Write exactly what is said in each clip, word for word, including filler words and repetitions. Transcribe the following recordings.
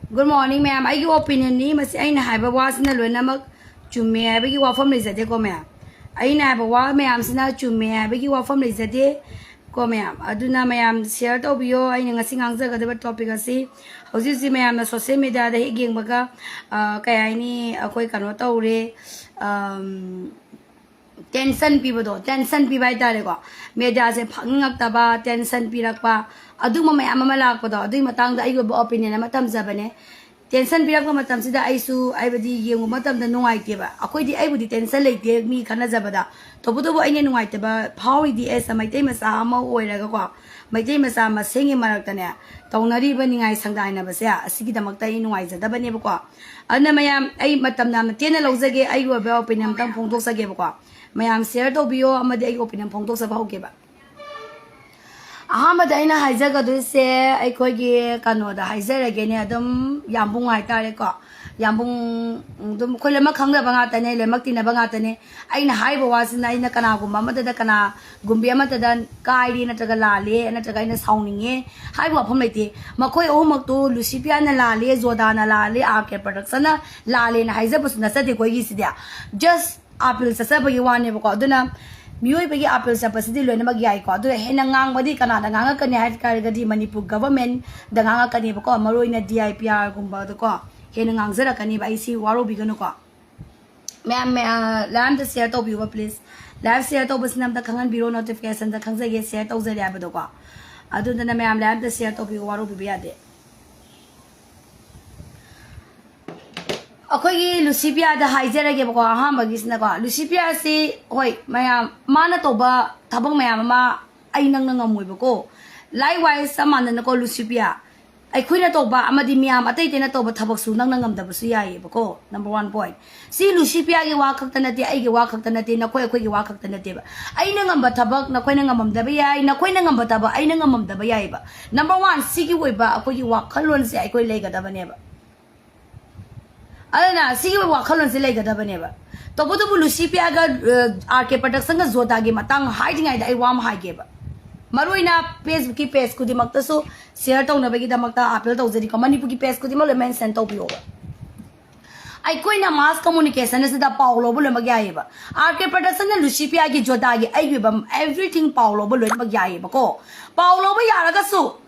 Good morning, ꯃꯌꯥꯝ꯫ ꯑꯩꯒꯤ opinion ꯅꯤ ꯃꯁꯤ꯫ ꯑꯩꯅ ꯍꯥꯏꯕ ꯋꯥꯁꯤꯅ ꯂꯣꯏꯅꯃꯛ ꯆꯨꯝꯃꯦ ꯍꯥꯏꯕꯒꯤ ꯋꯥꯐꯝ ꯂꯩꯖꯗꯦꯀꯣ, ꯃꯌꯥꯝ꯫ ꯑꯩꯅ ꯍꯥꯏꯕ ꯋꯥ ꯃꯌꯥꯝꯁꯤꯅ ꯆꯨꯝꯃꯦ ꯍꯥꯏꯕꯒꯤ ꯋꯥꯐꯝ ꯂꯩꯖꯗꯦ ꯀꯣ, ꯃꯌꯥꯝ꯫ ꯑꯗꯨꯅ ꯃꯌꯥꯝ share ꯇꯧꯕꯤꯌꯣ꯫ ꯑꯩꯅ ꯉꯁꯤ ꯉꯥꯡꯖꯒꯗꯕ topic ꯑꯁꯤ ꯍꯧꯖꯤꯛ ꯍꯧꯖꯤꯛ ꯃꯌꯥꯝꯅ social media ꯗ ꯍꯦꯛ ꯌꯦꯡꯕꯒ, ꯑ, ꯀꯩ ꯍꯥꯏꯅꯤ, ꯑꯩꯈꯣꯏ ꯀꯩꯅꯣ ꯇꯧꯔꯦ, ꯑꯝ, tension ꯄꯤꯕꯗꯣ, tension ꯄꯤꯕ ꯍꯥꯏꯇꯥꯔꯦꯀꯣ꯫ Media ꯁꯦ ꯐꯪꯅꯤꯡꯉꯛꯇꯕ, tension ꯄꯤꯔꯛꯄ, ꯑꯗꯨꯒꯨꯝꯕ ꯃꯌꯥꯝ ꯑꯃ ꯂꯥꯛꯄꯗꯣ, ꯑꯗꯨꯒꯤ ꯃꯇꯥꯡꯗ ꯑꯩꯒꯤ ꯑꯣꯏꯕ opinion ꯑꯃ ꯊꯝꯖꯕꯅꯦ꯫ Tension ꯄꯤꯔꯛꯄ ꯃꯇꯝꯁꯤꯗ ꯑꯩꯁꯨ, ꯍꯥꯏꯕꯗꯤ, ꯌꯦꯡꯕ ꯃꯇꯝꯗ ꯅꯨꯡꯉꯥꯏꯇꯦꯕ꯫ ꯑꯩꯈꯣꯏꯗꯤ, ꯑꯩꯕꯨꯗꯤ tension ꯂꯩꯇꯦ ꯃꯤ ꯈꯠꯅꯖꯕꯗ꯫ ꯇꯧꯕꯇꯕꯨ ꯑꯩꯅ ꯅꯨꯡꯉꯥꯏꯇꯕ ꯐꯥꯎꯔꯤꯗꯤ, as a ꯃꯩꯇꯩ ꯃꯆꯥ ꯑꯃ ꯑꯣꯏꯔꯒꯀꯣ, ꯃꯩꯇꯩ ꯃꯆꯥ ꯃꯁꯦꯟꯒꯤ ꯃꯔꯛꯇꯅꯦ, ꯇꯧꯅꯔꯤꯕ ꯅꯤꯡꯉꯥꯏ ꯁꯪꯗꯥꯏꯅꯕꯁꯦ, ꯑꯁꯤꯒꯤꯗꯃꯛꯇ ꯑꯩ ꯅꯨꯡꯉꯥꯏꯖꯗꯕꯅꯦꯕꯀꯣ꯫ ꯑꯗꯨꯅ ꯃꯌꯥꯝ, ꯑꯩ ꯃꯇꯝ ꯌꯥꯝꯅ ꯇꯦꯟꯅ ꯂꯧꯖꯒꯦ, ꯑꯩꯒꯤ ꯑꯣꯏꯕ opinion ꯑꯝꯇꯪ ꯐꯣꯡꯗꯣꯛꯆꯒꯦꯕꯀꯣ꯫ ꯃꯌꯥꯝ share ꯇꯧꯕꯤꯌꯣ, ꯑꯃꯗꯤ ꯑꯩꯒꯤ opinion ꯐꯣꯡꯗꯣꯛꯆꯕ ꯍꯧꯒꯦꯕ꯫ ꯑꯍꯥꯟꯕꯗ ꯑꯩꯅ ꯍꯥꯏꯖꯒꯗꯣꯏꯁꯦ, ꯑꯩꯈꯣꯏꯒꯤ ꯀꯩꯅꯣꯗ ꯍꯥꯏꯖꯔꯒꯦꯅꯦ, ꯑꯗꯨꯝ ꯌꯥꯝꯕꯨꯡ ꯍꯥꯏꯇꯥꯔꯦꯀꯣ꯫ ꯌꯥꯝꯕꯨꯡ, ꯑꯗꯨꯝ ꯑꯩꯈꯣꯏ ꯂꯣꯏꯅꯃꯛ ꯈꯪꯅꯕ ꯉꯥꯛꯇꯅꯦ, ꯂꯣꯏꯅꯃꯛ ꯇꯤꯟꯅꯕ ꯉꯥꯛꯇꯅꯦ꯫ ꯑꯩꯅ ꯍꯥꯏꯔꯤꯕ ꯋꯥꯁꯤꯅ, ꯑꯩꯅ ꯀꯅꯥꯒꯨꯝꯕ ꯑꯃꯠꯇꯗ, ꯀꯅꯥꯒꯨꯝꯕꯤ ꯑꯃꯠꯇꯗ ꯀꯥꯏꯔꯦ, ꯅꯠꯇ꯭ꯔꯒ ꯂꯥꯜꯂꯦ, ꯅꯠꯇ꯭ꯔꯒ ꯑꯩꯅ ꯁꯥꯎꯅꯤꯡꯉꯦ ꯍꯥꯏꯕ ꯋꯥꯐꯝ ꯂꯩꯇꯦ꯫ ꯃꯈꯣꯏ ꯑꯍꯨꯝꯃꯛꯇꯨ, ꯂꯨꯁꯤꯄꯤꯌꯥꯅ ꯂꯥꯜꯂꯦ, ꯖꯣꯗꯥꯅ ꯂꯥꯜꯂꯦ, ꯑꯥꯔ ꯀꯦ production ꯅ ꯂꯥꯜꯂꯦꯅ ꯍꯥꯏꯖꯕꯁꯨ ꯅꯠꯆꯗꯦꯀꯣ ꯑꯩꯒꯤꯁꯤꯗꯤ꯫ Just appeal ꯆꯠꯆꯕꯒꯤ ꯋꯥꯅꯦꯕꯀꯣ꯫ ꯑꯗꯨꯅ ꯃꯤꯑꯣꯏꯕꯒꯤ appeal ꯆꯠꯄꯁꯤꯗꯤ ꯂꯣꯏꯅꯃꯛ ꯌꯥꯏꯀꯣ꯫ ꯑꯗꯨꯒ ꯍꯦꯟꯅ ꯉꯥꯡꯕꯗꯤ ꯀꯅꯥꯗ ꯉꯥꯡꯉꯛꯀꯅꯤ ꯍꯥꯏ ꯇꯥꯔꯒꯗꯤ, ꯃꯅꯤꯄꯨꯔ government ꯗ ꯉꯥꯡꯉꯛꯀꯅꯦꯕꯀꯣ, ꯃꯔꯨ ꯑꯣꯏꯅ D I P R ꯒꯨꯝꯕꯗꯀꯣ ꯍꯦꯟꯅ ꯉꯥꯡꯖꯔꯛꯀꯅꯦꯕ꯫ ꯑꯩ ꯁꯤ ꯋꯥꯔꯧꯕꯤꯒꯅꯨꯀꯣ꯫ ꯃꯌꯥꯝ, ꯃꯌꯥꯝ, live ꯑꯝꯇ share ꯇꯧꯕꯤꯌꯨꯕ, please꯫ Live share ꯇꯧꯕꯁꯤꯅ ꯑꯝꯇ ꯈꯪꯍꯟꯕꯤꯔꯣ, notification ꯗ ꯈꯪꯖꯒꯦ, share ꯇꯧꯖꯔꯦ ꯍꯥꯏꯕꯗꯣꯀꯣ꯫ ꯑꯗꯨꯗꯨꯅ ꯃꯌꯥꯝ live ꯑꯝꯇ share ꯇꯧꯕꯤꯌꯨ, ꯋꯥꯔꯧꯕꯤꯕ ꯌꯥꯗꯦ꯫ ꯑꯩꯈꯣꯏꯒꯤ ꯂꯨꯁꯤꯄꯤꯌꯥꯗ ꯍꯥꯏꯖꯔꯒꯦꯕꯀꯣ, ꯑꯍꯥꯟꯕꯒꯤꯁꯤꯅꯀꯣ, ꯂꯨꯁꯤꯄꯤꯌꯥꯁꯤ, ꯍꯣꯏ, ꯃꯌꯥꯝ, ꯃꯥꯅ ꯇꯧꯕ ꯊꯕꯛ ꯃꯌꯥꯝ ꯑꯃ ꯑꯩ ꯅꯪꯅ ꯉꯝꯃꯣꯏꯕꯀꯣ꯫ Likewise, ꯆꯞ ꯃꯥꯟꯅꯅꯀꯣ, ꯂꯨꯁꯤꯄꯤꯌꯥ, ꯑꯩꯈꯣꯏꯅ ꯇꯧꯕ ꯑꯃꯗꯤ ꯃꯤꯌꯥꯝ ꯑꯇꯩ ꯑꯇꯩꯅ ꯇꯧꯕ ꯊꯕꯛꯁꯨ ꯅꯪꯅ ꯉꯝꯗꯕꯁꯨ ꯌꯥꯏꯌꯦꯕꯀꯣ, number one point꯫ ꯁꯤ ꯂꯨꯁꯤꯄꯤꯌꯥꯒꯤ ꯋꯥ ꯈꯛꯇ ꯅꯠꯇꯦ, ꯑꯩꯒꯤ ꯋꯥ ꯈꯛꯇ ꯅꯠꯇꯦ, ꯅꯈꯣꯏ ꯑꯩꯈꯣꯏꯒꯤ ꯋꯥ ꯈꯛꯇ ꯅꯠꯇꯦꯕ꯫ ꯑꯩꯅ ꯉꯝꯕ ꯊꯕꯛ ꯅꯈꯣꯏꯅ ꯉꯝꯃꯝꯗꯕ ꯌꯥꯏ, ꯅꯈꯣꯏꯅ ꯉꯝꯕ ꯊꯕꯛ ꯑꯩꯅ ꯉꯝꯃꯝꯗꯕ ꯌꯥꯏꯌꯦꯕ꯫ Number one, ꯁꯤꯒꯤ ꯑꯣꯏꯕ ꯑꯩꯈꯣꯏꯒꯤ ꯋꯥꯈꯜꯂꯣꯟꯁꯦ ꯑꯩꯈꯣꯏ ꯂꯩꯒꯗꯕꯅꯦꯕ꯫ ꯑꯗꯨꯅ ꯁꯤꯒꯤ ꯑꯣꯏꯕ ꯋꯥꯈꯜꯂꯣꯟꯁꯦ ꯂꯩꯒꯗꯕꯅꯦꯕ꯫ ꯇꯧꯕꯇꯕꯨ ꯂꯨꯁꯤꯄꯤꯌꯥꯒ, ꯑ, ꯑꯥꯔ ꯀꯦ production ꯒ ꯖꯣꯗꯥꯒꯤ ꯃꯇꯥꯡ ꯍꯥꯏꯗ꯭ꯔꯤꯉꯩꯗ ꯑꯩ ꯋꯥ ꯑꯃ ꯍꯥꯏꯒꯦꯕ꯫ ꯃꯔꯨ ꯑꯣꯏꯅ Facebookꯀꯤ page ꯈꯨꯗꯤꯡꯃꯛꯇꯁꯨ share ꯇꯧꯅꯕꯒꯤꯗꯃꯛꯇ appeal ꯇꯧꯖꯔꯤꯀꯣ, ꯃꯅꯤꯄꯨꯔꯒꯤ page ꯈꯨꯗꯤꯡꯃꯛ ꯂꯣꯏ mention ꯇꯧꯕꯤꯌꯣꯕ꯫ ꯑꯩꯈꯣꯏꯅ mass communication ꯑꯁꯤꯗ ꯄꯥꯎ ꯂꯧꯕ ꯂꯣꯏꯅꯃꯛ ꯌꯥꯏꯌꯦꯕ꯫ RK Productionꯅ ꯂꯨꯁꯤꯄꯤꯌꯥꯒꯤ, ꯖꯣꯗꯥꯒꯤ, ꯑꯩꯒꯤ ꯑꯣꯏꯕ everything ꯄꯥꯎ ꯂꯧꯕ ꯂꯣꯏꯅꯃꯛ ꯌꯥꯏꯌꯦꯕꯀꯣ꯫ ꯄꯥꯎ ꯂꯧꯕ ꯌꯥꯔꯒꯁꯨ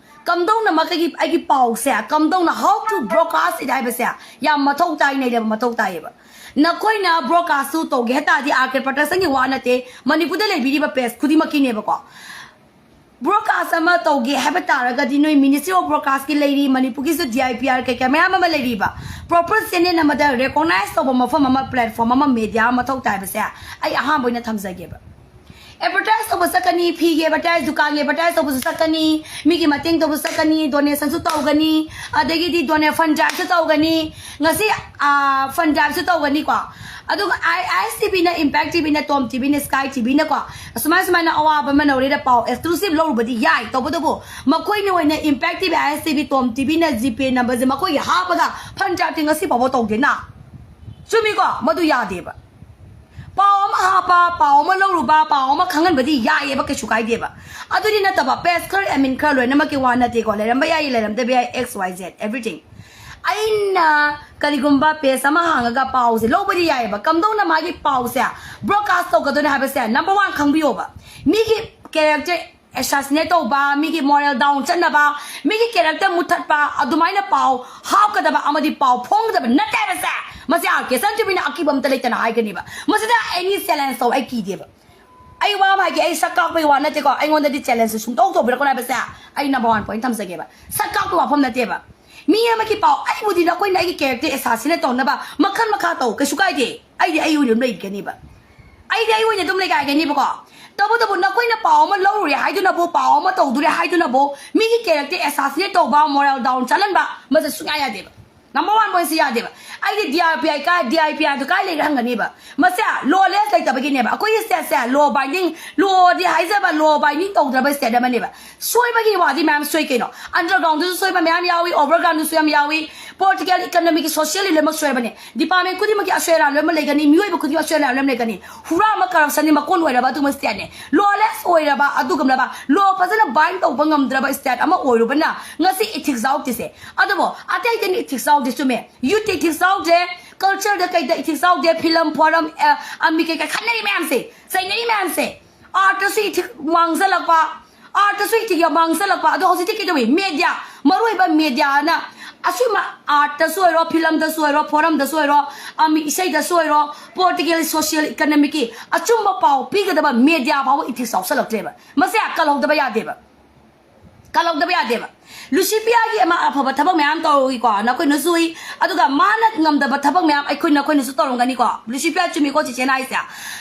ꯀꯝꯗꯧꯅ ꯃꯈꯣꯏꯒꯤ, ꯑꯩꯒꯤ ꯄꯥꯎꯁꯦ ꯀꯝꯗꯧꯅ, how to broadcast it ꯍꯥꯏꯕꯁꯦ ꯌꯥꯝ ꯃꯊꯧ ꯇꯥꯏ, ꯅꯩꯅꯕ ꯃꯊꯧ ꯇꯥꯏꯌꯦꯕ꯫ ꯅꯈꯣꯏꯅ broadcastꯁꯨ ꯇꯧꯒꯦ ꯍꯥꯏ ꯇꯥꯔꯗꯤ RK Productionꯒꯤ ꯋꯥ ꯅꯠꯇꯦ, ꯃꯅꯤꯄꯨꯔꯗ ꯂꯩꯕꯤꯔꯤꯕ page ꯈꯨꯗꯤꯡꯃꯛꯀꯤꯅꯦꯕꯀꯣ꯫ Broadcast ꯑꯃ ꯇꯧꯒꯦ ꯍꯥꯏꯕ ꯇꯥꯔꯒꯗꯤ ꯅꯣꯏ Ministry of Broadcastꯀꯤ ꯂꯩꯔꯤ, ꯃꯅꯤꯄꯨꯔꯒꯤꯁꯨ DIPR ꯀꯩꯀꯥ ꯃꯌꯥꯝ ꯑꯃ ꯂꯩꯔꯤꯕ꯫ Proper channel ꯑꯃꯗ recognize ꯇꯧꯕ ꯃꯐꯝ ꯑꯃ, platform ꯑꯃ, media ꯑꯃ ꯃꯊꯧ ꯇꯥꯏꯕꯁꯦ ꯑꯩ ꯑꯍꯥꯟꯕ ꯑꯣꯏꯅ ꯊꯝꯖꯒꯦꯕ꯫ Advertise ꯇꯧꯕ ꯆꯠꯀꯅꯤ, ꯐꯤꯒꯤ advertise, ꯗꯨꯀꯥꯟꯒꯤ advertise ꯇꯧꯕꯁꯨ ꯆꯠꯀꯅꯤ, ꯃꯤꯒꯤ ꯃꯇꯦꯡ ꯇꯧꯕꯁꯨ ꯆꯠꯀꯅꯤ, donationꯁꯨ ꯇꯧꯒꯅꯤ, ꯑꯗꯒꯤꯗꯤ donate, fund driveꯁꯨ ꯇꯧꯒꯅꯤ꯫ ꯉꯁꯤ, ꯑꯥ, fund driveꯁꯨ ꯇꯧꯒꯅꯤꯀꯣ꯫ ꯑꯗꯨꯒ I, ISTVꯅ, Impact TVꯅ, Tom TVꯅ, Sky TVꯅꯀꯣ, ꯑꯁꯨꯃꯥꯏ ꯁꯨꯃꯥꯏꯅ ꯑꯋꯥꯕ ꯑꯃ ꯅꯧꯔꯤꯗ ꯄꯥꯎ exclusive ꯂꯧꯔꯨꯕꯗꯤ ꯌꯥꯏ, ꯇꯧꯕꯇꯕꯨ ꯃꯈꯣꯏꯅ ꯑꯣꯏꯅ Impact TV, ISTV, Tom TVꯅ GPay numberꯁꯦ ꯃꯈꯣꯏꯒꯤ ꯍꯥꯞꯄꯒ fund driveꯇꯤ ꯉꯁꯤ ꯐꯥꯎꯕ ꯇꯧꯗꯦꯅ꯫ ꯆꯨꯝꯃꯤꯀꯣ? ꯃꯗꯨ ꯌꯥꯗꯦꯕ꯫ ꯄꯥꯎ ꯑꯃ ꯍꯥꯞꯄ, ꯄꯥꯎ ꯑꯃ ꯂꯧꯔꯨꯕ, ꯄꯥꯎ ꯑꯃ ꯈꯪꯍꯟꯕꯗꯤ ꯌꯥꯏꯌꯦꯕ, ꯀꯩꯁꯨ ꯀꯥꯏꯗꯦꯕ꯫ ꯑꯗꯨꯗꯤ ꯅꯠꯇꯕ, page ꯈꯔ, admin ꯈꯔ ꯂꯣꯏꯅꯃꯛꯀꯤ ꯋꯥ ꯅꯠꯇꯦꯀꯣ, ꯂꯩꯔꯝꯕ ꯌꯥꯏ, ꯂꯩꯔꯝꯗꯕ ꯌꯥꯏ, X Y Z everything꯫ ꯑꯩꯅ ꯀꯔꯤꯒꯨꯝꯕ page ꯑꯃ ꯍꯥꯡꯉꯒ ꯄꯥꯎꯁꯦ ꯂꯧꯕꯗꯤ ꯌꯥꯏꯌꯦꯕ, ꯀꯝꯗꯧꯅ ꯃꯥꯒꯤ ꯄꯥꯎꯁꯦ broadcast ꯇꯧꯒꯗꯣꯏꯅꯣ ꯍꯥꯏꯕꯁꯦ number one ꯈꯪꯕꯤꯌꯣꯕ꯫ ꯃꯤꯒꯤ character assassinate ꯇꯧꯕ, ꯃꯤꯒꯤ moral down ꯆꯠꯅꯕ, ꯃꯤꯒꯤ character ꯃꯨꯠꯊꯠꯄ, ꯑꯗꯨꯃꯥꯏꯅ ꯄꯥꯎ ꯍꯥꯞꯀꯗꯕ ꯑꯃꯗꯤ ꯄꯥꯎ ꯐꯣꯡꯒꯗꯕ ꯅꯠꯇꯦ ꯍꯥꯏꯕꯁꯦ ꯃꯁꯤ RK Sun TVꯅ ꯑꯀꯤꯕ ꯑꯝꯇ ꯂꯩꯇꯅ ꯍꯥꯏꯒꯅꯦꯕ꯫ ꯃꯁꯤꯗ any challenge ꯇꯧ, ꯑꯩ ꯀꯤꯗꯦꯕ꯫ ꯑꯩ ꯋꯥ ꯑꯃ ꯍꯥꯏꯒꯦ, ꯑꯩ ꯁꯛ ꯀꯥꯛꯄꯒꯤ ꯋꯥ ꯅꯠꯇꯦꯀꯣ, ꯑꯩꯉꯣꯟꯗꯗꯤ challengeꯁꯦ ꯁꯨꯡꯇꯧ ꯇꯧꯕꯤꯔꯛꯀꯅꯨ ꯍꯥꯏꯕꯁꯦ ꯑꯩ number one point ꯊꯝꯖꯒꯦꯕ꯫ ꯁꯛ ꯀꯥꯛꯄꯒꯤ ꯋꯥꯐꯝ ꯅꯠꯇꯦꯕ꯫ ꯃꯤ ꯑꯃꯒꯤ ꯄꯥꯎ, ꯑꯩꯕꯨꯗꯤ ꯅꯈꯣꯏꯅ ꯑꯩꯒꯤ character assassinate ꯇꯧꯅꯕ ꯃꯈꯜ ꯃꯈꯥ ꯇꯧ, ꯀꯩꯁꯨ ꯀꯥꯏꯗꯦ, ꯑꯩꯗꯤ ꯑꯩ ꯑꯣꯏꯅ ꯑꯗꯨꯝ ꯂꯩꯒꯅꯤꯕ꯫ ꯑꯩꯗꯤ ꯑꯩ ꯑꯣꯏꯅ ꯑꯗꯨꯝ ꯂꯩꯒꯥꯏꯒꯅꯤꯕꯀꯣ꯫ ꯇꯧꯕꯇꯕꯨ ꯅꯈꯣꯏꯅ ꯄꯥꯎ ꯑꯃ ꯂꯧꯔꯨꯔꯦ ꯍꯥꯏꯗꯨꯅꯕꯨ, ꯄꯥꯎ ꯑꯃ ꯇꯧꯗꯣꯔꯦ ꯍꯥꯏꯗꯨꯅꯕꯨ, ꯃꯤꯒꯤ character assassinate ꯇꯧꯕ, moral down ꯆꯠꯍꯟꯕ, ꯃꯁꯤ ꯁꯨꯡꯌꯥ ꯌꯥꯗꯦꯕ꯫ Number one pointꯁꯤ ꯌꯥꯗꯦꯕ꯫ ꯑꯩꯗꯤ DIPI ꯀꯥꯏ, DIPIꯗꯨ ꯀꯥꯏ ꯂꯩꯔꯦ ꯍꯪꯒꯅꯤꯕ꯫ ꯃꯁꯦ lawless ꯂꯩꯇꯕꯒꯤꯅꯦꯕ꯫ ꯑꯩꯈꯣꯏꯒꯤ stateꯁꯦ law binding, lawꯗꯤ ꯍꯥꯏꯖꯕ, law binding ꯇꯧꯗ꯭ꯔꯕ state ꯑꯃꯅꯦꯕ꯫ ꯁꯣꯏꯕꯒꯤ ꯋꯥꯗꯤ ꯃꯌꯥꯝ ꯁꯣꯏ ꯀꯩꯅꯣ꯫ Undergroundꯗꯁꯨ ꯁꯣꯏꯕ ꯃꯌꯥꯝ ꯌꯥꯎꯏ, overgroundꯗꯁꯨ ꯌꯥꯝ ꯌꯥꯎꯏ, ꯄꯣꯂꯤꯇꯤꯀꯦꯜ, ꯏꯀꯅꯣꯃꯤꯛꯀꯤ, ꯁꯣꯁꯤꯌꯦꯜꯒꯤ ꯂꯣꯏꯅꯃꯛ ꯁꯣꯏꯔꯕꯅꯦ꯫ ꯗꯤꯄꯥꯔꯠꯃꯦꯟ ꯈꯨꯗꯤꯡꯃꯛꯀꯤ ꯑꯁꯣꯏ ꯑꯔꯥꯟ ꯂꯣꯏꯅꯃꯛ ꯂꯩꯒꯅꯤ, ꯃꯤꯑꯣꯏꯕ ꯈꯨꯗꯤꯡꯃꯛ ꯑꯁꯣꯏ ꯑꯔꯥꯟ ꯂꯣꯏꯅꯃꯛ ꯂꯩꯒꯅꯤ꯫ ꯍꯨꯔꯥꯟꯕ, ꯀꯔꯞꯁꯟꯒꯤ ꯃꯀꯣꯟ ꯑꯣꯏꯔꯕ ꯑꯗꯨꯒꯨꯝꯕ ꯁ꯭ꯇꯦꯠꯅꯦ꯫ ꯂꯣꯂꯦꯁ ꯑꯣꯏꯔꯕ ꯑꯗꯨꯒꯨꯝꯂꯕ, ꯂꯣ ꯐꯖꯅ ꯕꯥꯏꯟ ꯇꯧꯕ ꯉꯝꯗ꯭ꯔꯕ ꯁ꯭ꯇꯦꯠ ꯑꯃ ꯑꯣꯏꯔꯨꯕꯅ ꯉꯁꯤ ꯏꯊꯤꯛꯁ ꯌꯥꯎꯗ꯭ꯔꯤꯁꯦ꯫ ꯑꯗꯨꯕꯨ ꯑꯇꯩꯗꯅꯤ ꯏꯊꯤꯛꯁ ꯌꯥꯎꯗ꯭ꯔꯤ, ꯆꯨꯝꯃꯦ꯫ ꯌꯨꯠꯇ ꯏꯊꯤꯛꯁ ꯌꯥꯎꯗ꯭ꯔꯦ, ꯀꯜꯆꯔꯗ ꯀꯩꯗ ꯏꯊꯤꯛꯁ ꯌꯥꯎꯗꯦ, ꯐꯤꯂꯝ, ꯐꯣꯔꯝ, ꯑ, ꯑꯃꯤ ꯀꯩꯀꯥ ꯈꯟꯅꯔꯤ ꯃꯌꯥꯝꯁꯦ, ꯆꯩꯅꯔꯤ ꯃꯌꯥꯝꯁꯦ꯫ ꯑꯥꯔꯠꯇꯁꯨ ꯏꯊꯤꯛ ꯃꯥꯡꯁꯤꯜꯂꯛꯄ, ꯑꯥꯔꯠꯇꯁꯨ ꯏꯊꯤꯛ ꯌꯥꯝ ꯃꯥꯡꯁꯤꯜꯂꯛꯄ꯫ ꯑꯗꯣ ꯍꯧꯖꯤꯛꯇꯤ ꯀꯩꯗꯧꯏ? ꯃꯦꯗꯤꯌꯥ, ꯃꯔꯨꯑꯣꯏꯕ ꯃꯦꯗꯤꯌꯥꯅ ꯑꯁꯨꯝꯕ ꯑꯥꯔꯠꯇꯁꯨ ꯑꯣꯏꯔꯣ, ꯐꯤꯂꯝꯗꯁꯨ ꯑꯣꯏꯔꯣ, ꯐꯣꯔꯝꯗꯁꯨ ꯑꯣꯏꯔꯣ, ꯑꯃꯤ ꯏꯁꯩꯗꯁꯨ ꯑꯣꯏꯔꯣ, ꯄꯣꯂꯤꯇꯤꯀꯦꯜ, ꯁꯣꯁꯤꯌꯦꯜ, ꯏꯀꯅꯣꯃꯤꯛꯀꯤ ꯑꯆꯨꯝꯕ ꯄꯥꯎ ꯄꯤꯒꯗꯕ ꯃꯦꯗꯤꯌꯥ ꯐꯥꯎꯕ ꯏꯊꯤꯛꯁ ꯌꯥꯎꯁꯜꯂꯛꯇ꯭ꯔꯦꯕ꯫ ꯃꯁꯦ ꯀꯜꯍꯧꯗꯕ ꯌꯥꯗꯦꯕ꯫ ꯀꯜꯍꯧꯗꯕ ꯌꯥꯗꯦꯕ꯫ ꯂꯨꯁꯤꯄꯤꯌꯥꯒꯤ ꯑꯃ ꯑꯐꯕ ꯊꯕꯛ ꯃꯌꯥꯝ ꯇꯧꯏꯀꯣ, ꯅꯈꯣꯏꯅꯁꯨ ꯎꯏ꯫ ꯑꯗꯨꯒ ꯃꯥꯅ ꯉꯝꯗꯕ ꯊꯕꯛ ꯃꯌꯥꯝ ꯑꯩꯈꯣꯏ, ꯅꯈꯣꯏꯅꯁꯨ ꯇꯧꯔꯝꯒꯅꯤꯀꯣ꯫ ꯂꯨꯁꯤꯄꯤꯌꯥ ꯆꯨꯝꯃꯤꯀꯣ ꯆꯤꯆꯦꯅ ꯍꯥꯏꯁꯦ꯫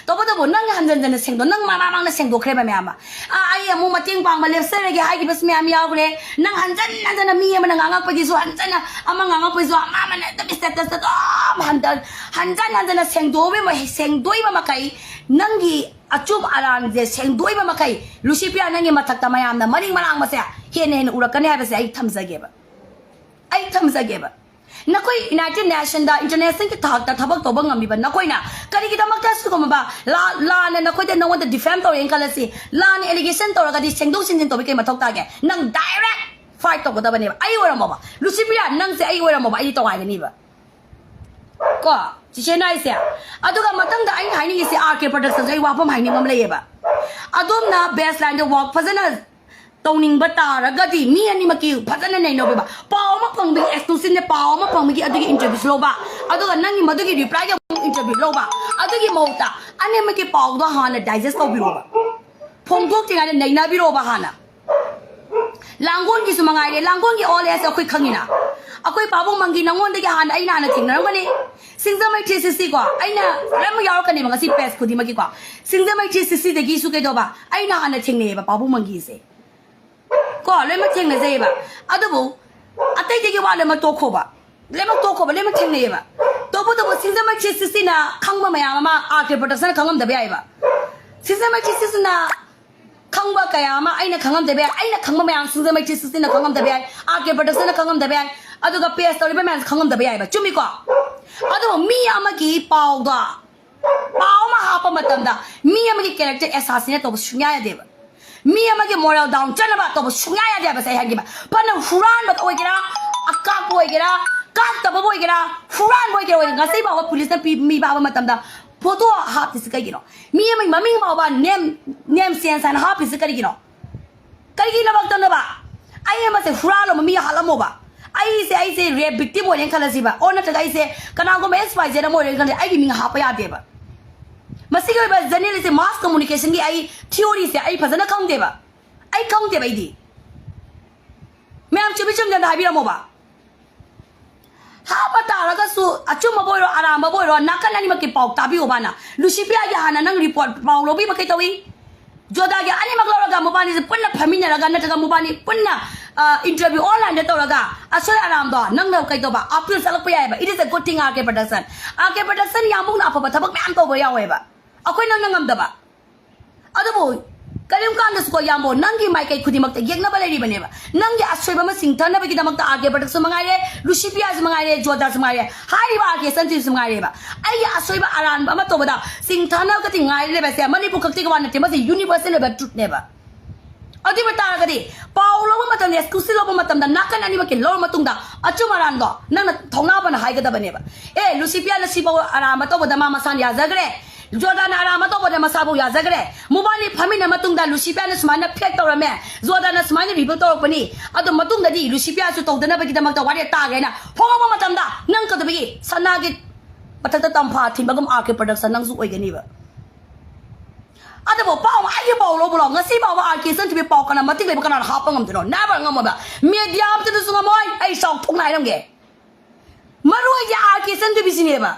ꯇꯧꯕꯇꯕꯨ ꯅꯪ ꯍꯟꯖꯟ ꯍꯟꯖꯟꯅ ꯁꯦꯡꯗꯣꯛ-, ꯅꯪ ꯃꯃꯥꯡ ꯃꯃꯥꯡꯗ ꯁꯦꯡꯗꯣꯛꯈ꯭ꯔꯦꯕ ꯃꯌꯥꯝ ꯑꯃ꯫ "ꯑꯥ, ꯑꯩ ꯑꯃꯨꯛ ꯃꯇꯦꯡ ꯄꯥꯡꯕ ꯂꯦꯞꯆꯔꯒꯦ" ꯍꯥꯏꯈꯤꯕꯁꯨ ꯃꯌꯥꯝ ꯌꯥꯎꯈ꯭ꯔꯦ꯫ ꯅꯪ ꯍꯟꯖꯟ ꯍꯟꯖꯟꯅ ꯃꯤ ꯑꯃꯅ ꯉꯥꯡꯉꯛꯄꯒꯤꯁꯨ ꯍꯟꯖꯟꯅ, ꯑꯃ ꯉꯥꯡꯉꯛꯄꯒꯤꯁꯨ ꯑꯃ ꯑꯃꯅ ꯑꯗꯨꯝ ꯁ꯭ꯇꯦꯇꯁꯇ ꯑꯗꯨꯝ ꯍꯟꯖꯟ, ꯍꯟꯖꯟ ꯍꯟꯖꯟꯅ ꯁꯦꯡꯗꯣꯛꯏꯕ ꯃꯍꯩ-, ꯁꯦꯡꯗꯣꯛꯏꯕ ꯃꯈꯩ ꯅꯪꯒꯤ ꯑꯆꯨꯝ ꯑꯔꯥꯟꯁꯦ ꯁꯦꯡꯗꯣꯛꯏꯕ ꯃꯈꯩ, ꯂꯨꯁꯤꯄꯤꯌꯥ, ꯅꯪꯒꯤ ꯃꯊꯛꯇ ꯃꯌꯥꯝꯅ ꯃꯅꯤꯡ ꯃꯔꯥꯡꯕꯁꯦ ꯍꯦꯟꯅ ꯍꯦꯟꯅ ꯎꯔꯛꯀꯅꯤ ꯍꯥꯏꯕꯁꯦ ꯑꯩ ꯊꯝꯖꯒꯦꯕ꯫ ꯑꯩ ꯊꯝꯖꯒꯦꯕ꯫ ꯅꯈꯣꯏ ꯌꯨꯅꯥꯏꯇꯦꯗ ꯅꯦꯁꯟꯗ, ꯏꯟꯇꯔꯅꯦꯁꯅꯦꯜꯒꯤ ꯊꯥꯛꯇ ꯊꯕꯛ ꯇꯧꯕ ꯉꯝꯃꯤꯕ ꯅꯈꯣꯏꯅ ꯀꯔꯤꯒꯤꯗꯃꯛꯇ ꯁꯤꯒꯨꯝꯕ ꯂꯥ-, ꯂꯥꯟꯅ ꯅꯈꯣꯏꯗ, ꯅꯉꯣꯟꯗ ꯗꯤꯐꯦꯝ ꯇꯧꯔꯦꯅ ꯈꯜꯂꯁꯤ, ꯂꯥꯟꯅ ꯑꯦꯂꯤꯒꯦꯁꯟ ꯇꯧꯔꯒꯗꯤ ꯁꯦꯡꯗꯣꯛ ꯁꯦꯡꯖꯤꯟ ꯇꯧꯕꯒꯤ ꯀꯩ ꯃꯊꯧ ꯇꯥꯒꯦ? ꯅꯪ ꯗꯥꯏꯔꯦꯛ ꯐꯥꯏꯠ ꯇꯧꯒꯗꯕꯅꯦꯕ꯫ ꯑꯩ ꯑꯣꯏꯔꯝꯃꯣꯕ, ꯂꯨꯁꯤꯄꯤꯌꯥ, ꯅꯪꯁꯦ ꯑꯩ ꯑꯣꯏꯔꯝꯃꯣꯕ, ꯑꯩꯗꯤ ꯇꯣꯉꯥꯏꯒꯅꯤꯕ꯫ ꯀꯣ, ꯆꯤꯆꯦꯅ ꯍꯥꯏꯁꯦ꯫ ꯑꯗꯨꯒ ꯃꯊꯪꯗ ꯑꯩꯅ ꯍꯥꯏꯅꯤꯡꯉꯤꯁꯦ, ꯑꯥꯔ ꯀꯦ ꯄ꯭ꯔꯗꯛꯁꯟꯁꯦ ꯑꯩ ꯋꯥꯐꯝ ꯍꯥꯏꯅꯤꯡꯕ ꯑꯃ ꯂꯩꯌꯦꯕ꯫ ꯑꯗꯣꯝꯅ ꯕꯦꯁ ꯂꯥꯏꯟꯗ ꯋꯥꯛ ꯐꯖꯅ ꯇꯧꯅꯤꯡꯕ ꯇꯥꯔꯒꯗꯤ ꯃꯤ ꯑꯅꯤꯃꯛꯀꯤ ꯐꯖꯅ ꯅꯩꯅꯧꯕ꯫ ꯄꯥꯎ ꯑꯃ ꯐꯪꯕꯒꯤ, ꯑꯦꯛꯁꯀ꯭ꯂꯨꯁꯤꯞꯅꯦ, ꯄꯥꯎ ꯑꯃ ꯐꯪꯕꯒꯤ ꯑꯗꯨꯒꯤ ꯏꯟꯇꯔꯚ꯭ꯌꯨꯁꯨ ꯂꯧꯕ, ꯑꯗꯨꯒ ꯅꯪꯒꯤ ꯃꯗꯨꯒꯤ ꯔꯤꯄ꯭ꯂꯥꯏꯒꯤ ꯑꯃꯨꯛ ꯏꯟꯇꯔꯚ꯭ꯌꯨ ꯂꯧꯕ꯫ ꯑꯗꯨꯒꯤ ꯃꯍꯨꯠꯇ ꯑꯅꯤꯃꯛꯀꯤ ꯄꯥꯎꯗꯣ ꯍꯥꯟꯅ ꯗꯥꯏꯖꯦꯁ ꯇꯧꯕꯤꯔꯣꯕ, ꯐꯣꯡꯗꯣꯛꯇ꯭ꯔꯤꯉꯩꯗ ꯅꯩꯅꯕꯤꯔꯣꯕ ꯍꯥꯟꯅ꯫ ꯂꯥꯡꯒꯣꯜꯒꯤꯁꯨ ꯃꯉꯥꯏꯔꯦ, ꯂꯥꯡꯒꯣꯜꯒꯤ ꯑꯣꯜ ꯑꯦꯖ ꯑꯩꯈꯣꯏ ꯈꯪꯉꯤꯅ꯫ ꯑꯩꯈꯣꯏ ꯄꯥꯕꯨꯡ ꯃꯪꯒꯤ ꯅꯉꯣꯟꯗꯒꯤ ꯍꯥꯟꯅ, ꯑꯩꯅ ꯍꯥꯟꯅ ꯊꯦꯡꯅꯔꯝꯒꯅꯤ꯫ ꯁꯤꯡꯖꯃꯩ ꯊ꯭ꯔꯤ ꯁꯤꯛꯁꯇꯤ ꯀꯣ, ꯑꯩꯅ ꯂꯣꯏꯅꯃꯛ ꯌꯥꯎꯔꯛꯀꯅꯦꯕ ꯉꯁꯤ ꯄꯦꯖ ꯈꯨꯗꯤꯡꯃꯛꯀꯤꯀꯣ꯫ ꯁꯤꯡꯖꯃꯩ ꯊ꯭ꯔꯤ ꯁꯤꯛꯁꯇꯤꯗꯒꯤꯁꯨ ꯀꯩꯗꯧꯕ, ꯑꯩꯅ ꯍꯥꯟꯅ ꯊꯦꯡꯅꯩꯌꯦꯕ ꯄꯥꯕꯨꯡ ꯃꯪꯒꯤꯁꯦ꯫ ꯀꯣ, ꯂꯣꯏꯅꯃꯛ ꯊꯦꯡꯅꯖꯩꯌꯦꯕ꯫ ꯑꯗꯨꯕꯨ ꯑꯇꯩꯗꯒꯤ ꯋꯥ ꯂꯣꯏꯅꯃꯛ ꯇꯣꯛꯈꯣꯕ, ꯂꯣꯏꯅꯃꯛ ꯇꯣꯛꯈꯣꯕ, ꯂꯣꯏꯅꯃꯛ ꯊꯦꯡꯅꯩꯌꯦꯕ꯫ ꯇꯧꯕꯇꯕꯨ ꯁꯤꯡꯖꯃꯩ ꯊ꯭ꯔꯤ ꯁꯤꯛꯁꯇꯤꯅ ꯈꯪꯕ ꯃꯌꯥꯝ ꯑꯃ ꯑꯥꯔ ꯀꯦ ꯄ꯭ꯔꯗꯛꯁꯟꯅ ꯈꯪꯉꯝꯗꯕ ꯌꯥꯏꯌꯦꯕ꯫ ꯁꯤꯡꯖꯃꯩ ꯊ꯭ꯔꯤ ꯁꯤꯛꯁꯇꯤꯅ ꯈꯪꯕ ꯀꯌꯥ ꯑꯃ ꯑꯩꯅ ꯈꯪꯉꯝꯗꯕ ꯌꯥꯏ, ꯑꯩꯅ ꯈꯪꯕ ꯃꯌꯥꯝ ꯁꯤꯡꯖꯃꯩ ꯊ꯭ꯔꯤ ꯁꯤꯛꯁꯇꯤꯅ ꯈꯪꯉꯝꯗꯕ ꯌꯥꯏ, ꯑꯥꯔ ꯀꯦ ꯄ꯭ꯔꯗꯛꯁꯟꯅ ꯈꯪꯉꯝꯗꯕ ꯌꯥꯏ꯫ ꯑꯗꯨꯒ ꯄꯦꯁ ꯇꯧꯔꯤꯕ ꯃꯌꯥꯝꯁꯦ ꯈꯪꯉꯝꯗꯕ ꯌꯥꯏꯕ, ꯆꯨꯝꯃꯤꯀꯣ? ꯑꯗꯨꯕꯨ ꯃꯤ ꯑꯃꯒꯤ ꯄꯥꯎꯗꯣ, ꯄꯥꯎ ꯑꯃ ꯍꯥꯞꯄ ꯃꯇꯝꯗ ꯃꯤ ꯑꯃꯒꯤ ꯀꯦꯔꯦꯛꯇꯔ ꯑꯦꯁꯥꯁꯤꯅꯦꯠ ꯇꯧꯕ ꯁꯨꯡꯌꯥ ꯌꯥꯗꯦꯕ꯫ ꯃꯤ ꯑꯃꯒꯤ ꯃꯣꯔꯦꯜ ꯗꯥꯎꯟ ꯆꯠꯅꯕ ꯇꯧꯕ ꯁꯨꯡꯌꯥ ꯌꯥꯗꯦ ꯍꯥꯏꯕꯁꯦ ꯑꯩ ꯍꯥꯏꯒꯦꯕ꯫ ꯐꯅ ꯍꯨꯔꯥꯟꯕ ꯑꯣꯏꯒꯦꯔꯥ, ꯑꯀꯥꯞꯄ ꯑꯣꯏꯒꯦꯔꯥ, ꯀꯥꯞꯇꯕꯕꯨ ꯑꯣꯏꯒꯦꯔꯥ, ꯍꯨꯔꯥꯟꯕ ꯑꯣꯏꯒꯦꯔꯥ ꯑꯣꯏꯒꯦꯔꯥ, ꯉꯁꯤ ꯐꯥꯎꯕ ꯄꯨꯂꯤꯁꯅ ꯄꯤ- ꯃꯤ ꯐꯥꯕ ꯃꯇꯝꯗ ꯐꯣꯇꯣ ꯍꯥꯞꯇ꯭ꯔꯤꯁꯤ ꯀꯩꯒꯤꯅꯣ? ꯃꯤ ꯑꯃꯒꯤ ꯃꯃꯤꯡ ꯐꯥꯎꯕ ꯅꯦꯝ ꯅꯦꯝ ꯁꯦꯟꯁ ꯍꯥꯏꯅ ꯍꯥꯞꯄꯤꯁꯤ ꯀꯔꯤꯒꯤꯅꯣ? ꯀꯩꯒꯤꯗꯃꯛꯇꯅꯣꯕ? ꯑꯩ ꯑꯃꯁꯦ ꯍꯨꯔꯥꯜꯂꯣ, ꯃꯤ ꯍꯥꯠꯂꯝꯃꯣꯕ? ꯑꯩꯁꯦ ꯑꯩꯁꯦ ꯔꯦꯞ ꯚꯤꯛꯇꯤꯝ ꯑꯣꯏꯔꯦꯅ ꯈꯜꯂꯁꯤꯕ, ꯑꯣꯔ ꯅꯠꯇ꯭ꯔꯒ ꯑꯩꯁꯦ ꯀꯅꯥꯒꯨꯝꯕ ꯑꯦꯛꯁ ꯋꯥꯏ ꯖꯦꯗ ꯑꯃ ꯑꯣꯏꯔꯦꯅ ꯈꯜꯂꯁꯤ, ꯑꯩꯒꯤ ꯃꯤꯡ ꯍꯥꯞꯄ ꯌꯥꯗꯦꯕ꯫ ꯃꯁꯤꯒꯤ ꯑꯣꯏꯕ ꯖꯔꯅꯦꯂꯤꯁꯁꯦ, ꯃꯥꯁ ꯀꯝꯃꯨꯅꯤꯀꯦꯁꯟꯒꯤ ꯑꯩ ꯊꯤꯑꯣꯔꯤꯁꯦ ꯑꯩ ꯐꯖꯅ ꯈꯪꯗꯦꯕ꯫ ꯑꯩ ꯈꯪꯗꯦꯕ ꯑꯩꯗꯤ꯫ ꯃꯌꯥꯝ ꯆꯨꯝꯃꯤ ꯆꯨꯝꯗꯦ ꯑꯝꯇ ꯍꯥꯏꯕꯤꯔꯝꯃꯣꯕ꯫ ꯍꯥꯞꯄ ꯇꯥꯔꯒꯁꯨ ꯑꯆꯨꯝꯕꯕꯨ ꯑꯣꯏꯔꯣ, ꯑꯔꯥꯟꯕꯕꯨ ꯑꯣꯏꯔꯣ, ꯅꯥꯀꯟ ꯑꯅꯤꯃꯛꯀꯤ ꯄꯥꯎ ꯇꯥꯕꯤꯌꯣꯕꯅ꯫ ꯂꯨꯁꯤꯄꯤꯌꯥꯒꯤ ꯍꯥꯟꯅ ꯅꯪ ꯔꯤꯄꯣꯔꯠ, ꯄꯥꯎ ꯂꯧꯕꯤꯕ ꯀꯩ ꯇꯧꯏ? ꯖꯣꯗꯥꯒꯤ ꯑꯅꯤꯃꯛ ꯂꯧꯔꯒ ꯃꯕꯥꯅꯤꯁꯦ ꯄꯨꯟꯅ ꯐꯝꯃꯤꯟꯅꯔꯒ ꯅꯠꯇ꯭ꯔꯒ ꯃꯕꯥꯅꯤ ꯄꯨꯟꯅ ꯏꯟꯇꯔꯚ꯭ꯌꯨ ꯑꯣꯟꯂꯥꯏꯟꯗ ꯇꯧꯔꯒ ꯑꯁꯣꯏ ꯑꯔꯥꯝꯗꯣ ꯅꯪꯅ ꯀꯩꯗꯧꯕ ꯑꯄꯤꯜ ꯆꯠꯂꯛꯄ ꯌꯥꯏꯑꯕ꯫ It is a good thing, R K Production. R K Production ꯌꯥꯝꯕꯨꯡꯅ ꯑꯐꯕ ꯊꯕꯛ ꯃꯌꯥꯝ ꯇꯧꯕ ꯌꯥꯎꯋꯦꯕ, ꯑꯩꯈꯣꯏ ꯅꯪꯅ ꯉꯝꯗꯕ꯫ ꯑꯗꯨꯕꯨ ꯀꯔꯤꯒꯨꯝꯕ ꯀꯥꯟꯗꯁꯨꯀꯣ ꯌꯥꯝꯕꯣ, ꯅꯪꯒꯤ ꯃꯥꯏꯀꯩ ꯈꯨꯗꯤꯡꯃꯛꯇ ꯌꯦꯛꯅꯕ ꯂꯩꯔꯤꯕꯅꯦꯕ꯫ ꯅꯪꯒꯤ ꯑꯁꯣꯏꯕ ꯑꯃ ꯁꯤꯡꯊꯅꯕꯒꯤꯗꯃꯛꯇ R K Productionꯁꯨ ꯃꯉꯥꯏꯔꯦ, ꯂꯨꯁꯤꯄꯤꯌꯥꯁꯨ ꯃꯉꯥꯏꯔꯦ, ꯖꯣꯗꯥꯁꯨ ꯃꯉꯥꯏꯔꯦ, ꯍꯥꯏꯔꯤꯕ R K ꯁꯟꯇ꯭ꯔꯤꯁꯨ ꯃꯉꯥꯏꯔꯦꯕ꯫ ꯑꯩꯒꯤ ꯑꯁꯣꯏꯕ ꯑꯔꯥꯟꯕ ꯑꯃ ꯇꯧꯕꯗ ꯁꯤꯡꯊꯅꯕ ꯈꯛꯇ ꯉꯥꯏꯔ ꯂꯩꯕꯁꯦ ꯃꯅꯤꯄꯨꯔ ꯈꯛꯇꯒꯤ ꯋꯥ ꯅꯠꯇꯦ, ꯃꯁꯤ ꯌꯨꯅꯤꯚꯔꯁꯦꯜ ꯑꯣꯏꯕ ꯇ꯭ꯔꯨꯠꯅꯦꯕ꯫ ꯑꯗꯨ ꯑꯣꯏꯕ ꯇꯥꯔꯒꯗꯤ ꯄꯥꯎ ꯂꯧꯕ ꯃꯇꯝꯗ, ꯑꯦꯛꯁꯀ꯭ꯂꯨꯁꯤꯞ ꯂꯧꯕ ꯃꯇꯝꯗ ꯅꯥꯀꯟ ꯑꯅꯤꯃꯛꯀꯤ ꯂꯧꯔ ꯃꯇꯨꯡꯗ ꯑꯆꯨꯝ ꯑꯔꯥꯟꯗꯣ ꯅꯪꯅ ꯊꯧꯅꯥ ꯐꯅ ꯍꯥꯏꯒꯗꯕꯅꯦꯕ꯫ ꯑꯦ, ꯂꯨꯁꯤꯄꯤꯌꯥꯅ ꯁꯤꯐꯥꯎ ꯑꯔꯥꯟꯕ ꯇꯧꯕꯗ ꯃꯥ ꯃꯁꯥꯅ ꯌꯥꯖꯈ꯭ꯔꯦ, ꯖꯣꯗꯥꯅ ꯑꯔꯥꯟꯕ ꯇꯧꯕꯗ ꯃꯁꯥꯐꯥꯎ ꯌꯥꯖꯈ꯭ꯔꯦ꯫ ꯃꯕꯥꯅꯤ ꯐꯝꯃꯤꯟꯅ ꯃꯇꯨꯡꯗ ꯂꯨꯁꯤꯄꯤꯌꯥꯅ ꯁꯨꯃꯥꯏꯅ ꯐꯦꯛ ꯇꯧꯔꯝꯃꯦ, ꯖꯣꯗꯥꯅ ꯁꯨꯃꯥꯏꯅ ꯔꯤꯚꯤꯜ ꯇꯧꯔꯛꯄꯅꯤ, ꯑꯗꯣ ꯃꯇꯨꯡꯗꯗꯤ ꯂꯨꯁꯤꯄꯤꯌꯥꯁꯨ ꯇꯧꯗꯅꯕꯒꯤꯗꯃꯛꯇ ꯋꯥꯔꯦꯞ ꯇꯥꯒꯦꯅ ꯐꯣꯡꯉꯛꯄ ꯃꯇꯝꯗ ꯅꯪ ꯀꯩꯗꯧꯕꯒꯤ ꯁꯅꯥꯒꯤ ꯃꯊꯛꯇ ꯇꯝꯐꯥ ꯊꯤꯟꯕꯒꯨꯝ R K Production ꯅꯪꯁꯨ ꯑꯣꯏꯒꯅꯤꯕ? ꯑꯗꯨꯕꯨ ꯄꯥꯎ, ꯑꯩꯒꯤ ꯄꯥꯎ ꯂꯧꯕ ꯂꯥꯎ꯫ ꯉꯁꯤ ꯐꯥꯎꯕ R K ꯁꯟꯇ꯭ꯔꯤꯕꯤ ꯄꯥꯎ ꯀꯅꯥ ꯃꯇꯤꯛ ꯂꯩꯕ ꯀꯅꯥꯅ ꯍꯥꯞꯄ ꯉꯝꯗꯣꯏꯅꯣ? Never ꯉꯝꯃꯣꯏꯕ꯫ ꯃꯦꯗꯤꯌꯥ ꯑꯝꯇꯗꯁꯨ ꯉꯝꯃꯣꯏ꯫ ꯑꯩ ꯆꯥꯎꯊꯣꯛꯅ ꯍꯥꯏꯔꯝꯒꯦ꯫ ꯃꯔꯨ ꯑꯣꯏꯗꯤ R K ꯁꯟꯇ꯭ꯔꯤꯕꯤꯁꯤꯅꯦꯕ꯫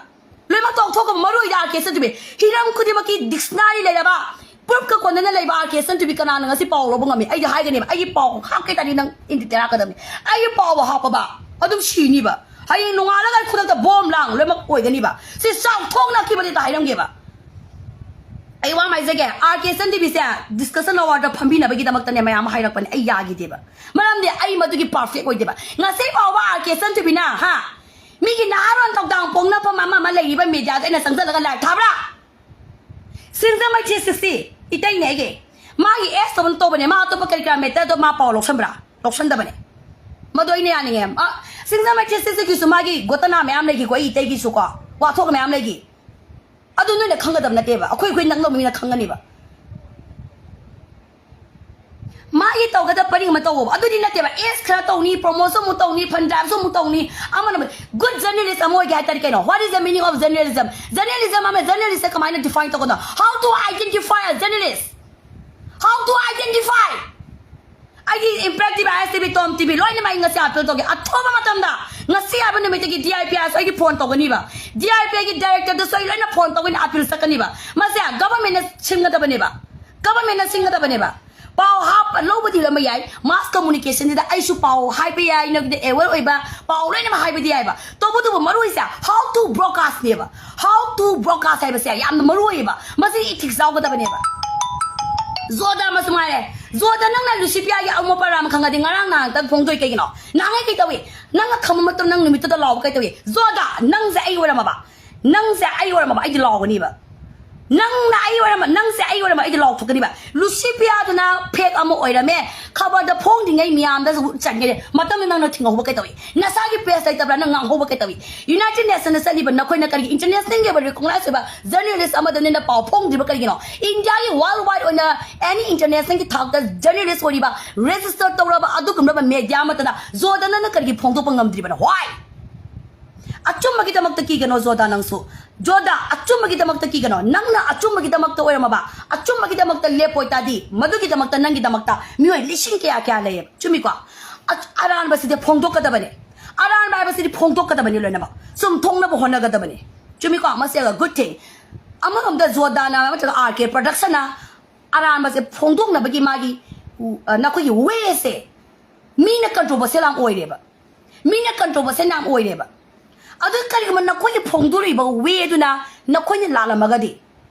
ꯂꯣꯏꯅꯃꯛ ꯇꯣꯛꯊꯣꯛꯈ꯭ꯔꯕ ꯃꯔꯨ ꯑꯣꯏꯗꯤ R K ꯁꯟꯇ꯭ꯔꯤꯕꯤ꯫ ꯍꯤꯔꯝ ꯈꯨꯗꯤꯡꯃꯛꯀꯤ ꯗꯤꯛꯁꯅꯥꯔꯤ ꯂꯩꯔꯕ, ꯄ꯭ꯔꯨꯐꯀ ꯀꯣꯟꯅꯅ ꯂꯩꯕ R K ꯁꯟꯇ꯭ꯔꯤꯕꯤ ꯀꯅꯥꯅ ꯉꯁꯤ ꯄꯥꯎ ꯂꯧꯕ ꯉꯝꯃꯤ? ꯑꯩꯗꯤ ꯍꯥꯏꯒꯅꯦꯕ, ꯑꯩꯒꯤ ꯄꯥꯎ ꯍꯥꯞꯀꯦ ꯇꯥꯔꯗꯤ ꯅꯪ ꯏꯟꯗꯤꯇꯦꯔꯥ ꯀꯗꯕꯅꯤ꯫ ꯑꯩꯒꯤ ꯄꯥꯎꯕꯨ ꯍꯥꯞꯄꯕ ꯑꯗꯨꯝ ꯁꯤꯅꯤꯕ꯫ ꯍꯌꯦꯡ ꯅꯣꯡꯉꯥꯜꯂꯒ ꯑꯩ ꯈꯨꯗꯛꯇ ꯕꯣꯝ ꯂꯥꯡ ꯂꯣꯏꯅꯃꯛ ꯑꯣꯏꯒꯅꯤꯕ꯫ ꯁꯤ ꯆꯥꯎꯊꯣꯛꯅ ꯑꯀꯤꯕꯗꯤ ꯍꯥꯏꯔꯝꯒꯦꯕ꯫ ꯑꯩ ꯋꯥ ꯑꯃ ꯍꯥꯏꯖꯒꯦ, ꯑꯥꯔ ꯀꯦ ꯁꯟ ꯇꯤꯚꯤꯁꯦ ꯗꯤꯁꯀꯁꯟ ꯑꯋꯥꯔꯗ ꯐꯝꯕꯤꯅꯕꯒꯤꯗꯃꯛꯇꯅꯦ ꯃꯌꯥꯝ ꯑꯃ ꯍꯥꯏꯔꯛꯄꯅꯦ, ꯑꯩ ꯌꯥꯈꯤꯗꯦꯕ꯫ ꯃꯔꯝꯗꯤ ꯑꯩ ꯃꯗꯨꯒꯤ ꯄꯔꯐꯦꯛ ꯑꯣꯏꯗꯦꯕ꯫ ꯉꯁꯤ ꯐꯥꯎꯕ ꯑꯥꯔ ꯀꯦ ꯁꯟ ꯇꯤꯚꯤꯅ, ꯍꯥ, ꯃꯤꯒꯤ ꯅꯍꯥꯔꯣꯟ ꯊꯧꯗꯥꯡ ꯄꯣꯛꯅꯐꯝ ꯑꯃ ꯑꯃ ꯂꯩꯔꯤꯕ ꯃꯦꯗꯤꯌꯥꯗ ꯑꯩꯅ ꯆꯪꯁꯤꯜꯂꯒ ꯂꯥꯏꯚ ꯊꯥꯕ꯭ꯔꯥ? ꯁꯤꯡꯖꯃꯩ ꯊ꯭ꯔꯤ ꯁꯤꯛꯁꯇꯤ ꯏꯇꯩꯅꯦ ꯑꯩꯒꯤ꯫ ꯃꯥꯒꯤ ꯑꯦꯁ ꯇꯧꯕꯅ ꯇꯧꯕꯅꯦ, ꯃꯥ ꯑꯇꯣꯞꯄ ꯀꯔꯤ ꯀꯔꯥ ꯃꯦꯇꯔꯗꯣ ꯃꯥ ꯄꯥꯎ ꯂꯧꯁꯟꯕ꯭ꯔꯥ? ꯂꯧꯁꯟꯗꯕꯅꯦ꯫ ꯃꯗꯨ ꯑꯩꯅ ꯌꯥꯅꯤꯡꯉꯦ꯫ ꯑ, ꯁꯤꯡꯖꯃꯩ ꯊ꯭ꯔꯤ ꯁꯤꯛꯁꯇꯤꯒꯤꯁꯨ ꯃꯥꯒꯤ ꯒꯣꯇꯅꯥ ꯃꯌꯥꯝ ꯂꯩꯈꯤꯀꯣ, ꯑꯩ ꯏꯇꯩꯒꯤꯁꯨꯀꯣ, ꯋꯥꯊꯣꯛ ꯃꯌꯥꯝ ꯂꯩꯈꯤ꯫ ꯑꯗꯨ ꯅꯣꯏꯅ ꯈꯪꯒꯗꯕ ꯅꯠꯇꯦꯕ, ꯑꯩꯈꯣꯏ ꯑꯩꯈꯣꯏ ꯅꯛꯅꯕ ꯃꯤꯅ ꯈꯪꯒꯅꯤꯕ꯫ ꯃꯥꯒꯤ ꯇꯧꯒꯗꯕ ꯄꯔꯤꯡ ꯑꯃ ꯇꯧꯋꯣꯕ꯫ ꯑꯗꯨꯗꯤ ꯅꯠꯇꯦꯕ, ꯑꯦꯁ ꯈꯔ ꯇꯧꯅꯤ, ꯄ꯭ꯔꯣꯃꯣꯁꯟ ꯑꯃꯨꯛ ꯇꯧꯅꯤ, ꯐꯟ ꯗ꯭ꯔꯥꯏꯚꯁꯨ ꯑꯃꯨꯛ ꯇꯧꯅꯤ, ꯑꯃꯅ ꯑꯃꯨꯛ꯫ ꯒꯨꯗ ꯖꯔꯅꯦꯂꯤꯁ ꯑꯃ ꯑꯣꯏꯒꯦ ꯍꯥꯏ ꯇꯥꯔꯗꯤ ꯀꯩꯅꯣ? What is the meaning of journalism? Journalism ꯑꯃ, ꯖꯔꯅꯦꯂꯤꯁꯁꯦ ꯀꯃꯥꯏꯅ ꯗꯤꯐꯥꯏꯟ ꯇꯧꯒꯗꯣ? How to identify a journalist? How to identify? ꯑꯩꯒꯤ Impact T V, I S T V, Tom T V ꯂꯣꯏꯅꯃꯛ ꯑꯩ ꯉꯁꯤ ꯑꯥꯄꯤꯜ ꯇꯧꯒꯦ꯫ ꯑꯊꯨꯕ ꯃꯇꯝꯗ, ꯉꯁꯤ ꯍꯥꯏꯕ ꯅꯨꯃꯤꯠꯇꯒꯤ ꯗꯤ ꯑꯥꯏ ꯄꯤ ꯑꯥꯏꯁꯨ ꯑꯩꯒꯤ ꯐꯣꯟ ꯇꯧꯒꯅꯤꯕ, ꯗꯤ ꯑꯥꯏ ꯄꯤ ꯑꯥꯏꯒꯤ ꯗꯥꯏꯔꯦꯛꯇꯔꯗꯁꯨ ꯑꯩ ꯂꯣꯏꯅ ꯐꯣꯟ ꯇꯧꯒꯅꯤ, ꯑꯥꯄꯤꯜ ꯆꯠꯀꯅꯤꯕ꯫ ꯃꯁꯦ ꯒꯚꯔꯟꯃꯦꯟꯠꯅ ꯁꯤꯟꯒꯗꯕꯅꯦꯕ, ꯒꯚꯔꯟꯃꯦꯟꯠꯅ ꯁꯤꯟꯒꯗꯕꯅꯦꯕ꯫ ꯄꯥꯎ ꯍꯥꯞꯄ ꯂꯧꯕꯗꯤ ꯂꯧꯕ ꯌꯥꯏ, ꯃꯥꯁ ꯀꯝꯃꯨꯅꯤꯀꯦꯁꯟꯁꯤꯗ ꯑꯩꯁꯨ ꯄꯥꯎ ꯍꯥꯏꯕ ꯌꯥꯏ, ꯅꯪꯒꯤꯗ ꯑꯦꯋꯦꯌꯔ ꯑꯣꯏꯕ ꯄꯥꯎ ꯂꯣꯏꯅꯃꯛ ꯍꯥꯏꯕꯗꯤ ꯌꯥꯏꯕ꯫ ꯇꯧꯕꯇꯕꯨ ꯃꯔꯨ ꯑꯣꯏꯁꯦ how to broadcastꯅꯦꯕ꯫ How to broadcast ꯍꯥꯏꯕꯁꯦ ꯌꯥꯝꯅ ꯃꯔꯨ ꯑꯣꯏꯌꯦꯕ꯫ ꯃꯁꯤ ꯏꯊꯤꯛꯁ ꯌꯥꯎꯒꯗꯕꯅꯦꯕ꯫ ꯖꯣꯗꯥ ꯑꯃꯁꯨ ꯉꯥꯏꯔꯦ꯫ ꯖꯣꯗꯥ, ꯅꯪꯅ ꯂꯨꯁꯤꯄꯤꯌꯥꯒꯤ ꯑꯃꯣꯠꯄ ꯔꯥꯝ ꯈꯪꯉꯗꯤ ꯉꯔꯥꯡ ꯅꯍꯥꯟꯇ ꯐꯣꯡꯗꯣꯏ ꯀꯩꯒꯤꯅꯣ? ꯅꯍꯥꯟꯉꯩ ꯀꯩ ꯇꯧꯏ? ꯅꯪꯅ ꯈꯪꯕ ꯃꯇꯝ ꯅꯪ ꯅꯨꯃꯤꯠꯇꯨꯗ ꯂꯥꯎꯕ ꯀꯩ ꯇꯧꯏ? ꯖꯣꯗꯥ, ꯅꯪꯁꯦ ꯑꯩ ꯑꯣꯏꯔꯝꯃꯕ, ꯅꯪꯁꯦ ꯑꯩ ꯑꯣꯏꯔꯝꯃꯕ ꯑꯩꯗꯤ ꯂꯥꯎꯒꯅꯤꯕ꯫ ꯅꯪꯅ ꯑꯩ ꯑꯣꯏꯔꯝꯃ, ꯅꯪꯁꯦ ꯑꯩ ꯑꯣꯏꯔꯝꯃ ꯑꯩꯗꯤ ꯂꯥꯎꯊꯣꯛꯀꯅꯤꯕ꯫ ꯂꯨꯁꯤꯄꯤꯌꯥꯗꯨꯅ ꯐꯦꯛ ꯑꯃ ꯑꯣꯏꯔꯝꯃꯦ, ꯈꯕꯔꯗ ꯐꯣꯡꯗ꯭ꯔꯤꯉꯩ ꯃꯤꯌꯥꯝꯗꯁꯨ ꯆꯟꯒꯅꯤ꯫ ꯃꯇꯝꯗꯨ ꯅꯪꯅ ꯊꯤꯡꯍꯧꯕ ꯀꯩ ꯇꯧꯏ? ꯅꯁꯥꯒꯤ ꯄꯦꯖ ꯂꯩꯇꯕ꯭ꯔꯥ? ꯅꯪ ꯉꯥꯡꯍꯧꯕ ꯀꯩ ꯇꯧꯏ? ꯌꯨꯅꯥꯏꯇꯦꯗ ꯅꯦꯁꯟꯗ ꯆꯠꯂꯤꯕ ꯅꯈꯣꯏꯅ ꯀꯔꯤꯒꯤ ꯏꯟꯇꯔꯅꯦꯁꯅꯦꯜꯒꯤ ꯑꯣꯏꯕ ꯔꯤꯀꯣꯛꯅꯥꯏꯖ ꯑꯣꯏꯕ ꯖꯔꯅꯦꯂꯤꯁ ꯑꯃꯗ ꯅꯣꯏꯅ ꯄꯥꯎ ꯐꯣꯡꯗ꯭ꯔꯤꯕ ꯀꯔꯤꯒꯤꯅꯣ? ꯏꯟꯗꯤꯌꯥꯒꯤ ꯋꯥꯔꯜ ꯋꯥꯏꯗ ꯑꯣꯏꯅ ꯑꯦꯅꯤ ꯏꯟꯇꯔꯅꯦꯁꯅꯦꯜꯒꯤ ꯊꯥꯛꯇ ꯖꯔꯅꯦꯂꯤꯁ ꯑꯣꯏꯔꯤꯕ, ꯔꯦꯖꯤꯁꯇꯔ ꯇꯧꯔꯕ ꯑꯗꯨꯒꯨꯝꯂꯕ ꯃꯦꯗꯤꯌꯥ ꯑꯃꯠꯇꯅ ꯖꯣꯗꯥ ꯅꯪꯅ ꯀꯔꯤꯒꯤ ꯐꯣꯡꯗꯣꯛꯄ ꯉꯝꯗ꯭ꯔꯤꯕꯅꯣ? Why? ꯑꯆꯨꯝꯕꯒꯤꯗꯃꯛꯇ ꯀꯤꯒꯅꯣ ꯖꯣꯗꯥ ꯅꯪꯁꯨ꯫ ꯖꯣꯗꯥ, ꯑꯆꯨꯝꯕꯒꯤꯗꯃꯛꯇ ꯀꯤꯒꯅꯣ꯫ ꯅꯪꯅ ꯑꯆꯨꯝꯕꯒꯤꯗꯃꯛꯇ ꯑꯣꯏꯔꯝꯃꯕ, ꯑꯆꯨꯝꯕꯒꯤꯗꯃꯛꯇ ꯂꯦꯞꯄ ꯑꯣꯏꯇꯥꯔꯗꯤ, ꯃꯗꯨꯒꯤꯗꯃꯛꯇ ꯅꯪꯒꯤꯗꯃꯛꯇ ꯃꯤꯑꯣꯏ ꯂꯤꯁꯤꯡ ꯀꯌꯥ ꯀꯌꯥ ꯂꯩꯌꯦꯕ꯫ ꯆꯨꯝꯃꯤꯀꯣ? ꯑ-, ꯑꯔꯥꯟꯕꯁꯤꯗꯤ ꯐꯣꯡꯗꯣꯛꯀꯗꯕꯅꯦ꯫ ꯑꯔꯥꯟꯕ ꯍꯥꯏꯕꯁꯤꯗꯤ ꯐꯣꯡꯗꯣꯛꯀꯗꯕꯅꯤ ꯂꯣꯏꯅꯃꯛ꯫ ꯆꯨꯝꯊꯣꯛꯅꯕ ꯍꯣꯠꯅꯒꯗꯕꯅꯤ꯫ ꯆꯨꯝꯃꯤꯀꯣ? ꯃꯁꯤ a good thing꯫ ꯑꯃꯔꯣꯝꯗ ꯖꯣꯗꯥꯅ ꯅꯠꯇ꯭ꯔꯒ ꯑꯥꯔ ꯀꯦ ꯄ꯭ꯔꯗꯛꯁꯟꯅ ꯑꯔꯥꯟꯕꯁꯦ ꯐꯣꯡꯗꯣꯛꯅꯕꯒꯤ ꯃꯥꯒꯤ, ꯎ, ꯑ, ꯅꯈꯣꯏꯒꯤ ꯋꯦꯁꯦ ꯃꯤꯅ ꯀꯟꯇ꯭ꯔꯣꯚꯔꯁꯤꯌꯦꯜ ꯌꯥꯝ ꯑꯣꯏꯔꯦꯕ꯫ ꯃꯤꯅ ꯀꯟꯇ꯭ꯔꯣꯚꯔꯁꯤꯌꯦꯜ ꯌꯥꯝ ꯑꯣꯏꯔꯦꯕ꯫ ꯑꯗꯨ ꯀꯔꯤꯒꯨꯝꯕ ꯅꯈꯣꯏꯒꯤ ꯐꯣꯡꯗꯣꯔꯛꯏꯕ ꯋꯦꯗꯨꯅ ꯅꯈꯣꯏꯅ ꯂꯥꯜꯂꯝꯃꯒꯗꯤ,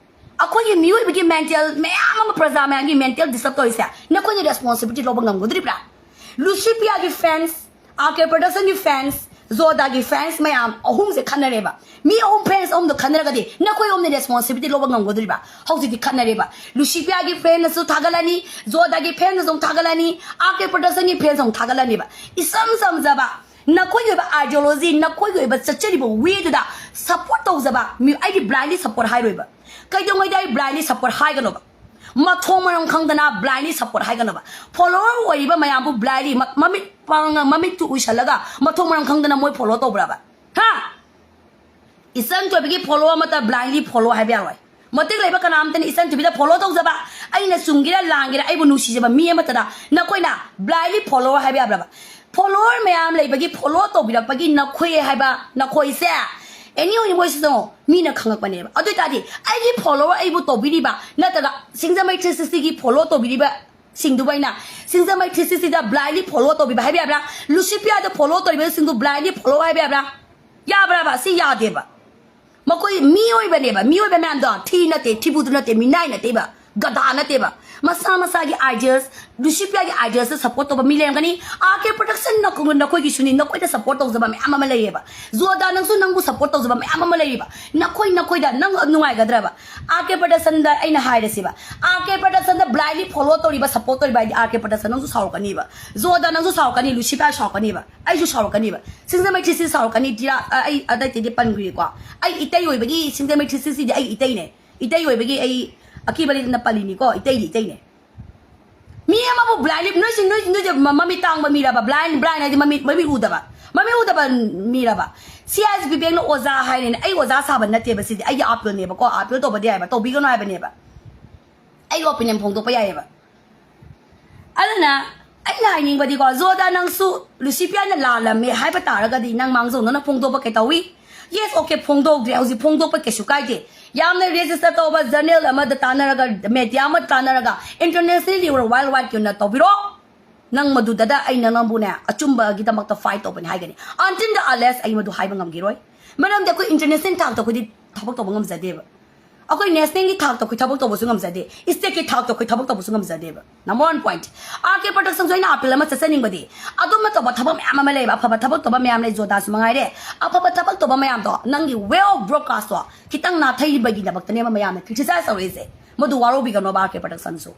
ꯑꯩꯈꯣꯏꯒꯤ ꯃꯤꯑꯣꯏꯕꯒꯤ ꯃꯦꯟꯇꯦꯜ ꯃꯌꯥꯝ ꯑꯃ, ꯄ꯭ꯔꯖꯥ ꯃꯌꯥꯝꯒꯤ ꯃꯦꯟꯇꯦꯜ ꯗꯤꯁꯇꯔꯕ ꯇꯧꯔꯤꯁꯦ ꯅꯈꯣꯏꯅ ꯔꯦꯁꯄꯣꯟꯁꯤꯕꯤꯂꯤꯇꯤ ꯂꯧꯕ ꯉꯝꯒꯗ꯭ꯔꯤꯕ꯭ꯔꯥ? ꯂꯨꯁꯤꯄꯤꯌꯥꯒꯤ ꯐꯦꯟꯁ, ꯑꯥꯔ ꯀꯦ ꯄ꯭ꯔꯗꯛꯁꯟꯒꯤ ꯐꯦꯟꯁ, ꯖꯣꯗꯥꯒꯤ ꯐꯦꯟꯁ ꯃꯌꯥꯝ ꯑꯍꯨꯝꯁꯦ ꯈꯟꯅꯔꯦꯕ꯫ ꯃꯤ ꯑꯍꯨꯝ, ꯐꯦꯟꯁ ꯑꯍꯨꯝꯗꯣ ꯈꯟꯅꯔꯒꯗꯤ ꯅꯈꯣꯏ ꯑꯍꯨꯝꯅ ꯔꯦꯁꯄꯣꯟꯁꯤꯕꯤꯂꯤꯇꯤ ꯂꯧꯕ ꯉꯝꯒꯗ꯭ꯔꯤꯕ? ꯍꯧꯖꯤꯛꯇꯤ ꯈꯟꯅꯔꯦꯕ꯫ ꯂꯨꯁꯤꯄꯤꯌꯥꯒꯤ ꯐꯦꯟꯅꯁꯨ ꯊꯥꯒꯠꯂꯅꯤ, ꯖꯣꯗꯥꯒꯤ ꯐꯦꯟꯅꯁꯨ ꯑꯃꯨꯛ ꯊꯥꯒꯠꯂꯅꯤ, ꯑꯥꯔ ꯀꯦ ꯄ꯭ꯔꯗꯛꯁꯟꯒꯤ ꯐꯦꯟꯁ ꯑꯃꯨꯛ ꯊꯥꯒꯠꯂꯅꯤꯕ꯫ ꯏꯆꯝ ꯆꯝꯖꯕ ꯅꯈꯣꯏꯒꯤ ꯑꯣꯏꯕ ꯑꯥꯏꯗꯤꯌꯣꯂꯣꯖꯤ, ꯅꯈꯣꯏꯒꯤ ꯑꯣꯏꯕ ꯆꯠꯆꯔꯤꯕ ꯋꯦꯗꯨꯗ ꯁꯞꯄꯣꯔꯠ ꯇꯧꯖꯕ ꯃꯤ, ꯑꯩꯗꯤ ꯕ꯭ꯂꯥꯏꯟꯂꯤ ꯁꯞꯄꯣꯔꯠ ꯍꯥꯏꯔꯣꯏꯕ꯫ ꯀꯩꯗꯧꯉꯩꯗ ꯑꯩ ꯕ꯭ꯂꯥꯏꯟꯂꯤ ꯁꯞꯄꯣꯔꯠ ꯍꯥꯏꯒꯅꯣꯕ? ꯃꯊꯣꯡ ꯃꯔꯝ ꯈꯪꯗꯅ ꯕ꯭ꯂꯥꯏꯟꯂꯤ ꯁꯞꯄꯣꯔꯠ ꯍꯥꯏꯒꯅꯣꯕ꯫ ꯐꯣꯂꯣꯋꯔ ꯑꯣꯏꯔꯤꯕ ꯃꯌꯥꯝꯕꯨ ꯕ꯭ꯂꯥꯏꯟꯂꯤ ꯃ-, ꯃꯃꯤꯠ ꯄꯥꯡꯉ, ꯃꯃꯤꯠꯇꯨ ꯎꯏꯁꯜꯂꯒ ꯃꯊꯣꯡ ꯃꯔꯝ ꯈꯪꯗꯅ ꯃꯣꯏ ꯐꯣꯂꯣ ꯇꯧꯕ꯭ꯔꯕ? ꯍꯥ? ꯏꯆꯟ ꯊꯣꯏꯕꯤꯒꯤ ꯐꯣꯂꯣ ꯑꯃꯠꯇ ꯕ꯭ꯂꯥꯏꯟꯂꯤ ꯐꯣꯂꯣ ꯍꯥꯏꯕ ꯌꯥꯔꯣꯏ꯫ ꯃꯇꯤꯛ ꯂꯩꯕ ꯀꯅꯥꯝꯇꯅ ꯏꯆꯟ ꯊꯣꯏꯕꯤꯗ ꯐꯣꯂꯣ ꯇꯧꯖꯕ, ꯑꯩꯅ ꯆꯨꯝꯒꯦꯔꯥ ꯂꯥꯟꯒꯦꯔꯥ ꯑꯩꯕꯨ ꯅꯨꯡꯁꯤꯖꯕ ꯃꯤ ꯑꯃꯠꯇꯗ ꯅꯈꯣꯏꯅ ꯕ꯭ꯂꯥꯏꯟꯂꯤ ꯐꯣꯂꯣ ꯍꯥꯏꯕ ꯌꯥꯕ꯭ꯔꯕ? ꯐꯣꯂꯣꯋꯔ ꯃꯌꯥꯝ ꯂꯩꯕꯒꯤ ꯐꯣꯂꯣ ꯇꯧꯕꯤꯔꯛꯄꯒꯤ ꯅꯈꯣꯏ ꯍꯥꯏꯕ ꯅꯈꯣꯏꯁꯦ ꯑꯦꯅꯤ ꯑꯣꯏꯅ ꯃꯣꯏꯁꯤꯁꯨ ꯃꯤꯅ ꯈꯪꯉꯛꯄꯅꯦꯕ꯫ ꯑꯗꯨ ꯑꯣꯏ ꯇꯥꯔꯗꯤ ꯑꯩꯒꯤ ꯐꯣꯂꯣꯋꯔ ꯑꯩꯕꯨ ꯇꯧꯕꯤꯔꯤꯕ ꯅꯠꯇ꯭ꯔꯒ ꯁꯤꯡꯖꯃꯩ ꯊ꯭ꯔꯤ ꯁꯤꯛꯁꯇꯤꯒꯤ ꯐꯣꯂꯣ ꯇꯧꯕꯤꯔꯤꯕ ꯁꯤꯡꯗꯨꯕꯨ ꯑꯩꯅ ꯁꯤꯡꯖꯃꯩ ꯊ꯭ꯔꯤ ꯁꯤꯛꯁꯇꯤꯗ ꯕ꯭ꯂꯥꯏꯟꯂꯤ ꯐꯣꯂꯣ ꯇꯧꯕꯤꯕ ꯍꯥꯏꯕ ꯌꯥꯕ꯭ꯔꯥ? ꯂꯨꯁꯤꯄꯤꯌꯥꯗ ꯐꯣꯂꯣ ꯇꯧꯔꯤꯕꯁꯤꯡꯗꯨ ꯕ꯭ꯂꯥꯏꯟꯂꯤ ꯐꯣꯂꯣ ꯍꯥꯏꯕ ꯌꯥꯕ꯭ꯔꯥ? ꯌꯥꯕ꯭ꯔꯕ? ꯁꯤ ꯌꯥꯗꯦꯕ꯫ ꯃꯈꯣꯏ ꯃꯤꯑꯣꯏꯕꯅꯦꯕ꯫ ꯃꯤꯑꯣꯏꯕ ꯃꯌꯥꯝꯗꯣ ꯊꯤ ꯅꯠꯇꯦ, ꯊꯤꯕꯨꯗꯨ ꯅꯠꯇꯦ, ꯃꯤꯅꯥꯏ ꯅꯠꯇꯦꯕ, ꯒꯙꯥ ꯅꯠꯇꯦꯕ꯫ ꯃꯁꯥ ꯃꯁꯥꯒꯤ ꯑꯥꯏꯗꯤꯌꯥꯁ, ꯂꯨꯁꯤꯄꯤꯌꯥꯒꯤ ꯑꯥꯏꯗꯤꯌꯥꯁꯇ ꯁꯞꯄꯣꯔꯠ ꯇꯧꯕ ꯃꯤ ꯂꯩꯔꯝꯒꯅꯤ꯫ ꯑꯥꯔ ꯀꯦ ꯄ꯭ꯔꯗꯛꯁꯟ ꯅꯈꯣꯏ-, ꯅꯈꯣꯏꯒꯤꯁꯨꯅꯤ, ꯅꯈꯣꯏꯗ ꯁꯞꯄꯣꯔꯠ ꯇꯧꯖꯕ ꯃꯌꯥꯝ ꯑꯃ ꯂꯩꯌꯦꯕ꯫ ꯖꯣꯗꯥ, ꯅꯪꯁꯨ ꯅꯪꯕꯨ ꯁꯞꯄꯣꯔꯠ ꯇꯧꯖꯕ ꯃꯌꯥꯝ ꯑꯃ ꯂꯩꯔꯤꯕ꯫ ꯅꯈꯣꯏ ꯅꯈꯣꯏꯗ ꯅꯪ ꯅꯨꯡꯉꯥꯏꯒꯗ꯭ꯔꯕ? ꯑꯥꯔ ꯀꯦ ꯄ꯭ꯔꯗꯛꯁꯟꯗ ꯑꯩꯅ ꯍꯥꯏꯔꯁꯤꯕ, ꯑꯥꯔ ꯀꯦ ꯄ꯭ꯔꯗꯛꯁꯟꯗ ꯕ꯭ꯂꯥꯏꯟꯂꯤ ꯐꯣꯂꯣ ꯇꯧꯔꯤꯕ, ꯁꯞꯄꯣꯔꯠ ꯇꯧꯔꯤꯕ ꯍꯥꯏꯗꯤ ꯑꯥꯔ ꯀꯦ ꯄ꯭ꯔꯗꯛꯁꯟ ꯅꯪꯁꯨ ꯁꯥꯎꯔꯛꯀꯅꯤꯕ, ꯖꯣꯗꯥ ꯅꯪꯁꯨ ꯁꯥꯎꯔꯛꯀꯅꯤ, ꯂꯨꯁꯤꯄꯤꯌꯥ ꯁꯥꯎꯔꯛꯀꯅꯤꯕ, ꯑꯩꯁꯨ ꯁꯥꯎꯔꯛꯀꯅꯤꯕ, ꯁꯤꯡꯖꯃꯩ ꯊ꯭ꯔꯤ ꯁꯤꯛꯁꯇꯤ ꯁꯥꯎꯔꯛꯀꯅꯤ, ꯇꯤꯔꯥ, ꯑ, ꯑꯩ ꯑꯗꯩꯗꯤ ꯄꯟꯈ꯭ꯔꯤꯀꯣ꯫ ꯑꯩ ꯏꯇꯩ ꯑꯣꯏꯕꯒꯤ ꯁꯤꯡꯖꯃꯩ ꯊ꯭ꯔꯤ ꯁꯤꯛꯁꯇꯤꯗꯤ ꯑꯩ ꯏꯇꯩꯅꯦ꯫ ꯏꯇꯩ ꯑꯣꯏꯕꯒꯤ ꯑꯩ ꯑꯀꯤꯕ ꯂꯩꯇꯅ ꯄꯜꯂꯤꯅꯤꯀꯣ, ꯏꯇꯩꯗꯤ ꯏꯇꯩꯅꯦ꯫ ꯃꯤ ꯑꯃꯕꯨ ꯕ꯭ꯂꯥꯏꯟꯂꯤ, ꯅꯣꯏꯁꯤ, ꯅꯣꯏ, ꯅꯣꯏꯁꯦ ꯃ-, ꯃꯃꯤꯠ ꯇꯥꯡꯕ ꯃꯤꯔꯕ? ꯕ꯭ꯂꯥꯏꯟ, ꯕ꯭ꯂꯥꯏꯟ ꯍꯥꯏꯗꯤ ꯃꯃꯤꯠ, ꯃꯃꯤꯠ ꯎꯗꯕ, ꯃꯃꯤꯠ ꯎꯗꯕ ꯃꯤꯔꯕ? ꯁꯤ ꯑꯥꯏ ꯑꯦꯁ ꯕꯤꯕꯦꯛꯅ ꯑꯣꯖꯥ ꯍꯥꯏꯔꯦꯅꯦ꯫ ꯑꯩ ꯑꯣꯖꯥ ꯁꯥꯕ ꯅꯠꯇꯦꯕ ꯁꯤꯗꯤ, ꯑꯩꯒꯤ ꯑꯥꯄꯤꯜꯅꯦꯕꯀꯣ, ꯑꯥꯄꯤꯜ ꯇꯧꯕꯗꯤ ꯌꯥꯏꯕ, ꯇꯧꯕꯤꯒꯅꯨ ꯍꯥꯏꯕꯅꯦꯕ꯫ ꯑꯩꯒꯤ ꯑꯣꯄꯤꯅꯤꯌꯟ ꯐꯣꯡꯗꯣꯛꯄ ꯌꯥꯏꯌꯦꯕ꯫ ꯑꯗꯨꯅ ꯑꯩꯅ ꯍꯥꯏꯅꯤꯡꯕꯗꯤꯀꯣ, ꯖꯣꯗꯥ, ꯅꯪꯁꯨ ꯂꯨꯁꯤꯄꯤꯌꯥꯅ ꯂꯥꯜꯂꯝꯃꯦ ꯍꯥꯏꯕ ꯇꯥꯔꯒꯗꯤ ꯅꯪ ꯃꯥꯡꯖꯧꯅꯅ ꯐꯣꯡꯗꯣꯛꯄ ꯀꯩꯇꯧꯏ? ꯌꯦꯁ, ꯑꯣꯀꯦ, ꯐꯣꯡꯗꯣꯛꯇ꯭ꯔꯦ, ꯍꯧꯖꯤꯛ ꯐꯣꯡꯗꯣꯛꯄ ꯀꯩꯁꯨ ꯀꯥꯏꯗꯦ꯫ ꯌꯥꯝꯅ ꯔꯦꯖꯤꯁꯇꯔ ꯇꯧꯕ ꯖꯔꯅꯦꯜ ꯑꯃꯗ ꯇꯥꯟꯅꯔꯒ, ꯃꯦꯗꯤꯌꯥ ꯑꯃꯗ ꯇꯥꯟꯅꯔꯒ, ꯏꯟꯇꯔꯅꯦꯁꯅꯦꯜꯂꯤ ꯑꯣꯔ ꯋꯥꯔꯜ ꯋꯥꯏꯗꯀꯤ ꯑꯣꯏꯅ ꯇꯧꯕꯤꯔꯣ꯫ ꯅꯪ ꯃꯗꯨꯗꯗ ꯑꯩꯅ ꯅꯪꯕꯨꯅꯦ ꯑꯆꯨꯝꯕꯒꯤꯗꯃꯛꯇ ꯐꯥꯏꯠ ꯇꯧꯕꯅꯤ ꯍꯥꯏꯒꯅꯤ꯫ Until the unless ꯑꯩ ꯃꯗꯨ ꯍꯥꯏꯕ ꯉꯝꯈꯤꯔꯣꯏ꯫ ꯃꯔꯝꯗꯤ ꯑꯩꯈꯣꯏ ꯏꯟꯇꯔꯅꯦꯁꯅꯦꯜ ꯊꯥꯛꯇ ꯑꯩꯈꯣꯏꯗꯤ ꯊꯕꯛ ꯇꯧꯕ ꯉꯝꯖꯗꯦꯕ꯫ ꯑꯩꯈꯣꯏ ꯅꯦꯁꯅꯦꯜꯒꯤ ꯊꯥꯛꯇ ꯑꯩꯈꯣꯏ ꯊꯕꯛ ꯇꯧꯕꯁꯨ ꯉꯝꯖꯗꯦ, ꯏꯁꯇꯦꯠꯀꯤ ꯊꯥꯛꯇ ꯑꯩꯈꯣꯏ ꯊꯕꯛ ꯇꯧꯕꯁꯨ ꯉꯝꯖꯗꯦꯕ꯫ Number one point. R K ꯄ꯭ꯔꯗꯛꯁꯟꯁꯨ ꯑꯩꯅ ꯑꯥꯄꯤꯜ ꯑꯃ ꯆꯠꯆꯅꯤꯡꯕꯗꯤ, ꯑꯗꯨꯝꯅ ꯇꯧꯕ ꯊꯕꯛ ꯃꯌꯥꯝ ꯑꯃ ꯂꯩꯌꯦꯕ, ꯑꯐꯕ ꯊꯕꯛ ꯇꯧꯕ ꯃꯌꯥꯝ ꯂꯩ, ꯖꯣꯗꯥꯁꯨ ꯃꯉꯥꯏꯔꯦ꯫ ꯑꯐꯕ ꯊꯕꯛ ꯇꯧꯕ ꯃꯌꯥꯝꯗꯣ, ꯅꯪꯒꯤ ꯋꯦ ꯑꯣꯐ ꯕ꯭ꯔꯣꯗꯀꯥꯁꯇꯣ ꯈꯤꯇꯪ ꯅꯥꯊꯩꯕꯒꯤꯗꯃꯛꯇꯅꯦꯕ ꯃꯌꯥꯝꯅ ꯀ꯭ꯔꯤꯇꯤꯁꯥꯏꯁ ꯇꯧꯔꯛꯏꯁꯦ꯫ ꯃꯗꯨ ꯋꯥꯔꯧꯕꯤꯒꯅꯣꯕ ꯑꯥꯔ ꯀꯦ ꯄ꯭ꯔꯗꯛꯁꯟꯁꯨ꯫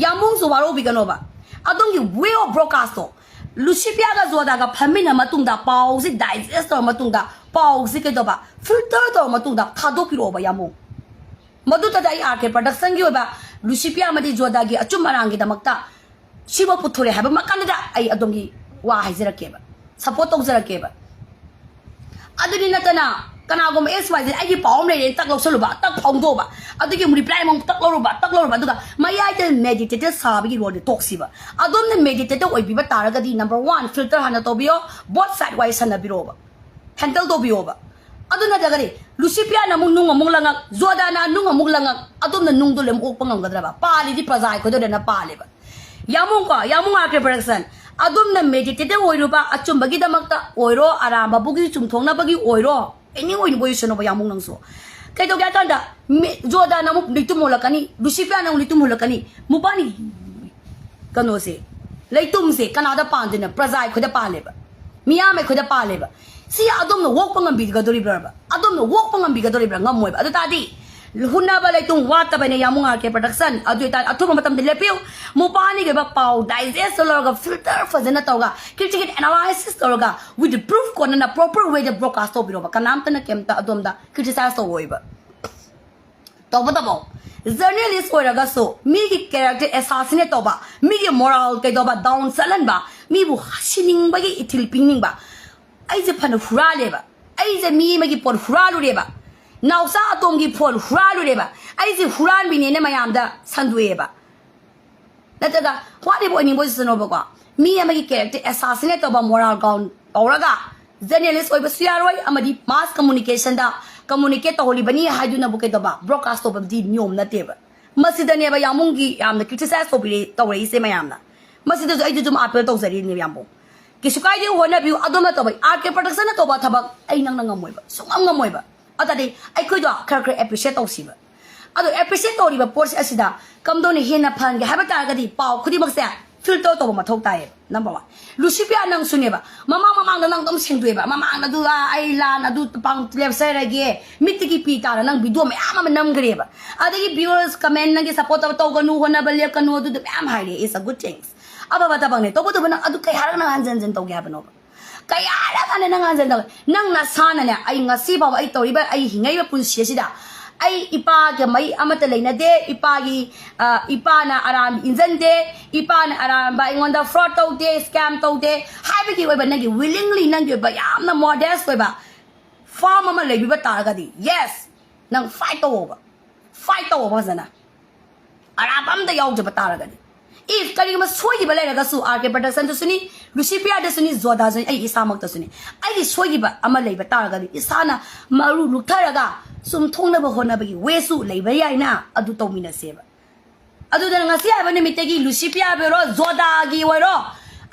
ꯌꯥꯝꯕꯨꯡꯁꯨ ꯋꯥꯔꯧꯕꯤꯒꯅꯣꯕ꯫ ꯑꯗꯣꯝꯒꯤ ꯋꯦ ꯑꯣꯐ ꯕ꯭ꯔꯣꯗꯀꯥꯁꯇꯣ, ꯂꯨꯁꯤꯄꯤꯌꯥꯒ ꯖꯣꯗꯥꯒ ꯐꯝꯃꯤꯟꯅ ꯃꯇꯨꯡꯗ, ꯄꯥꯎꯁꯤ ꯗꯥꯏꯖꯦꯁ ꯇꯧꯔ ꯃꯇꯨꯡꯗ, ꯄꯥꯎꯁꯤ ꯀꯩꯗꯧꯕ, ꯐꯤꯜꯇꯔ ꯇꯧꯔ ꯃꯇꯨꯡꯗ ꯊꯥꯗꯣꯛꯄꯤꯔꯛꯑꯣꯕ ꯌꯥꯝꯕꯨꯡ꯫ ꯃꯗꯨꯗ ꯑꯩ ꯑꯥꯔ ꯀꯦ ꯄ꯭ꯔꯗꯛꯁꯟꯒꯤ ꯑꯣꯏꯕ ꯂꯨꯁꯤꯄꯤꯌꯥ ꯑꯃꯗꯤ ꯖꯣꯗꯥꯒꯤ ꯑꯆꯨꯝ ꯑꯔꯥꯟꯒꯤꯗꯃꯛꯇ ꯁꯤꯃ ꯄꯨꯊꯣꯔꯛꯑꯦ ꯍꯥꯏꯕ ꯃꯈꯥꯗꯨꯗ ꯑꯩ ꯑꯗꯣꯝꯒꯤ ꯋꯥ ꯍꯥꯏꯖꯔꯛꯀꯦꯕ, ꯁꯞꯄꯣꯔꯠ ꯇꯧꯖꯔꯛꯀꯦꯕ꯫ ꯑꯗꯨꯗꯤ ꯅꯠꯇꯅ, ꯀꯅꯥꯒꯨꯝꯕ ꯑꯦꯛꯁ ꯋꯥꯏ ꯖꯦ ꯑꯩꯒꯤ ꯄꯥꯎ ꯑꯃ ꯂꯩꯔꯦꯅ ꯇꯛ ꯂꯧꯁꯜꯂꯨꯕ, ꯇꯛ ꯐꯣꯡꯗꯣꯛꯑꯕ, ꯑꯗꯨꯒꯤ ꯑꯃꯨꯛ ꯔꯤꯄ꯭ꯂꯥꯏ ꯑꯃꯨꯛ ꯇꯛ ꯂꯧꯔꯨꯕ, ꯇꯛ ꯂꯧꯔꯨꯕ, ꯑꯗꯨꯒ ꯃꯌꯥꯏꯗ ꯃꯦꯗꯤꯇꯦꯇꯦꯠ ꯁꯥꯕꯒꯤ ꯔꯣꯜꯗꯤ ꯇꯣꯛꯁꯤꯕ꯫ ꯑꯗꯣꯝꯅ ꯃꯦꯗꯤꯇꯦꯇꯦꯠ ꯑꯣꯏꯕꯤꯕ ꯇꯥꯔꯒꯗꯤ, ꯅꯝꯕꯔ ꯋꯥꯟ, ꯐꯤꯜꯇꯔ ꯍꯥꯟꯅ ꯇꯧꯕꯤꯌꯣ, ꯕꯣꯠ ꯁꯥꯏꯠ ꯋꯥꯔꯤ ꯁꯥꯟꯅꯕꯤꯔꯣꯕ, ꯍꯦꯟꯗꯜ ꯇꯧꯕꯤꯌꯣꯕ꯫ ꯑꯗꯨ ꯅꯠꯇ꯭ꯔꯒꯗꯤ ꯂꯨꯁꯤꯄꯤꯌꯥꯅ ꯑꯃꯨꯛ ꯅꯨꯡ ꯑꯃꯨꯛ ꯂꯪꯉꯛ, ꯖꯣꯗꯥꯅ ꯅꯨꯡ ꯑꯃꯨꯛ ꯂꯪꯉꯛ, ꯑꯗꯣꯝꯅ ꯅꯨꯡꯗꯣ ꯂꯣꯏ ꯑꯣꯛꯄ ꯉꯝꯒꯗ꯭ꯔꯕ? ꯄꯥꯜꯂꯤꯗꯤ ꯄ꯭ꯔꯖꯥ ꯑꯩꯈꯣꯏꯗ ꯂꯣꯏꯅ ꯄꯥꯜꯂꯦꯕ꯫ ꯌꯥꯃꯨꯡꯀꯣ, ꯌꯥꯃꯨꯡ ꯑꯥꯔ ꯀꯦ ꯄ꯭ꯔꯗꯛꯁꯟ, ꯑꯗꯣꯝꯅ ꯃꯦꯗꯤꯇꯦꯇꯦꯠ ꯑꯣꯏꯔꯨꯕ, ꯑꯆꯨꯝꯕꯒꯤꯗꯃꯛꯇ ꯑꯣꯏꯔꯣ, ꯑꯔꯥꯟꯕꯕꯨꯒꯤ ꯆꯨꯝꯊꯣꯛꯅꯕꯒꯤ ꯑꯣꯏꯔꯣ, ꯑꯦꯅꯤ ꯑꯣꯏꯅ ꯑꯣꯏꯁꯅꯨꯕ ꯌꯥꯃꯨꯡ ꯅꯪꯁꯨ꯫ ꯀꯩꯗꯧꯒꯦ ꯍꯥꯏ ꯀꯥꯟꯗ, ꯃꯤ-, ꯖꯣꯗꯥꯅ ꯑꯃꯨꯛ ꯂꯤꯛꯇꯨꯝ ꯍꯣꯜꯂꯛꯀꯅꯤ, ꯂꯨꯁꯤꯐꯤꯌꯥꯅ ꯑꯃꯨꯛ ꯂꯤꯛꯇꯨꯝ ꯍꯣꯜꯂꯛꯀꯅꯤ, ꯃꯨꯕꯥꯅꯤ ꯀꯩꯅꯣꯁꯦ, ꯂꯩꯇꯨꯝꯁꯦ ꯀꯅꯥꯗ ꯄꯥꯟꯗꯣꯏꯅꯣ? ꯄ꯭ꯔꯖꯥ ꯑꯩꯈꯣꯏꯗ ꯄꯥꯜꯂꯦꯕ, ꯃꯤꯌꯥꯝ ꯑꯩꯈꯣꯏꯗ ꯄꯥꯜꯂꯦꯕ꯫ ꯁꯤ ꯑꯗꯣꯝꯅ ꯑꯣꯛꯄ ꯉꯝꯕꯤꯒꯗꯧꯔꯤꯕ꯭ꯔꯕ? ꯑꯗꯣꯝꯅ ꯑꯣꯛꯄ ꯉꯝꯕꯤꯒꯗꯧꯔꯤꯕ꯭ꯔꯥ? ꯉꯝꯃꯣꯏꯕ꯫ ꯑꯗꯨ ꯇꯥꯔꯗꯤ ꯍꯨꯟꯅꯕ ꯂꯩꯇꯨꯝ ꯋꯥꯠꯇꯕꯅꯦ ꯌꯥꯃꯨꯡ ꯑꯥꯔ ꯀꯦ ꯄ꯭ꯔꯗꯛꯁꯟ꯫ ꯑꯗꯨ ꯑꯣꯏꯇꯥꯔꯗꯤ ꯑꯊꯨꯕ ꯃꯇꯝꯗ ꯂꯦꯞꯄꯤꯌꯨ꯫ ꯃꯨꯕꯥꯅꯤꯒꯤ ꯑꯣꯏꯕ ꯄꯥꯎ ꯗꯥꯏꯖꯦꯁ ꯇꯧꯔꯒ, ꯐꯤꯜꯇꯔ ꯐꯖꯅ ꯇꯧꯔꯒ, ꯀ꯭ꯔꯤꯇꯤꯀꯦꯜ ꯑꯦꯅꯥꯂꯥꯏꯁꯤꯁ ꯇꯧꯔꯒ, with proof ꯀꯣꯟꯅꯅ ꯄ꯭ꯔꯣꯄꯔ ꯋꯦꯗ ꯕ꯭ꯔꯣꯗꯀꯥꯁ ꯇꯧꯕꯤꯔꯣꯕ꯫ ꯀꯅꯥꯝꯇꯅ ꯀꯩꯝꯇ ꯑꯗꯣꯝꯗ ꯀ꯭ꯔꯤꯇꯤꯁꯥꯏꯁ ꯇꯧꯔꯣꯏꯕ꯫ ꯇꯧꯕꯇꯕꯨ, ꯖꯔꯅꯦꯂꯤꯁ ꯑꯣꯏꯔꯒꯁꯨ ꯃꯤꯒꯤ ꯀꯦꯔꯦꯛꯇꯔ ꯑꯦꯁꯥꯁꯤꯅꯦꯠ ꯇꯧꯕ, ꯃꯤꯒꯤ ꯃꯣꯔꯥꯜ ꯀꯩꯗꯧꯕ ꯗꯥꯎꯟ ꯆꯠꯍꯟꯕ, ꯃꯤꯕꯨ ꯁꯤꯅꯤꯡꯕꯒꯤ ꯏꯊꯤꯜ ꯄꯤꯅꯤꯡꯕ, ꯑꯩꯁꯦ ꯐꯅ ꯍꯨꯔꯥꯜꯂꯦꯕ, ꯑꯩꯁꯦ ꯃꯤ ꯑꯃꯒꯤ ꯄꯣꯠ ꯍꯨꯔꯥꯜꯂꯨꯔꯦꯕ, ꯅꯥꯎꯆꯥ ꯑꯇꯣꯝꯒꯤ ꯐꯣꯟ ꯍꯨꯔꯥꯜꯂꯨꯔꯦꯕ, ꯑꯩꯁꯦ ꯍꯨꯔꯥꯟꯕꯤꯅꯦꯅ ꯃꯌꯥꯝꯗ ꯁꯟꯗꯣꯛꯑꯦꯕ꯫ ꯅꯠꯇ꯭ꯔꯒ ꯋꯥꯠꯂꯤꯕ ꯑꯣꯏꯅꯤꯡꯕ ꯑꯣꯏꯁꯅꯣꯕꯀꯣ, ꯃꯤ ꯑꯃꯒꯤ ꯀꯦꯔꯦꯛꯇꯔ ꯑꯦꯁꯥꯁꯤꯅꯦꯠ ꯇꯧꯕ, ꯃꯣꯔꯥꯜ ꯒ꯭ꯔꯥꯎꯟ ꯇꯧꯔꯒ, ꯖꯔꯅꯦꯂꯤꯁ ꯑꯣꯏꯕꯁꯨ ꯌꯥꯔꯣꯏ ꯑꯃꯗꯤ ꯃꯥꯁ ꯀꯝꯃꯨꯅꯤꯀꯦꯁꯟꯗ ꯀꯝꯃꯨꯅꯤꯀꯦꯠ ꯇꯧꯍꯜꯂꯤꯕꯅꯤ ꯍꯥꯏꯗꯨꯅꯕꯨ ꯀꯩꯗꯧꯕ ꯕ꯭ꯔꯣꯗꯀꯥꯁ ꯇꯧꯕꯗꯤ ꯅꯤꯌꯣꯝ ꯅꯠꯇꯦꯕ꯫ ꯃꯁꯤꯗꯅꯦꯕ ꯌꯥꯃꯨꯡꯒꯤ ꯌꯥꯝꯅ ꯀ꯭ꯔꯤꯇꯤꯁꯥꯏꯁ ꯇꯧꯕꯤꯔꯦ, ꯇꯧꯔꯛꯏꯁꯦ ꯃꯌꯥꯝꯅ꯫ ꯃꯁꯤꯗꯁꯨ ꯑꯩꯁꯨ ꯑꯗꯨꯝ ꯑꯥꯄꯤꯜ ꯇꯧꯖꯔꯤꯅꯦꯕ ꯌꯥꯝꯕꯨꯡ꯫ ꯀꯩꯁꯨ ꯀꯥꯏꯗꯦ, ꯍꯣꯠꯅꯕꯤꯌꯨ꯫ ꯑꯗꯣꯝꯅ ꯇꯧꯕ, ꯑꯥꯔ ꯀꯦ ꯄ꯭ꯔꯗꯛꯁꯟꯅ ꯇꯧꯕ ꯊꯕꯛ ꯑꯩ ꯅꯪꯅ ꯉꯝꯃꯣꯏꯕ, ꯁꯨꯡꯉꯝ ꯉꯝꯃꯣꯏꯕ꯫ ꯑꯗꯨꯗꯤ ꯑꯩꯈꯣꯏꯗꯣ ꯈꯔ ꯈꯔ ꯑꯦꯄ꯭ꯔꯤꯁꯤꯌꯦꯠ ꯇꯧꯁꯤꯕ꯫ ꯑꯗꯣ ꯑꯦꯄ꯭ꯔꯤꯁꯤꯌꯦꯠ ꯇꯧꯔꯤꯕ ꯄꯣꯠꯁꯦ ꯑꯁꯤꯗ ꯀꯝꯗꯧꯅ ꯍꯦꯟꯅ ꯐꯍꯟꯒꯦ ꯍꯥꯏꯕ ꯇꯥꯔꯒꯗꯤ ꯄꯥꯎ ꯈꯨꯗꯤꯡꯃꯛꯁꯦ ꯐꯤꯜꯇꯔ ꯇꯧꯕ ꯃꯊꯧ ꯇꯥꯏꯌꯦꯕ꯫ ꯅꯝꯕꯔ ꯋꯥꯟ, ꯂꯨꯁꯤꯄꯤꯌꯥ ꯅꯪꯁꯨꯅꯦꯕ, ꯃꯃꯥꯡ ꯃꯃꯥꯡꯗ ꯅꯪ ꯑꯗꯨꯝ ꯁꯦꯡꯗꯣꯛꯑꯦꯕ, ꯃꯃꯥꯡꯗ ꯑꯗꯨ, "ꯑꯥ, ꯑꯩ ꯂꯥꯟ ꯑꯗꯨ ꯄꯥꯡ ꯂꯦꯞꯆꯔꯒꯦ", ꯃꯤꯠꯇꯒꯤ ꯄꯤ ꯇꯥꯔ ꯅꯪ ꯚꯤꯗꯤꯑꯣ ꯃꯌꯥꯝ ꯑꯃ ꯅꯝꯈ꯭ꯔꯦꯕ꯫ ꯑꯗꯒꯤ ꯚꯤꯌꯨꯋꯔꯁ ꯀꯃꯦꯟ ꯅꯪꯒꯤ ꯁꯞꯄꯣꯔꯠ ꯇꯧꯕ ꯇꯧꯒꯅꯨ, ꯍꯣꯠꯅꯕ ꯂꯦꯞꯀꯅꯨ, ꯑꯗꯨꯗꯣ ꯃꯌꯥꯝ ꯍꯥꯏꯔꯦ, it's a good things, ꯑꯐꯕ ꯊꯕꯛꯅꯦ꯫ ꯇꯧꯕꯇꯕꯨ ꯅꯪ ꯑꯗꯨ ꯀꯩ ꯍꯥꯏꯔꯒ ꯅꯪ ꯍꯟꯖꯟ ꯍꯟꯖꯟ ꯇꯧꯒꯦ ꯍꯥꯏꯕꯅꯣꯕ? ꯀꯌꯥꯔꯛ ꯍꯥꯟꯅ ꯅꯪ ꯍꯟꯖꯟ ꯇꯧꯒꯦ? ꯅꯪ ꯅꯁꯥꯅꯅꯦ, ꯑꯩ ꯉꯁꯤ ꯐꯥꯎꯕ ꯑꯩ ꯇꯧꯔꯤꯕ, ꯑꯩ ꯍꯤꯡꯉꯛꯏꯕ ꯄꯨꯟꯁꯤ ꯑꯁꯤꯗ ꯑꯩ ꯏꯄꯥꯒ ꯃꯔꯤ ꯑꯃꯠꯇ ꯂꯩꯅꯗꯦ, ꯏꯄꯥꯒꯤ, ꯑ, ꯏꯄꯥꯅ ꯑꯔꯥꯟꯕ ꯏꯟꯖꯟꯗꯦ, ꯏꯄꯥꯅ ꯑꯔꯥꯟꯕ ꯑꯩꯉꯣꯟꯗ ꯐ꯭ꯔꯣꯗ ꯇꯧꯗꯦ, ꯁ꯭ꯀꯦꯝ ꯇꯧꯗꯦ ꯍꯥꯏꯕꯒꯤ ꯑꯣꯏꯕ ꯅꯪꯒꯤ ꯋꯤꯂꯤꯡꯂꯤ, ꯅꯪꯒꯤ ꯑꯣꯏꯕ ꯌꯥꯝꯅ ꯃꯣꯗꯦꯁ ꯑꯣꯏꯕ ꯐꯥꯔꯝ ꯑꯃ ꯂꯩꯕꯤꯕ ꯇꯥꯔꯒꯗꯤ, ꯌꯦꯁ, ꯅꯪ ꯐꯥꯏꯠ ꯇꯧꯑꯣꯕ, ꯐꯥꯏꯠ ꯇꯧꯑꯣꯕ ꯐꯖꯅ꯫ ꯑꯔꯥꯟꯕ ꯑꯝꯇ ꯌꯥꯎꯗꯕ ꯇꯥꯔꯒꯗꯤ, ꯏꯐ ꯀꯔꯤꯒꯨꯝꯕ ꯁꯣꯏꯈꯤꯕ ꯂꯩꯔꯒꯁꯨ, ꯑꯥꯔ ꯀꯦ ꯄ꯭ꯔꯗꯛꯁꯟꯗꯁꯨꯅꯤ, ꯂꯨꯁꯤꯄꯤꯌꯥꯗꯁꯨꯅꯤ, ꯖꯣꯗꯥꯁꯨꯅꯤ, ꯑꯩ ꯏꯁꯥꯃꯛꯇꯁꯨꯅꯤ, ꯑꯩꯒꯤ ꯁꯣꯏꯈꯤꯕ ꯑꯃ ꯂꯩꯕ ꯇꯥꯔꯒꯗꯤ ꯏꯁꯥꯅ ꯃꯔꯨ ꯂꯨꯛꯊꯔꯒ ꯆꯨꯝꯊꯣꯛꯅꯕ ꯍꯣꯠꯅꯕꯒꯤ ꯋꯦꯁꯨ ꯂꯩꯕ ꯌꯥꯏꯅ, ꯑꯗꯨ ꯇꯧꯃꯤꯟꯅꯁꯦꯕ꯫ ꯑꯗꯨꯗ ꯉꯁꯤ ꯍꯥꯏꯕ ꯅꯨꯃꯤꯠꯇꯒꯤ ꯂꯨꯁꯤꯄꯤꯌꯥꯕꯨ ꯑꯣꯏꯔꯣ, ꯖꯣꯗꯥꯒꯤ ꯑꯣꯏꯔꯣ,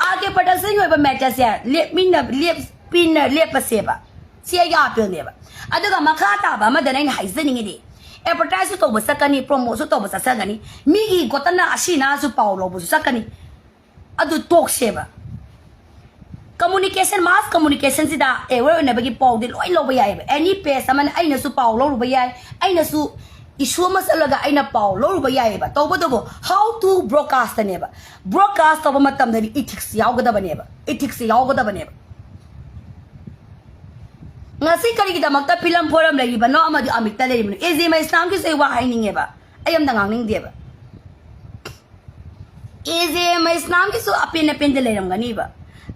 ꯑꯥꯔ ꯀꯦ ꯄ꯭ꯔꯗꯛꯁꯟꯒꯤ ꯑꯣꯏꯕ ꯃꯦꯇꯔꯁꯦ ꯂꯦꯞꯃꯤꯟꯅ-, ꯂꯦꯞꯄꯤꯟꯅ-, ꯂꯦꯞꯄꯁꯦꯕ꯫ ꯁꯤ ꯑꯩꯒꯤ ꯑꯥꯄꯤꯜꯅꯦꯕ꯫ ꯑꯗꯨꯒ ꯃꯈꯥ ꯇꯥꯕ ꯑꯃꯗꯅ ꯑꯩꯅ ꯍꯥꯏꯖꯅꯤꯡꯉꯤꯗꯤ, ꯑꯦꯗꯚꯔꯇꯥꯏꯖꯁꯨ ꯇꯧꯕ ꯆꯠꯀꯅꯤ, ꯄ꯭ꯔꯣꯃꯣꯁꯨ ꯇꯧꯕ ꯆꯠꯆꯒꯅꯤ, ꯃꯤꯒꯤ ꯒꯣꯇꯅ ꯑꯁꯤꯅꯥꯁꯨ ꯄꯥꯎ ꯂꯧꯕꯁꯨ ꯆꯠꯀꯅꯤ꯫ ꯑꯗꯨ ꯇꯣꯛꯁꯦꯕ꯫ ꯀꯝꯃꯨꯅꯤꯀꯦꯁꯟ, ꯃꯥꯁ ꯀꯝꯃꯨꯅꯤꯀꯦꯁꯟꯁꯤꯗ ꯑꯦꯋꯦꯌꯔ ꯑꯣꯏꯅꯕꯒꯤ ꯄꯥꯎꯗꯤ ꯂꯣꯏ ꯂꯧꯕ ꯌꯥꯏꯑꯕ꯫ ꯑꯦꯅꯤ ꯄꯦꯖ ꯑꯃꯅ ꯑꯩꯅꯁꯨ ꯄꯥꯎ ꯂꯧꯔꯨꯕ ꯌꯥꯏ, ꯑꯩꯅꯁꯨ ꯏꯁꯨ ꯑꯃ ꯆꯠꯂꯒ ꯑꯩꯅ ꯄꯥꯎ ꯂꯧꯔꯨꯕ ꯌꯥꯏꯑꯕ꯫ ꯇꯧꯕꯇꯕꯨ how to broadcastꯅꯦꯕ꯫ ꯕ꯭ꯔꯣꯗꯀꯥꯁ ꯇꯧꯕ ꯃꯇꯝꯗꯗꯤ ꯏꯊꯤꯛꯁ ꯌꯥꯎꯒꯗꯕꯅꯦꯕ, ꯏꯊꯤꯛꯁꯁꯦ ꯌꯥꯎꯒꯗꯕꯅꯦꯕ꯫ ꯉꯁꯤ ꯀꯔꯤꯒꯤꯗꯃꯛꯇ ꯐꯤꯂꯝ ꯐꯣꯔꯝ ꯂꯩꯔꯤꯕꯅꯣ ꯑꯃꯗꯤ ꯑꯃꯤꯛꯇ ꯂꯩꯔꯤꯕꯅꯣ? ꯑꯦ ꯖꯦ ꯃꯩꯁꯅꯥꯝꯒꯤꯁꯨ ꯑꯩ ꯋꯥ ꯍꯥꯏꯅꯤꯡꯉꯦꯕ, ꯑꯩ ꯑꯝꯇ ꯉꯥꯡꯅꯤꯡꯗꯦꯕ꯫ ꯑꯦ ꯖꯦ ꯃꯩꯁꯅꯥꯝꯒꯤꯁꯨ ꯑꯄꯦꯟ ꯑꯄꯦꯟꯗ ꯂꯩꯔꯝꯒꯅꯤꯕ꯫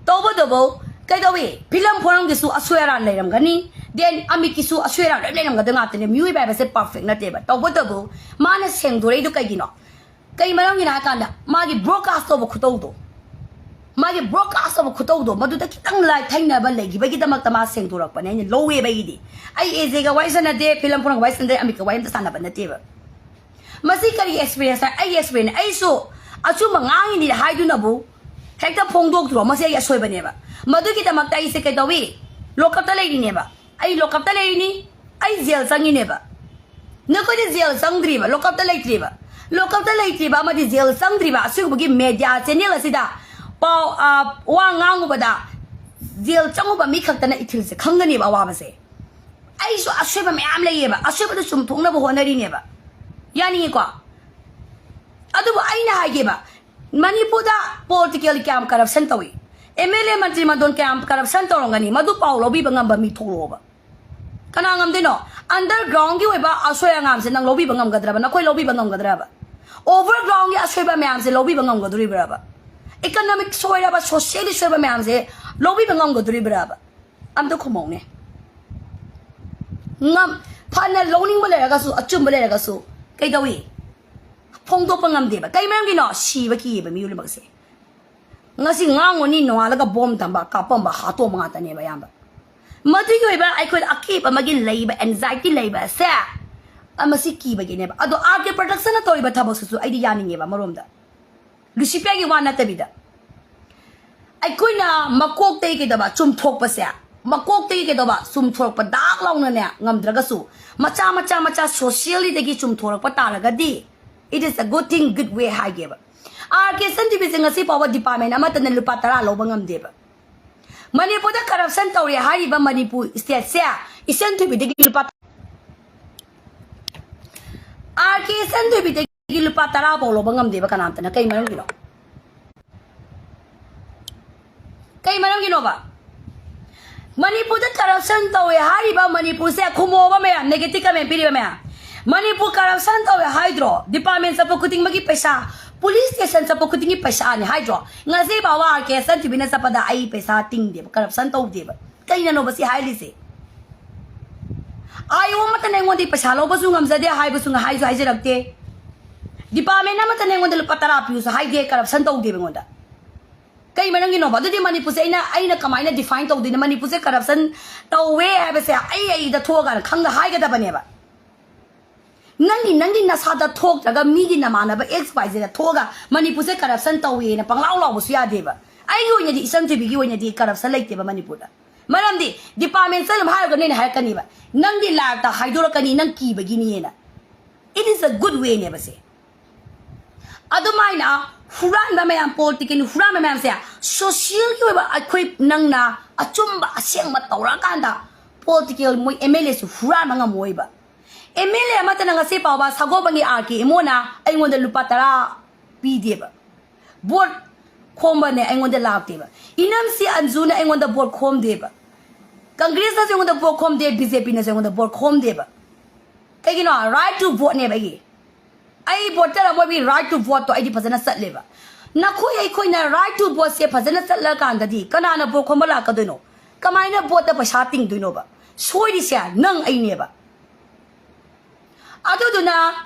ꯇꯧꯕꯇꯕꯨ ꯀꯩꯗꯧꯏ, ꯐꯤꯂꯝ ꯐꯣꯔꯝꯒꯤꯁꯨ ꯑꯁꯣꯏ ꯑꯔꯥꯟ ꯂꯩꯔꯝꯒꯅꯤ, ꯗꯦꯟ ꯑꯃꯤꯛꯀꯤꯁꯨ ꯑꯁꯣꯏ ꯑꯔꯥꯟ ꯂꯣꯏ ꯂꯩꯔꯝꯒꯗꯕ ꯉꯥꯛꯇꯅꯦ꯫ ꯃꯤꯑꯣꯏꯕ ꯍꯥꯏꯕꯁꯦ ꯄꯔꯐꯦꯛ ꯅꯠꯇꯦꯕ꯫ ꯇꯧꯕꯇꯕꯨ ꯃꯥꯅ ꯁꯦꯡꯗꯣꯔꯛꯏꯗꯣ ꯀꯩꯒꯤꯅꯣ? ꯀꯩ ꯃꯔꯝꯒꯤꯅꯣ ꯍꯥꯏ ꯀꯥꯟꯗ ꯃꯥꯒꯤ ꯕ꯭ꯔꯣꯗꯀꯥꯁ ꯇꯧꯕ ꯈꯨꯇꯧꯗꯣ, ꯃꯥꯒꯤ ꯕ꯭ꯔꯣꯗꯀꯥꯁ ꯇꯧꯕ ꯈꯨꯇꯧꯗꯣ, ꯃꯗꯨꯗ ꯈꯤꯇꯪ ꯂꯥꯏꯊꯩꯅꯕ ꯂꯩꯈꯤꯕꯒꯤꯗꯃꯛꯇ ꯃꯥ ꯁꯦꯡꯗꯣꯔꯛꯄꯅꯦ ꯍꯥꯏꯅ ꯂꯧꯋꯦꯕ ꯑꯩꯒꯤꯗꯤ꯫ ꯑꯩ ꯑꯦ ꯖꯦꯒ ꯋꯥꯔꯤ ꯁꯥꯟꯅꯗꯦ, ꯐꯤꯂꯝ ꯐꯣꯔꯝꯒ ꯋꯥꯔꯤ ꯁꯥꯟꯅꯗꯦ, ꯑꯃꯤꯛꯀ ꯋꯥꯔꯤ ꯑꯝꯇ ꯁꯥꯟꯅꯕ ꯅꯠꯇꯦꯕ꯫ ꯃꯁꯤ ꯀꯔꯤ ꯑꯦꯛꯁꯄꯤꯔꯤꯌꯦꯟꯁ ꯍꯥꯏ? ꯑꯩꯒꯤ ꯑꯦꯛꯁꯄꯤꯔꯤꯌꯦꯟꯁ, ꯑꯩꯁꯨ ꯑꯆꯨꯝꯕ ꯉꯥꯡꯉꯤꯅꯤ ꯍꯥꯏꯗꯨꯅꯕꯨ ꯍꯦꯛꯇ ꯐꯣꯡꯗꯣꯛꯇ꯭ꯔꯣ? ꯃꯁꯤ ꯑꯩꯒꯤ ꯑꯁꯣꯏꯕꯅꯦꯕ꯫ ꯃꯗꯨꯒꯤꯗꯃꯛꯇ ꯑꯩꯁꯦ ꯀꯩꯗꯧꯏ? ꯂꯣꯀꯞꯇ ꯂꯩꯔꯤꯅꯦꯕ꯫ ꯑꯩ ꯂꯣꯀꯞꯇ ꯂꯩꯔꯤꯅꯤ, ꯑꯩ ꯖꯦꯜ ꯆꯪꯉꯤꯅꯦꯕ꯫ ꯅꯈꯣꯏꯗꯤ ꯖꯦꯜ ꯆꯪꯗ꯭ꯔꯤꯕ, ꯂꯣꯀꯞꯇ ꯂꯩꯇ꯭ꯔꯤꯕ꯫ ꯂꯣꯀꯞꯇ ꯂꯩꯇ꯭ꯔꯤꯕ ꯑꯃꯗꯤ ꯖꯦꯜ ꯆꯪꯗ꯭ꯔꯤꯕ ꯑꯁꯤꯒꯨꯝꯕꯒꯤ ꯃꯦꯗꯤꯌꯥ ꯆꯦꯅꯦꯜ ꯑꯁꯤꯗ ꯄꯥꯎ, ꯑ, ꯋꯥ ꯉꯥꯡꯉꯨꯕꯗ ꯖꯦꯜ ꯆꯪꯉꯨꯕ ꯃꯤ ꯈꯛꯇꯅ ꯏꯊꯤꯜꯁꯦ ꯈꯪꯒꯅꯦꯕ, ꯑꯋꯥꯕꯁꯦ꯫ ꯑꯩꯁꯨ ꯑꯁꯣꯏꯕ ꯃꯌꯥꯝ ꯂꯩꯌꯦꯕ, ꯑꯁꯣꯏꯕꯗꯨ ꯆꯨꯝꯊꯣꯛꯅꯕ ꯍꯣꯠꯅꯔꯤꯅꯦꯕ꯫ ꯌꯥꯅꯤꯡꯉꯤꯀꯣ? ꯑꯗꯨꯕꯨ ꯑꯩꯅ ꯍꯥꯏꯒꯦꯕ, ꯃꯅꯤꯄꯨꯔꯗ ꯄꯣꯂꯤꯇꯤꯀꯦꯜ ꯀꯌꯥꯝ ꯀꯔꯞꯁꯟ ꯇꯧꯏ, ꯑꯦꯝ ꯑꯦꯜ ꯑꯦ ꯃꯟꯇ꯭ꯔꯤ ꯃꯟꯗꯣꯟ ꯀꯌꯥꯝ ꯀꯔꯞꯁꯟ ꯇꯧꯔꯝꯒꯅꯤ, ꯃꯗꯨ ꯄꯥꯎ ꯂꯧꯕꯤꯕ ꯉꯝꯕ ꯃꯤ ꯊꯣꯛꯂꯛꯑꯣꯕ꯫ ꯀꯅꯥ ꯉꯝꯗꯣꯏꯅꯣ? ꯑꯟꯗꯔꯒ꯭ꯔꯥꯎꯟꯒꯤ ꯑꯣꯏꯕ ꯑꯁꯣꯏ ꯑꯉꯥꯝꯁꯦ ꯅꯪ ꯂꯧꯕꯤꯕ ꯉꯝꯒꯗ꯭ꯔꯕ? ꯅꯈꯣꯏ ꯂꯧꯕꯤꯕ ꯉꯝꯒꯗ꯭ꯔꯕ? ꯑꯣꯚꯔꯒ꯭ꯔꯥꯎꯟꯒꯤ ꯑꯁꯣꯏꯕ ꯃꯌꯥꯝꯁꯦ ꯂꯧꯕꯤꯕ ꯉꯝꯒꯗꯣꯔꯤꯕ꯭ꯔꯕ? ꯏꯀꯅꯣꯃꯤꯛ ꯁꯣꯏꯔꯕ, ꯁꯣꯁꯤꯌꯦꯜꯂꯤ ꯁꯣꯏꯕ ꯃꯌꯥꯝꯁꯦ ꯂꯧꯕꯤꯕ ꯉꯝꯒꯗꯣꯔꯤꯕ꯭ꯔꯕ? ꯑꯝꯇ ꯈꯨꯝꯃꯧꯅꯦ꯫ ꯉꯝ-, ꯐꯅ ꯂꯧꯅꯤꯡꯕ ꯂꯩꯔꯒꯁꯨ, ꯑꯆꯨꯝꯕ ꯂꯩꯔꯒꯁꯨ, ꯀꯩꯗꯧꯏ? ꯐꯣꯡꯗꯣꯛꯄ ꯉꯝꯗꯦꯕ꯫ ꯀꯩ ꯃꯔꯝꯒꯤꯅꯣ? ꯁꯤꯕ ꯀꯤꯌꯦꯕ ꯃꯤꯑꯣꯏ ꯂꯣꯏꯅꯃꯛꯁꯦ꯫ ꯉꯁꯤ ꯉꯥꯡꯉꯨꯅꯤ, ꯅꯣꯡꯉꯥꯜꯂꯒ ꯕꯣꯝ ꯊꯝꯕ, ꯀꯥꯞꯄꯝꯕ, ꯍꯥꯠꯇꯣꯛꯄ ꯉꯥꯛꯇꯅꯦꯕ ꯑꯌꯥꯝꯕ꯫ ꯃꯗꯨꯒꯤ ꯑꯣꯏꯕ ꯑꯩꯈꯣꯏꯗ ꯑꯀꯤꯕ ꯑꯃꯒꯤ ꯂꯩꯕ, ꯑꯦꯟꯖꯥꯏꯇꯤ ꯂꯩꯕ ꯑꯁꯦ, ꯑ, ꯃꯁꯤ ꯀꯤꯕꯒꯤꯅꯦꯕ꯫ ꯑꯗꯣ ꯑꯥꯔ ꯀꯦ ꯄ꯭ꯔꯗꯛꯁꯟꯅ ꯇꯧꯔꯤꯕ ꯊꯕꯛꯁꯤꯁꯨ ꯑꯩꯗꯤ ꯌꯥꯅꯤꯡꯉꯦꯕ ꯑꯃꯔꯣꯝꯗ꯫ ꯂꯨꯁꯤꯐꯔꯒꯤ ꯋꯥ ꯅꯠꯇꯕꯤꯗ, ꯑꯩꯈꯣꯏꯅ ꯃꯀꯣꯛꯇꯒꯤ ꯀꯩꯗꯧꯕ ꯆꯨꯝꯊꯣꯛꯄꯁꯦ, ꯃꯀꯣꯛꯇꯒꯤ ꯀꯩꯗꯧꯕ ꯆꯨꯝꯊꯣꯔꯛꯄ ꯗꯥꯛ ꯂꯥꯎꯅꯅꯦ ꯉꯝꯗ꯭ꯔꯒꯁꯨ, ꯃꯆꯥ ꯃꯆꯥ ꯃꯆꯥ ꯁꯣꯁꯤꯌꯦꯜꯂꯤꯗꯒꯤ ꯆꯨꯝꯊꯣꯔꯛꯄ ꯇꯥꯔꯒꯗꯤ, it is a good thing, good way ꯍꯥꯏꯒꯦꯕ꯫ ꯑꯥꯔ ꯀꯦ ꯏꯆꯟ ꯊꯣꯏꯕꯤꯁꯦ ꯉꯁꯤ ꯐꯥꯎꯕ ꯗꯤꯄꯥꯔꯠꯃꯦꯟ ꯑꯃꯠꯇꯅ ꯂꯨꯄꯥ ꯇꯔꯥ ꯂꯧꯕ ꯉꯝꯗꯦꯕ꯫ ꯃꯅꯤꯄꯨꯔꯗ ꯀꯔꯞꯁꯟ ꯇꯧꯔꯦ ꯍꯥꯏꯔꯤꯕ ꯃꯅꯤꯄꯨꯔ ꯁ꯭ꯇꯦꯠꯁꯦ, ꯏꯆꯟ ꯊꯣꯏꯕꯤꯗꯒꯤ ꯂꯨꯄꯥ, ꯑꯥꯔ ꯀꯦ ꯏꯆꯟ ꯊꯣꯏꯕꯤꯗꯒꯤ ꯂꯨꯄꯥ ꯇꯔꯥ ꯐꯥꯎ ꯂꯧꯕ ꯉꯝꯗꯦꯕ ꯀꯅꯥꯝꯇꯅ꯫ ꯀꯩ ꯃꯔꯝꯒꯤꯅꯣ? ꯀꯩ ꯃꯔꯝꯒꯤꯅꯣꯕ? ꯃꯅꯤꯄꯨꯔꯗ ꯀꯔꯞꯁꯟ ꯇꯧꯋꯦ ꯍꯥꯏꯔꯤꯕ ꯃꯅꯤꯄꯨꯔꯁꯦ, ꯈꯨꯃꯣꯕ ꯃꯌꯥꯝ, ꯅꯦꯒꯦꯇꯤꯚ ꯀꯃꯦꯟ ꯄꯤꯔꯤꯕ ꯃꯌꯥꯝ, ꯃꯅꯤꯄꯨꯔ ꯀꯔꯞꯁꯟ ꯇꯧꯋꯦ ꯍꯥꯏꯗ꯭ꯔꯣ? ꯗꯤꯄꯥꯔꯠꯃꯦꯟ ꯆꯠꯄ ꯈꯨꯗꯤꯡꯃꯛꯀꯤ ꯄꯩꯁꯥ, ꯄꯨꯂꯤꯁ ꯁ꯭ꯇꯦꯁꯟ ꯆꯠꯄ ꯈꯨꯗꯤꯡꯒꯤ ꯄꯩꯁꯥꯅꯤ ꯍꯥꯏꯗ꯭ꯔꯣ? ꯉꯁꯤ ꯐꯥꯎꯕ ꯑꯥꯔ ꯀꯦ ꯏꯆꯟ ꯊꯣꯏꯕꯤꯅ ꯆꯠꯄꯗ ꯑꯩ ꯄꯩꯁꯥ ꯇꯤꯡꯗꯦꯕ, ꯀꯔꯞꯁꯟ ꯇꯧꯗꯦꯕ꯫ ꯀꯩꯅꯅꯣꯕ ꯁꯤ ꯍꯥꯏꯔꯤꯁꯦ? ꯑꯥꯏ ꯑꯣ ꯑꯃꯠꯇꯅ ꯑꯩꯉꯣꯟꯗꯒꯤ ꯄꯩꯁꯥ ꯂꯧꯕꯁꯨ ꯉꯝꯖꯗꯦ, ꯍꯥꯏꯕꯁꯨ ꯍꯥꯏꯁꯨ ꯍꯥꯏꯖꯔꯛꯇꯦ꯫ ꯗꯤꯄꯥꯔꯠꯃꯦꯟ ꯑꯃꯠꯇꯅ ꯑꯩꯉꯣꯟꯗ ꯂꯨꯄꯥ ꯇꯔꯥ ꯄꯤꯌꯨꯁꯨ ꯍꯥꯏꯗꯦ, ꯀꯔꯞꯁꯟ ꯇꯧꯗꯦꯕ ꯑꯩꯉꯣꯟꯗ꯫ ꯀꯩ ꯃꯔꯝꯒꯤꯅꯣꯕ? ꯑꯗꯨꯗꯤ ꯃꯅꯤꯄꯨꯔꯁꯦ ꯑꯩꯅ, ꯑꯩꯅ ꯀꯃꯥꯏꯅ ꯗꯤꯐꯥꯏꯟ ꯇꯧꯗꯣꯏꯅꯣ? ꯃꯅꯤꯄꯨꯔꯁꯦ ꯀꯔꯞꯁꯟ ꯇꯧꯋꯦ ꯍꯥꯏꯕꯁꯦ ꯑꯩ, ꯑꯩꯗ ꯊꯣꯛꯑꯀꯥꯟꯗ ꯈꯪꯗ ꯍꯥꯏꯒꯗꯕꯅꯦꯕ꯫ ꯅꯪꯒꯤ, ꯅꯪꯒꯤ ꯅꯁꯥꯗ ꯊꯣꯛꯇ꯭ꯔꯒ ꯃꯤꯒꯤ ꯅꯃꯥꯟꯅꯕ ꯑꯦꯛꯁ ꯋꯥꯏ ꯖꯦꯗ ꯊꯣꯛꯑꯒ ꯃꯅꯤꯄꯨꯔꯁꯦ ꯀꯔꯞꯁꯟ ꯇꯧꯋꯦꯅ ꯄꯪꯂꯥꯎ ꯂꯥꯎꯕꯁꯨ ꯌꯥꯗꯦꯕ꯫ ꯑꯩꯒꯤ ꯑꯣꯏꯅꯗꯤ, ꯏꯆꯟ ꯊꯣꯏꯕꯤꯒꯤ ꯑꯣꯏꯅꯗꯤ ꯀꯔꯞꯁꯟ ꯂꯩꯇꯦꯕ ꯃꯅꯤꯄꯨꯔꯗ꯫ ꯃꯔꯝꯗꯤ ꯗꯤꯄꯥꯔꯠꯃꯦꯟ ꯆꯠꯂꯨ ꯍꯥꯏꯔꯒ ꯅꯣꯏꯅ ꯍꯥꯏꯔꯛꯀꯅꯤꯕ, ꯅꯪꯗꯤ ꯂꯥꯏꯔꯤꯛꯇ ꯍꯥꯏꯗꯣꯔꯛꯀꯅꯤ, ꯅꯪ ꯀꯤꯕꯒꯤꯅꯤꯅ꯫ It is a good way ꯅꯦꯕ ꯁꯦ꯫ ꯑꯗꯨꯃꯥꯏꯅ ꯍꯨꯔꯥꯟꯕ ꯃꯌꯥꯝ, ꯄꯣꯂꯤꯇꯤꯀꯦꯜ ꯍꯨꯔꯥꯟꯕ ꯃꯌꯥꯝꯁꯦ, ꯁꯣꯁꯤꯌꯦꯜꯒꯤ ꯑꯣꯏꯕ ꯑꯩꯈꯣꯏ ꯅꯪꯅ ꯑꯆꯨꯝꯕ ꯑꯁꯦꯡꯕ ꯇꯧꯔꯛꯑꯀꯥꯟꯗ ꯄꯣꯂꯤꯇꯤꯀꯦꯜ ꯃꯣꯏ ꯑꯦꯝ ꯑꯦꯜ ꯑꯦꯁꯨ ꯍꯨꯔꯥꯟꯕ ꯉꯝꯃꯣꯏꯕ꯫ ꯑꯦꯝ ꯑꯦꯜ ꯑꯦ ꯑꯃꯠꯇꯅ ꯉꯁꯤ ꯐꯥꯎꯕ ꯁꯒꯣꯜꯕꯟꯒꯤ ꯑꯥꯔ ꯀꯦ ꯏꯃꯣꯅ ꯑꯩꯉꯣꯟꯗ ꯂꯨꯄꯥ ꯇꯔꯥ ꯄꯤꯗꯦꯕ꯫ ꯚꯣꯠ ꯈꯣꯝꯕꯅꯦ ꯑꯩꯉꯣꯟꯗ ꯂꯥꯛꯇꯦꯕ꯫ ꯏꯅꯝꯁꯤ ꯑꯟꯖꯨꯅ ꯑꯩꯉꯣꯟꯗ ꯚꯣꯠ ꯈꯣꯝꯗꯦꯕ꯫ ꯀꯪꯒ꯭ꯔꯦꯁꯅꯁꯨ ꯑꯩꯉꯣꯟꯗ ꯚꯣꯠ ꯈꯣꯝꯗꯦ, ꯕꯤ ꯖꯦ ꯄꯤꯅꯁꯨ ꯑꯩꯉꯣꯟꯗ ꯚꯣꯠ ꯈꯣꯝꯗꯦꯕ꯫ ꯀꯩꯒꯤꯅꯣ? Right to vote ꯅꯦꯕ ꯑꯩꯒꯤ꯫ ꯑꯩ ꯚꯣꯇꯔ ꯑꯃ ꯑꯣꯏꯕꯒꯤ right to vote ꯇꯣ ꯑꯩꯗꯤ ꯐꯖꯅ ꯆꯠꯂꯦꯕ꯫ ꯅꯈꯣꯏ ꯑꯩꯈꯣꯏꯅ right to vote ꯁꯦ ꯐꯖꯅ ꯆꯠꯂꯀꯥꯟꯗꯗꯤ ꯀꯅꯥꯅ ꯚꯣꯠ ꯈꯣꯝꯕ ꯂꯥꯛꯀꯗꯣꯏꯅꯣ? ꯀꯃꯥꯏꯅ ꯚꯣꯠꯇ ꯄꯩꯁꯥ ꯇꯤꯡꯗꯣꯏꯅꯣꯕ? ꯁꯣꯏꯔꯤꯁꯦ ꯅꯪ ꯑꯩꯅꯦꯕ꯫ ꯑꯗꯨꯗꯨꯅ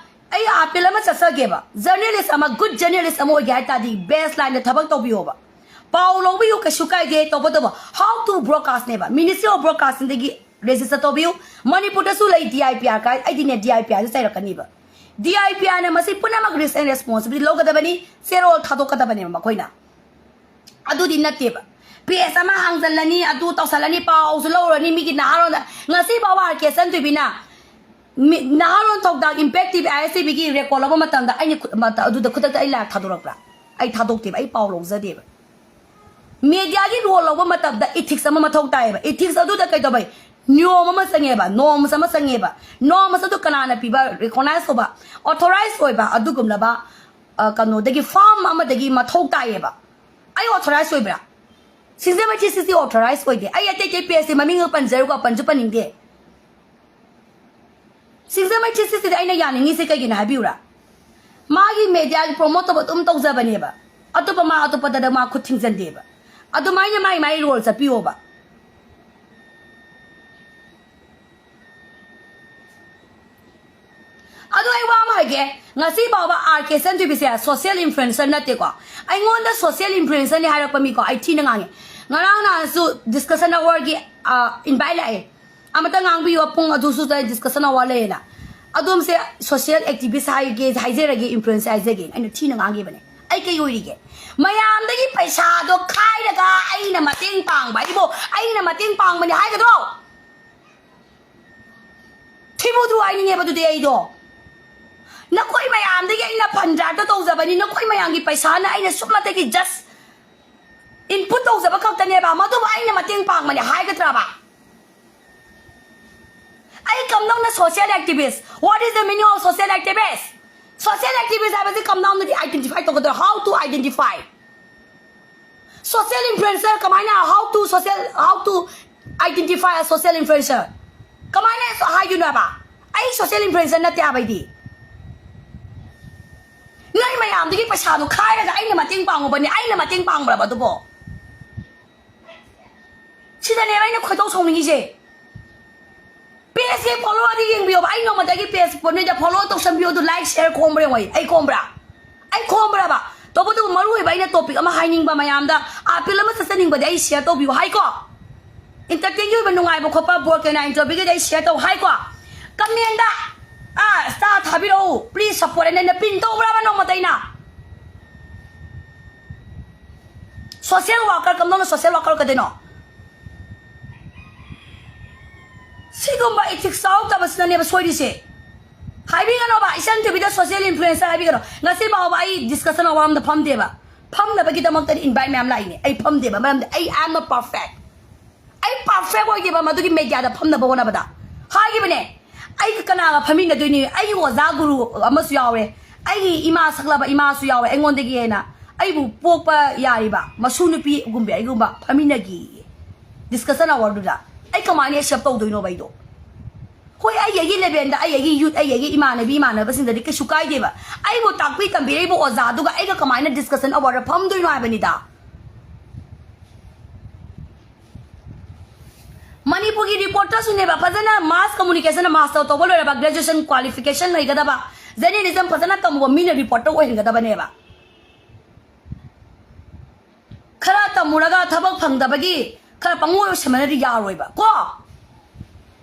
ꯑꯩ ꯑꯥꯄꯤꯜ ꯑꯃ ꯆꯠꯆꯒꯦꯕ꯫ ꯖꯔꯅꯦꯂꯤꯁ ꯑꯃ, ꯒꯨꯗ ꯖꯔꯅꯦꯂꯤꯁ ꯑꯃ ꯑꯣꯏꯒꯦ ꯍꯥꯏ ꯇꯥꯔꯗꯤ ꯕꯦꯁ ꯂꯥꯏꯟꯗ ꯊꯕꯛ ꯇꯧꯕꯤꯌꯣꯕ꯫ ꯄꯥꯎ ꯂꯧꯕꯤꯌꯨ, ꯀꯩꯁꯨ ꯀꯥꯏꯗꯦ, ꯇꯧꯕꯇꯕꯨ how to broadcast ꯅꯦꯕ꯫ Ministry of Broadcasting ꯗꯒꯤ ꯔꯦꯖꯤꯁꯇꯔ ꯇꯧꯕꯤꯌꯨ꯫ ꯃꯅꯤꯄꯨꯔꯗꯁꯨ ꯂꯩ ꯗꯤ ꯑꯥꯏ ꯄꯤ ꯑꯥꯔ ꯀꯥꯏ, ꯑꯩꯗꯤꯅꯦ D I P ꯑꯥꯔꯁꯦ ꯆꯩꯔꯛꯀꯅꯤꯕ꯫ D I P ꯑꯥꯔꯅ ꯃꯁꯤ ꯄꯨꯝꯅꯃꯛ risk and responsibility ꯂꯧꯒꯗꯕꯅꯤ, ꯆꯦꯔꯣꯜ ꯊꯥꯗꯣꯛꯀꯗꯕꯅꯦꯕ ꯃꯈꯣꯏꯅ꯫ ꯑꯗꯨꯗꯤ ꯅꯠꯇꯦꯕ꯫ ꯄꯦꯖ ꯑꯃ ꯍꯥꯡꯖꯜꯂꯅꯤ, ꯑꯗꯨ ꯇꯧꯁꯜꯂꯅꯤ, ꯄꯥꯎꯁꯨ ꯂꯧꯔꯅꯤ ꯃꯤꯒꯤ ꯅꯍꯥꯔꯣꯟꯗ꯫ ꯉꯁꯤ ꯐꯥꯎꯕ ꯑꯥꯔ ꯀꯦ ꯁꯟꯊꯣꯏꯕꯤꯅ ꯃꯤ-, ꯅꯍꯥꯔꯣꯟ ꯊꯧꯗꯥꯡ impact T V, I S T ꯚꯤꯒꯤ ꯔꯦꯀꯣꯔꯠ ꯂꯧꯕ ꯃꯇꯝꯗ ꯑꯩꯅ ꯈꯨ-, ꯃꯇ-, ꯑꯗꯨꯗ ꯈꯨꯗꯛꯇ ꯑꯩ ꯂꯥꯏꯚ ꯊꯥꯗꯣꯔꯛꯄ꯭ꯔꯥ? ꯑꯩ ꯊꯥꯗꯣꯛꯇꯦꯕ, ꯑꯩ ꯄꯥꯎ ꯂꯧꯖꯗꯦꯕ꯫ ꯃꯦꯗꯤꯌꯥꯒꯤ ꯔꯣꯜ ꯂꯧꯕ ꯃꯇꯝꯗ ꯏꯊꯤꯛꯁ ꯑꯃ ꯃꯊꯧ ꯇꯥꯏꯌꯦꯕ꯫ ꯏꯊꯤꯛꯁ ꯑꯗꯨꯗ ꯀꯩꯗꯧꯕꯩ? ꯅꯤꯌꯣꯝ ꯑꯃ ꯆꯪꯉꯦꯕ, ꯅꯣꯔꯝꯁ ꯑꯃ ꯆꯪꯉꯦꯕ꯫ ꯅꯣꯔꯝꯁ ꯑꯗꯨ ꯀꯅꯥꯅ ꯄꯤꯕ? ꯔꯤꯀꯣꯛꯅꯥꯏꯖ ꯇꯧꯕ, ꯑꯣꯊꯣꯔꯥꯏꯖ ꯑꯣꯏꯕ ꯑꯗꯨꯒꯨꯝꯂꯕ, ꯑ, ꯀꯩꯅꯣꯗꯒꯤ, ꯐꯥꯔꯝ ꯑꯃꯗꯒꯤ ꯃꯊꯧ ꯇꯥꯏꯌꯦꯕ꯫ ꯑꯩ ꯑꯣꯊꯣꯔꯥꯏꯖ ꯑꯣꯏꯕ꯭ꯔꯥ? ꯁꯤꯡꯖꯃꯩ ꯊ꯭ꯔꯤ ꯁꯤꯛꯁꯇꯤ ꯑꯣꯊꯣꯔꯥꯏꯖ ꯑꯣꯏꯗꯦ꯫ ꯑꯩ ꯑꯇꯩ ꯑꯇꯩ ꯄꯦꯖꯁꯦ ꯃꯃꯤꯡꯒ ꯄꯟꯖꯔꯨꯀꯣ, ꯄꯟꯁꯨ ꯄꯟꯅꯤꯡꯗꯦ꯫ ꯁꯤꯡꯖꯃꯩ ꯊ꯭ꯔꯤ ꯁꯤꯛꯁꯇꯤꯗ ꯑꯩꯅ ꯌꯥꯅꯤꯡꯉꯤꯁꯦ ꯀꯩꯒꯤꯅꯣ ꯍꯥꯏꯕꯤꯌꯨꯔꯥ? ꯃꯥꯒꯤ ꯃꯦꯗꯤꯌꯥꯒꯤ ꯄ꯭ꯔꯣꯃꯣꯠ ꯇꯧꯕ ꯑꯗꯨꯝ ꯇꯧꯖꯕꯅꯦꯕ꯫ ꯑꯇꯣꯞꯄ ꯃꯥ ꯑꯇꯣꯞꯄꯗ ꯃꯥ ꯈꯨꯠ ꯊꯤꯡꯖꯟꯗꯦꯕ꯫ ꯑꯗꯨꯃꯥꯏꯅ ꯃꯥꯏ ꯃꯥꯏ ꯔꯣꯜ ꯆꯠꯄꯤꯌꯣꯕ꯫ ꯑꯗꯣ ꯑꯩ ꯋꯥ ꯑꯃ ꯍꯥꯏꯒꯦ, ꯉꯁꯤ ꯐꯥꯎꯕ ꯑꯥꯔ ꯀꯦ ꯁꯟꯊꯣꯏꯕꯤꯁꯦ ꯁꯣꯁꯤꯌꯦꯜ ꯏꯟꯐ꯭ꯂꯨꯌꯦꯟꯁꯔ ꯅꯠꯇꯦꯀꯣ꯫ ꯑꯩꯉꯣꯟꯗ ꯁꯣꯁꯤꯌꯦꯜ ꯏꯟꯐ꯭ꯂꯨꯌꯦꯟꯁꯔꯅꯤ ꯍꯥꯏꯔꯛꯄ ꯃꯤꯀꯣ, ꯑꯩ ꯊꯤꯅ ꯉꯥꯡꯉꯦ꯫ ꯉꯔꯥꯡ ꯅꯍꯥꯟꯁꯨ ꯗꯤꯁꯀꯁꯟ ꯑꯋꯥꯔꯒꯤ, ꯑ, ꯏꯟꯚꯥꯏꯠ ꯂꯥꯛꯑꯦ꯫ ꯑꯃꯇ ꯉꯥꯡꯕꯤꯌꯨ, ꯄꯨꯡ ꯑꯗꯨꯁꯨ ꯗꯤꯁꯀꯁꯟ ꯑꯋꯥꯔ ꯂꯩꯌꯦꯅ꯫ ꯑꯗꯣꯝꯁꯦ ꯁꯣꯁꯤꯌꯦꯜ ꯑꯦꯛꯇꯤꯚꯤꯁ ꯍꯥꯏꯒꯦ, ꯍꯥꯏꯖꯔꯒꯦ, ꯏꯟꯐ꯭ꯂꯨꯌꯦꯟꯁꯔ ꯍꯥꯏꯖꯒꯦ, ꯑꯩꯅ ꯊꯤꯅ ꯉꯥꯡꯈꯤꯕꯅꯦ꯫ ꯑꯩ ꯀꯩ ꯑꯣꯏꯔꯤꯒꯦ? ꯃꯌꯥꯝꯗꯒꯤ ꯄꯩꯁꯥꯗꯣ ꯈꯥꯏꯔꯒ ꯑꯩꯅ ꯃꯇꯦꯡ ꯄꯥꯡꯕ ꯍꯥꯏꯕꯨ ꯑꯩꯅ ꯃꯇꯦꯡ ꯄꯥꯡꯕꯅꯤ ꯍꯥꯏꯒꯗ꯭ꯔꯣ? ꯊꯤꯕꯨꯗ꯭ꯔꯨ ꯍꯥꯏꯅꯤꯡꯉꯦꯕ ꯑꯗꯨꯗꯤ ꯑꯩꯗꯣ꯫ ꯅꯈꯣꯏ ꯃꯌꯥꯝꯗꯒꯤ ꯑꯩꯅ ꯐꯟꯗ꯭ꯔꯥꯏꯕꯇ ꯇꯧꯖꯕꯅꯤ, ꯅꯈꯣꯏ ꯃꯌꯥꯝꯒꯤ ꯄꯩꯁꯥꯅ ꯑꯩꯅ ꯁꯨꯞꯅꯇꯒꯤ just input ꯇꯧꯖꯕ ꯈꯛꯇꯅꯦꯕ, ꯃꯗꯨꯕꯨ ꯑꯩꯅ ꯃꯇꯦꯡ ꯄꯥꯡꯕꯅꯦ ꯍꯥꯏꯒꯗ꯭ꯔꯕ? ꯑꯩ ꯀꯝꯗꯧꯅ social activist? What is the meaning of social activist? Social activist ꯍꯥꯏꯕꯁꯤ ꯀꯝꯗꯧꯅꯗꯤ identify ꯇꯧꯒꯗ꯭ꯔꯣ? How to identify? Social influencer ꯀꯃꯥꯏꯅ, how to social, how to identify a social influencer? ꯀꯃꯥꯏꯅ ꯍꯥꯏꯗꯣꯏꯅꯣ ꯍꯥꯏꯕ? ꯑꯩ social influencer ꯅꯠꯇꯦ ꯍꯥꯏꯕ ꯑꯩꯗꯤ꯫ ꯅꯣꯏ ꯃꯌꯥꯝꯗꯒꯤ ꯄꯩꯁꯥꯗꯣ ꯈꯥꯏꯔꯒ ꯑꯩꯅ ꯃꯇꯦꯡ ꯄꯥꯡꯉꯨꯕꯅꯤ, ꯑꯩꯅ ꯃꯇꯦꯡ ꯄꯥꯡꯕ꯭ꯔꯕ ꯑꯗꯨꯕꯣ? ꯁꯤꯗꯅꯦꯕ ꯑꯩꯅ ꯈꯣꯏꯗꯧ ꯁꯥꯎꯅꯤꯡꯉꯤꯁꯦ꯫ Page ꯀꯤ follower ꯗꯤ ꯌꯦꯡꯕꯤꯌꯣꯕ, ꯑꯩ ꯅꯣꯡꯃꯗꯒꯤ page ꯄꯣꯠ ꯅꯣꯏꯗ follow ꯇꯧꯁꯟꯕꯤꯌꯣ, ꯑꯗꯨ like share ꯈꯣꯝꯕ꯭ꯔꯥ ꯌꯦꯡꯉꯣ ꯑꯩ, ꯑꯩ ꯈꯣꯝꯕ꯭ꯔꯥ? ꯑꯩ ꯈꯣꯝꯕ꯭ꯔꯕ? ꯇꯧꯕꯇꯕꯨ ꯃꯔꯨ ꯑꯣꯏꯕ ꯑꯩꯅ topic ꯑꯃ ꯍꯥꯏꯅꯤꯡꯕ, ꯃꯌꯥꯝꯗ ꯑꯥꯄꯤꯜ ꯑꯃ ꯆꯠꯆꯅꯤꯡꯕꯗꯤ ꯑꯩ share ꯇꯧꯕꯤꯌꯨ ꯍꯥꯏꯀꯣ꯫ Entertain ꯒꯤ ꯑꯣꯏꯕ ꯅꯨꯡꯉꯥꯏꯕ ꯈꯣꯠꯄ ꯕꯣꯔ ꯀꯩꯅꯥ interview ꯒꯤꯗꯤ ꯑꯩ share ꯇꯧ ꯍꯥꯏꯀꯣ꯫ Comment ꯗ ꯑꯥ star ꯊꯥꯕꯤꯔꯛꯎ please support ꯍꯥꯏꯅ ꯑꯩꯅ pin ꯇꯧꯕ꯭ꯔꯕ ꯅꯣꯡꯃꯇ ꯑꯩꯅ? Social worker ꯀꯝꯗꯧꯅ social worker ꯑꯣꯏꯔꯛꯀꯗꯣꯏꯅꯣ? ꯁꯤꯒꯨꯝꯕ ethics ꯌꯥꯎꯗꯕꯁꯤꯅꯅꯦꯕ ꯁꯣꯏꯔꯤꯁꯦ꯫ ꯍꯥꯏꯕꯤꯒꯅꯣꯕ, ꯏꯆꯟ ꯊꯣꯏꯕꯤꯗ social influencer ꯍꯥꯏꯕꯤꯒꯅꯣ꯫ ꯉꯁꯤ ꯐꯥꯎꯕ ꯑꯩ discussion award ꯑꯝꯗ ꯐꯝꯗꯦꯕ꯫ ꯐꯝꯅꯕꯒꯤꯗꯃꯛꯇꯗꯤ invite ꯃꯌꯥꯝ ꯂꯥꯛꯏꯅꯦ꯫ ꯑꯩ ꯐꯝꯗꯦꯕ, ꯃꯔꯝꯗꯤ ꯑꯩ I am not perfect꯫ ꯑꯩ perfect ꯑꯣꯏꯗꯦꯕ ꯃꯗꯨꯒꯤ media ꯗ ꯐꯝꯅꯕ ꯍꯣꯠꯅꯕꯗ꯫ ꯍꯥꯏꯈꯤꯕꯅꯦ, ꯑꯩꯒ ꯀꯅꯥꯒ ꯐꯝꯃꯤꯟꯅꯗꯣꯏꯅꯤ? ꯑꯩꯒꯤ ꯑꯣꯖꯥ ꯒꯨꯔꯨ ꯑꯃꯁꯨ ꯌꯥꯎꯔꯦ, ꯑꯩꯒꯤ ꯏꯃꯥ ꯁꯛꯂꯕ ꯏꯃꯥꯁꯨ ꯌꯥꯎꯔꯦ, ꯑꯩꯉꯣꯟꯗꯒꯤ ꯍꯦꯟꯅ ꯑꯩꯕꯨ ꯄꯣꯛꯄ ꯌꯥꯔꯤꯕ ꯃꯁꯨ ꯅꯨꯄꯤꯒꯨꯝꯕ ꯑꯩꯒꯨꯝꯕ ꯐꯝꯃꯤꯟꯅꯒꯦꯌꯦ꯫ Discussion award ꯗꯨꯗ ꯑꯩ ꯀꯃꯥꯏꯅ accept ꯇꯧꯗꯣꯏꯅꯣꯕ ꯑꯩꯗꯣ? ꯍꯣꯏ, ꯑꯩ ꯑꯩꯒꯤ level ꯗ ꯑꯩ ꯑꯩꯒꯤ youth, ꯑꯩ ꯑꯩꯒꯤ ꯏꯃꯥꯟꯅꯕꯤ ꯏꯃꯥꯟꯅꯕꯁꯤꯡꯗꯗꯤ ꯀꯩꯁꯨ ꯀꯥꯏꯗꯦꯕ꯫ ꯑꯩꯕꯨ ꯇꯥꯛꯄꯤ ꯇꯝꯕꯤꯔꯛꯏꯕ ꯑꯣꯖꯥꯗꯨꯒ ꯑꯩꯒ ꯀꯃꯥꯏꯅ discussion award ꯗ ꯐꯝꯗꯣꯏꯅꯣ ꯍꯥꯏꯕꯅꯤꯗ꯫ ꯃꯅꯤꯄꯨꯔꯒꯤ reporter ꯁꯨꯅꯦꯕ, ꯐꯖꯅ mass communication ꯗ master ꯇꯧꯕ ꯂꯣꯏꯔꯕ, graduation qualification ꯂꯩꯒꯗꯕ, journalism ꯐꯖꯅ ꯇꯝꯃꯨꯕ ꯃꯤꯅ reporter ꯑꯣꯏꯍꯟꯒꯗꯕꯅꯦꯕ꯫ ꯈꯔ ꯇꯝꯃꯨꯔꯒ ꯊꯕꯛ ꯐꯪꯗꯕꯒꯤ ꯈꯔ ꯄꯪꯑꯣꯏ ꯑꯣꯏꯁꯟꯕꯅꯗꯤ ꯌꯥꯔꯣꯏꯕ ꯀꯣ꯫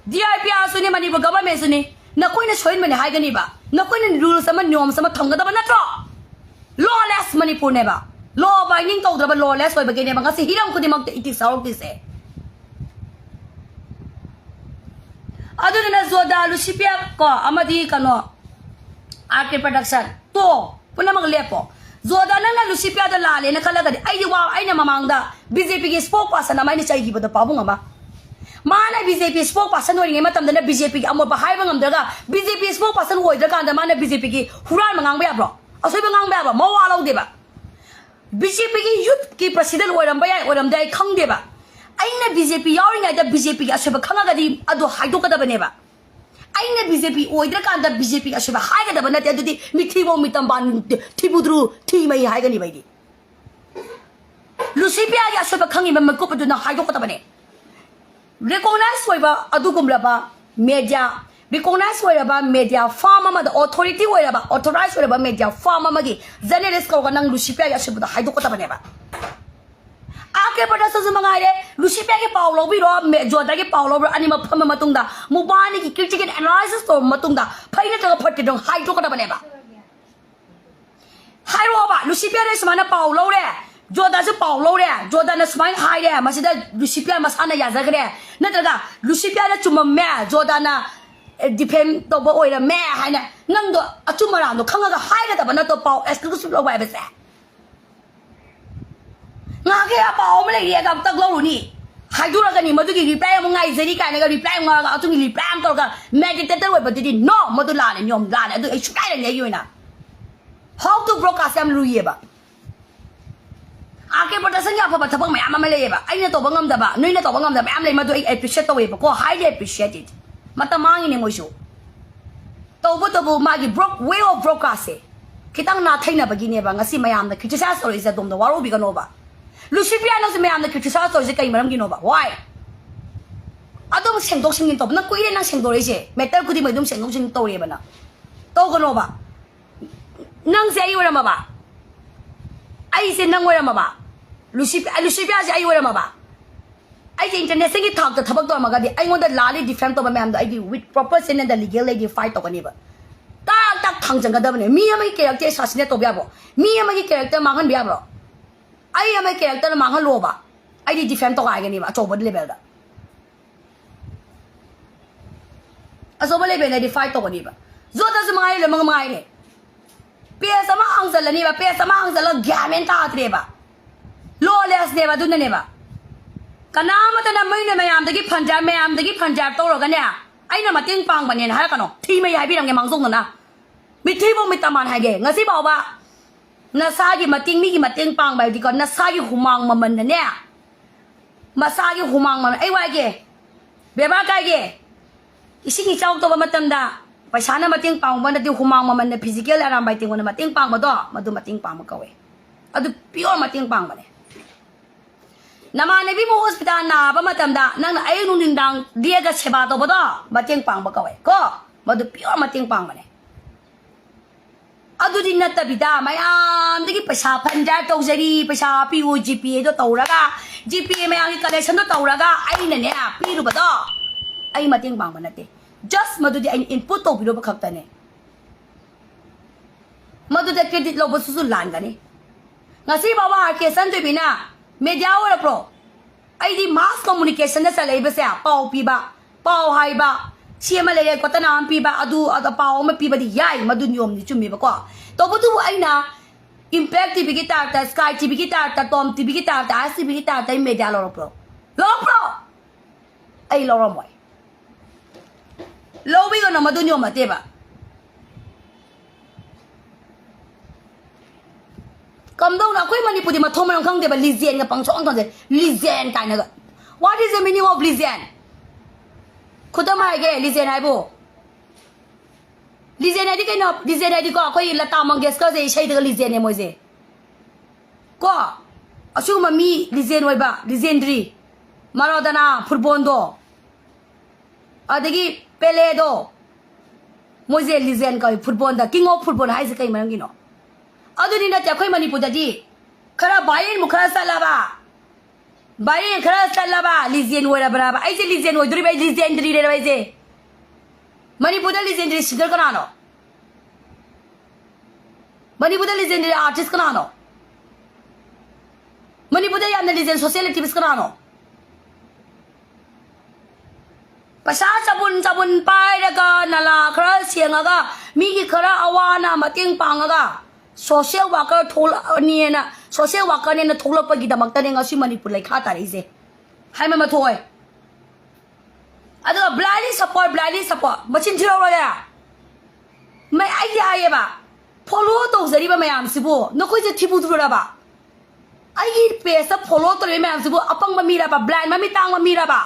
D I P R ꯁꯨꯅꯤ, Manipur government ꯁꯨꯅꯤ, ꯅꯈꯣꯏꯅ ꯁꯣꯏꯍꯟꯕꯅꯦ ꯍꯥꯏꯒꯅꯤꯕ, ꯅꯈꯣꯏꯅ rules ꯑꯃ norms ꯑꯃ ꯊꯝꯒꯗꯕ ꯅꯠꯇ꯭ꯔꯣ? Lawless ꯃꯅꯤꯄꯨꯔꯅꯦꯕ. Law abiding ꯇꯧꯗ꯭ꯔꯕ lawless ꯑꯣꯏꯕꯒꯤꯅꯦꯕ ꯉꯁꯤ ꯍꯤꯔꯝ ꯈꯨꯗꯤꯡꯃꯛꯇ ethics ꯌꯥꯎꯔꯛꯇ꯭ꯔꯤꯁꯦ. ꯑꯗꯨꯗꯨꯅ ꯖꯣꯗꯥ, ꯂꯨꯁꯤꯄꯤꯌꯥ ꯀꯣ, ꯑꯃꯗꯤ ꯀꯩꯅꯣ, R K Production, ꯇꯣ, ꯄꯨꯝꯅꯃꯛ ꯂꯦꯞꯄꯣ. ꯖꯣꯗꯥ, ꯅꯪꯅ ꯂꯨꯁꯤꯄꯤꯌꯥꯗ ꯂꯥꯜꯂꯦꯅ ꯈꯜꯂꯒꯗꯤ, ꯑꯩꯗꯤ ꯋꯥ, ꯑꯩꯅ ꯃꯃꯥꯡꯗ B J P ꯒꯤ spokesperson ꯑꯃ ꯑꯩꯅ ꯆꯩꯈꯤꯕꯗꯣ, ꯄꯥꯕꯨꯡ ꯑꯃ. ꯃꯥꯅ B J P spokesperson ꯑꯣꯏꯔꯤꯉꯩ ꯃꯇꯝꯗꯅ B J P ꯒꯤ ꯑꯃꯣꯠꯄ ꯍꯥꯏꯕ ꯉꯝꯗ꯭ꯔꯒ, B J P spokesperson ꯑꯣꯏꯗ꯭ꯔꯀꯥꯟꯗ ꯃꯥꯅ B J P ꯒꯤ ꯍꯨꯔꯥꯟꯕ ꯉꯥꯡꯕ ꯌꯥꯕ꯭ꯔꯣ? ꯑꯁꯣꯏꯕ ꯉꯥꯡꯕ ꯌꯥꯕ꯭ꯔꯣ? ꯃꯋꯥ ꯂꯧꯗꯦꯕ. B J P ꯒꯤ youth ꯀꯤ president ꯑꯣꯏꯔꯝꯕ ꯌꯥꯏ, ꯑꯣꯏꯔꯝꯗꯦ, ꯑꯩ ꯈꯪꯗꯦꯕ. ꯑꯩꯅ B J P ꯌꯥꯎꯔꯤꯉꯩꯗ B J P ꯒꯤ ꯑꯁꯣꯏꯕ ꯈꯪꯉꯒꯗꯤ ꯑꯗꯨ ꯍꯥꯏꯗꯣꯛꯀꯗꯕꯅꯦꯕ. ꯑꯩꯅ B J P ꯑꯣꯏꯗ꯭ꯔꯀꯥꯟꯗ B J P ꯒꯤ ꯑꯁꯣꯏꯕ ꯍꯥꯏꯒꯗꯕ ꯅꯠꯇꯦ, ꯑꯗꯨꯗꯤ ꯃꯤꯊꯤꯕꯣꯡ ꯃꯤꯇꯝꯕꯥꯟ ꯊꯤꯕꯨꯗ꯭ꯔꯨ ꯊꯤꯃꯩ ꯍꯥꯏꯒꯅꯤꯕ ꯑꯩꯗꯤ. ꯂꯨꯁꯤꯄꯤꯌꯥꯒꯤ ꯑꯁꯣꯏꯕ ꯈꯪꯉꯤꯕ ꯃꯤꯀꯨꯞ ꯑꯗꯨꯅ ꯍꯥꯏꯗꯣꯛꯀꯗꯕꯅꯦ. Recognize ꯑꯣꯏꯕ ꯑꯗꯨꯒꯨꯝꯂꯕ media, recognize ꯑꯣꯏꯔꯕ media firm ꯑꯃꯗ, authority ꯑꯣꯏꯔꯕ, authorized ꯑꯣꯏꯔꯕ media firm ꯑꯃꯒꯤ journalist ꯀꯧꯔꯒ ꯅꯪ ꯂꯨꯁꯤꯄꯤꯌꯥꯒꯤ ꯑꯁꯣꯏꯕꯗꯣ ꯍꯥꯏꯗꯣꯛꯀꯗꯕꯅꯦꯕ. R K Production ꯁꯨ ꯃꯉꯥꯏꯔꯦ, ꯂꯨꯁꯤꯄꯤꯌꯥꯒꯤ ꯄꯥꯎ ꯂꯧꯕꯤꯔꯣ, ꯃꯦ-, ꯖꯣꯗꯥꯒꯤ ꯄꯥꯎ ꯂꯧꯕꯤꯔꯣ, ꯑꯅꯤꯃꯛ ꯐꯝꯃ ꯃꯇꯨꯡꯗ ꯃꯕꯥꯅꯤꯒꯤ critical analysis ꯇꯧꯔꯕ ꯃꯇꯨꯡꯗ ꯐꯩ ꯅꯠꯇ꯭ꯔꯒ ꯐꯠꯇ꯭ꯔꯤꯗꯣ ꯍꯥꯏꯗꯣꯛꯀꯗꯕꯅꯦꯕ. ꯍꯥꯏꯔꯛꯑꯣꯕ, ꯂꯨꯁꯤꯄꯤꯌꯥꯗ ꯁꯨꯃꯥꯏꯅ ꯄꯥꯎ ꯂꯧꯔꯦ, ꯖꯣꯗꯥꯁꯨ ꯄꯥꯎ ꯂꯧꯔꯦ, ꯖꯣꯗꯥꯅ ꯁꯨꯃꯥꯏꯅ ꯍꯥꯏꯔꯦ, ꯃꯁꯤꯗ ꯂꯨꯁꯤꯄꯤꯌꯥ ꯃꯁꯥꯅ ꯌꯥꯖꯈ꯭ꯔꯦ, ꯅꯠꯇ꯭ꯔꯒ ꯂꯨꯁꯤꯄꯤꯌꯥꯅ ꯆꯨꯝꯃꯝꯃꯦ, ꯖꯣꯗꯥꯅ, ꯑꯦ, defend ꯇꯧꯕ ꯑꯣꯏꯔꯝꯃꯦ ꯍꯥꯏꯅ ꯅꯪꯗꯣ ꯑꯆꯨꯝ ꯑꯔꯥꯟꯗꯣ ꯈꯪꯉꯒ ꯍꯥꯏꯒꯗꯕ ꯅꯠꯇ꯭ꯔꯣ? ꯄꯥꯎ exclusive ꯂꯧꯕ ꯍꯥꯏꯕꯁꯦ. ꯉꯥꯏꯍꯥꯛꯀꯤ ꯄꯥꯎ ꯑꯃ ꯂꯩꯔꯦꯒ ꯑꯃꯨꯛꯇꯪ ꯂꯧꯔꯨꯅꯤ, ꯍꯥꯏꯗꯣꯔꯛꯀꯅꯤ, ꯃꯗꯨꯒꯤ reply ꯑꯃꯨꯛ ꯉꯥꯏꯖꯔꯤ ꯀꯥꯏꯅꯒ reply ꯑꯃꯨꯛ ꯉꯥꯏꯔꯒ ꯑꯗꯨꯒꯤ reply ꯑꯃ ꯇꯧꯔꯒ meditator ꯑꯣꯏꯕꯗꯨꯗꯤ no, ꯃꯗꯨ ꯂꯥꯜꯂꯦ, ꯅꯤꯌꯣꯝ ꯂꯥꯜꯂꯦ, ꯑꯗꯨ ꯑꯩ ꯁꯨꯡꯌꯥ ꯌꯥꯅꯤꯡꯗꯦ ꯑꯩꯒꯤ ꯑꯣꯏꯅ. How to broadcast ꯌꯥꯝ ꯂꯨꯏꯌꯦꯕ. R K Production ꯒꯤ ꯑꯐꯕ ꯊꯕꯛ ꯃꯌꯥꯝ ꯑꯃ ꯂꯩꯌꯦꯕ, ꯑꯩꯅ ꯇꯧꯕ ꯉꯝꯗꯕ, ꯅꯣꯏꯅ ꯇꯧꯕ ꯉꯝꯗꯕ ꯃꯌꯥꯝ ꯂꯩ, ꯃꯗꯨ ꯑꯩ appreciate ꯇꯧꯋꯦꯕꯀꯣ, highly appreciated. ꯃꯇꯝ ꯃꯥꯡꯉꯤꯅꯦ ꯃꯣꯏꯁꯨ. ꯇꯧꯕꯇꯕꯨ ꯃꯥꯒꯤ broad-, way of broadcast ꯁꯦ ꯈꯤꯇꯪ ꯅꯥꯊꯩꯅꯕꯒꯤꯅꯦꯕ ꯉꯁꯤ ꯃꯌꯥꯝꯅ criticize ꯇꯧꯔꯛꯏꯁꯦ, ꯑꯗꯣꯝꯗ ꯋꯥꯔꯧꯕꯤꯒꯅꯣꯕ. ꯂꯨꯁꯤꯄꯤꯌꯥ ꯅꯪꯁꯨ ꯃꯌꯥꯝꯅ criticize ꯇꯧꯔꯤꯁꯦ ꯀꯩ ꯃꯔꯝꯒꯤꯅꯣꯕ? Why? ꯑꯗꯨꯝ ꯁꯦꯡꯗꯣꯛ ꯁꯦꯡꯖꯤꯟ ꯇꯧꯕ, ꯅꯪ ꯀꯨꯏꯔꯦ ꯅꯪ ꯁꯦꯡꯗꯣꯔꯛꯏꯁꯦ, matter ꯈꯨꯗꯤꯡꯃꯛ ꯑꯗꯨꯝ ꯁꯦꯡꯗꯣꯛ ꯁꯦꯡꯖꯤꯟ ꯇꯧꯔꯤꯑꯕ ꯅꯪ. ꯇꯧꯒꯅꯣꯕ. ꯅꯪꯁꯦ ꯑꯩ ꯑꯣꯏꯔꯝꯃꯕ? ꯑꯩꯁꯦ ꯅꯪ ꯑꯣꯏꯔꯝꯃꯕ? ꯂꯨꯁꯤꯄꯤ-, ꯂꯨꯁꯤꯄꯤꯌꯥꯁꯦ ꯑꯩ ꯑꯣꯏꯔꯝꯃꯕ? ꯑꯩꯁꯦ international ꯒꯤ ꯊꯥꯛꯇ ꯊꯕꯛ ꯇꯧꯔꯝꯃꯒꯗꯤ ꯑꯩꯉꯣꯟꯗ ꯂꯥꯜꯂꯤ defame ꯇꯧꯕ ꯃꯌꯥꯝꯗꯣ ꯑꯩꯗꯤ with proper channel the legal ꯑꯩꯗꯤ fight ꯇꯧꯒꯅꯦꯕ. ꯇꯥꯛ ꯇꯥꯛ ꯍꯪꯖꯟꯒꯗꯕꯅꯦ꯫ ꯃꯤ ꯑꯃꯒꯤ character assassinate ꯇꯧꯕ ꯌꯥꯕ꯭ꯔꯣ? ꯃꯤ ꯑꯃꯒꯤ character ꯃꯥꯡꯍꯟꯕ ꯌꯥꯕ꯭ꯔꯣ? ꯑꯩ ꯑꯃꯒꯤ character ꯃꯥꯡꯍꯜꯂꯣꯕ, ꯑꯩꯗꯤ defame ꯇꯧꯒꯥꯏꯒꯅꯦꯕ ꯑꯆꯧꯕ level ꯗ꯫ ꯑꯆꯧꯕ level ꯗꯗꯤ fight ꯇꯧꯒꯅꯤꯕ꯫ ꯖꯣꯗꯁꯨ ꯃꯉꯥꯏꯔꯦ, ꯂꯣꯏꯅꯃꯛ ꯃꯉꯥꯏꯔꯦ꯫ Page ꯑꯃ ꯍꯥꯡꯖꯜꯂꯅꯤꯕ, page ꯑꯃ ꯍꯥꯡꯖꯜꯂꯒ ꯒ꯭ꯌꯥꯟ ꯃꯦꯟ ꯇꯥꯗ꯭ꯔꯦꯕ꯫ Lawless ꯅꯦꯕ, ꯑꯗꯨꯅꯅꯦꯕ꯫ ꯀꯅꯥꯃꯠꯇꯅ ꯃꯣꯏꯅ ꯃꯌꯥꯝꯗꯒꯤ fund ꯖꯥꯏꯕ, ꯃꯌꯥꯝꯗꯒꯤ fund ꯖꯥꯏꯕ ꯇꯧꯔꯒꯅꯦ, "ꯑꯩꯅ ꯃꯇꯦꯡ ꯄꯥꯡꯕꯅꯦꯅ" ꯍꯥꯏꯔꯛꯀꯅꯣ꯫ ꯊꯤ ꯃꯩ ꯍꯥꯏꯕꯤꯔꯝꯒꯦ ꯃꯥꯡꯖꯧꯅꯅ꯫ ꯃꯤꯊꯤꯕꯨ ꯃꯤꯠ ꯇꯝꯕꯥꯟ ꯍꯥꯏꯒꯦ꯫ ꯉꯁꯤ ꯐꯥꯎꯕ ꯅꯁꯥꯒꯤ ꯃꯇꯦꯡ, ꯃꯤꯒꯤ ꯃꯇꯦꯡ ꯄꯥꯡꯕ ꯍꯥꯏꯕꯗꯤꯀꯣ, ꯅꯁꯥꯒꯤ ꯍꯨꯃꯥꯡ ꯃꯃꯜꯅꯅꯦ, ꯃꯁꯥꯒꯤ ꯍꯨꯃꯥꯡ ꯃꯃꯜ, ꯑꯩ ꯋꯥꯏꯒꯦ, ꯕꯦꯕꯥꯔ ꯀꯥꯏꯒꯦ, ꯏꯁꯤꯡ ꯏꯆꯥꯎ ꯇꯧꯕ ꯃꯇꯝꯗ ꯄꯩꯁꯥꯅ ꯃꯇꯦꯡ ꯄꯥꯡꯕ ꯅꯠꯇꯦ, ꯍꯨꯃꯥꯡ ꯃꯃꯜꯅ physical ꯑꯔꯥꯝꯕꯥꯏ ꯇꯦꯡꯒꯣꯟꯅ ꯃꯇꯦꯡ ꯄꯥꯡꯕꯗꯣ, ꯃꯗꯨ ꯃꯇꯦꯡ ꯄꯥꯡꯕ ꯀꯧꯋꯦ꯫ ꯑꯗꯨ pure ꯃꯇꯦꯡ ꯄꯥꯡꯕꯅꯦ꯫ ꯅꯃꯥꯟꯅꯕꯤ ꯑꯃ hospital ꯅꯥꯕ ꯃꯇꯝꯗ ꯅꯪꯅ ꯑꯌꯨꯛ ꯅꯨꯡꯊꯤꯟꯗꯥꯡ ꯂꯦꯛꯑꯒ ꯁꯦꯕꯥ ꯇꯧꯕꯗꯣ ꯃꯇꯦꯡ ꯄꯥꯡꯕ ꯀꯧꯋꯦ ꯀꯣ, ꯃꯗꯨ pure ꯃꯇꯦꯡ ꯄꯥꯡꯕꯅꯦ꯫ ꯑꯗꯨꯗꯤ ꯅꯠꯇꯕꯤꯗ ꯃꯌꯥꯝꯗꯒꯤ ꯄꯩꯁꯥ fund ꯖꯥꯏꯕ ꯇꯧꯖꯔꯤ, ꯄꯩꯁꯥ ꯄꯤꯌꯨ, GPA ꯗꯣ ꯇꯧꯔꯒ, GPA ꯃꯌꯥꯝꯒꯤ collection ꯗꯣ ꯇꯧꯔꯒ ꯑꯩꯅꯅꯦ ꯄꯤꯔꯨꯕꯗꯣ ꯑꯩ ꯃꯇꯦꯡ ꯄꯥꯡꯕ ꯅꯠꯇꯦ꯫ Just ꯃꯗꯨꯗꯤ ꯑꯩꯅ input ꯇꯧꯕꯤꯔꯨꯕ ꯈꯛꯇꯅꯦ꯫ ꯃꯗꯨꯗ credit ꯂꯧꯕꯁꯤꯁꯨ ꯂꯥꯟꯒꯅꯤ꯫ ꯉꯁꯤ ꯐꯥꯎꯕ R K ꯁꯟꯗꯣꯏꯕꯤꯅ media ꯑꯣꯏꯔꯛꯄ꯭ꯔꯣ? ꯑꯩꯗꯤ mass communication ꯗ ꯆꯠꯂꯛꯏꯕꯁꯦ, ꯄꯥꯎ ꯄꯤꯕ, ꯄꯥꯎ ꯍꯥꯏꯕ, ꯁꯤ ꯑꯃ ꯂꯩꯔꯦ, ꯈꯣꯠꯇꯅ ꯑꯃ ꯄꯤꯕ, ꯑꯗꯨ, ꯑꯗ ꯄꯥꯎ ꯑꯃ ꯄꯤꯕꯗꯤ ꯌꯥꯏ, ꯃꯗꯨ ꯅꯤꯌꯣꯝꯗꯤ ꯆꯨꯝꯃꯦꯕꯀꯣ꯫ ꯇꯧꯕꯇꯕꯨ ꯑꯩꯅ Impact T V ꯒꯤ type ꯇ, Sky T V ꯒꯤ type ꯇ, Tom T V ꯒꯤ type ꯇ, Aaj T V ꯒꯤ type ꯇ ꯑꯩ media ꯂꯧꯔꯛꯄ꯭ꯔꯣ? ꯂꯧꯔꯛꯄ꯭ꯔꯣ? ꯑꯩ ꯂꯧꯔꯝꯃꯣꯏ꯫ ꯂꯧꯕꯤꯒꯅꯣ, ꯃꯗꯨ ꯅꯤꯌꯣꯝ ꯅꯠꯇꯦꯕ꯫ ꯀꯝꯗꯧꯅ ꯑꯩꯈꯣꯏ ꯃꯅꯤꯄꯨꯔꯗꯤ ꯃꯊꯣꯡ ꯃꯔꯝ ꯈꯪꯗꯦꯕ, legend ꯒ ꯄꯪꯁꯣꯟ ꯁꯣꯟꯖꯩ, legend ꯀꯥꯏꯅꯒ꯫ What is the meaning of legend? ꯈꯨꯗꯝ ꯍꯥꯏꯒꯦ, legend ꯍꯥꯏꯕꯨ, legend ꯍꯥꯏꯗꯤ ꯀꯩꯅꯣ? Legend ꯍꯥꯏꯗꯤꯀꯣ, ꯑꯩꯈꯣꯏ ꯂꯇꯥ ꯃꯪꯒꯦꯁꯀꯔꯁꯦ ꯏꯁꯩꯗꯒ legend ꯅꯦ ꯃꯣꯏꯁꯦ꯫ ꯀꯣ, ꯑꯁꯤꯒꯨꯝꯕ ꯃꯤ legend ꯑꯣꯏꯕ, legendary, ꯃꯔꯥꯗꯣꯅꯥ, ꯐꯨꯠꯕꯣꯜꯗꯣ, ꯑꯗꯒꯤ ꯄꯦꯂꯦꯗꯣ, ꯃꯣꯏꯁꯦ legend ꯀꯧꯏ ꯐꯨꯠꯕꯣꯜꯗ, king of football ꯍꯥꯏꯁꯦ ꯀꯩ ꯃꯔꯝꯒꯤꯅꯣ? ꯑꯗꯨꯗꯤ ꯅꯠꯇꯦ, ꯑꯩꯈꯣꯏ ꯃꯅꯤꯄꯨꯔꯗꯗꯤ ꯈꯔ viral ꯃꯨꯛ ꯈꯔ ꯆꯠꯂꯕ, viral ꯈꯔ ꯆꯠꯂꯕ legend ꯑꯣꯏꯔꯕ꯭ꯔꯕ? ꯑꯩꯁꯦ legend ꯑꯣꯏꯗꯣꯔꯤꯕ, ꯑꯩ legendary ꯂꯩꯔꯕ ꯑꯩꯁꯦ? ꯃꯅꯤꯄꯨꯔꯗ legendary singer ꯀꯅꯥꯅꯣ? ꯃꯅꯤꯄꯨꯔꯗ ꯂꯤꯖꯦꯟꯗꯔꯤ ꯑꯥꯔꯇꯤꯁ ꯀꯅꯥꯅꯣ? ꯃꯅꯤꯄꯨꯔꯗ ꯌꯥꯝꯅ ꯂꯤꯖꯦꯟ ꯁꯣꯁꯤꯌꯦꯜ ꯑꯦꯛꯇꯤꯚꯤꯁ ꯀꯅꯥꯅꯣ? ꯄꯩꯁꯥ ꯆꯕꯨꯟ ꯆꯕꯨꯟ ꯄꯥꯏꯔꯒ, ꯅꯂꯥ ꯈꯔ ꯁꯦꯡꯉꯒ, ꯃꯤꯒꯤ ꯈꯔ ꯑꯋꯥ ꯑꯅꯥ ꯃꯇꯦꯡ ꯄꯥꯡꯉꯒ, ꯁꯣꯁꯤꯌꯦꯜ ꯋꯥꯀꯔ ꯊꯣꯛꯂꯛꯑꯅꯤꯅ, ꯁꯣꯁꯤꯌꯦꯜ ꯋꯥꯀꯔꯅꯦꯅ ꯊꯣꯛꯂꯛꯄꯒꯤꯗꯃꯛꯇꯅꯦ ꯉꯁꯤ ꯃꯅꯤꯄꯨꯔ ꯂꯩꯈꯥ ꯇꯥꯔꯛꯏꯁꯦ꯫ ꯍꯥꯏꯃ ꯃꯊꯣꯏ꯫ ꯑꯗꯨꯒ blindly support, blindly support꯫ ꯃꯆꯤꯟ ꯊꯤꯔꯧꯔꯣꯏꯗ꯫ ꯃꯩ ꯑꯩꯗꯤ ꯍꯥꯏꯌꯦꯕ, ꯐꯣꯂꯣ ꯇꯧꯖꯔꯤꯕ ꯃꯌꯥꯝꯁꯤꯕꯨ ꯅꯈꯣꯏꯁꯦ ꯊꯤꯕꯨ ꯊꯤꯕꯨꯔꯕ? ꯑꯩꯒꯤ ꯄꯦꯖꯇ ꯐꯣꯂꯣ ꯇꯧꯔꯤꯕ ꯃꯌꯥꯝꯁꯤꯕꯨ ꯑꯄꯪꯕ ꯃꯤꯔꯕ? ꯕ꯭ꯂꯥꯏꯟ ꯃꯃꯤꯠ ꯇꯥꯡꯕ ꯃꯤꯔꯕ?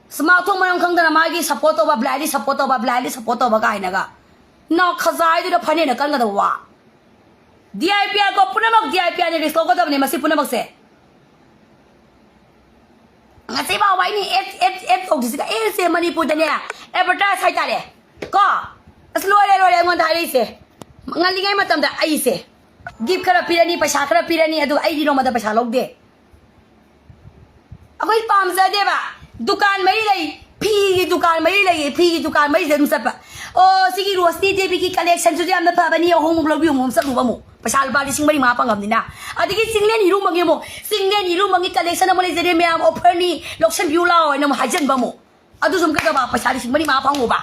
ꯁꯃꯥꯊꯣꯡ ꯃꯔꯝ ꯈꯪꯗꯅ ꯃꯥꯒꯤ ꯁꯞꯄꯣꯔꯠ ꯇꯧꯕ, ꯕ꯭ꯂꯥꯏꯟꯂꯤ ꯁꯞꯄꯣꯔꯠ ꯇꯧꯕ, ꯕ꯭ꯂꯥꯏꯟꯂꯤ ꯁꯞꯄꯣꯔꯠ ꯇꯧꯕ ꯀꯥꯏꯅꯒ꯫ ꯅꯥꯎ ꯈꯖꯥꯏꯗꯨꯗ ꯐꯅꯦꯛꯅ ꯀꯟꯒꯗꯕ ꯋꯥ꯫ ꯗꯤ ꯑꯥꯏ ꯄꯤ ꯑꯥꯔ ꯀꯣ ꯄꯨꯝꯅꯃꯛ ꯗꯤ ꯑꯥꯏ ꯄꯤ ꯑꯥꯔꯅ ꯔꯤꯁ ꯂꯧꯒꯗꯕꯅꯦ ꯃꯁꯤ ꯄꯨꯝꯅꯃꯛꯁꯦ꯫ ꯉꯁꯤ ꯐꯥꯎꯕ ꯑꯩꯅ ꯑꯦꯞ ꯑꯦꯞ ꯑꯦꯞ ꯇꯧꯗ꯭ꯔꯤꯁꯤꯒ ꯑꯦꯞꯁꯦ ꯃꯅꯤꯄꯨꯔꯗꯅꯦ ꯑꯦꯗꯚꯔꯇꯥꯏꯁ ꯍꯥꯏꯇꯥꯔꯦ ꯀꯣ꯫ ꯑꯁ ꯂꯣꯏꯔꯦ ꯂꯣꯏꯔꯦ ꯑꯩꯉꯣꯟꯗ ꯍꯥꯏꯔꯛꯏꯁꯦ꯫ ꯉꯜꯂꯤꯉꯩ ꯃꯇꯝꯗ ꯑꯩꯁꯦ ꯒꯤꯐ ꯈꯔ ꯄꯤꯔꯅꯤ, ꯄꯩꯁꯥ ꯈꯔ ꯄꯤꯔꯅꯤ, ꯑꯗꯨꯒ ꯑꯩꯗꯤ ꯅꯣꯡꯃꯗ ꯄꯩꯁꯥ ꯂꯧꯗꯦ꯫ ꯑꯩꯈꯣꯏ ꯄꯥꯝꯖꯗꯦꯕ꯫ ꯗꯨꯀꯥꯟ ꯃꯔꯤ ꯂꯩ, ꯐꯤꯒꯤ ꯗꯨꯀꯥꯟ ꯃꯔꯤ ꯂꯩꯌꯦ, ꯐꯤꯒꯤ ꯗꯨꯀꯥꯟ ꯃꯔꯤꯁꯦ ꯑꯗꯨꯝ ꯆꯠꯄ꯫ ꯑꯣ, ꯁꯤꯒꯤ ꯔꯣꯁꯅꯤ ꯗꯦꯕꯤꯒꯤ ꯀꯂꯦꯛꯁꯟꯁꯤꯁꯨ ꯌꯥꯝꯅ ꯐꯕꯅꯤ, ꯑꯍꯣꯡꯕ ꯂꯧꯕꯤꯌꯨ ꯑꯃꯨꯛ ꯆꯠꯂꯨꯕ ꯑꯃꯨꯛ꯫ ꯄꯩꯁꯥ ꯂꯨꯄꯥ ꯂꯤꯁꯤꯡ ꯃꯔꯤ ꯃꯉꯥ ꯐꯪꯉꯕꯅꯤꯅ꯫ ꯑꯗꯒꯤ ꯆꯤꯡꯂꯦꯟ ꯍꯤꯔꯨꯃꯒꯤ ꯑꯃꯨꯛ, ꯆꯤꯡꯂꯦꯟ ꯍꯤꯔꯨꯃꯒꯤ ꯀꯂꯦꯛꯁꯟ ꯑꯃ ꯂꯩꯖꯔꯦ ꯃꯌꯥꯝ, ꯑꯣꯐꯔꯅꯤ, ꯂꯧꯁꯟꯕꯤꯌꯨ ꯂꯥꯛꯑꯣ ꯍꯥꯏꯅ ꯑꯃꯨꯛ ꯍꯥꯏꯖꯟꯕ ꯑꯃꯨꯛ꯫ ꯑꯗꯨꯁꯨ ꯑꯃꯨꯛ ꯀꯩꯗꯧꯕ? ꯄꯩꯁꯥ ꯂꯤꯁꯤꯡ ꯃꯔꯤ ꯃꯉꯥ ꯐꯪꯉꯨꯕ꯫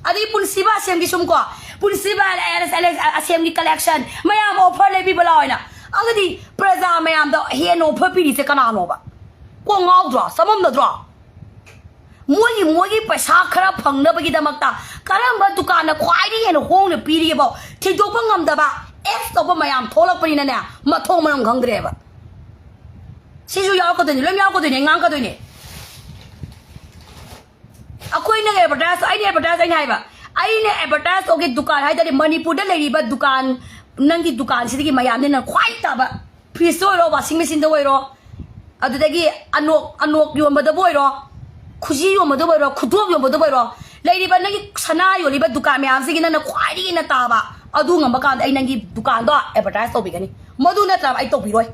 ꯑꯗꯒꯤ ꯄꯨꯟꯁꯤꯕ ꯑꯁꯦꯝꯒꯤ ꯁꯨꯝ ꯀꯣ, ꯄꯨꯟꯁꯤꯕ ꯑꯦꯂꯦꯛꯁ, ꯑꯦꯂꯦꯛꯁ ꯑꯁꯦꯝꯒꯤ ꯀꯂꯦꯛꯁꯟ ꯃꯌꯥꯝ ꯑꯣꯐꯔ ꯂꯩꯕꯤꯕ ꯂꯥꯛꯑꯣ ꯍꯥꯏꯅ꯫ ꯑꯗꯨꯗꯤ ꯄ꯭ꯔꯖꯥ ꯃꯌꯥꯝꯗ ꯍꯦꯟꯅ ꯑꯣꯐꯔ ꯄꯤꯔꯤꯁꯦ ꯀꯅꯥꯅꯣꯕ? ꯀꯣꯛ ꯉꯥꯎꯗ꯭ꯔꯣ? ꯆꯃꯝꯅꯗ꯭ꯔꯣ? ꯃꯣꯏꯒꯤ, ꯃꯣꯏꯒꯤ ꯄꯩꯁꯥ ꯈꯔ ꯐꯪꯅꯕꯒꯤꯗꯃꯛꯇ ꯀꯔꯝꯕ ꯗꯨꯀꯥꯟꯅ ꯈ꯭ꯋꯥꯏꯗꯒꯤ ꯍꯦꯟꯅ ꯍꯣꯡꯅ ꯄꯤꯔꯤꯕꯣ ꯊꯤꯗꯣꯛꯄ ꯉꯝꯗꯕ ꯑꯦꯞꯁ ꯇꯧꯕ ꯃꯌꯥꯝ ꯊꯣꯛꯂꯛꯄꯅꯤꯅꯅꯦ, ꯃꯊꯣꯡ ꯃꯔꯝ ꯈꯪꯗ꯭ꯔꯦꯕ꯫ ꯁꯤꯁꯨ ꯌꯥꯎꯔꯛꯀꯗꯣꯏꯅꯤ, ꯂꯣꯏ ꯌꯥꯎꯔꯛꯀꯗꯣꯏꯅꯤ, ꯉꯥꯡꯉꯛꯀꯗꯣꯏꯅꯤ꯫ ꯑꯩꯈꯣꯏꯅ ꯑꯦꯗꯚꯔꯇꯥꯏꯁ, ꯑꯩꯅ ꯑꯦꯗꯚꯔꯇꯥꯏꯁ, ꯑꯩꯅ ꯍꯥꯏꯕ, ꯑꯩꯅ ꯑꯦꯗꯚꯔꯇꯥꯏꯁ ꯇꯧꯒꯦ ꯗꯨꯀꯥꯟ ꯍꯥꯏ ꯇꯥꯔꯗꯤ ꯃꯅꯤꯄꯨꯔꯗ ꯂꯩꯔꯤꯕ ꯗꯨꯀꯥꯟ, ꯅꯪꯒꯤ ꯗꯨꯀꯥꯟꯁꯤꯗꯒꯤ ꯃꯌꯥꯝꯅ ꯅꯪ ꯈ꯭ꯋꯥꯏ ꯇꯥꯕ, ꯐ꯭ꯔꯤꯖꯇ ꯑꯣꯏꯔꯣ, ꯋꯥꯁꯤꯡ ꯃꯦꯆꯤꯟꯗ ꯑꯣꯏꯔꯣ, ꯑꯗꯨꯗꯒꯤ ꯑꯅꯣꯛ, ꯑꯅꯣꯛ ꯌꯣꯟꯕꯗꯕꯨ ꯑꯣꯏꯔꯣ, ꯈꯨꯖꯤ ꯌꯣꯟꯕꯗꯕꯨ ꯑꯣꯏꯔꯣ, ꯈꯨꯗꯣꯞ ꯌꯣꯟꯕꯗꯕꯨ ꯑꯣꯏꯔꯣ, ꯂꯩꯔꯤꯕ ꯅꯪꯒꯤ ꯁꯅꯥ ꯌꯣꯜꯂꯤꯕ ꯗꯨꯀꯥꯟ ꯃꯌꯥꯝꯁꯤꯒꯤ ꯅꯪꯅ ꯈ꯭ꯋꯥꯏꯗꯒꯤ ꯍꯦꯟꯅ ꯇꯥꯕ, ꯑꯗꯨ ꯉꯝꯕ ꯀꯥꯟꯗ ꯑꯩ ꯅꯪꯒꯤ ꯗꯨꯀꯥꯟꯗꯣ ꯑꯦꯗꯚꯔꯇꯥꯏꯁ ꯇꯧꯕꯤꯒꯅꯤ꯫ ꯃꯗꯨ ꯅꯠꯇ꯭ꯔꯕ ꯑꯩ ꯇꯧꯕꯤꯔꯣꯏ꯫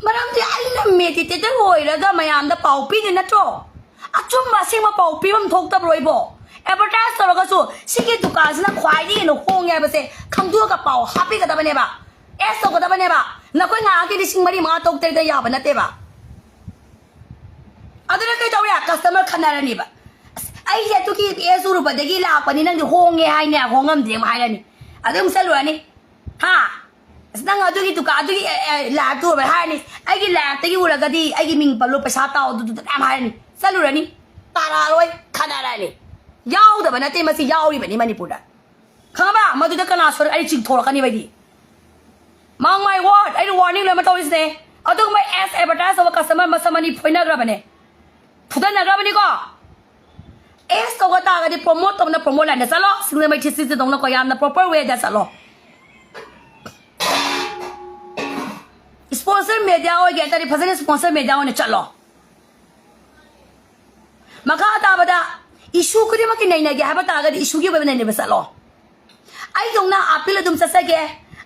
ꯃꯔꯝꯗꯤ ꯑꯩꯅ ꯃꯦꯗꯤꯇꯦꯇꯔ ꯑꯣꯏꯔꯒ ꯃꯌꯥꯝꯗ ꯄꯥꯎ ꯄꯤꯔꯤ ꯅꯠꯇ꯭ꯔꯣ? ꯑꯆꯨꯝꯕ ꯑꯁꯦꯡꯕ ꯄꯥꯎ ꯄꯤꯐꯝ ꯊꯣꯛꯇꯕ꯭ꯔꯣ ꯑꯩꯕꯣ? ꯑꯦꯗꯚꯔꯇꯥꯏꯁ ꯇꯧꯔꯒꯁꯨ ꯁꯤꯒꯤ ꯗꯨꯀꯥꯟꯁꯤꯅ ꯈ꯭ꯋꯥꯏꯗꯒꯤ ꯍꯦꯟꯅ ꯍꯣꯡꯉꯦ ꯍꯥꯏꯕꯁꯦ ꯈꯪꯗꯣꯛꯑꯒ ꯄꯥꯎ ꯍꯥꯞꯄꯤꯒꯗꯕꯅꯦꯕ, ꯑꯦꯁ ꯇꯧꯒꯗꯕꯅꯦꯕ꯫ ꯅꯈꯣꯏ ꯉꯥꯏꯍꯥꯛꯀꯤ ꯂꯤꯁꯤꯡ ꯃꯔꯤ ꯃꯉꯥ ꯇꯧꯗ꯭ꯔꯦꯗ ꯌꯥꯕ ꯅꯠꯇꯦꯕ꯫ ꯑꯗꯨꯅ ꯀꯩ ꯇꯧꯔꯦ? ꯀꯁꯇꯃꯔ ꯈꯠꯅꯔꯅꯤꯕ꯫ "ꯑꯁ, ꯑꯩꯁꯦ ꯑꯗꯨꯒꯤ ꯑꯦꯁ ꯎꯔꯨꯕꯗꯒꯤ ꯂꯥꯛꯄꯅꯤ, ꯅꯪꯗꯤ ꯍꯣꯡꯉꯦ ꯍꯥꯏꯅꯦ, ꯍꯣꯡꯉꯝꯗꯦ" ꯑꯃꯨꯛ ꯍꯥꯏꯔꯅꯤ꯫ ꯑꯗꯨ ꯑꯃꯨꯛ ꯆꯠꯂꯨꯔꯅꯤ꯫ ꯍꯥ? "ꯑꯁ, ꯅꯪ ꯑꯗꯨꯒꯤ ꯗꯨꯀꯥꯟ, ꯑꯗꯨꯒꯤ, ꯑꯦ, ꯑꯦ, ꯂꯥꯏꯐꯇꯨ ꯎꯔꯕ?" ꯍꯥꯏꯔꯅꯤ꯫ "ꯑꯩꯒꯤ ꯂꯥꯏꯐꯇꯒꯤ ꯎꯔꯒꯗꯤ ꯑꯩꯒꯤ ꯃꯤꯡ ꯄꯜꯂꯨ, ꯄꯩꯁꯥ ꯇꯥꯎ", ꯑꯗꯨꯗꯨꯗ ꯃꯌꯥꯝ ꯍꯥꯏꯔꯅꯤ꯫ ꯆꯠꯂꯨꯔꯅꯤ꯫ ꯇꯥꯔꯛꯑꯔꯣꯏ, ꯈꯠꯅꯔꯅꯤ꯫ ꯌꯥꯎꯗꯕ ꯅꯠꯇꯦ ꯃꯁꯤ, ꯌꯥꯎꯔꯤꯕꯅꯤ ꯃꯅꯤꯄꯨꯔꯗ꯫ ꯈꯪꯉꯕ? ꯃꯗꯨꯗ ꯀꯅꯥ ꯁꯣꯏ-, ꯑꯩ ꯆꯤꯡꯊꯣꯔꯛꯀꯅꯤ ꯑꯩꯗꯤ꯫ Mark my word, ꯑꯩꯅ ꯋꯥꯔꯅꯤꯡ ꯂꯣꯏꯅꯃꯛ ꯇꯧꯔꯤꯁꯤꯅꯦ꯫ ꯑꯗꯨꯒꯨꯝꯕ ꯑꯦꯁ ꯑꯦꯗꯚꯔꯇꯥꯏꯁ ꯇꯧꯕ ꯀꯁꯇꯃꯔ ꯃꯁꯝ ꯑꯅꯤ ꯐꯣꯏꯅꯈ꯭ꯔꯕꯅꯦ, ꯐꯨꯗꯅꯈ꯭ꯔꯕꯅꯤꯀꯣ꯫ ꯑꯦꯁ ꯇꯧꯕ ꯇꯥꯔꯒꯗꯤ ꯄ꯭ꯔꯣꯃꯣꯠ ꯇꯧꯅ ꯄ꯭ꯔꯣꯃꯣꯠ ꯂꯥꯏꯟꯗ ꯆꯠꯂꯣ, ꯁꯤꯡꯖꯃꯩ ꯊꯤꯁꯤꯁꯤ ꯇꯧꯅꯀꯣ, ꯌꯥꯝꯅ ꯄ꯭ꯔꯣꯄꯔ ꯋꯦꯗ ꯆꯠꯂꯣ꯫ ꯁ꯭ꯄꯣꯟꯁꯔ ꯃꯦꯗꯤꯌꯥ ꯑꯣꯏꯒꯦ ꯍꯥꯏ ꯇꯥꯔꯗꯤ ꯐꯖꯅ ꯁ꯭ꯄꯣꯟꯁꯔ ꯃꯦꯗꯤꯌꯥ ꯑꯣꯏꯅ ꯆꯠꯂꯣ꯫ ꯃꯈꯥ ꯇꯥꯕꯗ ꯏꯁꯨ ꯈꯨꯗꯤꯡꯃꯛꯀꯤ ꯅꯩꯅꯒꯦ ꯍꯥꯏꯕ ꯇꯥꯔꯒꯗꯤ ꯏꯁꯨꯒꯤ ꯑꯣꯏꯕ ꯅꯩꯅꯕ ꯆꯠꯂꯣ꯫ ꯑꯩꯗꯧꯅ ꯑꯥꯄꯤꯜ ꯑꯗꯨꯝ ꯆꯠꯆꯒꯦ,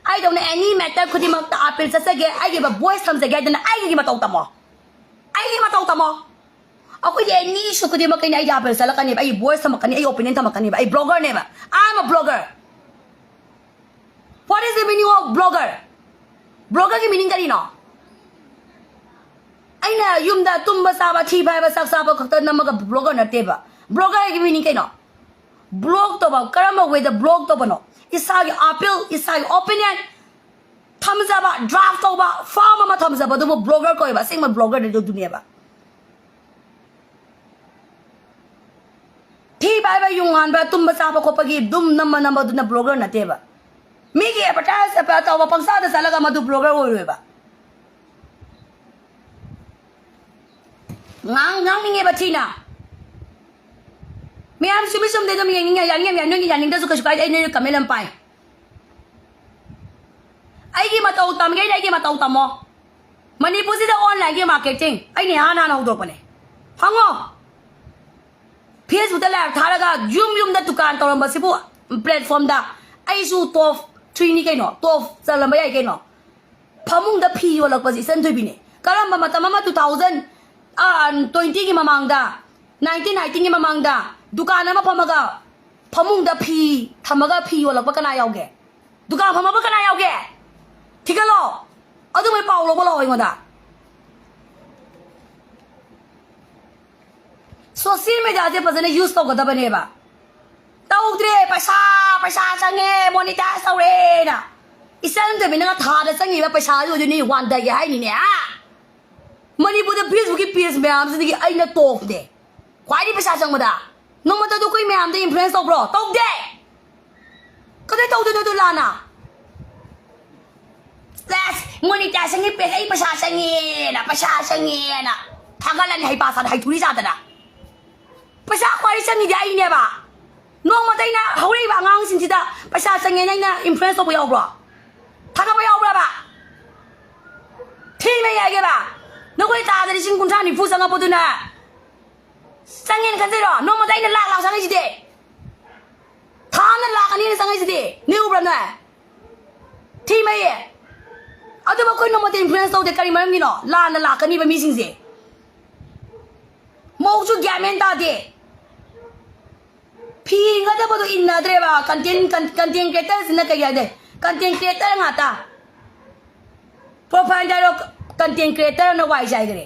ꯑꯩꯗꯧꯅ ꯑꯦꯅꯤ ꯃꯦꯇꯔ ꯈꯨꯗꯤꯡꯃꯛꯇ ꯑꯥꯄꯤꯜ ꯆꯠꯆꯒꯦ, ꯑꯩꯒꯤ ꯑꯣꯏꯕ ꯚꯣꯏꯁ ꯊꯝꯖꯒꯦ ꯍꯥꯏꯗꯅ ꯑꯩꯒꯤ ꯃꯇꯧ ꯇꯝꯃꯣ, ꯑꯩꯒꯤ ꯃꯇꯧ ꯇꯝꯃꯣ꯫ ꯑꯩꯈꯣꯏꯗꯤ ꯑꯦꯅꯤ ꯏꯁꯨ ꯈꯨꯗꯤꯡꯃꯛ ꯀꯩꯅ ꯑꯩꯒꯤ ꯑꯥꯄꯤꯜ ꯆꯠꯂꯛꯀꯅꯦꯕ, ꯑꯩꯒꯤ ꯚꯣꯏꯁ ꯊꯝꯃꯛꯀꯅꯤ, ꯑꯩꯒꯤ ꯑꯣꯄꯤꯅꯤꯌꯟ ꯊꯝꯃꯛꯀꯅꯦꯕ꯫ ꯑꯩ ꯕ꯭ꯂꯣꯒꯔꯅꯦꯕ, I am a blogger. What is the meaning of blogger? ꯕ꯭ꯂꯣꯒꯔꯒꯤ ꯃꯤꯅꯤꯡ ꯀꯔꯤꯅꯣ? ꯑꯩꯅ ꯌꯨꯝꯗ ꯇꯨꯝꯕ ꯆꯥꯕ ꯊꯤ ꯐꯥꯏꯕ ꯆꯥꯛ ꯆꯥꯕ ꯈꯛꯇ ꯅꯝꯃꯒ ꯕ꯭ꯂꯣꯒꯔ ꯅꯠꯇꯦꯕ꯫ ꯕ꯭ꯂꯣꯒꯔꯒꯤ ꯃꯤꯅꯤꯡ ꯀꯩꯅꯣ? ꯕ꯭ꯂꯣꯛ ꯇꯧꯕ꯫ ꯀꯔꯝꯕ ꯋꯦꯗ ꯕ꯭ꯂꯣꯛ ꯇꯧꯕꯅꯣ? ꯏꯁꯥꯒꯤ ꯑꯥꯄꯤꯜ, ꯏꯁꯥꯒꯤ ꯑꯣꯄꯤꯅꯤꯌꯟ ꯊꯝꯖꯕ, ꯗ꯭ꯔꯥꯐ ꯇꯧꯕ, ꯐꯥꯔꯝ ꯑꯃ ꯊꯝꯖꯕ, ꯑꯗꯨꯕꯨ ꯕ꯭ꯂꯣꯒꯔ ꯀꯧꯋꯦꯕ꯫ ꯑꯁꯦꯡꯕ ꯕ꯭ꯂꯣꯒꯔꯗꯤ ꯑꯗꯨꯗꯨꯅꯦꯕ꯫ ꯊꯤ ꯐꯥꯏꯕ, ꯌꯨꯡ ꯍꯥꯟꯕ, ꯇꯨꯝꯕ ꯆꯥꯕ ꯈꯣꯠꯄꯒꯤ ꯑꯗꯨꯝ ꯅꯝꯕ ꯅꯝꯕꯗꯨꯅ ꯕ꯭ꯂꯣꯒꯔ ꯅꯠꯇꯦꯕ꯫ ꯃꯤꯒꯤ ꯑꯦꯗꯚꯔꯇꯥꯏꯁ ꯇꯧꯕ ꯄꯪꯆꯥꯗ ꯆꯠꯂꯒ ꯃꯗꯨ ꯕ꯭ꯂꯣꯒꯔ ꯑꯣꯏꯔꯣꯏꯕ꯫ ꯉꯥꯡ-, ꯉꯥꯡꯅꯤꯡꯉꯦꯕ ꯊꯤꯅ꯫ ꯃꯌꯥꯝ ꯆꯨꯝꯃꯤ ꯆꯨꯝꯗꯦ ꯑꯗꯨꯝ ꯌꯦꯡꯅꯤꯡꯉꯦ, ꯌꯥꯅꯤꯡꯉꯦ ꯌꯥꯅꯤꯡꯉꯦ, ꯅꯣꯏꯒꯤ ꯌꯥꯅꯤꯡꯗ꯭ꯔꯁꯨ ꯀꯩꯁꯨ ꯀꯥꯏꯗꯦ, ꯑꯩ ꯅꯣꯏꯅ ꯀꯃꯦꯟ ꯑꯃ ꯄꯥꯏ꯫ ꯑꯩꯒꯤ ꯃꯇꯧ ꯇꯝꯒꯦꯅ ꯑꯩꯒꯤ ꯃꯇꯧ ꯇꯝꯃꯣ꯫ ꯃꯅꯤꯄꯨꯔꯁꯤꯗ ꯑꯣꯟꯂꯥꯏꯟꯒꯤ ꯃꯥꯔꯀꯦꯇꯤꯡ ꯑꯩꯅ ꯏꯍꯥꯟ ꯍꯥꯟꯅ ꯍꯧꯗꯣꯛꯄꯅꯦ꯫ ꯍꯪꯉꯣ꯫ ꯐꯦꯁꯕꯨꯛꯇ ꯂꯥꯏꯚ ꯊꯥꯔꯒ ꯌꯨꯝ ꯌꯨꯝꯗ ꯗꯨꯀꯥꯟ ꯇꯧꯔꯝꯕꯁꯤꯕꯨ ꯄ꯭ꯂꯦꯠꯐꯣꯝꯗ ꯑꯩꯁꯨ ꯇꯣꯞ ꯊ꯭ꯔꯤꯅꯤ ꯀꯩꯅꯣ, ꯇꯣꯞ ꯆꯜꯂꯝꯕ ꯌꯥꯏ ꯀꯩꯅꯣ꯫ ꯐꯃꯨꯡꯗ ꯐꯤ ꯌꯣꯜꯂꯛꯄꯁꯤ ꯏꯆꯟ ꯊꯣꯏꯕꯤꯅꯦ꯫ ꯀꯔꯝꯕ ꯃꯇꯝ ꯑꯃ two thousand, ꯑꯥ, twenty ꯒꯤ ꯃꯃꯥꯡꯗ, nineteen nineteen ꯒꯤ ꯃꯃꯥꯡꯗ ꯗꯨꯀꯥꯟ ꯑꯃ ꯐꯝꯃꯒ ꯐꯃꯨꯡꯗ ꯐꯤ ꯊꯝꯃꯒ ꯐꯤ ꯌꯣꯜꯂꯛꯄ ꯀꯅꯥ ꯌꯥꯎꯒꯦ? ꯗꯨꯀꯥꯟ ꯐꯝꯃꯛꯄ ꯀꯅꯥ ꯌꯥꯎꯒꯦ? ꯊꯤꯒꯠꯂꯣ꯫ ꯑꯗꯨꯉꯩ ꯄꯥꯎ ꯂꯧꯕ ꯂꯥꯛꯑꯣ ꯑꯩꯉꯣꯟꯗ꯫ ꯁꯣꯁꯤꯌꯦꯜ ꯃꯦꯗꯤꯌꯥꯁꯦ ꯐꯖꯅ ꯌꯨꯁ ꯇꯧꯒꯗꯕꯅꯦꯕ꯫ ꯇꯧꯗ꯭ꯔꯦ꯫ ꯄꯩꯁꯥ, ꯄꯩꯁꯥ ꯆꯪꯉꯦ, ꯃꯣꯅꯤꯇꯥꯏꯁ ꯇꯧꯔꯦꯅ꯫ ꯏꯆꯟ ꯇꯣꯝꯕꯤꯅꯒ ꯊꯥꯗ ꯆꯪꯉꯤꯕ ꯄꯩꯁꯥꯁꯦ ꯑꯣꯏꯗꯣꯏꯅꯤ ꯋꯥꯟꯗꯒꯦ ꯍꯥꯏꯅꯤꯅꯦ, ꯍꯥ? ꯃꯅꯤꯄꯨꯔꯗ ꯐꯦꯁꯕꯨꯛꯀꯤ ꯄꯦꯖ ꯃꯌꯥꯝꯁꯤꯗꯒꯤ ꯑꯩꯅ ꯇꯣꯞꯅꯦ꯫ ꯈ꯭ꯋꯥꯏꯗꯒꯤ ꯄꯩꯁꯥ ꯆꯪꯕꯗ꯫ ꯅꯣꯡꯃꯇ ꯑꯗꯨ ꯑꯩꯈꯣꯏ ꯃꯌꯥꯝꯗ ꯏꯟꯐ꯭ꯂꯨꯌꯦꯟꯁ ꯇꯧꯕ꯭ꯔꯣ? ꯇꯧꯗꯦ꯫ ꯀꯗꯩ ꯇꯧꯗꯣꯏꯅꯣ ꯑꯗꯨ ꯂꯥꯟꯅ? ꯁꯦꯁ, ꯃꯣꯅꯤꯇꯥꯏꯖꯦꯁꯟꯒꯤ ꯄꯦꯖ ꯑꯩ ꯄꯩꯁꯥ ꯆꯪꯉꯦꯅ, ꯄꯩꯁꯥ ꯆꯪꯉꯦꯅ ꯊꯥꯒꯠꯂꯅꯤ, ꯍꯩꯄꯥ ꯁꯥꯗ, ꯍꯩꯊꯨꯔꯤ ꯁꯥꯗꯅ꯫ ꯄꯩꯁꯥ ꯈ꯭ꯋꯥꯏ ꯆꯪꯉꯤꯗꯤ ꯑꯩꯅꯦꯕ꯫ ꯅꯣꯡꯃꯇ ꯑꯩꯅ ꯍꯧꯔꯛꯏꯕ ꯑꯉꯥꯡꯁꯤꯡꯁꯤꯗ ꯄꯩꯁꯥ ꯆꯪꯉꯦꯅ ꯑꯩꯅ ꯏꯟꯐ꯭ꯂꯨꯌꯦꯟꯁ ꯇꯧꯕ ꯌꯥꯎꯕ꯭ꯔꯣ? ꯊꯥꯒꯠꯄ ꯌꯥꯎꯕ꯭ꯔꯕ? ꯊꯤꯃ ꯌꯥꯏꯒꯦꯕ? ꯅꯈꯣꯏ ꯊꯥꯗ ꯂꯤꯁꯤꯡ ꯀꯨꯟꯊ꯭ꯔꯥ ꯅꯤꯐꯨ ꯆꯪꯉꯛꯄꯗꯨꯅ ꯆꯪꯉꯦꯅ ꯈꯟꯖꯩꯔꯣ? ꯅꯣꯡꯃꯗ ꯑꯩꯅ ꯂꯥꯛ ꯂꯥꯛ ꯆꯪꯉꯛꯏꯁꯤꯗꯤ꯫ ꯊꯥ ꯑꯃꯗ ꯂꯥꯛ ꯑꯅꯤꯅ ꯆꯪꯉꯛꯏꯁꯤꯗꯤ꯫ ꯅꯣꯏ ꯎꯕ꯭ꯔꯥ ꯅꯣꯏ? ꯊꯤꯃꯩꯌꯦ꯫ ꯑꯗꯨꯕꯨ ꯑꯩꯈꯣꯏ ꯅꯣꯡꯃꯇ ꯏꯟꯐ꯭ꯂꯨꯌꯦꯟꯁ ꯇꯧꯗꯦ꯫ ꯀꯔꯤ ꯃꯔꯝꯒꯤꯅꯣ? ꯂꯥꯟꯅ ꯂꯥꯛꯀꯅꯤꯕ ꯃꯤꯁꯤꯡꯁꯦ꯫ ꯃꯧꯁꯨ ꯒ꯭ꯌꯥꯟ ꯃꯦꯟ ꯇꯥꯗꯦ꯫ ꯐꯤ ꯏꯟꯒꯗꯕꯗꯣ ꯏꯟꯅꯗ꯭ꯔꯦꯕ꯫ ꯀꯟꯇꯦꯟ, ꯀꯟ-, ꯀꯟꯇꯦꯟ ꯀ꯭ꯔꯤꯌꯦꯇꯔꯁꯤꯅ ꯀꯩ ꯍꯥꯏꯗꯣꯏ? ꯀꯟꯇꯦꯟ ꯀ꯭ꯔꯤꯌꯦꯇꯔ ꯉꯥꯛꯇ꯫ ꯄ꯭ꯔꯣꯐꯥꯏꯜ ꯍꯥꯏꯔꯣ, ꯀꯟꯇꯦꯟ ꯀ꯭ꯔꯤꯌꯦꯇꯔꯅ ꯋꯥꯏ ꯆꯥꯏꯈ꯭ꯔꯦ꯫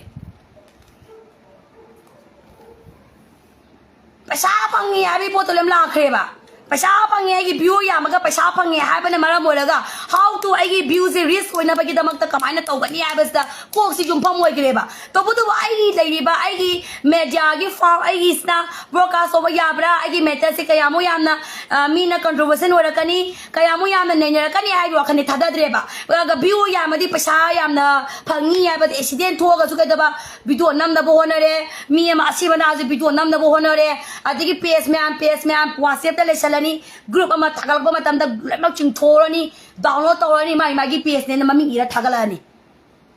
ꯄꯩꯁꯥ ꯐꯪꯉꯤ ꯍꯥꯏꯕꯒꯤ ꯄꯣꯠꯇꯣ ꯂꯣꯏ ꯂꯥꯛꯈ꯭ꯔꯦꯕ꯫ ꯄꯩꯁꯥ ꯐꯪꯉꯦ, ꯑꯩꯒꯤ ꯚ꯭ꯌꯨ ꯌꯥꯝꯃꯒ ꯄꯩꯁꯥ ꯐꯪꯉꯦ ꯍꯥꯏꯕꯅ ꯃꯔꯝ ꯑꯣꯏꯔꯒ, how to ꯑꯩꯒꯤ ꯚ꯭ꯌꯨꯁꯦ ꯔꯤꯁ ꯑꯣꯏꯅꯕꯒꯤꯗꯃꯛꯇ ꯀꯃꯥꯏꯅ ꯇꯧꯒꯅꯤ ꯍꯥꯏꯕꯁꯤꯗ ꯀꯣꯛꯁꯤ ꯌꯨꯝꯐꯝ ꯑꯣꯏꯈ꯭ꯔꯦꯕ꯫ ꯇꯧꯕꯇꯕꯨ ꯑꯩꯒꯤ ꯂꯩꯔꯤꯕ ꯑꯩꯒꯤ ꯃꯦꯗꯤꯌꯥꯒꯤ ꯐꯥꯔꯝ, ꯑꯩꯒꯤꯁꯤꯅ ꯕ꯭ꯔꯣꯗꯀꯥꯁ ꯇꯧꯕ ꯌꯥꯕ꯭ꯔꯥ? ꯑꯩꯒꯤ ꯃꯦꯇꯔꯁꯦ ꯀꯌꯥꯃꯨꯛ ꯌꯥꯝꯅ, ꯑ, ꯃꯤꯅ ꯀꯟꯇ꯭ꯔꯣꯚꯔꯁꯤꯌꯦꯜ ꯑꯣꯏꯔꯛꯀꯅꯤ? ꯀꯌꯥꯃꯨꯛ ꯌꯥꯝꯅ ꯅꯩꯅꯔꯛꯀꯅꯤ ꯍꯥꯏꯕꯒꯤ ꯋꯥꯈꯜꯗꯤ ꯊꯥꯗꯗ꯭ꯔꯦꯕ꯫ ꯑꯗꯨꯒ ꯚ꯭ꯌꯨ ꯌꯥꯝꯃꯗꯤ ꯄꯩꯁꯥ ꯌꯥꯝꯅ ꯐꯪꯅꯤ ꯍꯥꯏꯕꯗꯤ ꯑꯦꯛꯁꯤꯗꯦꯟ ꯊꯣꯛꯑꯒꯁꯨ ꯀꯩꯗꯧꯕ, ꯚꯤꯗꯤꯑꯣ ꯅꯝꯅꯕ ꯍꯣꯠꯅꯔꯦ, ꯃꯤ ꯑꯃ ꯑꯁꯤꯕ ꯅꯥꯁꯨ ꯚꯤꯗꯤꯑꯣ ꯅꯝꯅꯕ ꯍꯣꯠꯅꯔꯦ, ꯑꯗꯒꯤ ꯄꯦꯖ ꯃꯌꯥꯝ, ꯄꯦꯖ ꯃꯌꯥꯝ ꯋꯥꯆꯦꯞꯇ ꯂꯩꯁꯜꯂꯅꯤ, ꯒ꯭ꯔꯨꯞ ꯑꯃ ꯊꯥꯒꯠꯂꯛꯄ ꯃꯇꯝꯗ ꯂꯣꯏꯅꯃꯛ ꯆꯤꯡꯊꯣꯛꯑꯅꯤ, ꯗꯥꯎꯟꯂꯣꯗ ꯇꯧꯔꯅꯤ, ꯃꯥꯒꯤ ꯃꯥꯒꯤ ꯄꯦꯖꯅꯦꯅ ꯃꯃꯤꯡ ꯏꯔ ꯊꯥꯒꯠꯂꯛꯑꯅꯤ꯫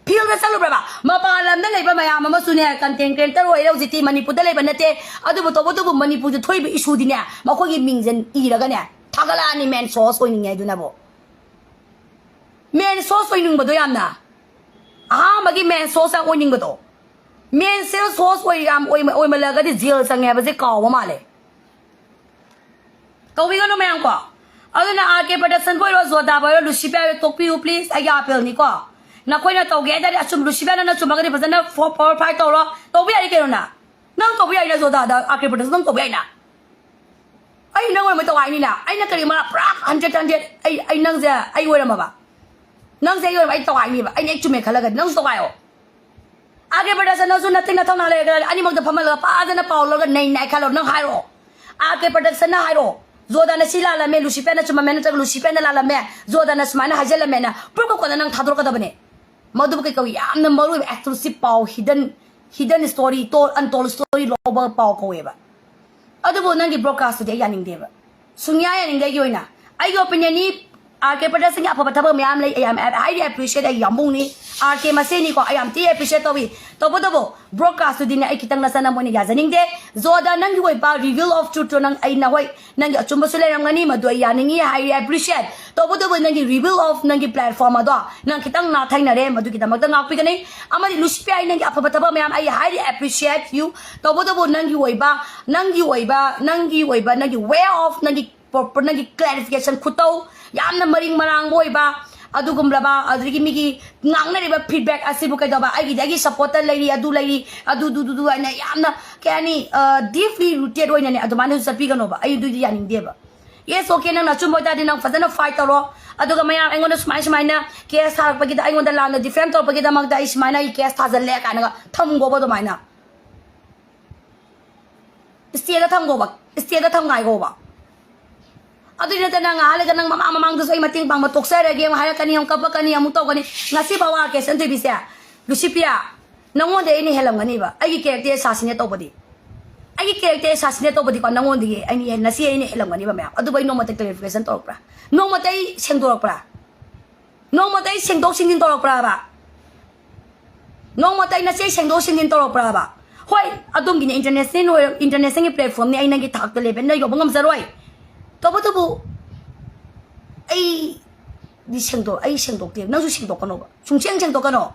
ꯐꯤꯜꯗ ꯆꯠꯂꯨꯕ꯭ꯔꯕ? ꯃꯄꯥꯟ ꯂꯝꯗ ꯂꯩꯕ ꯃꯌꯥꯝ ꯑꯃꯁꯨꯅꯦ, ꯀꯟꯇꯦꯟ ꯀ꯭ꯔꯤꯌꯦꯇꯔ ꯑꯣꯏꯔꯦ ꯍꯧꯖꯤꯛꯇꯤ, ꯃꯅꯤꯄꯨꯔꯗ ꯂꯩꯕ ꯅꯠꯇꯦ꯫ ꯑꯗꯨꯕꯨ ꯇꯧꯕꯇꯕꯨ ꯃꯅꯤꯄꯨꯔꯗ ꯊꯣꯛꯏꯕ ꯏꯁꯨꯗꯤꯅꯦ, ꯃꯈꯣꯏꯒꯤ ꯃꯤꯡꯁꯦ ꯏꯔꯒꯅꯦ ꯊꯥꯒꯠꯂꯛꯑꯅꯤ, ꯃꯦꯟ ꯁꯣꯔꯁ ꯑꯣꯏꯅꯤꯡꯉꯦ ꯑꯗꯨꯅꯕꯨ꯫ ꯃꯦꯟ ꯁꯣꯔꯁ ꯑꯣꯏꯅꯤꯡꯕꯗꯣ ꯌꯥꯝꯅ꯫ ꯑꯍꯥꯟꯕꯒꯤ ꯃꯦꯟ ꯁꯣꯔꯁ ꯌꯥꯝ ꯑꯣꯏꯅꯤꯡꯕꯗꯣ꯫ ꯃꯦꯟ ꯁꯦꯜ ꯁꯣꯔꯁ ꯑꯣꯏ-, ꯌꯥꯝ ꯑꯣꯏꯃ-, ꯑꯣꯏꯃꯜꯂꯒꯗꯤ ꯖꯦꯜ ꯆꯪꯉꯦ ꯍꯥꯏꯕꯁꯦ ꯀꯥꯎꯕ ꯃꯥꯜꯂꯦ꯫ ꯇꯧꯕꯤꯒꯅꯨ ꯃꯌꯥꯝ ꯀꯣ꯫ ꯑꯗꯨꯅ ꯑꯥꯔ ꯀꯦ ꯄ꯭ꯔꯗꯛꯁꯟꯕꯨ ꯑꯣꯏꯔꯣ, ꯖꯣꯗꯥꯕꯨ ꯑꯣꯏꯔꯣ, ꯂꯨꯁꯤꯐꯤꯌꯥ ꯑꯣꯏꯔꯣ, ꯇꯣꯛꯄꯤꯌꯨ please, ꯑꯩꯒꯤ ꯑꯥꯄꯦꯜꯅꯤꯀꯣ꯫ ꯅꯈꯣꯏꯅ ꯇꯧꯒꯦ ꯍꯥꯏ ꯇꯥꯔꯗꯤ ꯑꯆꯨꯝ ꯂꯨꯁꯤꯐꯤꯌꯥꯅ ꯅꯆꯨꯝꯃꯒꯗꯤ ꯐꯖꯅ ꯐꯣ-, ꯐꯣꯔ ꯐꯥꯏꯠ ꯇꯧꯔꯣ, ꯇꯧꯕ ꯌꯥꯏ ꯀꯩꯅꯣꯅ꯫ ꯅꯪ ꯇꯧꯕ ꯌꯥꯏꯅ ꯖꯣꯗꯥꯗ, ꯑꯥꯔ ꯀꯦ ꯄ꯭ꯔꯗꯛꯁꯟ ꯅꯪ ꯇꯧꯕ ꯌꯥꯏꯅ꯫ ꯑꯩ ꯅꯪ ꯑꯣꯏꯔꯝꯃꯗꯤ ꯇꯧꯒꯥꯏꯅꯤꯅ꯫ ꯑꯩꯅ ꯀꯔꯤ ꯃꯥ ꯄꯨꯔꯥ ꯍꯟꯗ꯭ꯔꯦꯠ ꯍꯟꯗ꯭ꯔꯦꯠ ꯑꯩ, ꯑꯩ ꯅꯪꯁꯦ ꯑꯩ ꯑꯣꯏꯔꯝꯃꯕ꯫ ꯅꯪꯁꯦ ꯑꯩ ꯑꯣꯏꯔꯝꯃ ꯑꯩ ꯇꯧꯒꯥꯏꯅꯤꯕ꯫ ꯑꯩꯅ ꯑꯩ ꯆꯨꯝꯃꯦ ꯈꯜꯂꯒꯗꯤ ꯅꯪꯁꯨ ꯇꯧꯒꯥꯏꯌꯣ꯫ ꯑꯥꯔ ꯀꯦ ꯄ꯭ꯔꯗꯛꯁꯟꯅꯁꯨ ꯅꯇꯤꯛ ꯅꯊꯧꯅꯥ ꯂꯩꯔꯒ ꯑꯅꯤꯃꯛꯇ ꯐꯝꯍꯜꯂꯒ ꯐꯖꯅ ꯄꯥꯎ ꯂꯧꯔꯒ ꯅꯩ ꯅꯩꯈꯥꯏꯔꯣ꯫ ꯅꯪ ꯍꯥꯏꯔꯛꯑꯣ꯫ ꯑꯥꯔ ꯀꯦ ꯄ꯭ꯔꯗꯛꯁꯟꯅ ꯍꯥꯏꯔꯛꯑꯣ꯫ ꯖꯣꯗꯥꯅ ꯁꯤ ꯂꯥꯜꯂꯝꯃꯦ, ꯂꯨꯁꯤꯐꯦꯟꯅ ꯆꯨꯝꯃꯝꯃꯦ, ꯅꯠꯇ꯭ꯔꯒ ꯂꯨꯁꯤꯐꯦꯟꯅ ꯂꯥꯜꯂꯝꯃꯦ, ꯖꯣꯗꯥꯅ ꯁꯨꯃꯥꯏꯅ ꯍꯥꯏꯖꯜꯂꯝꯃꯦꯅ ꯄ꯭ꯔꯨꯐꯀ ꯀꯣꯟꯅ ꯅꯪ ꯊꯥꯗꯣꯔꯛꯀꯗꯕꯅꯦ꯫ ꯃꯗꯨꯕꯨ ꯀꯩ ꯀꯧꯏ? ꯌꯥꯝꯅ ꯃꯔꯨ ꯑꯣꯏꯕ exclusive ꯄꯥꯎ, hidden, hidden story, told, untold story ꯂꯧꯕ ꯄꯥꯎ ꯀꯧꯋꯦꯕ꯫ ꯑꯗꯨꯕꯨ ꯅꯪꯒꯤ ꯕ꯭ꯔꯣꯗꯀꯥꯁꯇꯨꯗꯤ ꯑꯩ ꯌꯥꯅꯤꯡꯗꯦꯕ꯫ ꯁꯨꯡꯌꯥ ꯌꯥꯅꯤꯡꯗꯦ ꯑꯩꯒꯤ ꯑꯣꯏꯅ꯫ ꯑꯩꯒꯤ ꯑꯣꯄꯤꯅꯤꯌꯟꯅꯤ, ꯑꯥꯔ ꯀꯦ ꯄ꯭ꯔꯗꯛꯁꯟꯒꯤ ꯑꯐꯕ ꯊꯕꯛ ꯃꯌꯥꯝ ꯂꯩ, I am highly appreciate, ꯑꯩ ꯌꯥꯝꯕꯨꯡꯅꯤ, ꯑꯥꯔ ꯀꯦ ꯃꯁꯦꯟꯅꯤꯀꯣ, ꯑꯩ ꯌꯥꯝ ꯊꯤ appreciate ꯇꯧꯏ꯫ ꯇꯧꯕꯇꯕꯨ ꯕ꯭ꯔꯣꯗꯀꯥꯁꯇꯨꯗꯤꯅꯦ ꯑꯩ ꯈꯤꯇꯪ ꯅꯆꯟꯅ ꯃꯣꯏꯅ ꯌꯥꯖꯅꯤꯡꯗꯦ꯫ ꯖꯣꯗ, ꯅꯪꯒꯤ ꯑꯣꯏꯕ reveal of truthꯇꯣ ꯅꯪ, ꯑꯩ ꯅꯍꯣꯏ ꯅꯪꯒꯤ ꯑꯆꯨꯝꯕꯁꯨ ꯂꯩꯔꯝꯒꯅꯤ, ꯃꯗꯨ ꯑꯩ ꯌꯥꯅꯤꯡꯉꯤ, highly appreciate꯫ ꯇꯧꯕꯇꯕꯨ ꯅꯪꯒꯤ reveal of ꯅꯪꯒꯤ platform ꯑꯗꯣ ꯅꯪ ꯈꯤꯇꯪ ꯅꯥꯊꯩꯅꯔꯦ, ꯃꯗꯨꯒꯤꯗꯃꯛꯇ ꯉꯥꯛꯄꯤꯒꯅꯤ꯫ ꯑꯃꯗꯤ ꯂꯨꯁꯤꯐꯤꯌꯥ, ꯅꯪꯒꯤ ꯑꯐꯕ ꯊꯕꯛ ꯃꯌꯥꯝ ꯑꯩ highly appreciate you꯫ ꯇꯧꯕꯇꯕꯨ ꯅꯪꯒꯤ ꯑꯣꯏꯕ, ꯅꯪꯒꯤ ꯑꯣꯏꯕ, ꯅꯪꯒꯤ ꯑꯣꯏꯕ, ꯅꯪꯒꯤ way of, ꯅꯪꯒꯤ proper, ꯅꯪꯒꯤ clarification ꯈꯨꯇꯧ, ꯌꯥꯝꯅ ꯃꯔꯤꯡ ꯃꯔꯥꯡꯕ ꯑꯣꯏꯕ, ꯑꯗꯨꯒꯨꯝꯂꯕ, ꯑꯗꯨꯗꯒꯤ ꯃꯤꯒꯤ ꯉꯥꯡꯅꯔꯤꯕ feedback ꯑꯁꯤꯕꯨ ꯀꯩꯗꯧꯕ, ꯑꯩꯒꯤꯗꯤ ꯑꯩꯒꯤ supporter ꯂꯩꯔꯤ, ꯑꯗꯨ ꯂꯩꯔꯤ, ꯑꯗꯨ, ꯗꯨ, ꯗꯨ, ꯗꯨ ꯍꯥꯏꯅ ꯌꯥꯝꯅ, ꯀꯩ ꯍꯥꯏꯅꯤ, ꯑ, deeply rooted ꯑꯣꯏꯅꯅꯦ, ꯑꯗꯨꯃꯥꯏꯅꯁꯨ ꯆꯠꯄꯤꯒꯅꯣꯕ꯫ ꯑꯩ ꯑꯗꯨꯗꯤ ꯌꯥꯅꯤꯡꯗꯦꯕ꯫ Yes, okay, ꯅꯪꯅ ꯑꯆꯨꯝꯕ ꯑꯣꯏꯇꯥꯔꯗꯤ ꯅꯪ ꯐꯖꯅ fight ꯇꯧꯔꯣ꯫ ꯑꯗꯨꯒ ꯃꯌꯥꯝ ꯑꯩꯉꯣꯟꯗ ꯁꯨꯃꯥꯏ, ꯁꯨꯃꯥꯏꯅ case ꯊꯥꯔꯛꯄꯒꯤꯗ, ꯑꯩꯉꯣꯟꯗ ꯂꯥꯟꯅ defame ꯇꯧꯔꯛꯄꯒꯤꯗꯃꯛꯇ ꯑꯩ ꯁꯨꯃꯥꯏꯅ ꯑꯩ case ꯊꯥꯖꯜꯂꯦ ꯀꯥꯏꯅꯒ ꯊꯝꯒꯣꯕ ꯑꯗꯨꯃꯥꯏꯅ꯫ Stateꯗ ꯊꯝꯒꯣꯕ, stateꯗ ꯊꯝꯉꯥꯏꯒꯣꯕ꯫ ꯑꯗꯨꯗꯤ ꯅꯠꯇꯅ ꯉꯥꯏꯍꯥꯛ ꯂꯩꯒ ꯅꯪ ꯃꯃꯥꯡ ꯃꯃꯥꯡꯗꯁꯨ ꯑꯩ ꯃꯇꯦꯡ ꯄꯥꯡꯕ ꯇꯣꯛꯆꯔꯒꯦ ꯑꯃꯨꯛ ꯍꯥꯏꯔꯛꯀꯅꯤ, ꯑꯃꯨꯛ ꯀꯞꯄꯛꯀꯅꯤ, ꯑꯃꯨꯛ ꯇꯧꯒꯅꯤ꯫ ꯉꯁꯤ ꯐꯥꯎ ꯑꯥꯔ ꯀꯦ ꯁꯟꯊꯣꯏꯕꯤꯁꯦ, ꯂꯨꯁꯤꯄꯤꯌꯥ, ꯅꯪꯉꯣꯟꯗ ꯑꯩꯅ ꯍꯦꯜꯂꯝꯒꯅꯤꯕ꯫ ꯑꯩꯒꯤ character assassinate ꯇꯧꯕꯗꯤ, ꯑꯩꯒꯤ character assassinate ꯇꯧꯕꯗꯤꯀꯣ, ꯅꯪꯉꯣꯟꯗꯒꯤ ꯑꯩꯅ ꯍꯦꯟ-, ꯉꯁꯤ ꯑꯩꯅ ꯍꯦꯜꯂꯝꯒꯅꯤꯕ ꯃꯌꯥꯝ꯫ ꯑꯗꯨꯕꯨ ꯑꯩ ꯅꯣꯡꯃꯇ clarification ꯇꯧꯔꯛꯄ꯭ꯔꯥ? ꯅꯣꯡꯃꯇ ꯑꯩ ꯁꯦꯡꯗꯣꯔꯛꯄ꯭ꯔꯥ? ꯅꯣꯡꯃꯇ ꯑꯩ ꯁꯦꯡꯗꯣꯛ ꯁꯦꯡꯖꯤꯟ ꯇꯧꯔꯛꯄ꯭ꯔꯥꯕ? ꯅꯣꯡꯃꯇ ꯑꯩ ꯅꯆꯦ ꯁꯦꯡꯗꯣꯛ ꯁꯦꯡꯖꯤꯟ ꯇꯧꯔꯛꯄ꯭ꯔꯥꯕ? ꯍꯣꯏ, ꯑꯗꯣꯝꯒꯤꯅꯦ, international ꯑꯣꯏꯔ-, internationalꯒꯤ platformꯅꯤ, ꯑꯩ ꯅꯪꯒꯤ ꯊꯥꯛꯇ levelꯗ ꯌꯧꯕ ꯉꯝꯖꯔꯣꯏ꯫ ꯇꯧꯕꯇꯕꯨ ꯑꯩꯗꯤ ꯁꯦꯡꯗꯣꯛ-, ꯑꯩ ꯁꯦꯡꯗꯣꯛꯇꯦ, ꯅꯪꯁꯨ ꯁꯦꯡꯗꯣꯛꯀꯅꯣꯕ, ꯁꯨꯡꯁꯦꯡ ꯁꯦꯡꯗꯣꯛꯀꯅꯣ꯫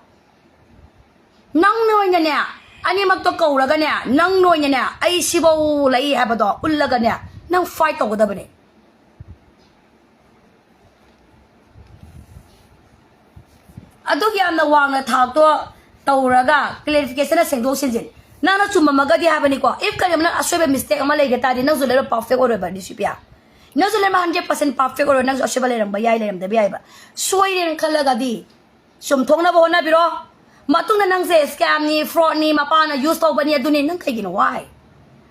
ꯅꯪꯅ ꯑꯣꯏꯅꯅꯦ, ꯑꯅꯤꯃꯛꯇꯣ ꯀꯧꯔꯒꯅꯦ, ꯅꯪꯅ ꯑꯣꯏꯅꯅꯦ, ꯑꯩ ꯁꯤꯐꯧ ꯂꯩ ꯍꯥꯏꯕꯗꯣ ꯎꯠꯂꯒꯅꯦ, ꯅꯪ fight ꯇꯧꯒꯗꯕꯅꯦ꯫ ꯑꯗꯨꯒꯤ ꯌꯥꯝꯅ ꯋꯥꯡꯅ ꯊꯥꯛꯇꯣ ꯇꯧꯔꯒ clarification ꯁꯦꯡꯗꯣꯛ ꯁꯦꯡꯖꯤꯟ ꯅꯪꯅ ꯆꯨꯝꯃꯝꯃꯒꯗꯤ ꯍꯥꯏꯕꯅꯤꯀꯣ꯫ If ꯀꯔꯤꯒꯨꯝꯕ ꯅꯪ ꯑꯁꯣꯏꯕ mistake ꯑꯃ ꯂꯩꯒ ꯇꯥꯔꯗꯤ ꯅꯪꯁꯨ ꯂꯣꯏꯅ perfect ꯑꯣꯏꯔꯣꯏꯕ ꯅꯤꯁꯤꯄꯤꯌꯥ꯫ ꯅꯪꯁꯨ ꯂꯣꯏꯅꯃꯛ hundred percent perfect ꯑꯣꯏꯔꯣꯏ꯫ ꯅꯪꯁꯨ ꯑꯁꯣꯏꯕ ꯂꯩꯔꯝꯕ ꯌꯥꯏ, ꯂꯩꯔꯝꯗꯕ ꯌꯥꯏꯕ꯫ ꯁꯣꯏꯔꯦꯅ ꯈꯜꯂꯒꯗꯤ ꯆꯨꯝꯊꯣꯛꯅꯕ ꯍꯣꯠꯅꯕꯤꯔꯣ꯫ ꯃꯇꯨꯡꯗ ꯅꯪꯁꯦ scamꯅꯤ, fraudꯅꯤ, ꯃꯄꯥꯅ use ꯇꯧꯕꯅꯤ, ꯑꯗꯨꯅꯤ, ꯅꯪ ꯀꯩꯒꯤꯅꯣ? Why?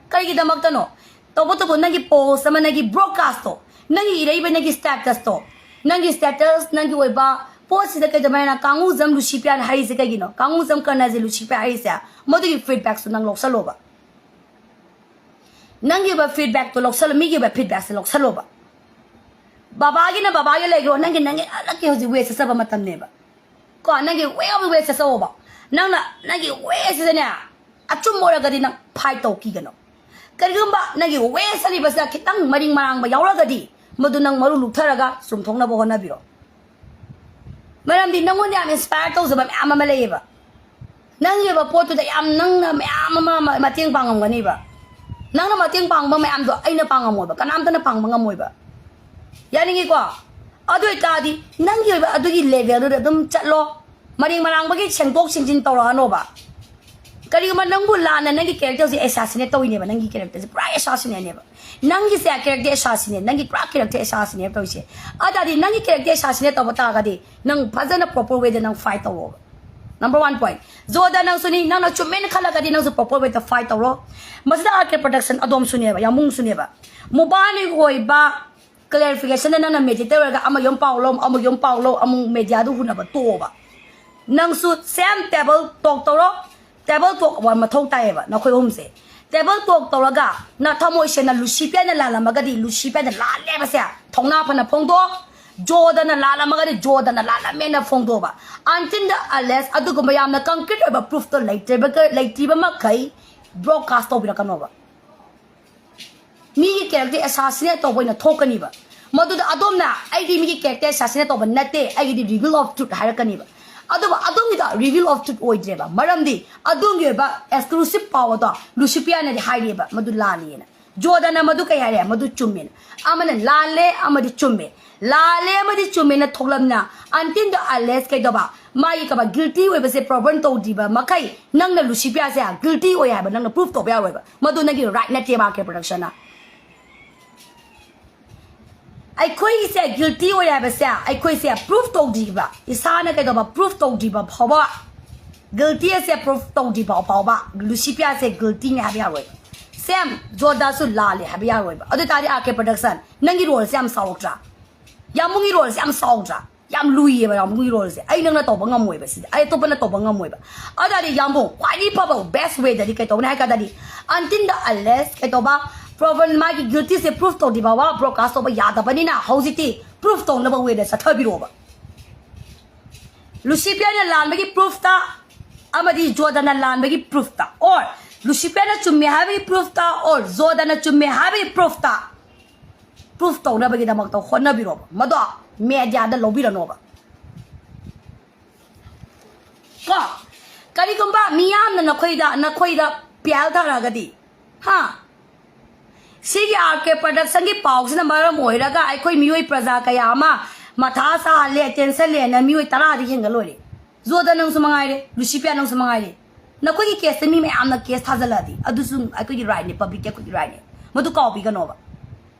ꯀꯔꯤꯒꯤꯗꯃꯛꯇꯅꯣ? ꯇꯧꯕꯇꯕꯨ ꯅꯪꯒꯤ post ꯑꯃ, ꯅꯪꯒꯤ broadcastꯇꯣ, ꯅꯪꯒꯤ ꯏꯔꯛꯏꯕ ꯅꯪꯒꯤ statusꯇꯣ, ꯅꯪꯒꯤ status, ꯅꯪꯒꯤ ꯑꯣꯏꯕ ꯄꯣꯠꯁꯤꯗ ꯀꯩꯗꯧꯃꯥꯏꯅ ꯀꯥꯡꯉꯨꯖꯝ ꯂꯨꯁꯤꯄꯤꯌꯥꯅ ꯍꯥꯏꯔꯤꯁꯦ ꯀꯩꯒꯤꯅꯣ? ꯀꯥꯡꯉꯨꯖꯝ ꯀꯔꯅꯁꯦ ꯂꯨꯁꯤꯄꯤꯌꯥ ꯍꯥꯏꯔꯤꯁꯦ, ꯃꯗꯨꯒꯤ feedbackꯁꯨ ꯅꯪ ꯂꯧꯁꯜꯂꯣꯕ꯫ ꯅꯪꯒꯤ ꯑꯣꯏꯕ feedbackꯇꯣ ꯂꯧꯁꯜꯂꯣ, ꯃꯤꯒꯤ ꯑꯣꯏꯕ feedbackꯁꯦ ꯂꯧꯁꯜꯂꯣꯕ꯫ ꯕꯕꯥꯒꯤꯅ ꯕꯕꯥꯒꯤ ꯂꯩꯈ꯭ꯔꯣ, ꯅꯪꯒꯤ, ꯅꯪꯒꯤ ꯍꯟꯗꯛꯀꯤ ꯍꯧꯖꯤꯛ waste ꯆꯠꯆꯕ ꯃꯇꯝꯅꯦꯕ꯫ ꯀꯣ, ꯅꯪꯒꯤ way of waste ꯆꯠꯆꯧꯕ꯫ ꯅꯪꯅ ꯅꯪꯒꯤ wayꯁꯤꯗꯅꯦ ꯑꯆꯨꯝꯕ ꯑꯣꯏꯔꯒꯗꯤ ꯅꯪ fight ꯇꯧ ꯀꯤꯒꯅꯣ꯫ ꯀꯔꯤꯒꯨꯝꯕ ꯅꯪꯒꯤ way ꯆꯠꯂꯤꯕꯁꯤꯗ ꯈꯤꯇꯪ ꯃꯔꯤꯡ ꯃꯔꯥꯡꯕ ꯌꯥꯎꯔꯒꯗꯤ ꯃꯗꯨ ꯅꯪ ꯃꯔꯨ ꯂꯨꯛꯊꯔꯒ ꯆꯨꯝꯊꯣꯛꯅꯕ ꯍꯣꯠꯅꯕꯤꯔꯣ꯫ ꯃꯔꯝꯗꯤ ꯅꯪꯉꯣꯟꯗ ꯌꯥꯝ inspire ꯇꯧꯖꯕ ꯃꯌꯥꯝ ꯑꯃ ꯂꯩꯌꯦꯕ꯫ ꯅꯪꯒꯤ ꯑꯣꯏꯕ ꯄꯣꯠꯇꯨꯗ ꯌꯥꯝ ꯅꯪꯅ ꯃꯌꯥꯝ ꯑꯃ ꯃ-, ꯃꯇꯦꯡ ꯄꯥꯡꯉꯝꯒꯅꯤꯕ꯫ ꯅꯪꯅ ꯃꯇꯦꯡ ꯄꯥꯡꯕ ꯃꯌꯥꯝꯗꯣ ꯑꯩꯅ ꯄꯥꯡꯉꯝꯃꯣꯏꯕ, ꯀꯅꯥꯝꯇꯅ ꯄꯥꯡꯕ ꯉꯝꯃꯣꯏꯕ꯫ ꯌꯥꯅꯤꯡꯉꯤꯀꯣ? ꯑꯗꯨ ꯑꯣꯏꯇꯥꯔꯗꯤ ꯅꯪꯒꯤ ꯑꯣꯏꯕ ꯑꯗꯨꯒꯤ levelꯗꯨꯗ ꯑꯗꯨꯝ ꯆꯠꯂꯣ꯫ ꯃꯔꯤꯡ ꯃꯔꯥꯡꯕꯒꯤ ꯁꯦꯡꯗꯣꯛ ꯁꯦꯡꯖꯤꯟ ꯇꯧꯔꯛꯑꯅꯣꯕ꯫ ꯀꯔꯤꯒꯨꯝꯕ ꯅꯪꯕꯨ ꯂꯥꯟꯅ ꯅꯪꯒꯤ characterꯁꯦ assassinate ꯇꯧꯔꯤꯅꯦꯕ, ꯅꯪꯒꯤ characterꯁꯦ ꯄꯨꯔꯥ assassinate ꯅꯦꯕ꯫ ꯅꯪꯒꯤꯁꯦ character assassinate, ꯅꯪꯒꯤ ꯄꯨꯔꯥ character assassinate ꯇꯧꯔꯤꯁꯦ꯫ ꯑꯗꯨ ꯇꯥꯔꯗꯤ ꯅꯪꯒꯤ character assassinate ꯇꯧꯕ ꯇꯥꯔꯒꯗꯤ ꯅꯪ ꯐꯖꯅ proper wayꯗ ꯅꯪ fight ꯇꯧꯑꯣꯕ꯫ Number one point꯫ ꯖꯣꯗ ꯅꯪꯁꯨꯅꯤ, ꯅꯪꯅ ꯆꯨꯝꯃꯦꯅ ꯈꯜꯂꯒꯗꯤ ꯅꯪꯁꯨ proper wayꯗ fight ꯇꯧꯔꯣ꯫ ꯃꯁꯤꯗ ꯑꯥꯔ ꯀꯦ production ꯑꯗꯣꯝꯁꯨꯅꯦꯕ, ꯌꯥꯝꯕꯨꯡꯁꯨꯅꯦꯕ꯫ ꯃꯣꯕꯥꯏꯜꯒꯤ ꯑꯣꯏꯕ clarificationꯗ ꯅꯪꯅ meditate ꯇꯧꯔꯒ ꯑꯃ ꯌꯨꯝ ꯄꯥꯎ ꯂꯧ, ꯑꯃ ꯌꯨꯝ ꯄꯥꯎ ꯂꯧ, ꯑꯃꯨꯛ mediaꯗꯨ ꯍꯨꯟꯅꯕ ꯇꯣꯛꯑꯣꯕ꯫ ꯅꯪꯁꯨ same table talk ꯇꯧꯔꯣ꯫ Table talk ꯋꯥ ꯃꯊꯧ ꯇꯥꯏꯌꯦꯕ ꯅꯈꯣꯏ ꯑꯍꯨꯝꯁꯦ꯫ Table talk ꯇꯧꯔꯒ ꯅ ꯊꯃꯣꯏ ꯁꯦꯡꯅ ꯂꯨꯁꯤꯄꯤꯌꯥꯅ ꯂꯥꯜꯂꯝꯃꯒꯗꯤ ꯂꯨꯁꯤꯄꯤꯌꯥꯅ ꯂꯥꯜꯂꯦꯕꯁꯦ ꯊꯧꯅꯥ ꯐꯅ ꯐꯣꯡꯗꯣꯛꯑꯣ꯫ ꯖꯣꯗꯅ ꯂꯥꯜꯂꯝꯃꯒꯗꯤ ꯖꯣꯗꯅ ꯂꯥꯜꯂꯝꯃꯦꯅ ꯐꯣꯡꯗꯣꯛꯑꯣꯕ꯫ Until the unless ꯑꯗꯨꯒꯨꯝꯕ ꯌꯥꯝꯅ concrete ꯑꯣꯏꯕ proofꯇꯣ ꯂꯩꯇ꯭ꯔꯤꯕ-, ꯂꯩꯇ꯭ꯔꯤꯕ ꯃꯈꯩ broadcast ꯇꯧꯕꯤꯔꯛꯀꯅꯣꯕ꯫ ꯃꯤꯒꯤ character assassinate ꯇꯧꯕ ꯑꯣꯏꯅ ꯊꯣꯛꯀꯅꯤꯕ꯫ ꯃꯗꯨꯗ ꯑꯗꯣꯝꯅ "ꯑꯩꯗꯤ ꯃꯤꯒꯤ character assassinate ꯇꯧꯕ ꯅꯠꯇꯦ, ꯑꯩꯒꯤꯗꯤ reveal of truth" ꯍꯥꯏꯔꯛꯀꯅꯤꯕ꯫ ꯑꯗꯨꯕꯨ ꯑꯗꯣꯝꯒꯤꯗ reveal of truth ꯑꯣꯏꯗ꯭ꯔꯦꯕ, ꯃꯔꯝꯗꯤ ꯑꯗꯣꯝꯒꯤ ꯑꯣꯏꯕ exclusive ꯄꯥꯎ ꯑꯗꯣ ꯂꯨꯁꯤꯄꯤꯌꯥꯅꯗꯤ ꯍꯥꯏꯔꯤꯑꯕ ꯃꯗꯨ ꯂꯥꯜꯂꯤꯑꯅ꯫ ꯖꯣꯗꯅ ꯃꯗꯨ ꯀꯩ ꯍꯥꯏꯔꯦ? ꯃꯗꯨ ꯆꯨꯝꯃꯦꯅ꯫ ꯑꯃꯅ ꯂꯥꯜꯂꯦ, ꯑꯃꯗꯤ ꯆꯨꯝꯃꯦ꯫ ꯂꯥꯜꯂꯦ ꯑꯃꯗꯤ ꯆꯨꯝꯃꯦꯅ ꯊꯣꯛꯂꯝꯅ, until the unless ꯀꯩꯗꯧꯕ? ꯃꯥꯒꯤ ꯀꯕ guilty ꯑꯣꯏꯕꯁꯦ proven ꯇꯧꯗ꯭ꯔꯤꯕ ꯃꯈꯩ ꯅꯪꯅ ꯂꯨꯁꯤꯄꯤꯌꯥꯁꯦ guilty ꯑꯣꯏ ꯍꯥꯏꯕ ꯅꯪꯅ proof ꯇꯧꯕ ꯌꯥꯔꯣꯏꯕ꯫ ꯃꯗꯨ ꯅꯪꯒꯤ right ꯅꯠꯇꯦꯕ, ꯑꯥꯔ ꯀꯦ ꯄ꯭ꯔꯗꯛꯁꯟꯅ꯫ ꯑꯩꯈꯣꯏꯒꯤꯁꯦ guilty ꯑꯣꯏ ꯍꯥꯏꯕꯁꯦ ꯑꯩꯈꯣꯏꯁꯦ proof ꯇꯧꯗ꯭ꯔꯤꯕ, ꯏꯁꯥꯅ ꯀꯩꯗꯧꯕ proof ꯇꯧꯗ꯭ꯔꯤꯕ ꯐꯥꯎꯕ, guilty ꯑꯁꯦ proof ꯇꯧꯗ꯭ꯔꯤꯕ ꯐꯥꯎꯕ ꯂꯨꯁꯤꯄꯤꯌꯥꯁꯦ guiltyꯅꯦ ꯍꯥꯏꯕ ꯌꯥꯔꯣꯏ꯫ Same ꯖꯣꯗꯥꯁꯨ ꯂꯥꯜꯂꯦ ꯍꯥꯏꯕ ꯌꯥꯔꯣꯏꯕ꯫ ꯑꯗꯨ ꯇꯥꯔꯗꯤ ꯑꯥꯔ ꯀꯦ ꯄ꯭ꯔꯗꯛꯁꯟ, ꯅꯪꯒꯤ ꯔꯣꯜꯁꯦ ꯌꯥꯝ ꯆꯥꯎꯔꯛꯇ꯭ꯔꯥ? ꯌꯥꯝꯕꯨꯡꯒꯤ ꯔꯣꯜꯁꯦ ꯌꯥꯝ ꯆꯥꯎꯗ꯭ꯔꯥ? ꯌꯥꯝ ꯂꯨꯏꯌꯦꯕ ꯌꯥꯝꯕꯨꯡꯒꯤ ꯔꯣꯜꯁꯦ꯫ ꯑꯩ ꯅꯪꯅ ꯇꯧꯕ ꯉꯝꯃꯣꯏꯕ ꯁꯤꯗ, ꯑꯩ ꯑꯇꯣꯞꯄꯅ ꯇꯧꯕ ꯉꯝꯃꯣꯏꯕ꯫ ꯑꯗꯨ ꯇꯥꯔꯗꯤ ꯌꯥꯝꯕꯨꯡ ꯈ꯭ꯋꯥꯏꯗꯒꯤ ꯐꯕ best wayꯗꯗꯤ ꯀꯩ ꯇꯧꯕꯅꯤ ꯍꯥꯏ ꯀꯥꯟꯗꯗꯤ, until the unless ꯀꯩ ꯇꯧꯕ, proven ꯃꯥꯒꯤ guiltyꯁꯦ proof ꯇꯧꯗ꯭ꯔꯤ ꯐꯥꯎꯕ broadcast ꯇꯧꯕ ꯌꯥꯗꯕꯅꯤꯅ ꯍꯧꯖꯤꯛꯇꯤ proof ꯇꯧꯅꯕ wayꯗ ꯆꯠꯊꯕꯤꯔꯛꯑꯣꯕ꯫ ꯂꯨꯁꯤꯄꯤꯌꯥꯅ ꯂꯥꯟꯕꯒꯤ proofꯇ ꯑꯃꯗꯤ ꯖꯣꯗꯥꯅ ꯂꯥꯟꯕꯒꯤ proofꯇ, or ꯂꯨꯁꯤꯄꯤꯌꯥꯅ ꯆꯨꯝꯃꯦ ꯍꯥꯏꯕꯒꯤ proofꯇ, or ꯖꯣꯗꯥꯅ ꯆꯨꯝꯃꯦ ꯍꯥꯏꯕꯒꯤ proofꯇ proof ꯇꯧꯅꯕꯒꯤꯗꯃꯛꯇ ꯍꯣꯠꯅꯕꯤꯔꯣꯕ꯫ ꯃꯗꯣ mediaꯗ ꯂꯧꯕꯤꯔꯅꯣꯕ꯫ ꯀꯣ, ꯀꯔꯤꯒꯨꯝꯕ ꯃꯤꯌꯥꯝꯅ ꯅꯈꯣꯏꯗ, ꯅꯈꯣꯏꯗ ꯄꯤꯌꯥꯜ ꯊꯥꯔꯛꯑꯒꯗꯤ, ꯍꯥ? ꯁꯤꯒꯤ ꯑꯥꯔ ꯀꯦ ꯄ꯭ꯔꯗꯛꯁꯟꯒꯤ ꯄꯥꯎꯁꯤꯅ ꯃꯔꯝ ꯑꯣꯏꯔꯒ ꯑꯩꯈꯣꯏ ꯃꯤꯑꯣꯏ ꯄ꯭ꯔꯖꯥ ꯀꯌꯥ ꯑꯃ ꯃꯊꯥ ꯁꯥꯍꯜꯂꯦ, ꯇꯦꯟꯁꯟ ꯂꯩꯅ ꯃꯤꯑꯣꯏ ꯇꯔꯥꯗꯤ ꯍꯦꯟꯒꯠꯂꯣꯏꯔꯦ꯫ ꯖꯣꯗꯥ ꯅꯪꯁꯨ ꯃꯉꯥꯏꯔꯦ, ꯂꯨꯁꯤꯄꯤꯌꯥ ꯅꯪꯁꯨ ꯃꯉꯥꯏꯔꯦ꯫ ꯅꯈꯣꯏꯒꯤ ꯀꯦꯁꯇ ꯃꯤ ꯃꯌꯥꯝꯅ ꯀꯦꯁ ꯊꯥꯖꯤꯜꯂꯛꯑꯗꯤ ꯑꯗꯨꯁꯨ ꯑꯩꯈꯣꯏꯒꯤ ꯔꯥꯏꯠꯅꯦ, ꯄꯕ꯭ꯂꯤꯛꯀꯤ ꯑꯩꯈꯣꯏꯒꯤ ꯔꯥꯏꯠꯅꯦ꯫ ꯃꯗꯨ ꯀꯥꯎꯕꯤꯒꯅꯣꯕ꯫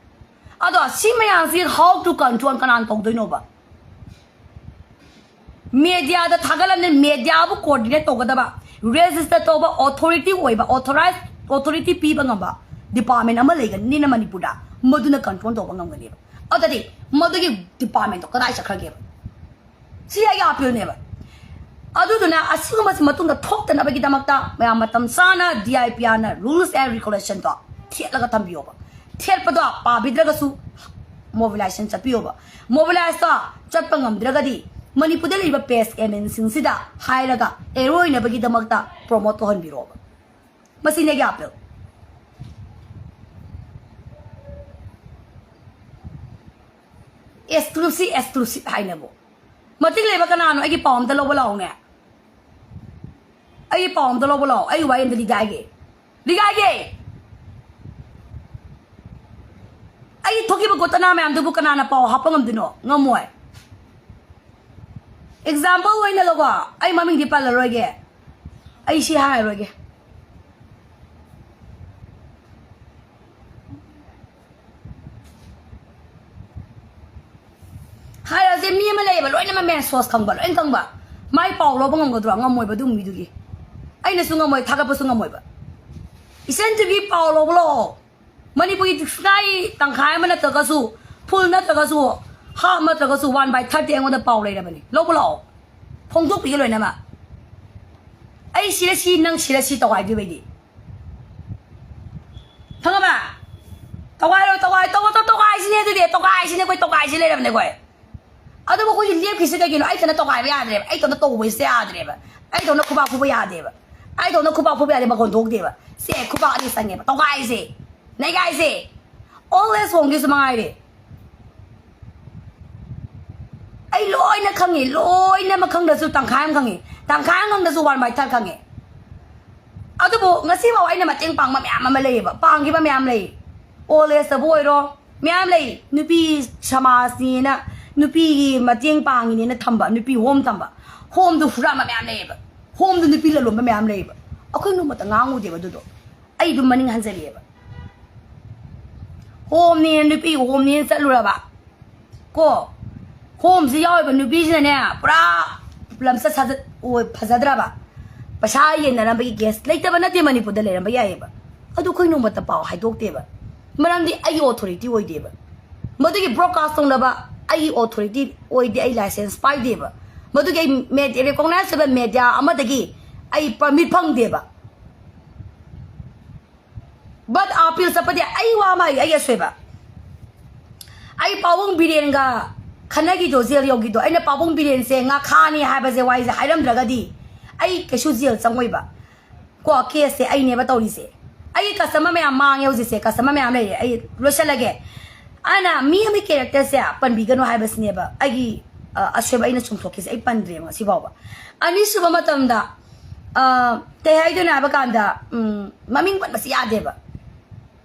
ꯑꯗꯣ ꯁꯤ ꯃꯌꯥꯝꯁꯤ how to control ꯀꯅꯥꯅ ꯇꯧꯗꯣꯏꯅꯣꯕ? ꯃꯦꯗꯤꯌꯥꯗ ꯊꯥꯒꯠꯂꯝꯅꯤ, ꯃꯦꯗꯤꯌꯥꯕꯨ coordinate ꯇꯧꯒꯗꯕ, register ꯇꯧꯕ, authority ꯑꯣꯏꯕ, authorized authority ꯄꯤꯕ ꯉꯝꯕ department ꯑꯃ ꯂꯩꯒꯅꯤꯅ ꯃꯅꯤꯄꯨꯔꯗ, ꯃꯗꯨꯅ control ꯇꯧꯕ ꯉꯝꯒꯅꯦꯕ꯫ ꯑꯗꯨꯗꯤ ꯃꯗꯨꯒꯤ departmentꯗꯣ ꯀꯗꯥꯏ ꯆꯠꯈ꯭ꯔꯒꯦꯕ? ꯁꯤ ꯑꯩꯒꯤ appealꯅꯦꯕ꯫ ꯑꯗꯨꯗꯨꯅ ꯑꯁꯤꯒꯨꯝꯕꯁꯤ ꯃꯇꯨꯡꯗ ꯊꯣꯛꯇꯅꯕꯒꯤꯗꯃꯛꯇ ꯃꯌꯥꯝ ꯃꯇꯝ ꯆꯥꯅ D I P Rꯅ rules and regulationꯗꯣ ꯊꯦꯠꯂꯒ ꯊꯝꯕꯤꯌꯣꯕ꯫ ꯊꯦꯠꯄꯗꯣ ꯄꯥꯕꯤꯗ꯭ꯔꯒꯁꯨ mobilization ꯆꯠꯄꯤꯌꯣꯕ꯫ Mobilizeꯇꯣ ꯆꯠꯄ ꯉꯝꯗ꯭ꯔꯒꯗꯤ ꯃꯅꯤꯄꯨꯔꯗ ꯂꯩꯔꯤꯕ press womenꯁꯤꯡꯁꯤꯗ ꯍꯥꯏꯔꯒ ꯑꯣꯏꯅꯕꯒꯤꯗꯃꯛꯇ promote ꯇꯧꯍꯟꯕꯤꯔꯛꯑꯣꯕ꯫ ꯃꯁꯤꯅꯦ ꯑꯩꯒꯤ appeal꯫ Exclusive, exclusive ꯍꯥꯏꯅꯕꯨ꯫ ꯃꯇꯤꯛ ꯂꯩꯕ ꯀꯅꯥꯅꯣ? ꯑꯩꯒꯤ ꯄꯥꯎ ꯑꯝꯇ ꯂꯧꯕ ꯂꯥꯛꯑꯣꯅꯦ꯫ ꯑꯩꯒꯤ ꯄꯥꯎ ꯑꯝꯇ ꯂꯧꯕ ꯂꯥꯛꯑꯣ꯫ ꯑꯩꯒꯤ ꯋꯥꯔꯤ ꯑꯝꯇ ꯂꯤꯒꯥꯏꯒꯦ꯫ ꯂꯤꯒꯥꯏꯒꯦ! ꯑꯩ ꯊꯣꯛꯈꯤꯕ ꯒꯣꯇꯅꯥ ꯃꯌꯥꯝꯗꯨꯕꯨ ꯀꯅꯥꯅ ꯄꯥꯎ ꯍꯥꯞꯄ ꯉꯝꯗꯣꯏꯅꯣ? ꯉꯝꯃꯣꯏ꯫ ꯑꯦꯛꯖꯥꯝꯄꯜ ꯑꯣꯏꯅ ꯂꯧꯀꯣ, ꯑꯩ ꯃꯃꯤꯡꯗꯤ ꯄꯜꯂꯔꯣꯏꯒꯦ, ꯑꯩ ꯁꯤ ꯍꯥꯏꯔꯔꯣꯏꯒꯦ꯫ ꯍꯥꯏꯔꯁꯦ, ꯃꯤ ꯑꯃ ꯂꯩꯌꯦꯕ, ꯂꯣꯏꯅꯃꯛ ꯃꯦꯟ ꯁꯣꯁ ꯈꯪꯕ, ꯂꯣꯏꯅ ꯈꯪꯕ꯫ ꯃꯥꯏ ꯄꯥꯎ ꯂꯧꯕ ꯉꯝꯒꯗ꯭ꯔꯣ? ꯉꯝꯃꯣꯏꯕ ꯑꯗꯨꯝ ꯃꯤꯗꯨꯒꯤ꯫ ꯑꯩꯅꯁꯨ ꯉꯝꯃꯣꯏ, ꯊꯥꯒꯠꯄꯁꯨ ꯉꯝꯃꯣꯏꯕ꯫ ꯏꯆꯟ ꯇꯤꯚꯤ ꯄꯥꯎ ꯂꯧꯕ ꯂꯥꯛꯑꯣ꯫ ꯃꯅꯤꯄꯨꯔꯒꯤ ꯗꯤꯛꯁꯅꯥꯔꯤ ꯇꯪꯈꯥꯏ ꯑꯃ ꯅꯠꯇ꯭ꯔꯒꯁꯨ, ꯐꯨꯜ ꯅꯠꯇ꯭ꯔꯒꯁꯨ, ꯍꯥꯐ ꯅꯠꯇ꯭ꯔꯒꯁꯨ, ꯋꯥꯟ ꯕꯥꯏ ꯊꯥꯔꯇꯤ ꯑꯩꯉꯣꯟꯗ ꯄꯥꯎ ꯂꯩꯔꯕꯅꯤ꯫ ꯂꯧꯕ ꯂꯥꯛꯑꯣ꯫ ꯐꯣꯡꯗꯣꯛꯄꯤꯒꯦ ꯂꯣꯏꯅꯃꯛ꯫ ꯑꯩ ꯁꯤꯔ ꯁꯤ, ꯅꯪ ꯁꯤꯔ ꯁꯤ ꯇꯧꯒꯥꯏꯗꯣꯏꯕ ꯑꯩꯗꯤ꯫ ꯈꯪꯉꯕ? ꯇꯧꯒꯥꯏꯔꯣ, ꯇꯧꯒꯥꯏ-, ꯇꯧ-, ꯇꯧ-, ꯇꯧꯒꯥꯏꯁꯤꯅꯦ ꯑꯗꯨꯗꯤ, ꯇꯧꯒꯥꯏꯁꯤꯅꯦ ꯑꯩꯈꯣꯏ, ꯇꯧꯒꯥꯏꯁꯤ ꯂꯩꯔꯕꯅꯦ ꯑꯩꯈꯣꯏ꯫ ꯑꯗꯨꯕꯨ ꯑꯩꯈꯣꯏꯒꯤ ꯂꯦꯞꯈꯤꯁꯤ ꯀꯩꯒꯤꯅꯣ? ꯑꯩ ꯏꯊꯟꯇ ꯇꯧꯒꯥꯏꯕ ꯌꯥꯗ꯭ꯔꯦꯕ, ꯑꯩ ꯏꯊꯟꯇ ꯇꯧꯕꯁꯦ ꯌꯥꯗ꯭ꯔꯦꯕ, ꯑꯩ ꯏꯊꯟꯇ ꯈꯨꯕꯥꯛ ꯈꯨꯕ ꯌꯥꯗꯦꯕ, ꯑꯩ ꯏꯊꯟꯇ ꯈꯨꯕꯥꯛ ꯈꯨꯕ ꯌꯥꯗꯦ, ꯃꯈꯣꯟ ꯊꯣꯛꯇꯦꯕ꯫ ꯁꯦ, ꯈꯨꯕꯥꯛ ꯑꯅꯤ ꯆꯪꯉꯦꯕ, ꯇꯧꯒꯥꯏꯁꯦ, ꯅꯩꯒꯥꯏꯁꯦ꯫ ꯑꯣꯜ ꯑꯦꯖ ꯍꯣꯝꯒꯤꯁꯨ ꯃꯉꯥꯏꯔꯦ꯫ ꯑꯩ ꯂꯣꯏꯅ ꯈꯪꯉꯤ, ꯂꯣꯏꯅꯃꯛ ꯈꯪꯗ꯭ꯔꯁꯨ ꯇꯪꯈꯥꯏ ꯑꯃ ꯈꯪꯉꯤ, ꯇꯪꯈꯥꯏ ꯑꯃ ꯈꯪꯗ꯭ꯔꯁꯨ ꯋꯥꯟ ꯕꯥꯏ ꯊꯥꯔꯠ ꯈꯪꯉꯤ꯫ ꯑꯗꯨꯕꯨ ꯉꯁꯤꯐꯥꯎ ꯑꯩꯅ ꯃꯇꯦꯡ ꯄꯥꯡꯕ ꯃꯌꯥꯝ ꯑꯃ ꯂꯩꯌꯦꯕ, ꯄꯥꯡꯈꯤꯕ ꯃꯌꯥꯝ ꯂꯩ꯫ ꯑꯣꯜ ꯑꯦꯖꯇꯕꯨ ꯑꯣꯏꯔꯣ, ꯃꯌꯥꯝ ꯂꯩ꯫ ꯅꯨꯄꯤ ꯁꯃꯥꯖꯅꯤꯅ, ꯅꯨꯄꯤꯒꯤ ꯃꯇꯦꯡ ꯄꯥꯡꯉꯤꯅꯦꯅ ꯊꯝꯕ, ꯅꯨꯄꯤ ꯍꯣꯝ ꯊꯝꯕ, ꯍꯣꯝꯗꯨ ꯍꯨꯔꯥꯟꯕ ꯃꯌꯥꯝ ꯂꯩꯌꯦꯕ, ꯍꯣꯝꯗꯨ ꯅꯨꯄꯤ ꯂꯂꯣꯟꯕ ꯃꯌꯥꯝ ꯂꯩꯌꯦꯕ꯫ ꯑꯩꯈꯣꯏ ꯅꯣꯡꯃꯇ ꯉꯥꯡꯉꯨꯗꯦꯕ ꯑꯗꯨꯗꯣ꯫ ꯑꯩ ꯑꯗꯨꯝ ꯃꯅꯤꯡ ꯍꯟꯖꯔꯛꯑꯦꯕ꯫ ꯍꯣꯝꯅꯦꯅ, ꯅꯨꯄꯤꯒꯤ ꯍꯣꯝꯅꯦꯅ ꯆꯠꯂꯨꯔꯕ ꯀꯣ, ꯍꯣꯝꯁꯤ ꯌꯥꯎꯔꯤꯕ ꯅꯨꯄꯤꯁꯤꯅꯅꯦ, ꯄꯨꯔꯥ ꯂꯝꯆꯠ ꯁꯥꯖꯠ ꯑꯣꯏ-, ꯐꯖꯗ꯭ꯔꯕ, ꯄꯩꯁꯥ ꯌꯦꯟꯅꯔꯝꯕꯒꯤ ꯀꯦꯁ ꯂꯩꯇꯕ ꯅꯠꯇꯦ, ꯃꯅꯤꯄꯨꯔꯗ ꯂꯩꯔꯝꯕ ꯌꯥꯏꯑꯕ꯫ ꯑꯗꯨ ꯑꯩꯈꯣꯏ ꯅꯣꯡꯃꯇ ꯄꯥꯎ ꯍꯥꯏꯗꯣꯛꯇꯦꯕ, ꯃꯔꯝꯗꯤ ꯑꯩꯒꯤ ꯑꯣꯊꯣꯔꯤꯇꯤ ꯑꯣꯏꯗꯦꯕ꯫ ꯃꯗꯨꯒꯤ ꯕ꯭ꯔꯣꯗꯀꯥꯁ ꯇꯧꯅꯕ ꯑꯩꯒꯤ ꯑꯣꯊꯣꯔꯤꯇꯤ ꯑꯣꯏꯗꯦ, ꯑꯩ ꯂꯥꯏꯁꯦꯟꯁ ꯄꯥꯏꯗꯦꯕ꯫ ꯃꯗꯨꯒꯤ ꯑꯩ ꯃꯦꯗꯤꯌꯥ, ꯔꯤꯀꯣꯛꯅꯥꯏꯖ ꯑꯣꯏꯕ ꯃꯦꯗꯤꯌꯥ ꯑꯃꯗꯒꯤ ꯑꯩ ꯄꯔꯃꯤꯠ ꯐꯪꯗꯦꯕ꯫ ꯕꯠ ꯑꯥꯄꯤꯜ ꯆꯠꯄꯗꯤ ꯑꯩ ꯋꯥ ꯑꯃ ꯍꯥꯏꯒꯦ, ꯑꯩꯒꯤ ꯑꯁꯣꯏꯕ꯫ ꯑꯩ ꯄꯥꯕꯨꯡ ꯕꯤꯔꯦꯟꯒ ꯈꯟꯅꯈꯤꯗꯣ, ꯖꯦꯜ ꯌꯧꯈꯤꯗꯣ, ꯑꯩꯅ ꯄꯥꯕꯨꯡ ꯕꯤꯔꯦꯟꯁꯦ ꯉꯥꯈꯥꯅꯤ ꯍꯥꯏꯕꯁꯦ, ꯋꯥꯍꯩꯁꯦ ꯍꯥꯏꯔꯝꯗ꯭ꯔꯒꯗꯤ ꯑꯩ ꯀꯩꯁꯨ ꯖꯦꯜ ꯆꯪꯉꯣꯏꯕ ꯀꯣ꯫ ꯀꯦꯁꯁꯦ ꯑꯩꯅꯦꯕ ꯇꯧꯔꯤꯁꯦ꯫ ꯑꯩꯒꯤ ꯀꯁꯇꯃꯔ ꯃꯌꯥꯝ ꯃꯥꯡꯉꯦ ꯍꯧꯖꯤꯛꯁꯦ, ꯀꯁꯇꯃꯔ ꯃꯌꯥꯝ ꯂꯩꯔꯦ, ꯑꯩ ꯂꯣꯏꯁꯜꯂꯒꯦ꯫ ꯑꯩꯅ ꯃꯤ ꯑꯃꯒꯤ ꯀꯦꯔꯦꯛꯇꯔꯁꯦ ꯄꯟꯕꯤꯒꯅꯨ ꯍꯥꯏꯕꯁꯤꯅꯦꯕ ꯑꯩꯒꯤ, ꯑ, ꯑꯁꯣꯏꯕ ꯑꯩꯅ ꯆꯨꯝꯊꯣꯛꯈꯤꯁꯦ, ꯑꯩ ꯄꯟꯗ꯭ꯔꯦꯕ ꯉꯁꯤ ꯐꯥꯎꯕ꯫ ꯑꯅꯤꯁꯨꯕ ꯃꯇꯝꯗ, ꯑ, ꯀꯩ ꯍꯥꯏꯗꯣꯏꯅꯣ ꯍꯥꯏꯕ ꯀꯥꯟꯗ, ꯎꯝ, ꯃꯃꯤꯡ ꯄꯟꯕꯁꯤ ꯌꯥꯗꯦꯕ꯫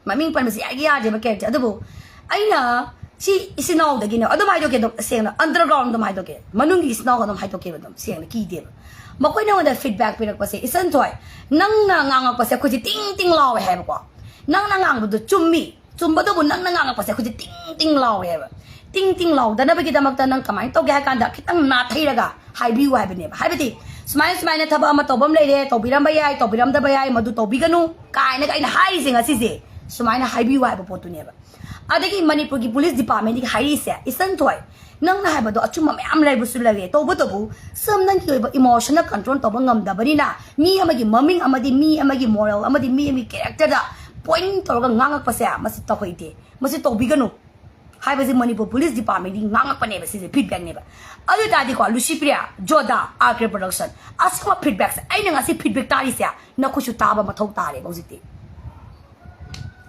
ꯃꯃꯤꯡ ꯄꯟꯕꯁꯤ ꯌꯥꯗꯤ ꯌꯥꯗꯦꯕ ꯀꯦꯔꯦꯛꯇꯔ꯫ ꯑꯗꯨꯕꯨ ꯑꯩꯅ ꯁꯤ ꯏꯆꯤꯟ ꯏꯅꯥꯎꯗꯒꯤꯅꯦ ꯑꯗꯨꯝ ꯍꯥꯏꯗꯣꯛꯀꯦ, ꯑꯗꯨꯝ ꯁꯦꯡꯅ underground ꯑꯗꯨꯝ ꯍꯥꯏꯗꯣꯛꯀꯦ, ꯃꯅꯨꯡꯒꯤ ꯏꯆꯤꯟ ꯏꯅꯥꯎꯒ ꯑꯗꯨꯝ ꯍꯥꯏꯗꯣꯛꯀꯦꯕ, ꯑꯗꯨꯝ ꯁꯦꯡꯅ ꯀꯤꯗꯦꯕ꯫ ꯃꯈꯣꯏꯅ ꯑꯩꯉꯣꯟꯗ feedback ꯄꯤꯔꯛꯄꯁꯦ, "ꯏꯆꯟꯊꯣꯏ, ꯅꯪꯅ ꯉꯥꯡꯉꯛꯄꯁꯦ ꯑꯩꯈꯣꯏꯁꯦ ꯇꯤꯡ ꯇꯤꯡ ꯂꯥꯎꯋꯦ" ꯍꯥꯏꯕꯀꯣ꯫ "ꯅꯪꯅ ꯉꯥꯡꯕꯗꯣ ꯆꯨꯝꯃꯤ, ꯆꯨꯝꯕꯗꯨꯕꯨ ꯅꯪꯅ ꯉꯥꯡꯉꯛꯄꯁꯦ ꯑꯩꯈꯣꯏꯁꯦ ꯇꯤꯡ ꯇꯤꯡ ꯂꯥꯎꯋꯦ" ꯍꯥꯏꯕ꯫ ꯇꯤꯡ ꯇꯤꯡ ꯂꯥꯎꯗꯅꯕꯒꯤꯗꯃꯛꯇ ꯅꯪ ꯀꯃꯥꯏꯅ ꯇꯧꯒꯦ ꯍꯥꯏ ꯀꯥꯟꯗ, ꯈꯤꯇꯪ ꯅꯥꯊꯩꯔꯒ ꯍꯥꯏꯕꯤꯌꯨ ꯍꯥꯏꯕꯅꯦꯕ꯫ ꯍꯥꯏꯕꯗꯤ, "ꯁꯨꯃꯥꯏꯅ ꯁꯨꯃꯥꯏꯅ ꯊꯕꯛ ꯑꯃ ꯇꯧꯕ ꯑꯃ ꯂꯩꯔꯦ, ꯇꯧꯕꯤꯔꯝꯕ ꯌꯥꯏ, ꯇꯧꯕꯤꯔꯝꯗꯕ ꯌꯥꯏ, ꯃꯗꯨ ꯇꯧꯕꯤꯒꯅꯨ" ꯀꯥꯏꯅꯒ ꯑꯩꯅ ꯍꯥꯏꯔꯤꯁꯦ ꯉꯁꯤꯁꯦ, ꯁꯨꯃꯥꯏꯅ ꯍꯥꯏꯕꯤꯌꯨ ꯍꯥꯏꯕ ꯄꯣꯠꯇꯨꯅꯦꯕ꯫ ꯑꯗꯒꯤ ꯃꯅꯤꯄꯨꯔꯒꯤ police departmentꯗꯒꯤ ꯍꯥꯏꯔꯤꯁꯦ, "ꯏꯆꯟꯊꯣꯏ, ꯅꯪꯅ ꯍꯥꯏꯕꯗꯣ ꯑꯆꯨꯝꯕ ꯃꯌꯥꯝ ꯂꯩꯕꯁꯨ ꯂꯩꯔꯦ, ꯇꯧꯕꯇꯕꯨ ꯁꯨꯝ ꯅꯪꯒꯤ ꯑꯣꯏꯕ emotionꯅ control ꯇꯧꯕ ꯉꯝꯗꯕꯅꯤꯅ, ꯃꯤ ꯑꯃꯒꯤ ꯃꯃꯤꯡ ꯑꯃꯗꯤ ꯃꯤ ꯑꯃꯒꯤ moral ꯑꯃꯗꯤ ꯃꯤ ꯑꯃꯒꯤ characterꯗ point ꯇꯧꯔꯒ ꯉꯥꯡꯉꯛꯄꯁꯦ, ꯃꯁꯤ ꯇꯧꯍꯩꯗꯦ, ꯃꯁꯤ ꯇꯧꯕꯤꯒꯅꯨ" ꯍꯥꯏꯕꯁꯤ ꯃꯅꯤꯄꯨꯔ police departmentꯗꯒꯤ ꯉꯥꯡꯉꯛꯄꯅꯦꯕ꯫ ꯁꯤꯁꯦ feedbackꯅꯦꯕ꯫ ꯑꯗꯨ ꯑꯣꯏ ꯇꯥꯔꯗꯤꯀꯣ, ꯂꯨꯁꯤꯄ꯭ꯔꯤꯌꯥ, ꯖꯣꯗꯥ, R K Production, ꯑꯁꯤꯒꯨꯝꯕ feedbackꯁꯦ, ꯑꯩꯅ ꯉꯁꯤ feedback ꯇꯥꯔꯤꯁꯦ, ꯅꯈꯣꯏꯁꯨ ꯇꯥꯕ ꯃꯊꯧ ꯇꯥꯔꯦꯕ ꯍꯧꯖꯤꯛꯇꯤ꯫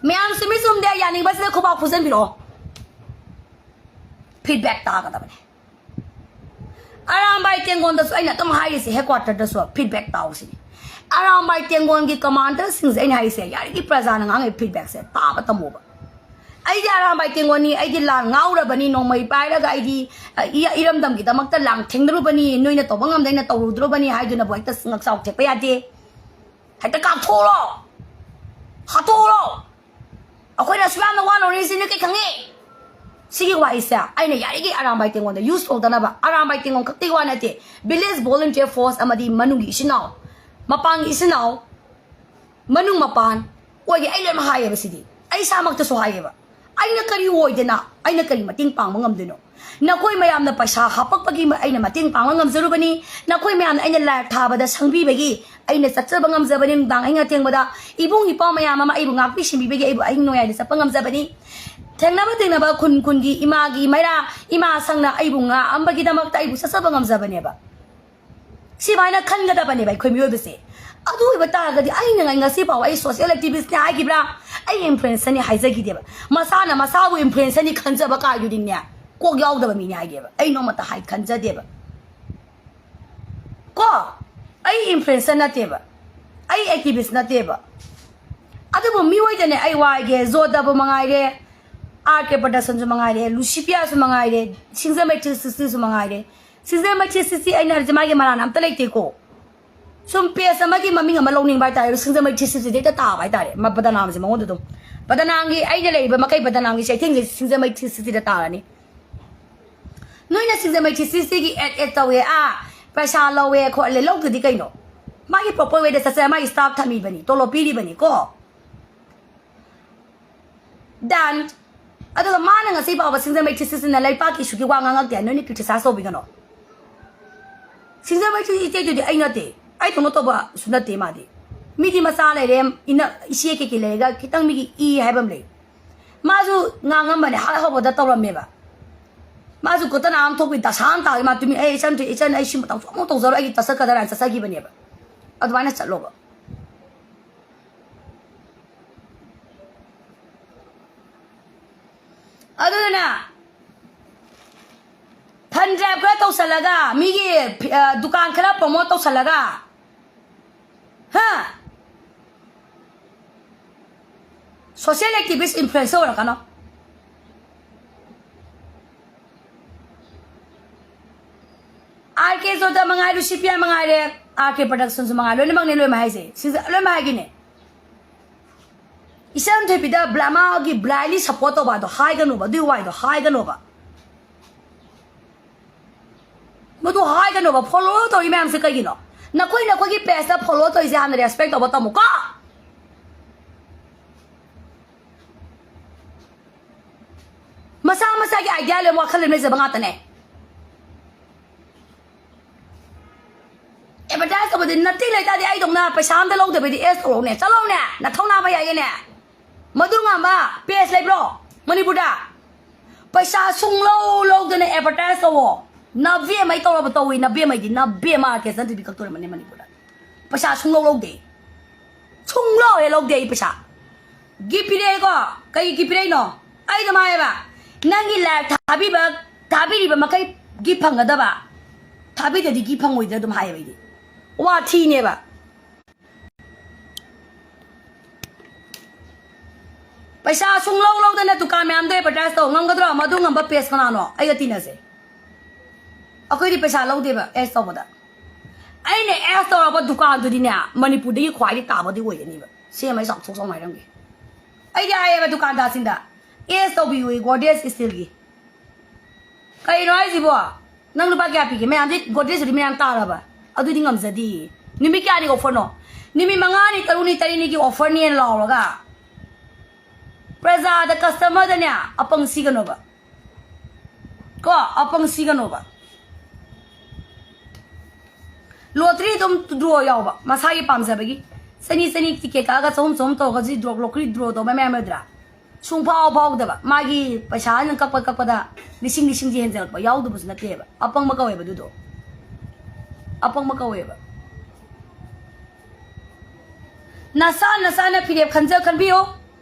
ꯃꯌꯥꯝ ꯆꯨꯝꯃꯤ ꯆꯨꯝꯗꯦ ꯌꯥꯅꯤꯡꯕꯁꯤꯅ ꯈꯨꯕꯥꯛ ꯈꯨꯖꯟꯕꯤꯔꯛꯑꯣ꯫ Feedback ꯇꯥꯒꯗꯕꯅꯦ꯫ ꯑꯔꯥꯝꯕꯥꯏ ꯇꯦꯡꯒꯣꯟꯗꯁꯨ ꯑꯩꯅ ꯑꯗꯨꯝ ꯍꯥꯏꯔꯤꯁꯦ, headquarterꯗꯁꯨ feedback ꯇꯥꯎ ꯁꯤꯅꯤ꯫ ꯑꯔꯥꯝꯕꯥꯏ ꯇꯦꯡꯒꯣꯟꯒꯤ commanderꯁꯤꯡꯁꯦ ꯑꯩꯅ ꯍꯥꯏꯔꯤꯁꯦ, ꯌꯥꯔꯤꯒꯤ ꯄ꯭ꯔꯖꯥꯅ ꯉꯥꯡꯉꯤꯕ feedbackꯁꯦ ꯇꯥꯕ ꯇꯝꯃꯣꯕ꯫ ꯑꯩꯗꯤ ꯑꯔꯥꯝꯕꯥꯏ ꯇꯦꯡꯒꯣꯟꯅꯤ, ꯑꯩꯗꯤ ꯂꯥꯟ ꯉꯥꯎꯔꯕꯅꯤ, ꯅꯣꯡꯃꯩ ꯄꯥꯏꯔꯒ ꯑꯩꯗꯤ, ꯑ, ꯏ-, ꯏꯔꯝꯗꯝꯒꯤꯗꯃꯛꯇ ꯂꯥꯟ ꯊꯦꯡꯅꯔꯨꯕꯅꯤ, ꯅꯣꯏꯅ ꯇꯧꯕ ꯉꯝꯗ ꯑꯩꯅ ꯇꯧꯔꯨꯗ꯭ꯔꯕꯅꯤ ꯍꯥꯏꯗꯨꯅꯕꯨ ꯍꯦꯛꯇ ꯉꯛꯆꯥꯎ ꯊꯦꯛꯄ ꯌꯥꯗꯦ꯫ ꯍꯦꯛꯇ ꯀꯥꯞꯊꯣꯛꯎꯔꯣ, ꯍꯥꯠꯇꯣꯛꯎꯔꯣ꯫ ꯑꯩꯈꯣꯏꯅ ꯑꯁꯨꯛ ꯌꯥꯝꯅ ꯋꯥꯅ ꯍꯣꯠꯅꯔꯤꯁꯤ ꯅꯣꯏ ꯀꯩ ꯈꯪꯉꯤ? ꯁꯤꯒꯤ ꯋꯥꯍꯩꯁꯦ ꯑꯩꯅ ꯌꯥꯔꯤꯈꯩ ꯑꯔꯥꯝꯕꯥꯏ ꯇꯦꯡꯒꯣꯟꯗ use ꯇꯧꯗꯅꯕ, ꯑꯔꯥꯝꯕꯥꯏ ꯇꯦꯡꯒꯣꯟ ꯈꯛꯇꯒꯤ ꯋꯥ ꯅꯠꯇꯦ, village volunteer force ꯑꯃꯗꯤ ꯃꯅꯨꯡꯒꯤ ꯏꯆꯤꯟ ꯏꯅꯥꯎ, ꯃꯄꯥꯟꯒꯤ ꯏꯆꯤꯟ ꯏꯅꯥꯎ, ꯃꯅꯨꯡ ꯃꯄꯥꯟ ꯑꯣꯏꯒꯦ, ꯑꯩ ꯂꯣꯏꯅꯃꯛ ꯍꯥꯏꯌꯦꯕ ꯁꯤꯗꯤ꯫ ꯑꯩ ꯏꯁꯥꯃꯛꯇꯁꯨ ꯍꯥꯏꯌꯦꯕ꯫ ꯑꯩꯅ ꯀꯔꯤ ꯑꯣꯏꯗꯅ ꯑꯩꯅ ꯀꯔꯤ ꯃꯇꯦꯡ ꯄꯥꯡꯕ ꯉꯝꯗꯣꯏꯅꯣ? ꯅꯈꯣꯏ ꯃꯌꯥꯝꯅ ꯄꯩꯁꯥ ꯍꯥꯞꯄꯛꯄꯒꯤ ꯃ-, ꯑꯩꯅ ꯃꯇꯦꯡ ꯄꯥꯡꯕ ꯉꯝꯖꯔꯨꯕꯅꯤ꯫ ꯅꯈꯣꯏ ꯃꯌꯥꯝꯅ ꯑꯩꯅ live ꯊꯥꯕꯗ ꯁꯪꯕꯤꯕꯒꯤ ꯑꯩꯅ ꯆꯠꯆꯕ ꯉꯝꯖꯕꯅꯤ꯫ ꯅꯨꯡꯗꯥꯡ ꯑꯍꯤꯡ ꯑꯊꯦꯡꯕꯗ ꯏꯕꯨꯡ ꯏꯄ꯭ꯋꯥ ꯃꯌꯥꯝ ꯑꯃ ꯑꯩꯕꯨ ꯉꯥꯛꯄꯤ ꯁꯦꯟꯕꯤꯕꯒꯤ ꯑꯩꯕꯨ ꯑꯍꯤꯡ ꯅꯣꯡꯌꯥꯏꯗ ꯆꯠꯄ ꯉꯝꯖꯕꯅꯤ꯫ ꯊꯦꯡꯅꯕ ꯊꯦꯡꯅꯕ ꯈꯨꯟ ꯈꯨꯟꯒꯤ ꯏꯃꯥꯒꯤ ꯃꯩꯔꯥ, ꯏꯃꯥ ꯁꯪꯅ ꯑꯩꯕꯨ ꯉꯥꯛꯑꯝꯕꯒꯤꯗꯃꯛꯇ ꯑꯩꯕꯨ ꯆꯠꯆꯕ ꯉꯝꯖꯕꯅꯦꯕ꯫ ꯁꯤꯃꯥꯏꯅ ꯈꯟꯒꯗꯕꯅꯦꯕ ꯑꯩꯈꯣꯏ ꯃꯤꯑꯣꯏꯕꯁꯦ꯫ ꯑꯗꯨ ꯑꯣꯏꯕ ꯇꯥꯔꯒꯗꯤ ꯑꯩꯅ ꯉ-, ꯉꯁꯤ ꯐꯥꯎ ꯑꯩ social activistꯅꯦ ꯍꯥꯏꯈꯤꯕ꯭ꯔꯥ? ꯑꯩ influencerꯅꯤ ꯍꯥꯏꯖꯈꯤꯗꯦꯕ꯫ ꯃꯁꯥꯅ ꯃꯁꯥꯕꯨ influencerꯅꯤ ꯈꯟꯖꯕ ꯀꯥꯏꯗꯨꯗꯤꯅꯦ, ꯀꯣꯛ ꯌꯥꯎꯗꯕ ꯃꯤꯅꯤ ꯍꯥꯏꯒꯦꯕ꯫ ꯑꯩ ꯅꯣꯡꯃꯇ ꯍꯥꯏ ꯈꯟꯖꯗꯦꯕ꯫ ꯀꯣ, ꯑꯩ influencer ꯅꯠꯇꯦꯕ, ꯑꯩ activist ꯅꯠꯇꯦꯕ꯫ ꯑꯗꯨꯕꯨ ꯃꯤꯑꯣꯏꯗꯅꯦ ꯑꯩ ꯋꯥꯏꯒꯦ, ꯖꯣꯗꯕꯨ ꯃꯉꯥꯏꯔꯦ, ꯑꯥꯔ ꯀꯦ ꯄ꯭ꯔꯗꯛꯁꯟꯁꯨ ꯃꯉꯥꯏꯔꯦ, ꯂꯨꯁꯤꯄꯤꯌꯥꯁꯨ ꯃꯉꯥꯏꯔꯦ, ꯁꯤꯡꯖꯃꯩ ꯊ꯭ꯔꯤ ꯁꯤꯛꯁꯇꯤꯁꯨ ꯃꯉꯥꯏꯔꯦ꯫ ꯁꯤꯡꯖꯃꯩ ꯊ꯭ꯔꯤ ꯁꯤꯛꯁꯇꯤ ꯑꯩꯅ ꯍꯥꯏꯔꯤꯁꯦ ꯃꯥꯒꯤ ꯃꯔꯥꯟ ꯑꯝꯇ ꯂꯩꯇꯦꯀꯣ꯫ ꯁꯨꯝ ꯄꯦꯖ ꯑꯃꯒꯤ ꯃꯃꯤꯡ ꯑꯃ ꯂꯧꯅꯤꯡꯕ ꯍꯥꯏꯇꯥꯔꯦ, ꯁꯤꯡꯖꯃꯩ ꯊ꯭ꯔꯤ ꯁꯤꯛꯁꯇꯤꯗ ꯍꯦꯛꯇ ꯇꯥꯕ ꯍꯥꯏꯇꯥꯔꯦ꯫ ꯃ-, ꯕꯗꯅꯥꯝꯁꯦ ꯃꯉꯣꯟꯗ ꯑꯗꯨꯝ, ꯕꯗꯅꯥꯝꯒꯤ, ꯑꯩꯅ ꯂꯩꯔꯤꯕ ꯃꯈꯩ ꯕꯗꯅꯥꯝꯒꯤ ꯆꯩꯊꯦꯡꯁꯦ ꯁꯤꯡꯖꯃꯩ ꯊ꯭ꯔꯤ ꯁꯤꯛꯁꯇꯤꯗ ꯇꯥꯔꯅꯤ꯫ ꯅꯣꯏꯅ ꯁꯤꯡꯖꯃꯩ ꯊ꯭ꯔꯤ ꯁꯤꯛꯁꯇꯤꯒꯤ ꯑꯦꯗ, ꯑꯦꯗ ꯇꯧꯋꯦ, ꯑꯥ, ꯄꯩꯁꯥ ꯂꯧꯋꯦ ꯈꯣꯠꯂꯦ, ꯂꯧꯗ꯭ꯔꯗꯤ ꯀꯩꯅꯣ? ꯃꯥꯒꯤ ꯄ꯭ꯔꯣꯄꯔ ꯋꯦꯗ ꯆꯠꯆꯔ ꯃꯥꯒꯤ ꯁ꯭ꯇꯥꯐ ꯊꯝꯃꯤꯕꯅꯤ, ꯇꯣꯂꯣꯞ ꯄꯤꯔꯤꯕꯅꯤ ꯀꯣ꯫ Done. ꯑꯗꯨꯒ ꯃꯥꯅ ꯉꯁꯤ ꯐꯥꯎꯕ ꯁꯤꯡꯖꯃꯩ ꯊ꯭ꯔꯤ ꯁꯤꯛꯁꯇꯤꯅ ꯂꯩꯄꯥꯛꯀꯤ ꯏꯁꯨꯒꯤ ꯋꯥ ꯉꯥꯡꯉꯛꯇꯦ꯫ ꯅꯣꯏꯅ ꯀ꯭ꯔꯤꯇꯤꯁꯥꯏꯖ ꯇꯧꯕꯤꯒꯅꯣ꯫ ꯁꯤꯡꯖꯃꯩ ꯊ꯭ꯔꯤ ꯁꯤꯛꯁꯇꯤꯗꯨꯗꯤ ꯑꯩ ꯅꯠꯇꯦ, ꯑꯩ ꯊꯣꯛꯅ ꯇꯧꯕꯁꯨ ꯅꯠꯇꯦ ꯃꯥꯗꯤ꯫ ꯃꯤꯗꯤ ꯃꯆꯥ ꯂꯩꯔꯦ, ꯏꯅ-, ꯏꯆꯦ ꯀꯩꯀꯩ ꯂꯩꯔꯒ ꯈꯤꯇꯪ ꯃꯤꯒꯤ ꯏ ꯍꯥꯏꯕ ꯑꯃ ꯂꯩ꯫ ꯃꯥꯁꯨ ꯉꯥꯡꯉꯝꯕꯅꯦ, ꯍꯥꯠ ꯍꯧꯕꯗ ꯇꯧꯔꯝꯃꯦꯕ꯫ ꯃꯥꯁꯨ ꯒꯣꯇꯅ ꯑꯃ ꯊꯣꯛꯄꯤ ꯗꯁꯥ ꯑꯃ ꯇꯥꯒꯤ ꯃꯥ ꯇꯨꯃꯤꯟ, "ꯑꯩ ꯏꯆꯟ, ꯏꯆꯟ, ꯑꯩ ꯁꯤꯃ ꯇꯧ-, ꯑꯃꯨꯛ ꯇꯧꯖꯔꯣꯏ, ꯑꯩꯒꯤ ꯇꯁ ꯀꯗꯔ" ꯍꯥꯏꯅ ꯆꯠꯆꯈꯤꯕꯅꯦꯕ꯫ ꯑꯗꯨꯃꯥꯏꯅ ꯆꯠꯂꯣꯕ꯫ ꯑꯗꯨꯗꯨꯅ ꯐꯟ ꯗ꯭ꯔꯥꯏꯚ ꯈꯔ ꯇꯧꯁꯜꯂꯒ, ꯃꯤꯒꯤ, ꯑ, ꯗꯨꯀꯥꯟ ꯈꯔ ꯄ꯭ꯔꯣꯃꯣꯠ ꯇꯧꯁꯜꯂꯒ, ꯍꯥ? ꯁꯣꯁꯤꯌꯦꯜ ꯑꯦꯛꯇꯤꯚꯤꯁ ꯏꯟꯐ꯭ꯂꯨꯌꯦꯟꯁꯔ ꯑꯣꯏꯔꯛꯀꯅꯣ꯫ ꯑꯥꯔ ꯀꯦ ꯖꯣꯗ ꯃꯉꯥꯏ, ꯂꯨꯁꯤꯄꯤꯌꯥ ꯃꯉꯥꯏꯔꯦ, ꯑꯥꯔ ꯀꯦ ꯄ꯭ꯔꯗꯛꯁꯟꯁꯨ ꯃꯉꯥꯏ, ꯂꯣꯏꯅꯃꯛꯅꯦ ꯂꯣꯏꯅꯃꯛ ꯍꯥꯏꯁꯦ꯫ ꯁꯤꯁꯦ ꯂꯣꯏꯅꯃꯛ ꯍꯥꯏꯒꯤꯅꯦ꯫ ꯏꯆꯟ ꯊꯣꯏꯕꯤꯗ ꯕ꯭ꯂꯥ-, ꯃꯥꯒꯤ ꯕ꯭ꯂꯥꯏꯟꯂꯤ ꯁꯞꯄꯣꯔꯠ ꯇꯧꯕ ꯑꯗꯣ ꯍꯥꯏꯒꯅꯣꯕ, ꯑꯗꯨꯏ ꯋꯥꯏꯗꯣ ꯍꯥꯏꯒꯅꯣꯕ꯫ ꯃꯗꯨ ꯍꯥꯏꯒꯅꯣꯕ, ꯐꯣꯂꯣ ꯇꯧꯔꯤ ꯃꯌꯥꯝꯁꯦ ꯀꯩꯒꯤꯅꯣ? ꯅꯈꯣꯏ, ꯅꯈꯣꯏꯒꯤ ꯄꯦꯖꯇ ꯐꯣꯂꯣ ꯇꯧꯔꯤꯁꯦ ꯍꯥꯟꯅ ꯔꯦꯁꯄꯦꯛ ꯇꯧꯕ ꯇꯝꯃꯨꯀꯣ꯫ ꯃꯁꯥ ꯃꯁꯥꯒꯤ ꯑꯥꯏꯗꯤꯌꯥ ꯂꯩ, ꯋꯥꯈꯜ ꯂꯩ, ꯂꯩꯖꯕ ꯉꯥꯛꯇꯅꯦ꯫ ꯑꯦꯗꯚꯔꯇꯥꯏꯁ ꯇꯧꯕꯗꯤ ꯅꯠꯇꯤꯡ ꯂꯩꯇꯥꯔꯗꯤ ꯑꯩꯗꯧꯅ ꯄꯩꯁꯥ ꯑꯝꯇ ꯂꯧꯗꯕꯤꯗꯤ ꯑꯦꯁ ꯇꯧꯔꯛꯎꯅꯦ, ꯆꯠꯂꯧꯅꯦ, ꯅꯊꯧꯅꯥ ꯐꯩ ꯍꯥꯏꯌꯦꯅꯦ꯫ ꯃꯗꯨ ꯉꯝꯕ ꯄꯦꯖ ꯂꯩꯕ꯭ꯔꯣ ꯃꯅꯤꯄꯨꯔꯗ? ꯄꯩꯁꯥ ꯁꯨꯡꯂꯧ ꯂꯧꯗꯅ ꯑꯦꯗꯚꯔꯇꯥꯏꯁ ꯇꯧꯋꯣ꯫ ꯅꯕꯦꯝꯃꯩ ꯇꯧꯔꯕ ꯇꯧꯏ, ꯅꯕꯦꯝꯃꯩꯗꯤ, ꯅꯕꯦꯝꯃ ꯑꯥꯔ ꯀꯦ ꯆꯟꯗ꯭ꯔꯗꯤ ꯀꯛꯇꯣꯔꯤꯕꯅꯤ ꯃꯅꯤꯄꯨꯔꯗ꯫ ꯄꯩꯁꯥ ꯁꯨꯡꯂꯧ ꯂꯧꯗꯦ꯫ ꯁꯨꯡꯂꯧ ꯍꯦꯛ ꯂꯧꯗꯦ ꯑꯩ ꯄꯩꯁꯥ꯫ ꯒꯤꯐ ꯄꯤꯔꯛꯑꯦꯀꯣ? ꯀꯩ ꯒꯤꯐ ꯄꯤꯔꯛꯏꯅꯣ? ꯑꯩ ꯑꯗꯨꯝ ꯍꯥꯏꯌꯦꯕ, "ꯅꯪꯒꯤ ꯂꯥꯏꯛ ꯊꯥꯕꯤꯕ, ꯊꯥꯕꯤꯔꯤꯕ ꯃꯈꯩ ꯒꯤꯐ ꯐꯪꯒꯗꯕ, ꯊꯥꯕꯤꯗꯗꯤ ꯒꯤꯐ ꯐꯪꯉꯣꯏꯗ꯭ꯔꯥ?" ꯑꯗꯨꯝ ꯍꯥꯏꯌꯦꯕ ꯑꯩꯗꯤ꯫ ꯋꯥꯊꯤꯅꯦꯕ꯫ ꯄꯩꯁꯥ ꯁꯨꯡꯂꯧ ꯂꯧꯗꯅ ꯗꯨꯀꯥꯟ ꯃꯌꯥꯝꯗꯣ ꯑꯦꯗꯚꯔꯇꯥꯏꯁ ꯇꯧ ꯉꯝꯒꯗ꯭ꯔꯣ? ꯃꯗꯨ ꯉꯝꯕ ꯄꯦꯖ ꯀꯅꯥꯅꯣ? ꯑꯩꯒ ꯇꯤꯟꯅꯁꯦ꯫ ꯑꯩꯈꯣꯏꯗꯤ ꯄꯩꯁꯥ ꯂꯧꯗꯦꯕ ꯑꯦꯁ ꯇꯧꯕꯗ꯫ ꯑꯩꯅ ꯑꯦꯁ ꯇꯧꯔꯕ ꯗꯨꯀꯥꯟꯗꯨꯗꯤꯅꯦ, ꯃꯅꯤꯄꯨꯔꯗꯒꯤ ꯈ꯭ꯋꯥꯏꯗꯒꯤ ꯇꯥꯕꯗꯤ ꯑꯣꯏꯒꯅꯤꯕ꯫ ꯁꯤ ꯑꯃ ꯑꯩ ꯆꯥꯎꯊꯣꯛ ꯆꯥꯎꯅ ꯍꯥꯏꯔꯝꯒꯦ꯫ ꯑꯩꯗꯤ ꯍꯥꯏꯌꯦꯕ ꯗꯨꯀꯥꯟꯗꯥꯔꯁꯤꯡꯗ, ꯑꯦꯁ ꯇꯧꯕꯤꯌꯨ ꯒꯣꯗ꯭ꯔꯦꯖ ꯁ꯭ꯇꯤꯜꯒꯤ꯫ ꯀꯩꯅꯣ ꯍꯥꯏꯁꯤꯕꯣ? ꯅꯪ ꯂꯨꯄꯥ ꯀꯌꯥ ꯄꯤꯒꯦ? ꯃꯌꯥꯝꯗꯤ ꯒꯣꯗ꯭ꯔꯦꯖꯇꯨꯗꯤ ꯃꯌꯥꯝ ꯇꯥꯔꯕ꯫ ꯑꯗꯨꯗꯤ ꯉꯝꯖꯗꯦ꯫ ꯅꯨꯃꯤꯠ ꯀꯌꯥꯅꯤ ꯑꯣꯐꯔꯅꯣ? ꯅꯨꯃꯤꯠ ꯃꯉꯥꯅꯤ, ꯇꯔꯨꯛꯅꯤ, ꯇꯔꯦꯠꯅꯤꯒꯤ ꯑꯣꯐꯔꯅꯦꯅ ꯂꯥꯎꯔꯒ ꯄ꯭ꯔꯖꯥꯗ, ꯀꯁꯇꯃꯔꯗꯅꯦ ꯑꯄꯪ ꯁꯤꯒꯅꯣꯕ꯫ ꯀꯣ, ꯑꯄꯪ ꯁꯤꯒꯅꯣꯕ꯫ ꯂꯣꯇ꯭ꯔꯤ ꯑꯗꯨꯝ ꯗ꯭ꯔꯣ ꯌꯥꯎꯕ, ꯃꯁꯥꯒꯤ ꯄꯥꯝꯖꯕꯒꯤ꯫ ꯆꯅꯤ ꯆꯅꯤ ꯇꯤꯀꯦꯠ ꯀꯛꯑꯒ ꯆꯍꯨꯝ ꯆꯍꯨꯝ ꯇꯧꯔꯒ ꯍꯧꯖꯤꯛ ꯗ꯭ꯔꯣ, ꯂꯣꯇ꯭ꯔꯤ ꯗ꯭ꯔꯣ ꯇꯧꯕ ꯃꯌꯥꯝ ꯌꯥꯎꯗ꯭ꯔꯥ? ꯁꯨꯡꯐꯥꯎ ꯐꯥꯎꯗꯕ꯫ ꯃꯥꯒꯤ ꯄꯩꯁꯥ ꯑꯩꯅ ꯀꯛꯄ ꯀꯛꯄꯗ ꯂꯤꯁꯤꯡ ꯂꯤꯁꯤꯡꯁꯦ ꯍꯦꯟꯖꯜꯂꯛꯄ ꯌꯥꯎꯗꯕꯁꯨ ꯅꯠꯇꯦꯕ꯫ ꯑꯄꯪꯕ ꯀꯧꯋꯦꯕ ꯑꯗꯨꯗꯣ꯫ ꯑꯄꯪꯕ ꯀꯧꯋꯦꯕ꯫ ꯅꯁꯥ ꯅꯁꯥꯅ ꯐꯤꯔꯦꯞ ꯈꯟꯖ ꯈꯟꯕꯤꯌꯨ꯫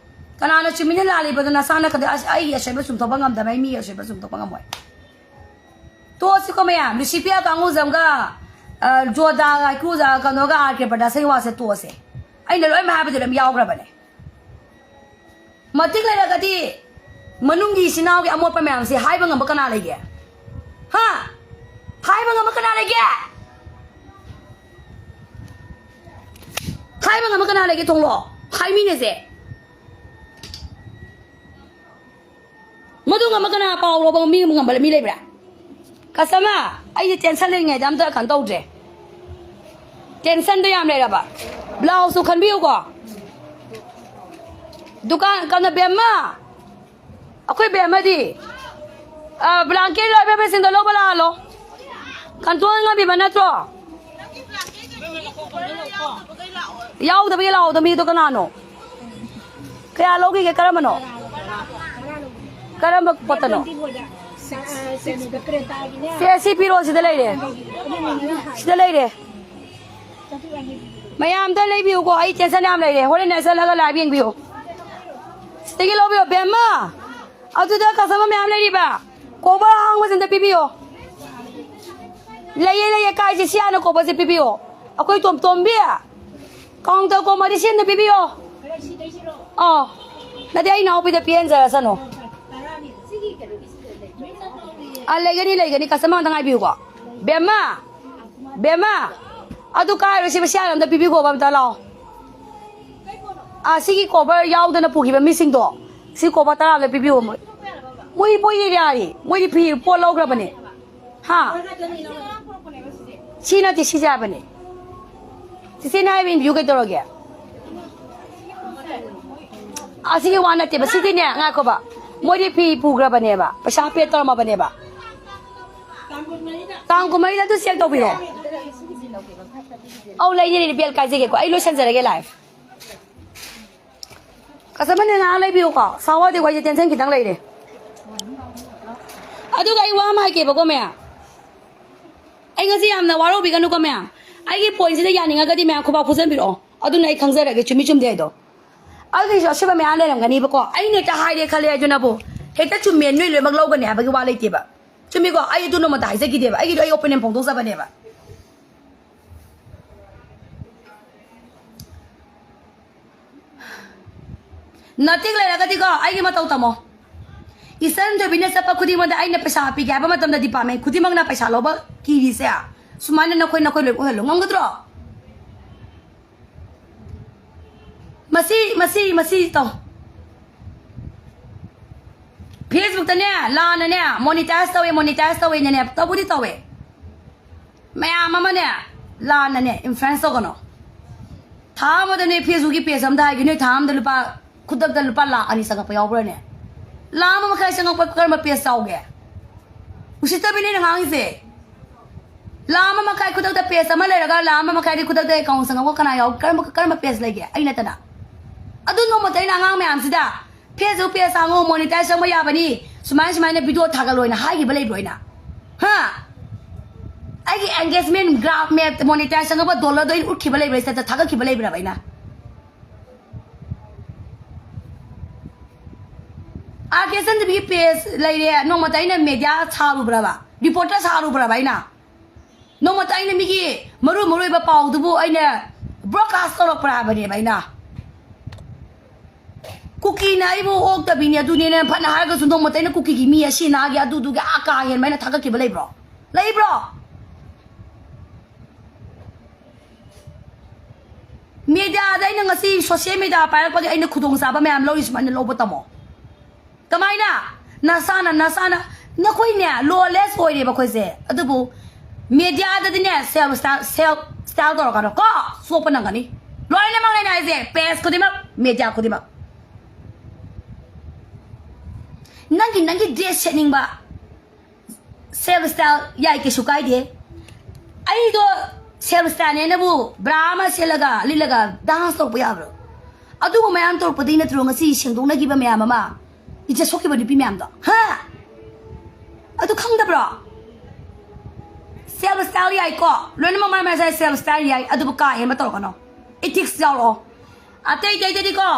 ꯀꯅꯥꯅ ꯆꯨꯝꯃꯤꯅ ꯂꯥꯜꯂꯤꯕꯗꯣ ꯅꯁꯥꯅ ꯈꯟꯗ-, ꯑꯁ, ꯑꯩꯒꯤ ꯑꯁꯣꯏꯕ ꯆꯨꯝꯊꯣꯛꯄ ꯉꯝꯗꯕ, ꯑꯩ ꯃꯤꯒꯤ ꯑꯁꯣꯏꯕ ꯆꯨꯝꯊꯣꯛꯄ ꯉꯝꯃꯣꯏ꯫ ꯇꯣꯛꯑꯁꯤꯀꯣ ꯃꯌꯥꯝ, ꯂꯨꯁꯤꯐꯤꯌꯥ ꯀꯥꯡꯉꯨꯖꯝꯒ, ꯑ, ꯖꯣꯗꯥꯒ, ꯀ꯭ꯔꯨꯖꯥꯒ, ꯀꯩꯅꯣꯒ, ꯑꯥꯔ ꯀꯦ ꯕ꯭ꯔꯗꯔꯁꯀꯤ ꯋꯥꯁꯦ ꯇꯣꯛꯑꯁꯦ꯫ ꯑꯩꯅ ꯂꯣꯏꯅꯃꯛ ꯍꯥꯏꯕꯗꯨ ꯂꯣꯏꯅ ꯌꯥꯎꯈ꯭ꯔꯕꯅꯦ꯫ ꯃꯇꯤꯛ ꯂꯩꯔꯒꯗꯤ ꯃꯅꯨꯡꯒꯤ ꯏꯆꯤꯟ ꯏꯅꯥꯎꯒꯤ ꯑꯃꯣꯠꯄ ꯃꯌꯥꯝꯁꯦ ꯍꯥꯏꯕ ꯉꯝꯕ ꯀꯅꯥ ꯂꯩꯒꯦ? ꯍꯥ? ꯍꯥꯏꯕ ꯉꯝꯕ ꯀꯅꯥ ꯂꯩꯒꯦ? ꯍꯥꯏꯕ ꯉꯝꯕ ꯀꯅꯥ ꯂꯩꯒꯦ? ꯊꯣꯡꯂꯣ, ꯍꯥꯏꯃꯤꯟꯅꯁꯦ꯫ ꯃꯗꯨ ꯉꯝꯕ ꯀꯅꯥ? ꯄꯥꯎ ꯂꯧꯕ ꯃꯤ ꯉꯝꯕ ꯃꯤ ꯂꯩꯕ꯭ꯔꯥ? ꯀꯁꯇꯃꯔ, ꯑꯩꯁꯦ ꯇꯦꯟꯁꯟ ꯂꯩꯔꯤꯉꯩꯗ ꯑꯝꯇ ꯀꯩꯅꯣ ꯇꯧꯗ꯭ꯔꯦ꯫ ꯇꯦꯟꯁꯟꯗꯣ ꯌꯥꯝ ꯂꯩꯔꯕ꯫ ꯕ꯭ꯂꯥꯎꯁꯁꯨ ꯈꯟꯕꯤꯌꯨꯀꯣ꯫ ꯗꯨꯀꯥꯟ, ꯀꯩꯅꯣ, ꯕꯦꯝꯃ, ꯑꯩꯈꯣꯏ ꯕꯦꯝꯃꯗꯤ, ꯑ, ꯕ꯭ꯂꯥꯡꯀꯦꯠ ꯂꯣꯏꯕ ꯃꯦꯆꯤꯟꯗꯣ ꯂꯧꯕ ꯂꯥꯛꯍꯜꯂꯣ꯫ ꯀꯟꯇ꯭ꯔꯣꯜ ꯉꯝꯕꯤꯕ ꯅꯠꯇ꯭ꯔꯣ? ꯌꯥꯎꯗꯕꯒꯤ ꯂꯥꯛꯍꯧꯗꯕ ꯃꯤꯗꯣ ꯀꯅꯥꯅꯣ? ꯀꯌꯥ ꯂꯧꯈꯤꯒꯦ? ꯀꯔꯝꯕꯅꯣ? ꯀꯔꯝꯕ ꯄꯣꯠꯇꯅꯣ? ꯁꯦ, ꯁꯤ ꯄꯤꯔꯣ, ꯁꯤꯗ ꯂꯩꯔꯦ꯫ ꯁꯤꯗ ꯂꯩꯔꯦ꯫ ꯃꯌꯥꯝꯗ ꯂꯩꯕꯤꯌꯨꯀꯣ, ꯑꯩ ꯇꯦꯟꯁꯟ ꯌꯥꯝ ꯂꯩꯔꯦ꯫ ꯍꯣꯔꯦꯟ ꯅꯦꯁꯟ ꯂꯒ ꯂꯥꯏꯚ ꯌꯦꯡꯕꯤꯌꯨ꯫ ꯁꯤꯗꯒꯤ ꯂꯧꯕꯤꯌꯣ, ꯕꯦꯝꯃ꯫ ꯑꯗꯨꯗ ꯀꯁꯇꯃꯔ ꯃꯌꯥꯝ ꯂꯩꯔꯤꯕ꯫ ꯀꯣꯕꯔ ꯑꯍꯥꯡꯕꯁꯦ ꯑꯝꯇ ꯄꯤꯕꯤꯌꯣ꯫ ꯂꯩꯌꯦ, ꯂꯩꯌꯦ, ꯀꯥꯏꯁꯦ ꯁꯤ ꯍꯥꯟꯅ ꯀꯣꯕꯔꯁꯦ ꯄꯤꯕꯤꯌꯣ꯫ ꯑꯩꯈꯣꯏ ꯇꯣꯝ-, ꯇꯣꯝꯕꯤ, ꯀꯥꯎꯟꯇꯔ ꯀꯣꯕꯔꯗꯤ ꯁꯤ ꯑꯝꯇ ꯄꯤꯕꯤꯌꯣ꯫ ꯑꯥ꯫ ꯅꯠꯇꯦ, ꯑꯩ ꯏꯅꯥꯎꯄꯤꯗ ꯄꯤꯍꯟꯖꯔꯁꯅꯨ꯫ ꯑ, ꯂꯩꯒꯅꯤ, ꯂꯩꯒꯅꯤ꯫ ꯀꯁꯇꯃꯔ ꯑꯝꯇ ꯉꯥꯏꯕꯤꯌꯨꯀꯣ꯫ ꯕꯦꯝꯃ! ꯕꯦꯝꯃ! ꯑꯗꯨ ꯀꯥꯏꯔꯣꯏ, ꯁꯤ ꯃꯁꯤ ꯑꯝꯇ ꯄꯤꯕꯤꯈꯣꯕ, ꯑꯝꯇ ꯂꯥꯛꯑꯣ꯫ ꯑ, ꯁꯤꯒꯤ ꯀꯣꯚꯔ ꯌꯥꯎꯗꯅ ꯄꯨꯈꯤꯕ ꯃꯤꯁꯤꯡꯗꯣ, ꯁꯤ ꯀꯣꯚꯔ ꯇꯔꯥ ꯑꯝꯇ ꯄꯤꯕꯤꯌꯣ꯫ ꯃꯣꯏ, ꯃꯣꯏ, ꯃꯣꯏ ꯌꯥꯔꯤ꯫ ꯃꯣꯏꯗꯤ ꯐꯤ ꯄꯣꯠ ꯂꯧꯈ꯭ꯔꯕꯅꯦ꯫ ꯍꯥ? ꯁꯤ ꯅꯠꯇꯦ, ꯁꯤꯁꯦ ꯍꯥꯏꯕꯅꯦ꯫ ꯆꯤꯆꯦꯅ ꯍꯥꯏꯕ ꯏꯟꯕꯤꯌꯨ ꯀꯩꯗꯧꯔꯒꯦ? ꯑꯁꯤꯒꯤ ꯋꯥ ꯅꯠꯇꯦꯕ, ꯁꯤꯗꯤꯅꯦ, ꯉꯥꯏꯈꯣꯕ꯫ ꯃꯣꯏꯗꯤ ꯐꯤ ꯄꯨꯈ꯭ꯔꯕꯅꯦꯕ, ꯄꯩꯁꯥ ꯄꯦ ꯇꯧꯔꯝꯃꯕꯅꯦꯕ꯫ ꯇꯥꯡ ꯀꯨꯟꯃꯔꯤꯗ ꯑꯗꯨ ꯆꯦꯛ ꯇꯧꯕꯤꯔꯣ꯫ ꯑꯧ, ꯂꯩꯅꯤ, ꯂꯩꯅꯤ, ꯕꯦꯜ ꯀꯥꯏꯖꯒꯦꯀꯣ, ꯑꯩ ꯂꯣꯏꯁꯟꯖꯔꯒꯦ ꯂꯥꯏꯐ꯫ ꯀꯁꯇꯃꯔꯅꯦ, ꯉꯥꯏꯍꯥꯛ ꯂꯩꯕꯤꯌꯨꯀꯣ, ꯁꯥꯎ ꯌꯥꯗꯦꯀꯣ, ꯑꯩꯁꯦ ꯇꯦꯟꯁꯟ ꯈꯤꯇꯪ ꯂꯩꯔꯦ꯫ ꯑꯗꯨꯒ ꯑꯩ ꯋꯥ ꯑꯃ ꯍꯥꯏꯒꯦꯕꯀꯣ ꯃꯌꯥꯝ, ꯑꯩ ꯉꯁꯤ ꯌꯥꯝꯅ ꯋꯥꯔꯧꯕꯤꯒꯅꯨꯀꯣ ꯃꯌꯥꯝ, ꯑꯩꯒꯤ ꯄꯣꯏꯟꯁꯤꯗ ꯌꯥꯅꯤꯡꯉꯒꯗꯤ ꯃꯌꯥꯝ ꯈꯨꯕꯥꯛ ꯈꯨꯖꯟꯕꯤꯔꯛꯑꯣ, ꯑꯗꯨꯅ ꯑꯩ ꯈꯪꯖꯔꯒꯦ ꯆꯨꯝꯃꯤ ꯆꯨꯝꯗꯦ ꯍꯥꯏꯗꯣ꯫ ꯑꯗꯨꯒꯤꯁꯨ ꯑꯁꯤꯕ ꯃꯌꯥꯝ ꯂꯩꯔꯝꯒꯅꯤꯕꯀꯣ, ꯑꯩꯅ ꯍꯦꯛꯇ ꯍꯥꯏꯔꯦ ꯈꯜꯂꯦ ꯑꯗꯨꯅꯕꯨ ꯍꯦꯛꯇ ꯆꯨꯝꯃꯦ ꯅꯣꯏ ꯂꯣꯏꯅꯃꯛ ꯂꯧꯒꯅꯤ ꯍꯥꯏꯕꯒꯤ ꯋꯥ ꯂꯩꯇꯦꯕ꯫ ꯆꯨꯝꯃꯤꯀꯣ? ꯑꯩ ꯑꯗꯨ ꯅꯣꯡꯃꯇ ꯍꯥꯏꯖꯈꯤꯗꯦꯕ, ꯑꯩꯒꯤꯗꯣ ꯑꯩ ꯑꯣꯄꯤꯅꯤꯌꯟ ꯐꯣꯡꯗꯣꯛꯆꯕꯅꯦꯕ꯫ ꯅꯇꯤꯛ ꯂꯩꯔꯒꯗꯤꯀꯣ, ꯑꯩꯒꯤ ꯃꯇꯧ ꯇꯝꯃꯣ꯫ ꯏꯆꯟ ꯊꯣꯏꯕꯤꯅ ꯆꯠꯄ ꯈꯨꯗꯤꯡꯃꯛꯇ ꯑꯩꯅ ꯄꯩꯁꯥ ꯄꯤꯒꯦ ꯍꯥꯏꯕ ꯃꯇꯝꯗ ꯗꯤꯄꯥꯔꯠꯃꯦꯟ ꯈꯨꯗꯤꯡꯃꯛꯅ ꯄꯩꯁꯥ ꯂꯧꯕ ꯀꯤꯔꯤꯁꯦ, ꯁꯨꯃꯥꯏꯅ ꯅꯈꯣꯏ ꯅꯈꯣꯏ ꯂꯣꯏ ꯑꯣꯏꯍꯜꯂꯣ꯫ ꯉꯝꯒꯗ꯭ꯔꯣ? ꯃꯁꯤ, ꯃꯁꯤ, ꯃꯁꯤ ꯇꯧ꯫ ꯐꯦꯁꯕꯨꯛꯇꯅꯦ, ꯂꯥꯟꯅꯅꯦ, ꯃꯣꯅꯤꯇꯥꯏꯖ ꯇꯧꯋꯦ, ꯃꯣꯅꯤꯇꯥꯏꯖ ꯇꯧꯋꯦꯅꯅꯦ, ꯇꯧꯕꯨꯗꯤ ꯇꯧꯋꯦ꯫ ꯃꯌꯥꯝ ꯑꯃꯅꯦ, ꯂꯥꯟꯅꯅꯦ, ꯏꯟꯐ꯭ꯂꯨꯌꯦꯟꯁ ꯇꯧꯒꯅꯣ꯫ ꯊꯥ ꯑꯃꯗꯅꯦ, ꯐꯦꯁꯕꯨꯛꯀꯤ ꯄꯦꯖ ꯑꯝꯗ ꯍꯥꯏꯒꯦ, ꯅꯣꯏ ꯊꯥ ꯑꯃꯗ ꯂꯨꯄꯥ, ꯈꯨꯗꯛꯇ ꯂꯨꯄꯥ ꯂꯥꯛ ꯑꯅꯤ ꯆꯪꯉꯛꯄ ꯌꯥꯎꯕ꯭ꯔꯥꯅꯦ? ꯂꯥꯛ ꯑꯃ ꯃꯈꯥꯏ ꯆꯪꯉꯛꯄ ꯀꯔꯝꯕ ꯄꯦꯖ ꯌꯥꯎꯒꯦ? ꯎꯁꯤꯠꯇꯕꯤꯅꯦ ꯑꯩꯅ ꯉꯥꯡꯉꯤꯁꯦ꯫ ꯂꯥꯛ ꯑꯃ ꯃꯈꯥꯏ ꯈꯨꯗꯛꯇ ꯄꯦꯖ ꯑꯃ ꯂꯩꯔꯒ, ꯂꯥꯛ ꯑꯃ ꯃꯈꯥꯏꯗꯤ ꯈꯨꯗꯛꯇ ꯑꯦꯀꯥꯎꯟ ꯆꯪꯉꯛꯄ ꯀꯅꯥ ꯌꯥꯎ-, ꯀꯔꯝꯕ, ꯀꯔꯝꯕ ꯄꯦꯖ ꯂꯩꯒꯦ? ꯑꯩ ꯅꯠꯇꯅ꯫ ꯑꯗꯨ ꯅꯣꯡꯃꯇ ꯑꯩꯅ ꯑꯉꯥꯡ ꯃꯌꯥꯝꯁꯤꯗ, "ꯐꯦꯁꯕꯨꯛ ꯄꯦꯖ ꯍꯥꯡꯉꯣ, ꯃꯣꯅꯤꯇꯥꯏꯖ ꯆꯪꯕ ꯌꯥꯕꯅꯤ, ꯁꯨꯃꯥꯏꯅ, ꯁꯨꯃꯥꯏꯅ ꯚꯤꯗꯤꯑꯣ ꯊꯥꯒꯠꯂꯣ" ꯍꯥꯏꯅ ꯍꯥꯏꯈꯤꯕ ꯂꯩꯕ꯭ꯔꯣ ꯑꯩꯅ? ꯍꯥ? ꯑꯩꯒꯤ ꯑꯦꯡꯒꯦꯖꯃꯦꯟ ꯒ꯭ꯔꯥꯐ ꯃꯦꯞ ꯃꯣꯅꯤꯇꯥꯏꯖ ꯆꯪꯉꯛꯄ ꯗꯣꯂꯔꯗꯣ ꯑꯩꯅ ꯎꯠꯈꯤꯕ ꯂꯩꯕ꯭ꯔꯥ? ꯁꯤꯗ ꯊꯥꯒꯠꯈꯤꯕ ꯂꯩꯕ꯭ꯔꯕ ꯑꯩꯅ? ꯑꯥꯔ ꯀꯦ ꯆꯟꯗꯕꯤꯒꯤ ꯄꯦꯖ ꯂꯩꯔꯦ, ꯅꯣꯡꯃꯇ ꯑꯩꯅ ꯃꯦꯗꯤꯌꯥ ꯁꯥꯔꯨꯕ꯭ꯔꯕ? ꯔꯤꯄꯣꯔꯇꯔ ꯁꯥꯔꯨꯕ꯭ꯔꯕ ꯑꯩꯅ? ꯅꯣꯡꯃꯇ ꯑꯩꯅ ꯃꯤꯒꯤ ꯃꯔꯨ ꯃꯔꯨ ꯑꯣꯏꯕ ꯄꯥꯎꯗꯨꯕꯨ ꯑꯩꯅ ꯕ꯭ꯔꯣꯗꯀꯥꯁ ꯇꯧꯔꯛꯄ꯭ꯔꯥ ꯍꯥꯏꯕꯅꯦꯕ ꯑꯩꯅ? ꯀꯨꯀꯤ ꯑꯩꯅ ꯑꯩꯕꯨ ꯑꯣꯛꯇꯕꯤꯅꯤ, ꯑꯗꯨꯅꯦꯅ ꯐꯅ ꯍꯥꯏꯔꯒꯁꯨ ꯅꯣꯡꯃꯇ ꯑꯩꯅ ꯀꯨꯀꯤꯒꯤ ꯃꯤ ꯑꯁꯤ ꯅꯥꯒꯤ ꯑꯗꯨꯗꯨꯒꯤ ꯑꯥ ꯀꯥ ꯍꯦꯟꯕ ꯑꯩꯅ ꯊꯥꯒꯠꯈꯤꯕ ꯂꯩꯕ꯭ꯔꯣ? ꯂꯩꯕ꯭ꯔꯣ? ꯃꯦꯗꯤꯌꯥꯗ ꯑꯩꯅ ꯉꯁꯤ ꯁꯣꯁꯤꯌꯦꯜ ꯃꯦꯗꯤꯌꯥ ꯄꯥꯏꯔꯛꯄꯒꯤ ꯑꯩꯅ ꯈꯨꯗꯣꯡꯆꯥꯕ ꯃꯌꯥꯝ ꯂꯧꯔꯤ, ꯁꯨꯃꯥꯏꯅ ꯂꯧꯕ ꯇꯝꯃꯣ꯫ ꯀꯃꯥꯏꯅ? ꯅꯁꯥꯅ, ꯅꯁꯥꯅ, ꯅꯈꯣꯏꯅꯦ, ꯂꯣꯂꯦꯁ ꯑꯣꯏꯔꯦꯕ ꯑꯩꯈꯣꯏꯁꯦ꯫ ꯑꯗꯨꯕꯨ ꯃꯦꯗꯤꯌꯥꯗꯗꯤꯅꯦ, ꯁꯦꯜꯐ ꯁ꯭ꯇꯥꯏꯜ, ꯁꯦꯜꯐ ꯁ꯭ꯇꯥꯏꯜ ꯇꯧꯔꯛꯀꯅꯣ ꯀꯣ, ꯁꯣꯛꯄ ꯅꯪꯒꯅꯤ꯫ ꯂꯣꯏꯅꯃꯛꯅꯦ ꯑꯩꯅ ꯍꯥꯏꯁꯦ, ꯄꯦꯖ ꯈꯨꯗꯤꯡꯃꯛ, ꯃꯦꯗꯤꯌꯥ ꯈꯨꯗꯤꯡꯃꯛ꯫ ꯅꯪꯒꯤ, ꯅꯪꯒꯤ ꯗ꯭ꯔꯦꯁ ꯁꯦꯠꯅꯤꯡꯕ, ꯁꯦꯜꯐ ꯁ꯭ꯇꯥꯏꯜ ꯌꯥꯏ, ꯀꯩꯁꯨ ꯀꯥꯏꯗꯦ꯫ ꯑꯩꯗꯣ ꯁꯦꯜꯐ ꯁ꯭ꯇꯥꯏꯜꯅꯦꯅꯕꯨ ꯕ꯭ꯔꯥ ꯑꯃ ꯁꯦꯠꯂꯒ, ꯂꯤꯠꯂꯒ ꯗꯥꯟꯁ ꯇꯧꯕ ꯌꯥꯕ꯭ꯔꯣ? ꯑꯗꯨꯒꯨꯝꯕ ꯃꯌꯥꯝ ꯇꯧꯔꯛꯄꯗꯒꯤ ꯅꯠꯇ꯭ꯔꯣ ꯉꯁꯤ ꯁꯦꯡꯗꯣꯛꯅꯈꯤꯕ ꯃꯌꯥꯝ ꯑꯃ, ꯏꯖꯠ ꯁꯣꯛꯈꯤꯕ ꯅꯨꯄꯤ ꯃꯌꯥꯝꯗꯣ? ꯍꯥ? ꯑꯗꯨ ꯈꯪꯗꯕ꯭ꯔꯣ? ꯁꯦꯜꯐ ꯁ꯭ꯇꯥꯏꯜ ꯌꯥꯏꯀꯣ, ꯂꯣꯏꯅꯃꯛ ꯃꯥꯏ ꯃꯥꯏ ꯁꯦꯜꯐ ꯁ꯭ꯇꯥꯏꯜ ꯌꯥꯏ, ꯑꯗꯨꯕꯨ ꯀꯥ ꯍꯦꯟꯕ ꯇꯧꯔꯛꯀꯅꯣ꯫ ꯏꯊꯤꯛꯁ ꯌꯥꯎꯔꯛꯑꯣ꯫ ꯑꯇꯩ ꯑꯇꯩꯗꯗꯤꯀꯣ,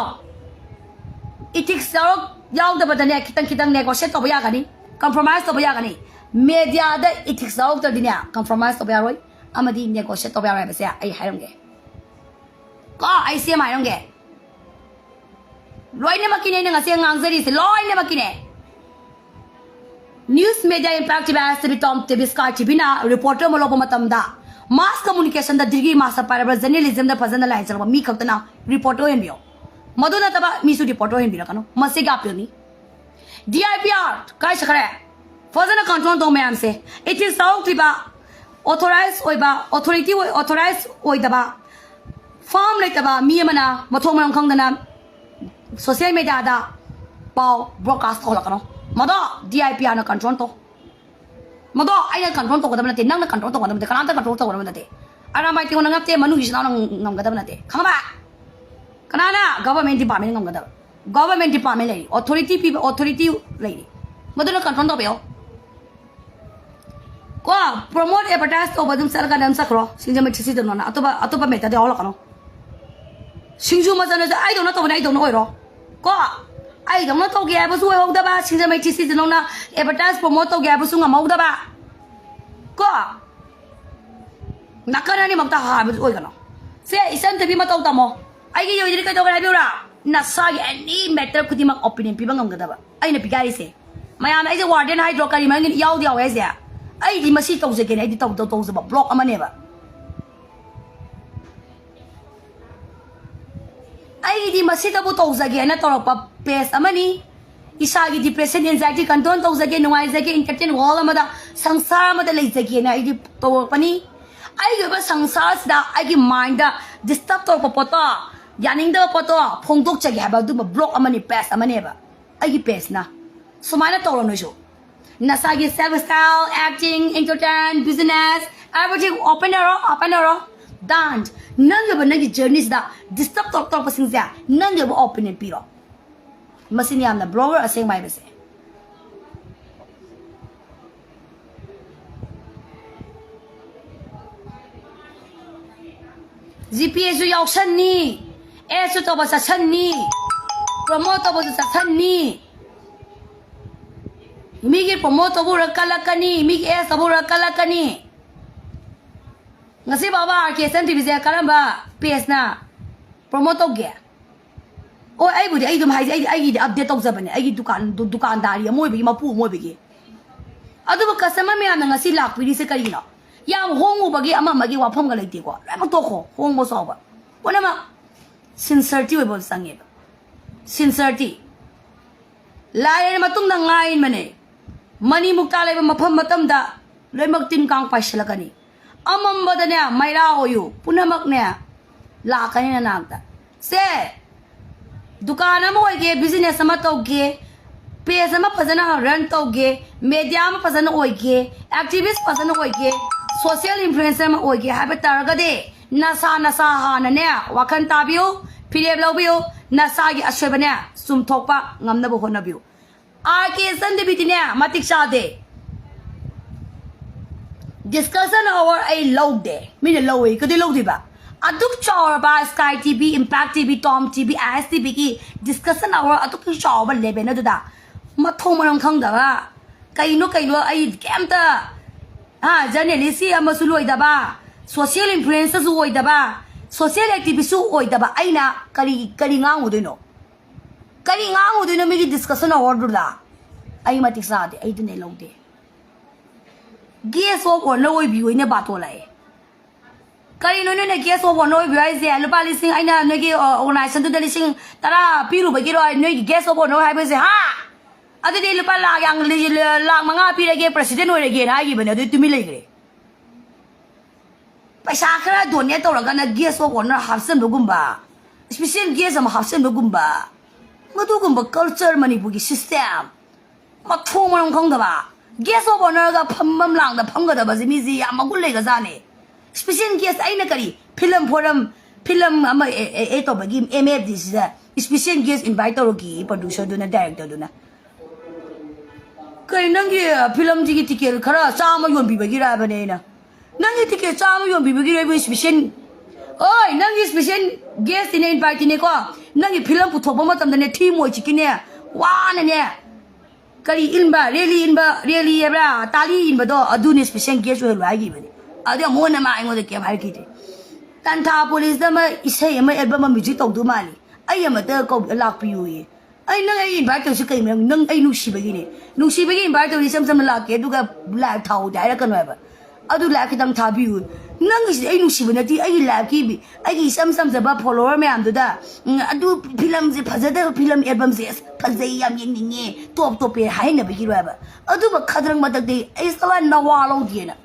ꯏꯊꯤꯛꯁ ꯌꯥꯎꯔꯛ-, ꯌꯥꯎꯗꯕꯗꯅꯦ, ꯈꯤꯇꯪ ꯈꯤꯇꯪ ꯅꯦꯒꯣꯁꯤꯌꯦꯠ ꯇꯧꯕ ꯌꯥꯒꯅꯤ, ꯀꯝꯄ꯭ꯔꯣꯃꯥꯏꯁ ꯇꯧꯕ ꯌꯥꯒꯅꯤ꯫ ꯃꯦꯗꯤꯌꯥꯗ ꯏꯊꯤꯛꯁ ꯌꯥꯎꯔꯛꯇ꯭ꯔꯗꯤꯅꯦ, ꯀꯝꯄ꯭ꯔꯣꯃꯥꯏꯁ ꯇꯧꯕ ꯌꯥꯔꯣꯏ, ꯑꯃꯗꯤ ꯅꯦꯒꯣꯁꯤꯌꯦꯠ ꯇꯧꯕ ꯌꯥꯔꯣꯏ ꯍꯥꯏꯕꯁꯦ ꯑꯩ ꯍꯥꯏꯔꯝꯒꯦ꯫ ꯀꯣ, ꯑꯩ ꯁꯤ ꯑꯃ ꯍꯥꯏꯔꯝꯒꯦ꯫ ꯂꯣꯏꯅꯃꯛꯀꯤꯅꯦ ꯑꯩꯅ ꯉꯁꯤ ꯉꯥꯡꯖꯔꯤꯁꯦ, ꯂꯣꯏꯅꯃꯛꯀꯤꯅꯦ꯫ News media impact ꯇꯤꯚꯤ ꯍꯥꯏꯔꯁꯤ ꯇꯣꯝ ꯇꯤꯚꯤ ꯁ꯭ꯀꯥꯏ ꯇꯤꯚꯤꯅ ꯔꯤꯄꯣꯔꯇꯔ ꯑꯃ ꯂꯧꯕ ꯃꯇꯝꯗ ꯃꯥꯁ ꯀꯝꯃꯨꯅꯤꯀꯦꯁꯟꯗ ꯗꯤꯒ꯭ꯔꯤ ꯃꯥꯁꯇꯔ ꯄꯥꯏꯔꯕ ꯖꯔꯅꯦꯂꯤꯖꯝꯗ ꯐꯖꯅ ꯂꯥꯏꯟ ꯆꯠꯂꯕ ꯃꯤ ꯈꯛꯇꯅ ꯔꯤꯄꯣꯔꯇꯔ ꯑꯣꯏꯍꯟꯕꯤꯌꯣ꯫ ꯃꯗꯨ ꯅꯠꯇꯕ ꯃꯤꯁꯨ ꯔꯤꯄꯣꯔꯇꯔ ꯑꯣꯏꯍꯟꯕꯤꯔꯛꯀꯅꯨ, ꯃꯁꯤꯒꯤ ꯑꯄꯤꯜꯅꯤ꯫ ꯗꯤ ꯑꯥꯏ ꯄꯤ ꯑꯥꯔ ꯀꯥꯏ ꯆꯠꯈ꯭ꯔꯦ? ꯐꯖꯅ ꯀꯟꯇ꯭ꯔꯣꯜ ꯇꯧ ꯃꯌꯥꯝꯁꯦ꯫ ꯏꯊꯤꯛꯁ ꯌꯥꯎꯗ꯭ꯔꯤꯕ, ꯑꯣꯊꯣꯔꯥꯏꯁ ꯑꯣꯏꯕ, ꯑꯣꯊꯣꯔꯤꯇꯤ ꯑꯣꯏ, ꯑꯣꯊꯣꯔꯥꯏꯁ ꯑꯣꯏꯗꯕ, ꯐꯥꯝ ꯂꯩꯇꯕ ꯃꯤ ꯑꯃꯅ ꯃꯊꯣꯡ ꯃꯔꯝ ꯈꯪꯗꯅ ꯁꯣꯁꯤꯌꯦꯜ ꯃꯦꯗꯤꯌꯥꯗ ꯄꯥꯎ ꯕ꯭ꯔꯣꯗꯀꯥꯁ ꯇꯧꯍꯜꯂꯛꯀꯅꯣ꯫ ꯃꯗꯣ ꯗꯤ ꯑꯥꯏ ꯄꯤ ꯑꯥꯔꯅ ꯀꯟꯇ꯭ꯔꯣꯜ ꯇꯧ꯫ ꯃꯗꯣ ꯑꯩꯅ ꯀꯟꯇ꯭ꯔꯣꯜ ꯇꯧꯒꯗꯕ ꯅꯠꯇꯦ, ꯅꯪꯅ ꯀꯟꯇ꯭ꯔꯣꯜ ꯇꯧꯒꯗꯕ ꯅꯠꯇꯦ, ꯀꯅꯥꯝꯇ ꯀꯟꯇ꯭ꯔꯣꯜ ꯇꯧꯒꯗꯕ ꯅꯠꯇꯦ꯫ ꯑꯔꯥꯃꯥꯏ ꯇꯤꯡꯉꯣ ꯅꯪ ꯅꯠꯇꯦ, ꯃꯅꯨꯡꯒꯤꯁꯤꯅ ꯅꯪ ꯉꯝꯒꯗꯕ ꯅꯠꯇꯦ, ꯈꯪꯉꯕ? ꯀꯅꯥꯅ ꯒꯚꯔꯟꯃꯦꯟ ꯗꯤꯄꯥꯔꯠꯃꯦꯟ ꯉꯝꯒꯗꯕ? ꯒꯚꯔꯟꯃꯦꯟ ꯗꯤꯄꯥꯔꯠꯃꯦꯟ ꯂꯩꯔꯤ, ꯑꯣꯊꯣꯔꯤꯇꯤ ꯄꯤꯕ ꯑꯣꯊꯣꯔꯤꯇꯤ ꯂꯩꯔꯤ, ꯃꯗꯨꯅ ꯀꯟꯇ꯭ꯔꯣꯜ ꯇꯧꯕꯤꯌꯣ꯫ ꯀꯣ, ꯄ꯭ꯔꯣꯃꯣꯠ ꯑꯦꯗꯚꯔꯇꯥꯏꯁ ꯇꯧꯕ ꯑꯗꯨꯝ ꯆꯠꯂꯒ ꯑꯗꯨꯝ ꯆꯠꯈ꯭ꯔꯣ, ꯁꯤꯡꯖꯃꯩ ꯊ꯭ꯔꯤ ꯁꯤꯖꯟ ꯅꯣꯅ ꯑꯇꯣꯞꯄ, ꯑꯇꯣꯞꯄ ꯃꯦꯇꯔꯗ ꯌꯥꯎꯍꯜꯂꯛꯀꯅꯣ꯫ ꯁꯤꯡꯖꯨ ꯃꯆꯜꯗꯨꯁꯨ ꯑꯩꯗꯧꯅ ꯇꯧꯕꯅꯦ, ꯑꯩꯗꯧꯅ ꯑꯣꯏꯔꯣ꯫ ꯀꯣ, ꯑꯩꯗꯧꯅ ꯇꯧꯒꯦ ꯍꯥꯏꯕꯁꯨ ꯑꯣꯏꯍꯧꯗꯕ, ꯁꯤꯡꯖꯃꯩ ꯊ꯭ꯔꯤ ꯁꯤꯖꯟ ꯅꯣꯅ ꯑꯦꯗꯚꯔꯇꯥꯏꯁ ꯄ꯭ꯔꯣꯃꯣꯠ ꯇꯧꯒꯦ ꯍꯥꯏꯕꯁꯨ ꯉꯝꯍꯧꯗꯕ꯫ ꯀꯣ, ꯅꯥꯀꯟ ꯑꯅꯤꯃꯛꯇ ꯍꯥꯏꯕꯗꯨ ꯑꯣꯏꯒꯅꯣ꯫ ꯁꯦ, ꯏꯆꯟ ꯇꯤꯚꯤ ꯃꯇꯧ ꯇꯝꯃꯣ꯫ ꯑꯩꯒꯤ ꯌꯧꯗ꯭ꯔꯤ ꯀꯩꯗꯧꯒꯦ ꯍꯥꯏꯕꯤꯌꯨꯔꯥ? ꯅꯁꯥꯒꯤ any matter ꯈꯨꯗꯤꯡꯃꯛ opinion ꯄꯤꯕ ꯉꯝꯒꯗꯕ ꯑꯩꯅ ꯄꯤꯒꯥꯏꯔꯤꯁꯦ꯫ ꯃꯌꯥꯝꯅ ꯑꯩꯁꯦ warden ꯍꯥꯏꯗ꯭ꯔꯣ, ꯀꯔꯤ ꯃꯔꯝꯒꯤꯅ ꯏꯌꯥꯎꯗ ꯌꯥꯎꯋꯦ ꯍꯥꯏꯁꯦ? ꯑꯩꯗꯤ ꯃꯁꯤ ꯇꯧꯖꯒꯦꯅ ꯑꯩꯗꯤ ꯇꯧ-, ꯇꯧ-, ꯇꯧꯖꯕ block ꯑꯃꯅꯦꯕ꯫ ꯑꯩꯗꯤ ꯃꯁꯤꯗꯕꯨ ꯇꯧꯖꯒꯦꯅ ꯇꯧꯔꯛꯄ page ꯑꯃꯅꯤ꯫ ꯏꯁꯥꯒꯤ depression, anxiety control ꯇꯧꯖꯒꯦ, ꯅꯨꯡꯉꯥꯏꯖꯒꯦ, entertain world ꯑꯃꯗ, ꯁꯪꯁꯥꯔ ꯑꯃꯗ ꯂꯩꯖꯒꯦꯅ ꯑꯩꯗꯤ ꯇꯧꯔꯛꯄꯅꯤ꯫ ꯑꯩꯒꯤ ꯑꯣꯏꯕ ꯁꯪꯁꯥꯔꯁꯤꯗ ꯑꯩꯒꯤ mindꯗ disturb ꯇꯧꯔꯛꯄ ꯄꯣꯠꯇꯣ, ꯌꯥꯅꯤꯡꯗꯕ ꯄꯣꯠꯇꯣ ꯐꯣꯡꯗꯣꯛꯆꯒꯦ ꯍꯥꯏꯕ ꯑꯗꯨꯝꯕ block ꯑꯃꯅꯤ, page ꯑꯃꯅꯦꯕ ꯑꯩꯒꯤ pageꯅ꯫ ꯁꯨꯃꯥꯏꯅ ꯇꯧꯔꯣ ꯅꯣꯏꯁꯨ꯫ ꯅꯁꯥꯒꯤ self style, acting, entertain, business, everything open ꯑꯣꯏꯔꯣ, open ꯑꯣꯏꯔꯣ꯫ Done. ꯅꯪꯒꯤ ꯑꯣꯏꯕ ꯅꯪꯒꯤ journeyꯁꯤꯗ disturb ꯇꯧꯔꯛ-, ꯇꯧꯔꯛꯄꯁꯤꯡꯁꯦ ꯅꯪꯒꯤ ꯑꯣꯏꯕ opinion ꯄꯤꯔꯣ꯫ ꯃꯁꯤꯅꯤ ꯌꯥꯝꯅ blower ꯑꯁꯦꯡꯕ ꯍꯥꯏꯕꯁꯦ꯫ GPAꯁꯨ ꯌꯥꯎꯁꯟꯅꯤ, Sꯁꯨ ꯇꯧꯕ ꯆꯠꯁꯟꯅꯤ, promote ꯇꯧꯕꯁꯨ ꯆꯠꯁꯟꯅꯤ꯫ ꯃꯤꯒꯤ promote ꯇꯧꯕ ꯎꯔ ꯀꯜꯂꯛꯀꯅꯤ, ꯃꯤꯒꯤ S ꯇꯧꯕ ꯎꯔ ꯀꯜꯂꯛꯀꯅꯤ꯫ ꯉꯁꯤ ꯐꯥꯎꯕ RK Sun TVꯁꯦ ꯀꯔꯝꯕ pageꯅ promote ꯇꯧꯒꯦ? ꯑꯣ, ꯑꯩꯕꯨꯗꯤ, ꯑꯩ ꯑꯗꯨꯝ ꯍꯥꯏꯖꯩ, ꯑꯩꯗꯤ, ꯑꯩꯒꯤꯗꯤ update ꯇꯧꯖꯕꯅꯦ, ꯑꯩꯒꯤ ꯗꯨꯀꯥꯟ, ꯗꯨ-, ꯗꯨꯀꯥꯟꯗꯥꯔꯤ ꯑꯃ ꯑꯣꯏꯕꯒꯤ, ꯃꯄꯨ ꯑꯃ ꯑꯣꯏꯕꯒꯤ꯫ ꯑꯗꯨꯕꯨ customer ꯃꯌꯥꯝꯅ ꯉꯁꯤ ꯂꯥꯛꯄꯤꯔꯤꯁꯦ ꯀꯔꯤꯒꯤꯅꯣ? ꯌꯥꯝ ꯍꯣꯡꯉꯨꯕꯒꯤ ꯑꯃ ꯑꯃꯒꯤ ꯋꯥꯐꯝꯒ ꯂꯩꯇꯦꯀꯣ, ꯂꯣꯏꯅꯃꯛ ꯇꯣꯛꯈꯣ, ꯍꯣꯡꯕ ꯆꯥꯎꯕ ꯄꯨꯝꯅꯃꯛ sincerity ꯑꯣꯏꯕ ꯆꯪꯉꯦꯕ꯫ Sincerity꯫ ꯂꯥꯏꯔ ꯃꯇꯨꯡꯗ ꯉꯥꯏꯟꯕꯅꯦ꯫ ꯃꯅꯤ ꯃꯨꯛꯇꯥ ꯂꯩꯕ ꯃꯐꯝ ꯃꯇꯝꯗ ꯂꯣꯏꯅꯃꯛ ꯇꯤꯟ ꯀꯥꯡ ꯄꯥꯏꯁꯤꯜꯂꯛꯀꯅꯤ꯫ ꯑꯃꯝꯕꯗꯅꯦ ꯃꯩꯔꯥ ꯑꯣꯏꯌꯨ, ꯄꯨꯝꯅꯃꯛꯅꯦ ꯂꯥꯛꯀꯅꯤ ꯅꯅꯥꯛꯇ꯫ ꯁꯦ, ꯗꯨꯀꯥꯟ ꯑꯃ ꯑꯣꯏꯒꯦ, business ꯑꯃ ꯇꯧꯒꯦ, page ꯑꯃ ꯐꯖꯅ run ꯇꯧꯒꯦ, media ꯑꯃ ꯐꯖꯅ ꯑꯣꯏꯒꯦ, activist ꯐꯖꯅ ꯑꯣꯏꯒꯦ, social influencer ꯑꯃ ꯑꯣꯏꯒꯦ ꯍꯥꯏꯕ ꯇꯥꯔꯒꯗꯤ ꯅꯁꯥ ꯅꯁꯥ ꯍꯥꯟꯅꯅꯦ ꯋꯥꯈꯜ ꯇꯥꯕꯤꯌꯨ, ꯐꯤꯔꯦꯞ ꯂꯧꯕꯤꯌꯨ, ꯅꯁꯥꯒꯤ ꯑꯁꯣꯏꯕꯅꯦ ꯆꯨꯝꯊꯣꯛꯄ ꯉꯝꯅꯕ ꯍꯣꯠꯅꯕꯤꯌꯨ꯫ RK Sun TVꯗꯤꯅꯦ ꯃꯇꯤꯛ ꯆꯥꯗꯦ꯫ Discussion hour ꯑꯩ ꯂꯧꯗꯦ꯫ ꯃꯤꯅ ꯂꯧꯋꯦ꯫ ꯀꯩꯗꯧ ꯂꯧꯗꯣꯏꯕ? ꯑꯗꯨꯛ ꯆꯥꯎꯔꯕ Sky TV, Impact TV, Tom TV, ISTVꯒꯤ discussion hour ꯑꯗꯨꯛ ꯆꯥꯎꯕ level ꯑꯗꯨꯗ ꯃꯊꯣꯡ ꯃꯔꯝ ꯈꯪꯗꯕ, ꯀꯩꯅꯣ ꯀꯩꯅꯣ ꯑꯩ ꯀꯩꯝꯇ, ꯍꯥ, journalist ꯑꯃꯁꯨ ꯂꯣꯏꯗꯕ, social influencerꯁꯨ ꯑꯣꯏꯗꯕ, Social activist ꯁꯨ ꯑꯣꯏꯗꯕ ꯑꯩꯅ ꯀꯔꯤ ꯀꯔꯤ ꯉꯥꯡꯉꯨꯗꯣꯏꯅꯣ? ꯀꯔꯤ ꯉꯥꯡꯉꯨꯗꯣꯏꯅꯣ? ꯃꯤꯒꯤ discussion ꯍꯧꯔꯗꯨꯗ ꯑꯩ ꯃꯇꯤꯛ ꯆꯥꯗꯦ, ꯑꯩ ꯑꯗꯨꯅꯦ ꯂꯧꯗꯦ꯫ Guest of honour ꯑꯣꯏꯕꯤꯌꯨ, ꯑꯩꯅ ꯕꯥꯇꯣꯟ ꯂꯥꯛꯑꯦ꯫ ꯀꯔꯤꯅꯣ ꯅꯣꯏꯅ guest of honour ꯑꯣꯏꯕꯤꯌꯨ ꯍꯥꯏꯁꯦ? ꯂꯨꯄꯥ ꯂꯤꯁꯤꯡ, ꯑꯩꯅ ꯅꯣꯏꯒꯤ organization ꯗꯨꯗ ꯂꯤꯁꯤꯡ ꯇꯔꯥ ꯄꯤꯔꯨꯕꯒꯤꯔꯣ ꯅꯣꯏꯒꯤ guest of honour ꯍꯥꯏꯕꯁꯦ, ꯍꯥ? ꯑꯗꯨꯗꯤ ꯂꯨꯄꯥ ꯂꯥꯛ ꯌꯥꯡ-, ꯂꯥꯛ ꯃꯉꯥ ꯄꯤꯔꯒꯦ, president ꯑꯣꯏꯔꯒꯦꯅ ꯍꯥꯏꯈꯤꯕꯅꯦ, ꯑꯗꯨꯗꯤ ꯇꯨꯃꯤꯟ ꯂꯩꯈ꯭ꯔꯦ꯫ ꯄꯩꯁꯥ ꯈꯔ donate ꯇꯧꯔꯒꯅ guest of honour ꯍꯥꯞꯆꯤꯟꯕꯒꯨꯝꯕ, special guest ꯑꯃ ꯍꯥꯞꯆꯤꯟꯕꯒꯨꯝꯕ, ꯃꯗꯨꯒꯨꯝꯕ culture ꯃꯅꯤꯄꯨꯔꯒꯤ system ꯃꯊꯣꯡ ꯃꯔꯝ ꯈꯪꯗꯕ, guest of honour ꯒ ꯐꯝꯐꯝ ꯂꯥꯡꯗ ꯐꯝꯒꯗꯕꯁꯦ ꯃꯤꯁꯦ ꯌꯥꯝ ꯃꯒꯨꯟ ꯂꯩꯒꯖꯥꯠꯅꯦ꯫ Special guest ꯑꯩꯅ ꯀꯔꯤ film forum, film ꯑꯃ ꯑꯦ, ꯑꯦ, ꯑꯦ ꯇꯧꯕꯒꯤ M F D ꯁꯤꯗ special guest invite ꯇꯧꯔꯛꯈꯤ producer ꯗꯨꯅ, director ꯗꯨꯅ꯫ ꯀꯩ ꯅꯪꯒꯤ film ꯁꯤꯒꯤ ticket ꯈꯔ ꯆꯥꯝꯃ ꯌꯣꯟꯕꯤꯕꯒꯤꯔ ꯍꯥꯏꯕꯅꯦ ꯑꯩꯅ꯫ ꯅꯪꯒꯤ ticket ꯆꯥꯝꯃ ꯌꯣꯟꯕꯤꯕꯒꯤꯔ ꯏꯕꯨ special? ꯑꯣꯏ, ꯅꯪꯒꯤ special guest ꯅꯦ, invite ꯅꯦꯀꯣ꯫ ꯅꯪꯒꯤ film ꯄꯨꯊꯣꯛꯄ ꯃꯇꯝꯗꯅꯦ ꯊꯤ ꯃꯣꯏ ꯆꯤꯛꯀꯤꯅꯦ, ꯋꯥꯅꯅꯦ꯫ ꯀꯔꯤ ꯏꯟꯕ? ꯔꯦꯂꯤ ꯏꯟꯕ, ꯔꯦꯂꯤ ꯍꯥꯏꯕ꯭ꯔꯥ? ꯇꯥꯂꯤ ꯏꯟꯕꯗꯣ, ꯑꯗꯨꯅꯦ special guest ꯑꯣꯏꯍꯜꯂꯣ ꯍꯥꯏꯈꯤꯕꯅꯦ꯫ ꯑꯗꯨ ꯑꯃꯨꯛ ꯍꯟꯅ ꯃꯥ ꯑꯩꯉꯣꯟꯗ ꯀꯩꯝ ꯍꯥꯏꯔꯛꯈꯤꯗ꯭ꯔꯦ꯫ ꯇꯟꯊꯥ police ꯇ ꯑꯃ ꯏꯁꯩ ꯑꯃ, album ꯑꯃ, music ꯇꯧꯗꯧ ꯃꯥꯜꯂꯤ, ꯑꯩ ꯑꯃꯇ ꯀꯧ-, ꯂꯥꯛꯄꯤꯌꯨꯌꯦ꯫ ꯑꯩ, ꯅꯪ ꯑꯩ invite ꯇꯧꯔꯤꯁꯤ ꯀꯩ ꯃꯔꯝ? ꯅꯪ ꯑꯩ ꯅꯨꯡꯁꯤꯕꯒꯤꯅꯦ꯫ ꯅꯨꯡꯁꯤꯕꯒꯤ invite ꯇꯧꯔꯤ, ꯏꯆꯝ ꯆꯝꯅ ꯂꯥꯛꯀꯦ, ꯑꯗꯨꯒ live ꯊꯥꯎꯗꯤ ꯍꯥꯏꯔꯛꯀꯅꯨ ꯍꯥꯏꯕ꯫ ꯑꯗꯨ live ꯈꯤꯇꯪ ꯊꯥꯕꯤꯌꯨ꯫ ꯅꯪꯒꯤꯁꯤꯗꯤ ꯑꯩ ꯅꯨꯡꯁꯤꯕ ꯅꯠꯇꯦ, ꯑꯩꯒꯤ live ꯀꯤ, ꯑꯩꯒꯤ ꯏꯆꯝ ꯆꯝꯖꯕ follower ꯃꯌꯥꯝꯗꯨꯗ, ꯎꯝ, ꯑꯗꯨ film ꯁꯦ ꯐꯖꯗꯕ, film album ꯁꯦ, ꯑꯁ, ꯐꯖꯩ, ꯌꯥꯝ ꯌꯦꯡꯅꯤꯡꯉꯦ, top top ꯄꯦ ꯍꯥꯏꯅꯕꯒꯤ ꯋꯥꯕ꯫ ꯑꯗꯨꯕꯨ ꯈꯗ꯭ꯔꯛ ꯃꯗꯛꯇꯤ ꯑꯩ ꯁꯂꯥ ꯅꯋꯥ ꯂꯧꯗꯦꯅ꯫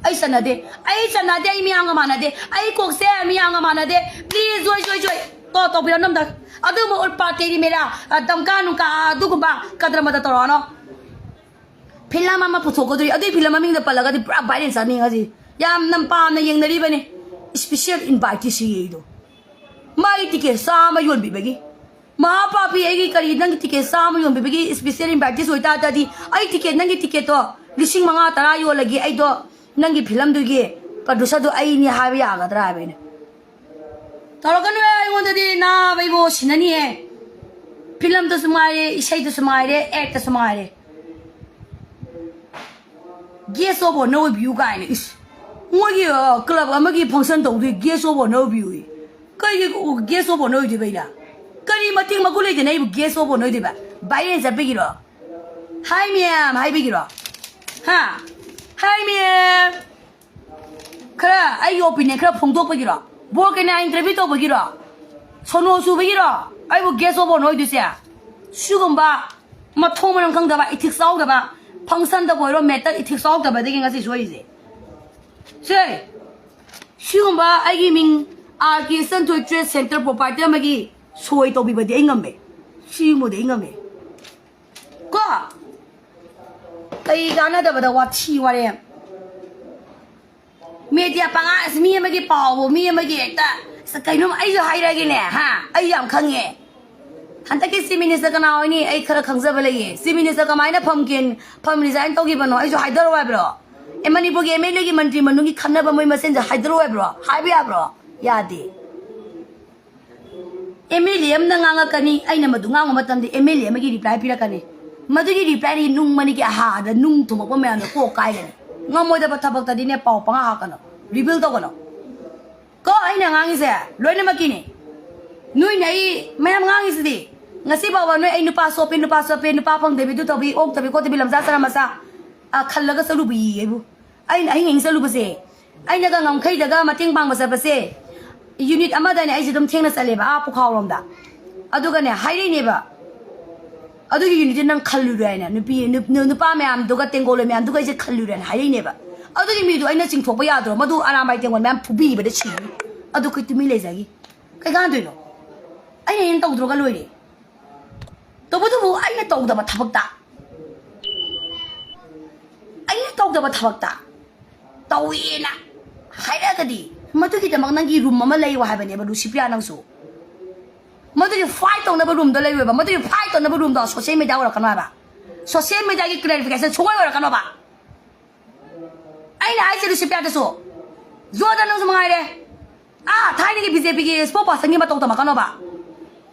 ꯑꯩ ꯆꯠꯅꯗꯦ, ꯑꯩ ꯆꯠꯅꯗꯦ, ꯑꯩ ꯃꯤꯌꯥꯝꯒ ꯃꯥꯟꯅꯗꯦ, ꯑꯩ ꯀꯣꯛꯁꯦ ꯃꯤꯌꯥꯡꯒ ꯃꯥꯟꯅꯗꯦ꯫ Please, ꯖꯣꯏ, ꯖꯣꯏ, ꯖꯣꯏ꯫ ꯇꯣ, ꯇꯧꯕꯤꯔꯣ ꯅꯝꯗ꯫ ꯑꯗꯨꯒꯨꯝꯕ ꯎꯠꯄꯥꯠ ꯇꯦꯔꯤ ꯃꯦꯔꯥ, ꯑ, ꯗꯝꯀꯥ ꯅꯨꯡꯀꯥ, ꯑꯗꯨꯒꯨꯝꯕ ꯀꯗ꯭ꯔ ꯃꯗ꯭ꯔ ꯇꯧꯔꯛꯑꯅꯣ꯫ Film ꯑꯃ ꯄꯨꯊꯣꯛꯀꯗꯣꯔꯤ, ꯑꯗꯨꯏ film ꯃꯃꯤꯡꯗꯣ ꯄꯜꯂꯒꯗꯤ ꯄꯨꯔꯥ viral ꯆꯠꯅꯤ ꯉꯁꯤ꯫ ꯌꯥꯝꯅ ꯄꯥꯝꯅ ꯌꯦꯡꯅꯔꯤꯕꯅꯤ꯫ Special invite ꯁꯤ ꯑꯩꯗꯣ꯫ ꯃꯥꯒꯤ ticket ꯆꯥꯝꯃ ꯌꯣꯟꯕꯤꯕꯒꯤ꯫ ꯃꯍꯥꯄꯥꯄꯤ, ꯑꯩꯒꯤ ꯀꯔꯤ, ꯅꯪꯒꯤ ticket ꯆꯥꯝꯃ ꯌꯣꯟꯕꯤꯕꯒꯤ special invite ꯑꯣꯏꯇꯥꯔꯗꯤ, ꯑꯩ ticket, ꯅꯪꯒꯤ ticket ꯇꯣ ꯂꯤꯁꯤꯡ ꯃꯉꯥ ꯇꯔꯥ ꯌꯣꯜꯂꯒꯦ, ꯑꯩꯗꯣ ꯅꯪꯒꯤ film ꯗꯨꯒꯤ producer ꯗꯣ ꯑꯩꯅꯤ ꯍꯥꯏꯕ ꯌꯥꯒꯗ꯭ꯔꯥ ꯍꯥꯏꯕ ꯑꯩꯅ꯫ ꯇꯧꯔꯛꯀꯅꯨꯍꯦ ꯑꯩꯉꯣꯟꯗꯗꯤ, ꯅꯥꯕ ꯏꯕꯣ ꯁꯤꯅꯅꯤꯍꯦ꯫ Film ꯗꯁꯨ ꯉꯥꯏꯔꯦ, ꯏꯁꯩꯗꯁꯨ ꯉꯥꯏꯔꯦ, act ꯇꯁꯨ ꯉꯥꯏꯔꯦ꯫ Guest of honour ꯑꯣꯏꯕꯤꯌꯨ ꯀꯥꯏꯅ, ꯏꯁ꯫ ꯃꯣꯏꯒꯤ ꯀ꯭ꯂꯕ ꯑꯃꯒꯤ ꯐꯪꯁꯟ ꯇꯧꯗꯣꯏ ꯒꯦꯁ ꯑꯣꯐ ꯑꯣꯅꯔ ꯄꯤꯌꯨꯏ꯫ ꯀꯩꯒꯤ ꯒꯦꯁ ꯑꯣꯐ ꯑꯣꯅꯔ ꯑꯣꯏꯗꯣꯏꯕ ꯑꯩꯅ? ꯀꯔꯤ ꯃꯇꯤꯛ ꯃꯒꯨꯟ ꯂꯩꯗꯅ ꯑꯩꯕꯨ ꯒꯦꯁ ꯑꯣꯐ ꯑꯣꯅꯔ ꯑꯣꯏꯗꯣꯏꯕ? ꯚꯥꯏꯔꯦꯟ ꯆꯠꯄꯒꯤꯔꯣ? ꯍꯥꯏ ꯃꯌꯥꯝ ꯍꯥꯏꯕꯤꯒꯤꯔꯣ? ꯍꯥ? ꯍꯥꯏ ꯃꯌꯥꯝ, ꯈꯔ ꯑꯩꯒꯤ ꯑꯣꯄꯤꯅꯤꯌꯟ ꯈꯔ ꯐꯣꯡꯗꯣꯛꯄꯒꯤꯔꯣ? ꯕꯣꯔ ꯀꯩꯅꯥ ꯏꯟꯇꯔꯚ꯭ꯌꯨ ꯇꯧꯕꯒꯤꯔꯣ? ꯁꯣꯅꯣ ꯁꯨꯕꯒꯤꯔꯣ ꯑꯩꯕꯨ ꯒꯦꯁ ꯑꯣꯐ ꯑꯣꯅꯔ ꯑꯣꯏꯗꯣꯏꯁꯦ? ꯁꯤꯒꯨꯝꯕ ꯃꯊꯣꯡ ꯃꯔꯝ ꯈꯪꯗꯕ, ꯏꯊꯤꯛꯁ ꯌꯥꯎꯗꯕ ꯐꯪꯁꯟꯗꯕꯨ ꯑꯣꯏꯔꯣ, ꯃꯦꯇꯔ ꯏꯊꯤꯛꯁ ꯌꯥꯎꯗꯕꯗꯒꯤ ꯉꯁꯤ ꯁꯣꯏꯔꯤꯁꯦ꯫ ꯁꯦ, ꯁꯤꯒꯨꯝꯕ ꯑꯩꯒꯤ ꯃꯤꯡ ꯑꯥꯔ ꯀꯦ ꯁꯟꯊꯣꯏ ꯇ꯭ꯔꯦꯗ ꯁꯦꯟꯇꯔ ꯄ꯭ꯔꯣꯄꯥꯏꯇꯔ ꯑꯃꯒꯤ ꯁꯣꯏ ꯇꯧꯕꯤꯕꯗꯤ ꯑꯩ ꯉꯝꯃꯦ꯫ ꯁꯤꯒꯨꯝꯕꯗꯤ ꯑꯩ ꯉꯝꯃꯦ꯫ ꯀꯣ? ꯀꯩ ꯀꯥꯟꯅꯗꯕꯗ ꯋꯥꯊꯤ ꯋꯥꯔꯦꯝ꯫ ꯃꯦꯗꯤꯌꯥ ꯄꯉꯥ ꯑꯁ, ꯃꯤ ꯑꯃꯒꯤ ꯄꯥꯎꯕꯨ, ꯃꯤ ꯑꯃꯒꯤ ꯍꯦꯛꯇ, ꯑꯁ, ꯀꯩꯅꯣꯝ ꯑꯩꯁꯨ ꯍꯥꯏꯔꯒꯦꯅꯦ, ꯍꯥ? ꯑꯩ ꯌꯥꯝ ꯈꯪꯉꯦ꯫ ꯍꯟꯗꯛꯀꯤ ꯆꯤꯐ ꯃꯤꯅꯤꯁꯇꯔ ꯀꯅꯥ ꯑꯣꯏꯅꯤ? ꯑꯩ ꯈꯔ ꯈꯪꯖꯕ ꯂꯩꯌꯦ꯫ ꯆꯤꯐ ꯃꯤꯅꯤꯁꯇꯔ ꯀꯃꯥꯏꯅ ꯐꯝ ꯀꯦꯟ-, ꯐꯝ ꯔꯤꯖꯥꯏꯟ ꯇꯧꯈꯤꯕꯅꯣ? ꯑꯩꯁꯨ ꯍꯥꯏꯗꯧꯔꯣ ꯍꯥꯏꯕ꯭ꯔꯣ? ꯑꯦ, ꯃꯅꯤꯄꯨꯔꯒꯤ ꯑꯦꯝ ꯑꯦꯜ ꯑꯦꯒꯤ ꯃꯟꯇ꯭ꯔꯤ ꯃꯅꯨꯡꯒꯤ ꯈꯟꯅꯕ ꯃꯣꯏ ꯃꯁꯦꯟꯁꯦ ꯍꯥꯏꯗꯧꯔꯣ ꯍꯥꯏꯕ꯭ꯔꯣ? ꯍꯥꯏꯕ ꯌꯥꯕ꯭ꯔꯣ? ꯌꯥꯗꯦ꯫ ꯑꯦꯝ ꯑꯦꯜ ꯑꯦ ꯑꯃꯅ ꯉꯥꯡꯉꯛꯀꯅꯤ, ꯑꯩꯅ ꯃꯗꯨ ꯉꯥꯡꯕ ꯃꯇꯝꯗ ꯑꯦꯝ ꯑꯦꯜ ꯑꯦ ꯑꯃꯒꯤ ꯔꯤꯄ꯭ꯂꯥꯏ ꯄꯤꯔꯛꯀꯅꯤ꯫ ꯃꯗꯨꯒꯤ ꯔꯤꯄ꯭ꯂꯥꯏꯗꯒꯤ ꯅꯨꯡ ꯃꯅꯤꯒꯤ ꯑꯍꯥꯗ ꯅꯨꯡ ꯊꯨꯝꯃꯛꯄ ꯃꯌꯥꯝꯗꯣ ꯀꯣꯛ ꯀꯥꯏꯒꯅꯤ꯫ ꯉꯝꯃꯣꯏꯗꯕ ꯊꯕꯛꯇꯗꯤꯅꯦ, ꯄꯥꯎ ꯄꯉꯥ ꯍꯥꯞꯀꯅꯨ, ꯔꯤꯚꯤꯜ ꯇꯧꯒꯅꯨ꯫ ꯀꯣ, ꯑꯩꯅ ꯉꯥꯡꯉꯤꯁꯦ ꯂꯣꯏꯅꯃꯛꯀꯤꯅꯤ꯫ ꯅꯣꯏꯅ ꯑꯩ ꯃꯌꯥꯝ ꯉꯥꯡꯉꯤꯁꯤꯗꯤ꯫ ꯉꯁꯤ ꯐꯥꯎꯕ ꯅꯣꯏ ꯑꯩ ꯅꯨꯄꯥ ꯆꯣꯞꯄꯦ, ꯅꯨꯄꯥ ꯆꯣꯞꯄꯦ, ꯅꯨꯄꯥ ꯐꯪꯗꯕꯤ, ꯑꯗꯨ ꯇꯧꯕꯤ, ꯑꯣꯛꯇꯕꯤ, ꯈꯣꯠꯇꯕꯤ, ꯂꯝꯖꯥ ꯆꯔꯥ ꯃꯆꯥ, ꯑ, ꯈꯜꯂꯒ ꯆꯠꯂꯨꯕꯤ ꯑꯩꯕꯨ꯫ ꯑꯩꯅ ꯑꯍꯤꯡ ꯑꯍꯤꯡ ꯆꯠꯂꯨꯕꯁꯦ, ꯑꯩꯅꯒ ꯉꯝꯈꯩꯗꯒ ꯃꯇꯦꯡ ꯄꯥꯡꯕ ꯆꯠꯄꯁꯦ, ꯌꯨꯅꯤꯠ ꯑꯃꯗꯅꯦ ꯑꯩꯁꯦ ꯑꯗꯨꯝ ꯊꯦꯡꯅ ꯆꯠꯂꯦꯕ, ꯑꯥ ꯄꯨꯈꯥꯎꯔꯣꯝꯗ꯫ ꯑꯗꯨꯒꯅꯦ ꯍꯥꯏꯔꯛꯏꯅꯦꯕ, "ꯑꯗꯨꯒꯤ ꯌꯨꯅꯤꯠꯇꯨ ꯅꯪ ꯈꯜꯂꯨꯔꯦ" ꯍꯥꯏꯅ, ꯅꯨꯄꯤ, ꯅꯨ-, ꯅꯨ-, ꯅꯨꯄꯥ ꯃꯌꯥꯝꯗꯨꯒ ꯇꯦꯡꯒꯣꯜ ꯃꯌꯥꯝꯗꯨꯒ ꯑꯩꯁꯦ ꯈꯜꯂꯨꯔꯦꯅ ꯍꯥꯏꯔꯛꯏꯅꯦꯕ꯫ ꯑꯗꯨꯒꯤ ꯃꯤꯗꯨ ꯑꯩꯅ ꯆꯤꯡꯊꯣꯛꯄ ꯌꯥꯗ꯭ꯔꯣ? ꯃꯗꯨ ꯑꯔꯥꯝꯕꯥꯏ ꯇꯦꯡꯒꯣꯜ ꯃꯌꯥꯝ ꯐꯨꯕꯤꯕꯗ ꯁꯤꯅꯤ꯫ ꯑꯗꯨ ꯑꯩꯈꯣꯏ ꯇꯨꯃꯤꯟ ꯂꯩꯖꯈꯤ꯫ ꯀꯩ ꯀꯥꯟꯗꯣꯏꯅꯣ? ꯑꯩꯅ ꯍꯦꯟꯅ ꯇꯧꯗ꯭ꯔꯒ ꯂꯣꯏꯔꯦ꯫ ꯇꯧꯕꯇꯕꯨ ꯑꯩꯅ ꯇꯧꯗꯕ ꯊꯕꯛꯇ, ꯑꯩꯅ ꯇꯧꯗꯕ ꯊꯕꯛꯇ ꯇꯧꯏꯅ ꯍꯥꯏꯔꯛꯑꯒꯗꯤ, ꯃꯗꯨꯒꯤꯗꯃꯛ ꯅꯪꯒꯤ ꯔꯨꯝ ꯑꯃ ꯂꯩꯌꯨ ꯍꯥꯏꯕꯅꯦꯕ, ꯂꯨꯁꯤꯄ꯭ꯔꯤꯌꯥ, ꯅꯪꯁꯨ꯫ ꯃꯗꯨꯒꯤ ꯐꯥꯏꯠ ꯇꯧꯅꯕ ꯔꯨꯝꯗ ꯂꯩꯌꯣꯕ꯫ ꯃꯗꯨꯒꯤ ꯐꯥꯏꯠ ꯇꯧꯅꯕ ꯔꯨꯝꯗꯣ ꯁꯣꯁꯤꯌꯦꯜ ꯃꯦꯗꯤꯌꯥ ꯑꯣꯏꯔꯛꯀꯅꯣ ꯍꯥꯏꯕ꯫ ꯁꯣꯁꯤꯌꯦꯜ ꯃꯦꯗꯤꯌꯥꯒꯤ ꯀ꯭ꯂꯦꯔꯤꯐꯤꯀꯦꯁꯟ ꯁꯨꯡꯑꯣꯏ ꯑꯣꯏꯔꯛꯀꯅꯣꯕ꯫ ꯑꯩꯅ ꯍꯥꯏꯁꯦ ꯂꯨꯁꯤꯄ꯭ꯔꯤꯌꯥꯗꯁꯨ, ꯖꯣꯗ, ꯅꯪꯁꯨ ꯃꯉꯥꯏꯔꯦ꯫ ꯑꯥ, ꯊꯥꯏꯅꯒꯤ ꯕꯤ ꯖꯦ ꯄꯤꯒꯤ ꯏꯁꯄꯣꯛ ꯄꯥꯔꯁꯟꯒꯤ ꯃꯇꯧ ꯇꯝꯃꯛꯀꯅꯣꯕ꯫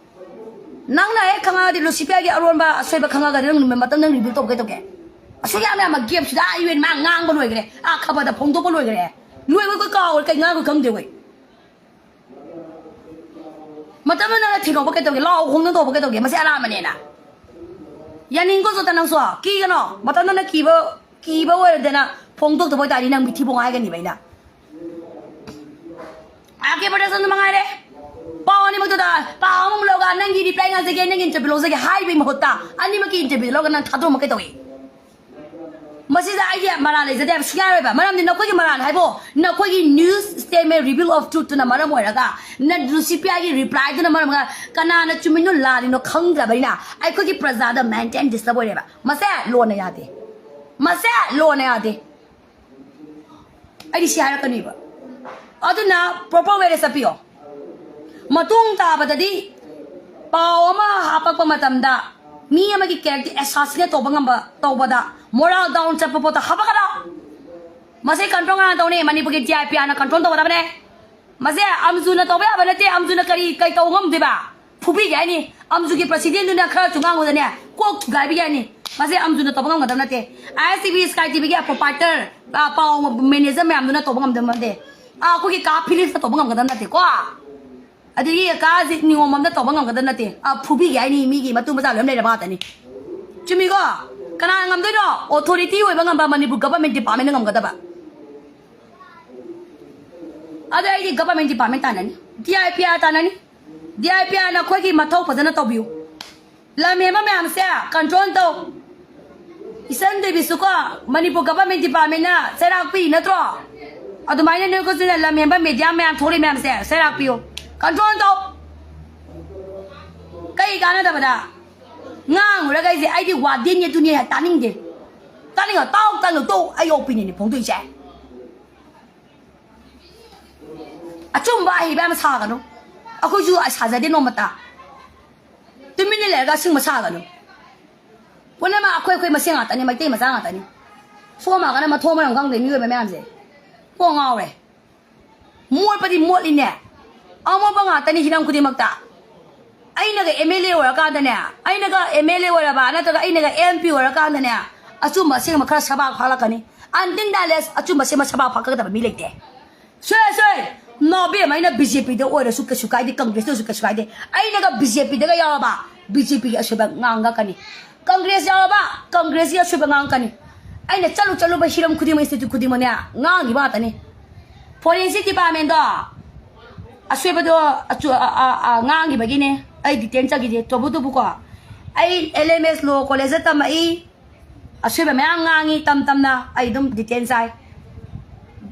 ꯅꯪꯅ ꯍꯦꯛ ꯈꯪꯉꯛꯑꯗꯤ, ꯂꯨꯁꯤꯐꯤꯌꯥꯒꯤ ꯑꯔꯣꯟꯕ ꯑꯁꯣꯏꯕ ꯈꯪꯉꯒꯗꯤ ꯅꯪ ꯅꯨꯃꯤꯠ ꯃꯇꯝ ꯅꯪ ꯔꯤꯚꯤꯜ ꯇꯧꯒꯦ ꯇꯧꯒꯦ꯫ ꯑꯁꯨꯛ ꯌꯥꯝ ꯌꯥꯝꯕ ꯒꯦꯞꯁꯤꯗ ꯑꯥ ꯌꯨ ꯑꯦꯟ ꯃꯥ ꯉꯥꯡꯕ ꯂꯣꯏꯈ꯭ꯔꯦ, ꯑꯥ ꯈꯕꯔꯗ ꯐꯣꯡꯗꯣꯛꯄ ꯂꯣꯏꯈ꯭ꯔꯦ꯫ ꯅꯣꯏ ꯑꯩꯈꯣꯏ ꯀꯥꯎꯔꯦ, ꯀꯩ ꯉꯥꯡꯈꯣꯏ ꯈꯪꯗꯦ ꯑꯩꯈꯣꯏ꯫ ꯃꯇꯝꯗꯨ ꯅꯪꯅ ꯊꯤꯡꯉꯧꯕ ꯀꯩꯗꯧꯒꯦ? ꯂꯥꯎ ꯈꯣꯡꯅ ꯇꯧꯕ ꯀꯩꯗꯧꯒꯦ? ꯃꯁꯤ ꯑꯔꯥꯟꯕꯅꯦꯅ ꯌꯥꯅꯤꯡꯀꯣ ꯖꯣꯇ ꯅꯪꯁꯨ꯫ ꯀꯤꯒꯅꯣ꯫ ꯃꯇꯝꯗꯨꯅ ꯀꯤꯕ, ꯀꯤꯕ ꯑꯣꯏꯔꯗꯅ ꯐꯣꯡꯗꯣꯛꯇꯕ ꯑꯣꯏꯇꯥꯔꯗꯤ ꯅꯪ ꯃꯤꯊꯤꯕꯣꯡ ꯍꯥꯏꯒꯅꯤꯕ ꯑꯩꯅ꯫ ꯑꯥꯔ ꯀꯦ ꯄ꯭ꯔꯗꯛꯁꯟꯗꯨ ꯃꯉꯥꯏꯔꯦ꯫ ꯄꯥꯎ ꯑꯅꯤꯃꯛꯇꯨꯗ ꯄꯥꯎ ꯑꯃꯃꯨꯛ ꯂꯧꯒ ꯅꯪꯒꯤ ꯔꯤꯄ꯭ꯂꯥꯏ ꯉꯥꯡꯖꯒꯦ, ꯅꯪꯒꯤ ꯏꯟꯇꯔꯚ꯭ꯌꯨ ꯂꯧꯖꯒꯦ ꯍꯥꯏꯕꯒꯤ ꯃꯍꯨꯠꯇ ꯑꯅꯤꯃꯛꯀꯤ ꯏꯟꯇꯔꯚ꯭ꯌꯨ ꯂꯧꯔꯒ ꯅꯪ ꯊꯥꯗꯣꯛꯑꯝꯕ ꯀꯩꯗꯧꯏ? ꯃꯁꯤꯗ ꯑꯩꯒꯤ ꯃꯔꯥꯜ ꯂꯩꯖꯗꯦ ꯍꯥꯏꯕ ꯁꯨꯡꯌꯥ ꯌꯥꯔꯣꯏꯕ꯫ ꯃꯔꯝꯗꯤ ꯅꯈꯣꯏꯒꯤ ꯃꯔꯥꯜ ꯍꯥꯏꯕꯨ ꯅꯈꯣꯏꯒꯤ news statement, reveal of truth ꯇꯨꯅ ꯃꯔꯝ ꯑꯣꯏꯔꯒ, ꯅ ꯂꯨꯁꯤꯄꯤꯌꯥꯒꯤ ꯔꯤꯄ꯭ꯂꯥꯏꯗꯨꯅ ꯃꯔꯝ ꯑꯣꯏꯔꯒ ꯀꯅꯥꯅ ꯆꯨꯝꯃꯤꯅꯣ ꯂꯥꯜꯂꯤꯅꯣ ꯈꯪꯗ꯭ꯔꯕꯅꯤꯅ ꯑꯩꯈꯣꯏꯒꯤ ꯄ꯭ꯔꯖꯥꯗ mental disturb ꯑꯣꯏꯔꯦꯕ꯫ ꯃꯁꯦ ꯂꯣꯅ ꯌꯥꯗꯦ꯫ ꯃꯁꯦ ꯂꯣꯅ ꯌꯥꯗꯦ꯫ ꯑꯩꯗꯤ ꯁꯤ ꯍꯥꯏꯔꯛꯀꯅꯤꯕ꯫ ꯑꯗꯨꯅ proper way ꯗ ꯆꯠꯄꯤꯌꯣ꯫ ꯃꯇꯨꯡ ꯇꯥꯕꯗꯗꯤ ꯄꯥꯎ ꯑꯃ ꯍꯥꯄꯛꯄ ꯃꯇꯝꯗ ꯃꯤ ꯑꯃꯒꯤ character assassinate ꯇꯧꯕ ꯉꯝꯕ ꯇꯧꯕꯗ moral down ꯆꯠꯄ ꯄꯣꯠꯇ ꯍꯥꯄꯛꯀꯅꯣ꯫ ꯃꯁꯤ control ꯀꯅꯥ ꯇꯧꯅꯤ? ꯃꯅꯤꯄꯨꯔꯒꯤ D I P R ꯅ control ꯇꯧꯒꯗꯕꯅꯦ꯫ ꯃꯁꯦ ꯑꯝꯖꯨꯅ ꯇꯧꯕ ꯌꯥꯕ ꯅꯠꯇꯦ꯫ ꯑꯝꯖꯨꯅ ꯀꯔꯤ, ꯀꯩ ꯇꯧꯕ ꯉꯝꯗꯣꯏꯕ? ꯐꯨꯕꯤꯒꯦ ꯍꯥꯏꯅꯤ꯫ ꯑꯝꯖꯨꯒꯤ president ꯗꯨꯅ ꯈꯔ ꯊꯨꯉꯥꯡꯕꯗꯅꯦ ꯀꯣꯛ ꯊꯨꯒꯥꯏꯕꯤꯒꯦ ꯍꯥꯏꯅꯤ꯫ ꯃꯁꯦ ꯑꯝꯖꯨꯅ ꯇꯧꯕ ꯉꯝꯒꯗꯕ ꯅꯠꯇꯦ꯫ I S T V, Sky T V ꯒꯤ proprietor, ꯑ, ꯄꯥꯎ manager ꯃꯌꯥꯝꯗꯨꯅ ꯇꯧꯕ ꯉꯝꯗꯕ ꯅꯠꯇꯦ꯫ ꯑ, ꯑꯩꯈꯣꯏꯒꯤ ꯀꯥ ꯐꯤꯂꯤꯞꯁꯅ ꯇꯧꯕ ꯉꯝꯒꯗꯕ ꯅꯠꯇꯦꯀꯣ꯫ ꯑꯗꯒꯤ ꯀꯥ ꯑꯖꯤꯠ ꯅꯤꯌꯣꯝꯕꯝꯅ ꯇꯧꯕ ꯉꯝꯒꯗꯕ ꯅꯠꯇꯦ꯫ ꯑ, ꯐꯨꯕꯤꯒꯦ ꯍꯥꯏꯅꯤ, ꯃꯤꯒꯤ ꯃꯇꯨ ꯃꯆꯥ ꯂꯣꯏꯅ ꯂꯩꯔꯕ ꯉꯥꯛꯇꯅꯤ꯫ ꯆꯨꯝꯃꯤꯀꯣ? ꯀꯅꯥꯅ ꯉꯝꯗꯣꯏꯅꯣ? Authority ꯑꯣꯏꯕ ꯉꯝꯕ ꯃꯅꯤꯄꯨꯔ government department ꯅ ꯉꯝꯒꯗꯕ꯫ ꯑꯗꯣ ꯑꯩꯗꯤ government department ꯇꯥꯟꯅꯅꯤ, D I P R ꯇꯥꯟꯅꯅꯤ꯫ D I P R ꯅ ꯑꯩꯈꯣꯏꯒꯤ ꯃꯊꯧ ꯐꯖꯅ ꯇꯧꯕꯤꯌꯨ꯫ ꯂꯝ ꯍꯦꯟꯕ ꯃꯌꯥꯝꯁꯦ control ꯇꯧ꯫ ꯏꯆꯟ ꯗꯦꯕꯤꯁꯨꯀꯣ, ꯃꯅꯤꯄꯨꯔ government department ꯅ ꯆꯩꯔꯥꯛ ꯄꯤ ꯅꯠꯇ꯭ꯔꯣ? ꯑꯗꯨꯃꯥꯏꯅ ꯅꯣꯏ ꯀꯣꯆꯤꯟꯗ ꯂꯝ ꯍꯦꯟꯕ media ꯃꯌꯥꯝ ꯊꯣꯛꯂꯤ ꯃꯌꯥꯝꯁꯦ ꯆꯩꯔꯥꯛ ꯄꯤꯌꯨ, control ꯇꯧ꯫ ꯀꯩ ꯀꯥꯟꯅꯗꯕꯗ ꯉꯥꯡꯉꯨꯔꯒ ꯑꯩꯁꯦ, ꯑꯩꯗꯤ ꯋꯥꯗꯦꯅꯤ ꯑꯗꯨꯅꯤ ꯍꯥꯏ ꯇꯥꯅꯤꯡꯗꯦ꯫ ꯇꯥꯅꯤꯡꯉ ꯇꯥꯎ, ꯇꯥꯅꯤꯡꯉ ꯇꯣꯛ꯫ ꯑꯩ ꯑꯣꯄꯤꯅꯤꯌꯟꯅꯤ ꯐꯣꯡꯗꯣꯛꯏꯁꯦ꯫ ꯑꯆꯨꯝꯕ ꯑꯍꯩꯕ ꯌꯥꯝ ꯁꯥꯒꯅꯨ꯫ ꯑꯩꯈꯣꯏꯁꯨ ꯁꯥꯖꯗꯦ ꯅꯣꯡꯃꯇ꯫ ꯇꯨꯃꯤꯟꯅ ꯂꯩꯔꯒ ꯑꯁꯦꯡꯕ ꯁꯥꯒꯅꯨ꯫ ꯄꯨꯝꯅꯃꯛ ꯑꯩꯈꯣꯏ ꯑꯩꯈꯣꯏ ꯃꯁꯦꯟ ꯉꯥꯛꯇꯅꯤ, ꯃꯩꯇꯩ ꯃꯆꯥ ꯉꯥꯛꯇꯅꯤ꯫ ꯁꯣꯝ ꯅꯥꯀꯟꯗ ꯃꯊꯣꯡ ꯃꯔꯝ ꯈꯪꯗꯦ ꯃꯤꯑꯣꯏꯕ ꯃꯌꯥꯝꯁꯦ꯫ ꯀꯣꯛ ꯉꯥꯎꯔꯦ꯫ ꯃꯣꯠꯄꯗꯤ ꯃꯣꯠꯂꯤꯅꯦ꯫ ꯑꯃꯣꯠꯄ ꯉꯥꯛꯇꯅꯤ ꯍꯤꯔꯝ ꯈꯨꯗꯤꯡꯃꯛꯇ꯫ ꯑꯩꯅꯒ M L A ꯑꯣꯏꯔꯀꯥꯟꯗꯅꯦ, ꯑꯩꯅꯒ M L A ꯑꯣꯏꯔꯕ ꯅꯠꯇ꯭ꯔꯒ ꯑꯩꯅꯒ M P ꯑꯣꯏꯔꯀꯥꯟꯗꯅꯦ, ꯑꯆꯨꯝꯕ ꯑꯁꯦꯡꯕ ꯈꯔ ꯁꯕꯥꯛ ꯐꯥꯛꯂꯛꯀꯅꯤ꯫ ꯑꯟꯇꯤꯜ ꯗꯥꯂꯦꯁ ꯑꯆꯨꯝꯕꯁꯦ ꯃꯁꯥ ꯐꯥꯛꯀꯗꯕ ꯃꯤ ꯂꯩꯇꯦ꯫ ꯁꯣꯏ ꯁꯣꯏ ꯅꯣꯕꯦꯝ ꯑꯩꯅ ꯕꯤ ꯖꯦ ꯄꯤꯗ ꯑꯣꯏꯔꯁꯨ ꯀꯩꯁꯨ ꯀꯥꯏꯗꯦ, ꯀꯪꯒ꯭ꯔꯦꯁꯇ ꯑꯣꯏꯔꯁꯨ ꯀꯩꯁꯨ ꯀꯥꯏꯗꯦ꯫ ꯑꯩꯅꯒ ꯕꯤ ꯖꯦ ꯄꯤꯗꯒ ꯌꯥꯎꯔꯕ ꯕꯤ ꯖꯦ ꯄꯤꯒꯤ ꯑꯁꯣꯏꯕ ꯉꯥꯡꯉꯛꯀꯅꯤ꯫ ꯀꯪꯒ꯭ꯔꯦꯁ ꯌꯥꯎꯔꯕ ꯀꯪꯒ꯭ꯔꯦꯁꯀꯤ ꯑꯁꯣꯏꯕ ꯉꯥꯡꯉꯛꯀꯅꯤ꯫ ꯑꯩꯅ ꯆꯠꯂꯨ ꯆꯠꯂꯨꯕ ꯍꯤꯔꯝ ꯈꯨꯗꯤꯡꯃꯛ, ꯏꯟꯁꯇꯤꯇ꯭ꯌꯨꯠ ꯈꯨꯗꯤꯡꯃꯛꯅꯦ ꯉꯥꯡꯈꯤꯕ ꯉꯥꯛꯇꯅꯤ꯫ ꯐꯣꯔꯦꯟꯁꯤꯛ ꯗꯤꯄꯥꯔꯠꯃꯦꯟꯗꯣ ꯑꯁꯣꯏꯕꯗꯣ ꯑꯆꯨ-, ꯑ-, ꯑ-, ꯑ-, ꯉꯥꯡꯈꯤꯕꯒꯤꯅꯦ ꯑꯩ ꯗꯤꯇꯦꯟ ꯆꯠꯈꯤꯁꯦ꯫ ꯇꯧꯕꯇꯕꯨꯀꯣ ꯑꯩ ꯑꯦꯜ ꯑꯦꯝ ꯑꯦꯁ ꯂꯣ ꯀꯣꯂꯦꯖꯇ ꯇꯝꯃꯛꯏ꯫ ꯑꯁꯣꯏꯕ ꯃꯌꯥꯝ ꯉꯥꯡꯉꯤ ꯇꯝ ꯇꯝꯅ꯫ ꯑꯩ ꯑꯗꯨꯝ ꯗꯤꯇꯦꯟ ꯆꯥꯏ꯫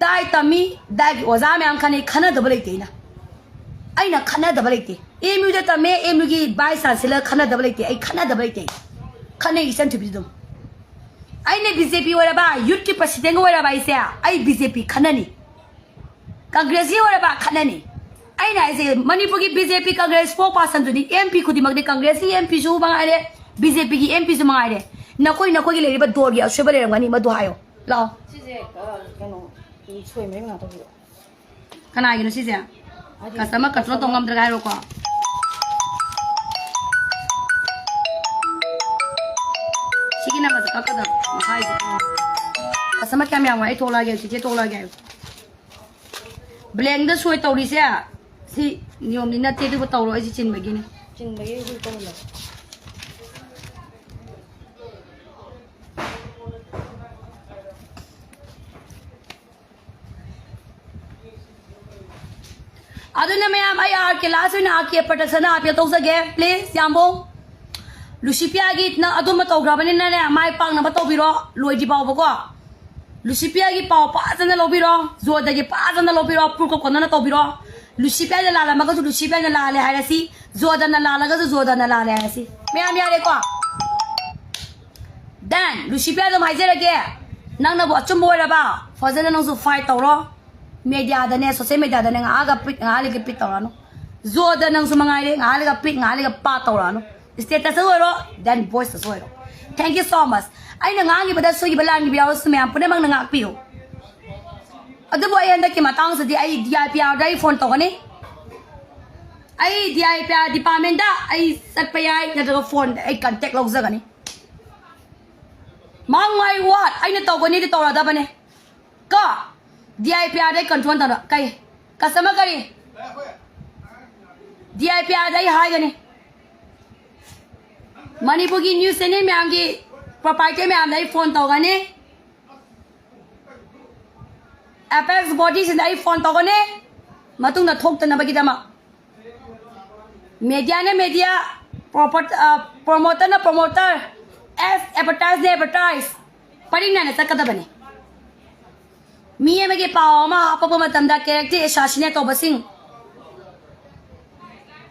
ꯗꯥꯏ ꯇꯝꯃꯤ, ꯗꯥꯏꯒꯤ ꯑꯣꯖꯥ ꯃꯌꯥꯝ ꯈꯟꯅꯩ, ꯈꯟꯅꯗꯕ ꯂꯩꯇꯦ ꯑꯩꯅ꯫ ꯑꯩꯅ ꯈꯟꯅꯗꯕ ꯂꯩꯇꯦ꯫ ꯑꯦꯝ ꯌꯨꯗ ꯇꯝꯃꯦ, ꯑꯦꯝ ꯌꯨꯒꯤ ꯚꯥꯏꯁ ꯆꯥꯟꯁꯦꯂꯔ ꯈꯟꯅꯗꯕ ꯂꯩꯇꯦ꯫ ꯑꯩ ꯈꯟꯅꯗꯕ ꯂꯩꯇꯦ꯫ ꯈꯟꯅꯩ ꯏꯆꯟ ꯊꯣꯏꯕꯤꯗꯤ ꯑꯗꯨꯝ꯫ ꯑꯩꯅ ꯕꯤ ꯖꯦ ꯄꯤ ꯑꯣꯏꯔꯕ, ꯌꯨꯠꯀꯤ ꯄ꯭ꯔꯁꯤꯗꯦꯟꯒ ꯑꯣꯏꯔꯕ ꯑꯩꯁꯦ, ꯑꯩ ꯕꯤ ꯖꯦ ꯄꯤ ꯈꯟꯅꯅꯤ꯫ ꯀꯪꯒ꯭ꯔꯦꯁꯀꯤ ꯑꯣꯏꯔꯕ ꯈꯠꯅꯅꯤ꯫ ꯑꯩꯅ ꯍꯥꯏꯁꯦ ꯃꯅꯤꯄꯨꯔꯒꯤ ꯕꯤ ꯖꯦ ꯄꯤ ꯀꯪꯒ꯭ꯔꯦꯁ ꯁ꯭ꯄꯣꯛ ꯄꯥꯔꯁꯟꯗꯨꯗꯤ ꯑꯦꯝ ꯄꯤ ꯈꯨꯗꯤꯡꯃꯛꯇꯤ ꯀꯪꯒ꯭ꯔꯦꯁꯀꯤ ꯑꯦꯝ ꯄꯤꯁꯨ ꯃꯉꯥꯏꯔꯦ, ꯕꯤ ꯖꯦ ꯄꯤꯒꯤ ꯑꯦꯝ ꯄꯤꯁꯨ ꯃꯉꯥꯏꯔꯦ꯫ ꯅꯈꯣꯏ ꯅꯈꯣꯏꯒꯤ ꯂꯩꯔꯤꯕ ꯗꯣꯜꯒꯤ ꯑꯁꯣꯏꯕ ꯂꯩꯔꯝꯒꯅꯤ, ꯃꯗꯨ ꯍꯥꯏꯌꯣ꯫ ꯂꯥꯛꯑꯣ꯫ ꯁꯤꯁꯦ, ꯑ, ꯀꯩꯅꯣ, ꯁꯣꯏ ꯃꯔꯤ ꯃꯉꯥ ꯇꯧꯕꯤꯔꯣ꯫ ꯀꯅꯥꯒꯤꯅꯣ ꯁꯤꯁꯦ? ꯍꯥꯏꯗꯤ ꯀꯁꯇꯃꯔ ꯀꯟꯇ꯭ꯔꯣꯜ ꯇꯧ ꯉꯝꯗ꯭ꯔꯒ ꯍꯥꯏꯔꯣꯀꯣ꯫ ꯁꯤꯒꯤ ꯅꯝꯕꯔꯁꯦ ꯀꯛꯀꯗꯕ ꯃꯈꯥꯏꯁꯦ꯫ ꯀꯁꯇꯃꯔ ꯀꯌꯥꯝ ꯌꯥꯝꯃꯣ ꯑꯩ ꯊꯣꯛꯂꯛꯑꯒꯦ, ꯆꯤꯆꯦ ꯊꯣꯛꯂꯛꯑꯒꯦ ꯍꯥꯏꯌꯨ꯫ ꯕ꯭ꯂꯦꯡꯗ ꯁꯣꯏ ꯇꯧꯔꯤꯁꯦ ꯁꯤ ꯅꯤꯌꯣꯝꯗꯤ ꯅꯠꯇꯦ, ꯑꯗꯨꯕꯨ ꯇꯧꯔꯣ, ꯑꯩꯁꯦ ꯆꯤꯟꯕꯒꯤꯅꯦ꯫ ꯆꯤꯟꯕꯒꯤ ꯍꯨꯏ ꯇꯧꯍꯜꯂꯣ꯫ ꯑꯗꯨꯅ ꯃꯌꯥꯝ, ꯑꯩ ꯑꯥꯔ ꯀꯦ, ꯂꯥꯁ ꯑꯣꯏꯅ ꯑꯥꯔ ꯀꯦ ꯄ꯭ꯔꯗꯛꯁꯟꯗ ꯑꯥꯔ ꯄꯤ ꯑꯦꯜ ꯇꯧꯖꯒꯦ꯫ ꯄ꯭ꯂꯤꯖ, ꯌꯥꯝꯕꯨꯡ꯫ ꯂꯨꯁꯤꯄꯤꯌꯥꯒꯤ ꯅꯪ ꯑꯗꯨꯝꯕ ꯇꯧꯈ꯭ꯔꯕꯅꯤꯅꯅꯦ, ꯃꯥꯏ ꯄꯥꯛꯅꯕ ꯇꯧꯕꯤꯔꯣ, ꯂꯣꯏꯗ꯭ꯔꯤ ꯐꯥꯎꯕꯀꯣ꯫ ꯂꯨꯁꯤꯄꯤꯌꯥꯒꯤ ꯄꯥꯎ ꯐꯖꯅ ꯂꯧꯕꯤꯔꯣ, ꯖꯣꯗꯒꯤ ꯐꯖꯅ ꯂꯧꯕꯤꯔꯣ, ꯄ꯭ꯔꯨꯐꯀ ꯀꯣꯟꯅꯅ ꯇꯧꯕꯤꯔꯣ꯫ ꯂꯨꯁꯤꯄꯤꯌꯥꯅ ꯂꯥꯜꯂꯝꯃꯒꯁꯨ ꯂꯨꯁꯤꯄꯤꯌꯥꯅ ꯂꯥꯜꯂꯦ ꯍꯥꯏꯔꯁꯤ, ꯖꯣꯗꯅ ꯂꯥꯜꯂꯒꯁꯨ ꯖꯣꯗꯅ ꯂꯥꯜꯂꯦ ꯍꯥꯏꯔꯁꯤ꯫ ꯃꯌꯥꯝ ꯌꯥꯔꯦꯀꯣ? Then, ꯂꯨꯁꯤꯄꯤꯌꯥ ꯑꯗꯨꯝ ꯍꯥꯏꯖꯔꯒꯦ, ꯅꯪꯅꯕꯨ ꯑꯆꯨꯝꯕ ꯑꯣꯏꯔꯕ, ꯐꯖꯅ ꯅꯪꯁꯨ ꯐꯥꯏꯠ ꯇꯧꯔꯣ꯫ ꯃꯦꯗꯤꯌꯥꯗꯅꯦ, ꯁꯣꯁꯦꯜ ꯃꯦꯗꯤꯌꯥꯗꯅꯦ ꯉꯥꯏꯍꯥꯛꯀ ꯄꯤꯠ, ꯉꯥꯏꯍꯥꯛ ꯂꯩꯒ ꯄꯤꯠ ꯇꯧꯔꯛꯑꯅꯨ꯫ ꯖꯣꯗ ꯅꯪꯁꯨ ꯃꯉꯥꯏꯔꯦ, ꯉꯥꯏꯍꯥꯛ ꯂꯩꯒ ꯄꯤꯠ, ꯉꯥꯏꯍꯥꯛ ꯂꯩꯒ ꯄꯥ ꯇꯧꯔꯛꯑꯅꯨ꯫ ꯁ꯭ꯇꯦꯇꯁꯇꯁꯨ ꯑꯣꯏꯔꯣ, then ꯚꯣꯏꯁꯇꯁꯨ ꯑꯣꯏꯔꯣ꯫ Thank you so much꯫ ꯑꯩꯅ ꯉꯥꯡꯈꯤꯕꯗ ꯁꯣꯏꯈꯤꯕ ꯂꯥꯟꯈꯤꯕ ꯌꯥꯎꯔꯁꯨ ꯃꯌꯥꯝ ꯄꯨꯝꯅꯃꯛꯅ ꯉꯥꯛꯄꯤꯌꯨ꯫ ꯑꯗꯨꯕꯨ ꯑꯩ ꯍꯟꯗꯛꯀꯤ ꯃꯇꯥꯡꯁꯤꯗꯤ ꯑꯩ ꯗꯤ ꯑꯥꯏ ꯄꯤ ꯑꯥꯔꯗ ꯑꯩ ꯐꯣꯟ ꯇꯧꯒꯅꯤ꯫ ꯑꯩ ꯗꯤ ꯑꯥꯏ ꯄꯤ ꯑꯥꯔ ꯗꯤꯄꯥꯔꯠꯃꯦꯟꯗ ꯑꯩ ꯆꯠꯄ ꯌꯥꯏ, ꯅꯠꯇ꯭ꯔꯒ ꯐꯣꯟꯗ ꯑꯩ ꯀꯟꯇꯦꯛ ꯂꯧꯖꯒꯅꯤ꯫ Mark my word, ꯑꯩꯅ ꯇꯧꯒꯅꯤꯗꯤ ꯇꯧꯔꯗꯕꯅꯦ꯫ ꯀꯣ? D I P R ꯗ ꯑꯩ control ꯇꯧꯔ-, ꯀꯩ? Customer ꯀꯔꯤ? D I P R ꯗ ꯑꯩ ꯍꯥꯏꯒꯅꯤ꯫ ꯃꯅꯤꯄꯨꯔꯒꯤ news channel ꯃꯌꯥꯝꯒꯤ proprietor ꯃꯌꯥꯝꯗ ꯑꯩ phone ꯇꯧꯒꯅꯤ꯫ Apex body ꯁꯤꯡꯗ ꯑꯩ phone ꯇꯧꯒꯅꯤ꯫ ꯃꯇꯨꯡꯗ ꯊꯣꯛꯇꯅꯕꯒꯤꯗꯃꯛ꯫ Media ꯅ media, proper-, ꯑ, promoter ꯅ promoter, as advertise ꯅ advertise, ꯄꯔꯤꯡ ꯅꯥꯏꯅ ꯆꯠꯀꯗꯕꯅꯤ꯫ ꯃꯤ ꯑꯃꯒꯤ ꯄꯥꯎ ꯑꯃ ꯍꯥꯞꯄꯛꯄ ꯃꯇꯝꯗ character assassinate ꯇꯧꯕꯁꯤꯡ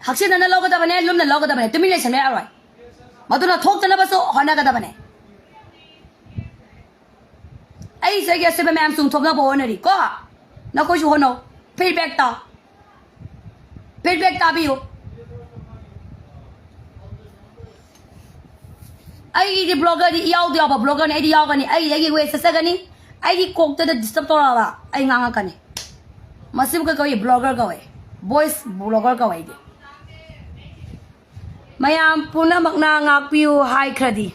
ꯍꯛꯆꯤꯟꯅꯅ ꯂꯧꯒꯗꯕꯅꯦ, ꯂꯨꯝꯅ ꯂꯧꯒꯗꯕꯅꯦ, ꯇꯨꯃꯤꯟ ꯂꯩꯁꯟꯕ ꯌꯥꯔꯣꯏ꯫ ꯃꯗꯨꯅ ꯊꯣꯛꯇꯅꯕꯁꯨ ꯍꯣꯠꯅꯒꯗꯕꯅꯦ꯫ ꯑꯩꯁꯨ ꯑꯩꯒꯤ ꯑꯁꯣꯏꯕ ꯃꯌꯥꯝ ꯆꯨꯝꯊꯣꯛꯅꯕ ꯍꯣꯠꯅꯔꯤ ꯀꯣ꯫ ꯅꯈꯣꯏꯁꯨ ꯍꯣꯠꯅꯧ꯫ Feedback ꯇꯥꯎ꯫ Feedback ꯇꯥꯕꯤꯌꯨ꯫ ꯑꯩꯒꯤꯗꯤ blogger ꯗꯤ ꯏꯌꯥꯎꯗ ꯌꯥꯎꯕ blogger ꯅꯤ, ꯑꯩꯗꯤ ꯌꯥꯎꯒꯅꯤ꯫ ꯑꯩ ꯑꯩꯒꯤ way ꯆꯠꯆꯒꯅꯤ꯫ ꯑꯩꯒꯤ ꯀꯣꯛꯇꯗ disturb ꯇꯧꯔꯛꯑꯕ ꯑꯩ ꯉꯥꯡꯉꯛꯀꯅꯤ꯫ ꯃꯁꯤꯕꯨ ꯀꯩ ꯀꯧꯏ? Blogger ꯀꯧꯏ꯫ Voice blogger ꯀꯧꯏ ꯑꯩꯗꯤ꯫ ꯃꯌꯥꯝ ꯄꯨꯝꯅꯃꯛꯅ ꯉꯥꯛꯄꯤꯌꯨ ꯍꯥꯏꯈ꯭ꯔꯗꯤ꯫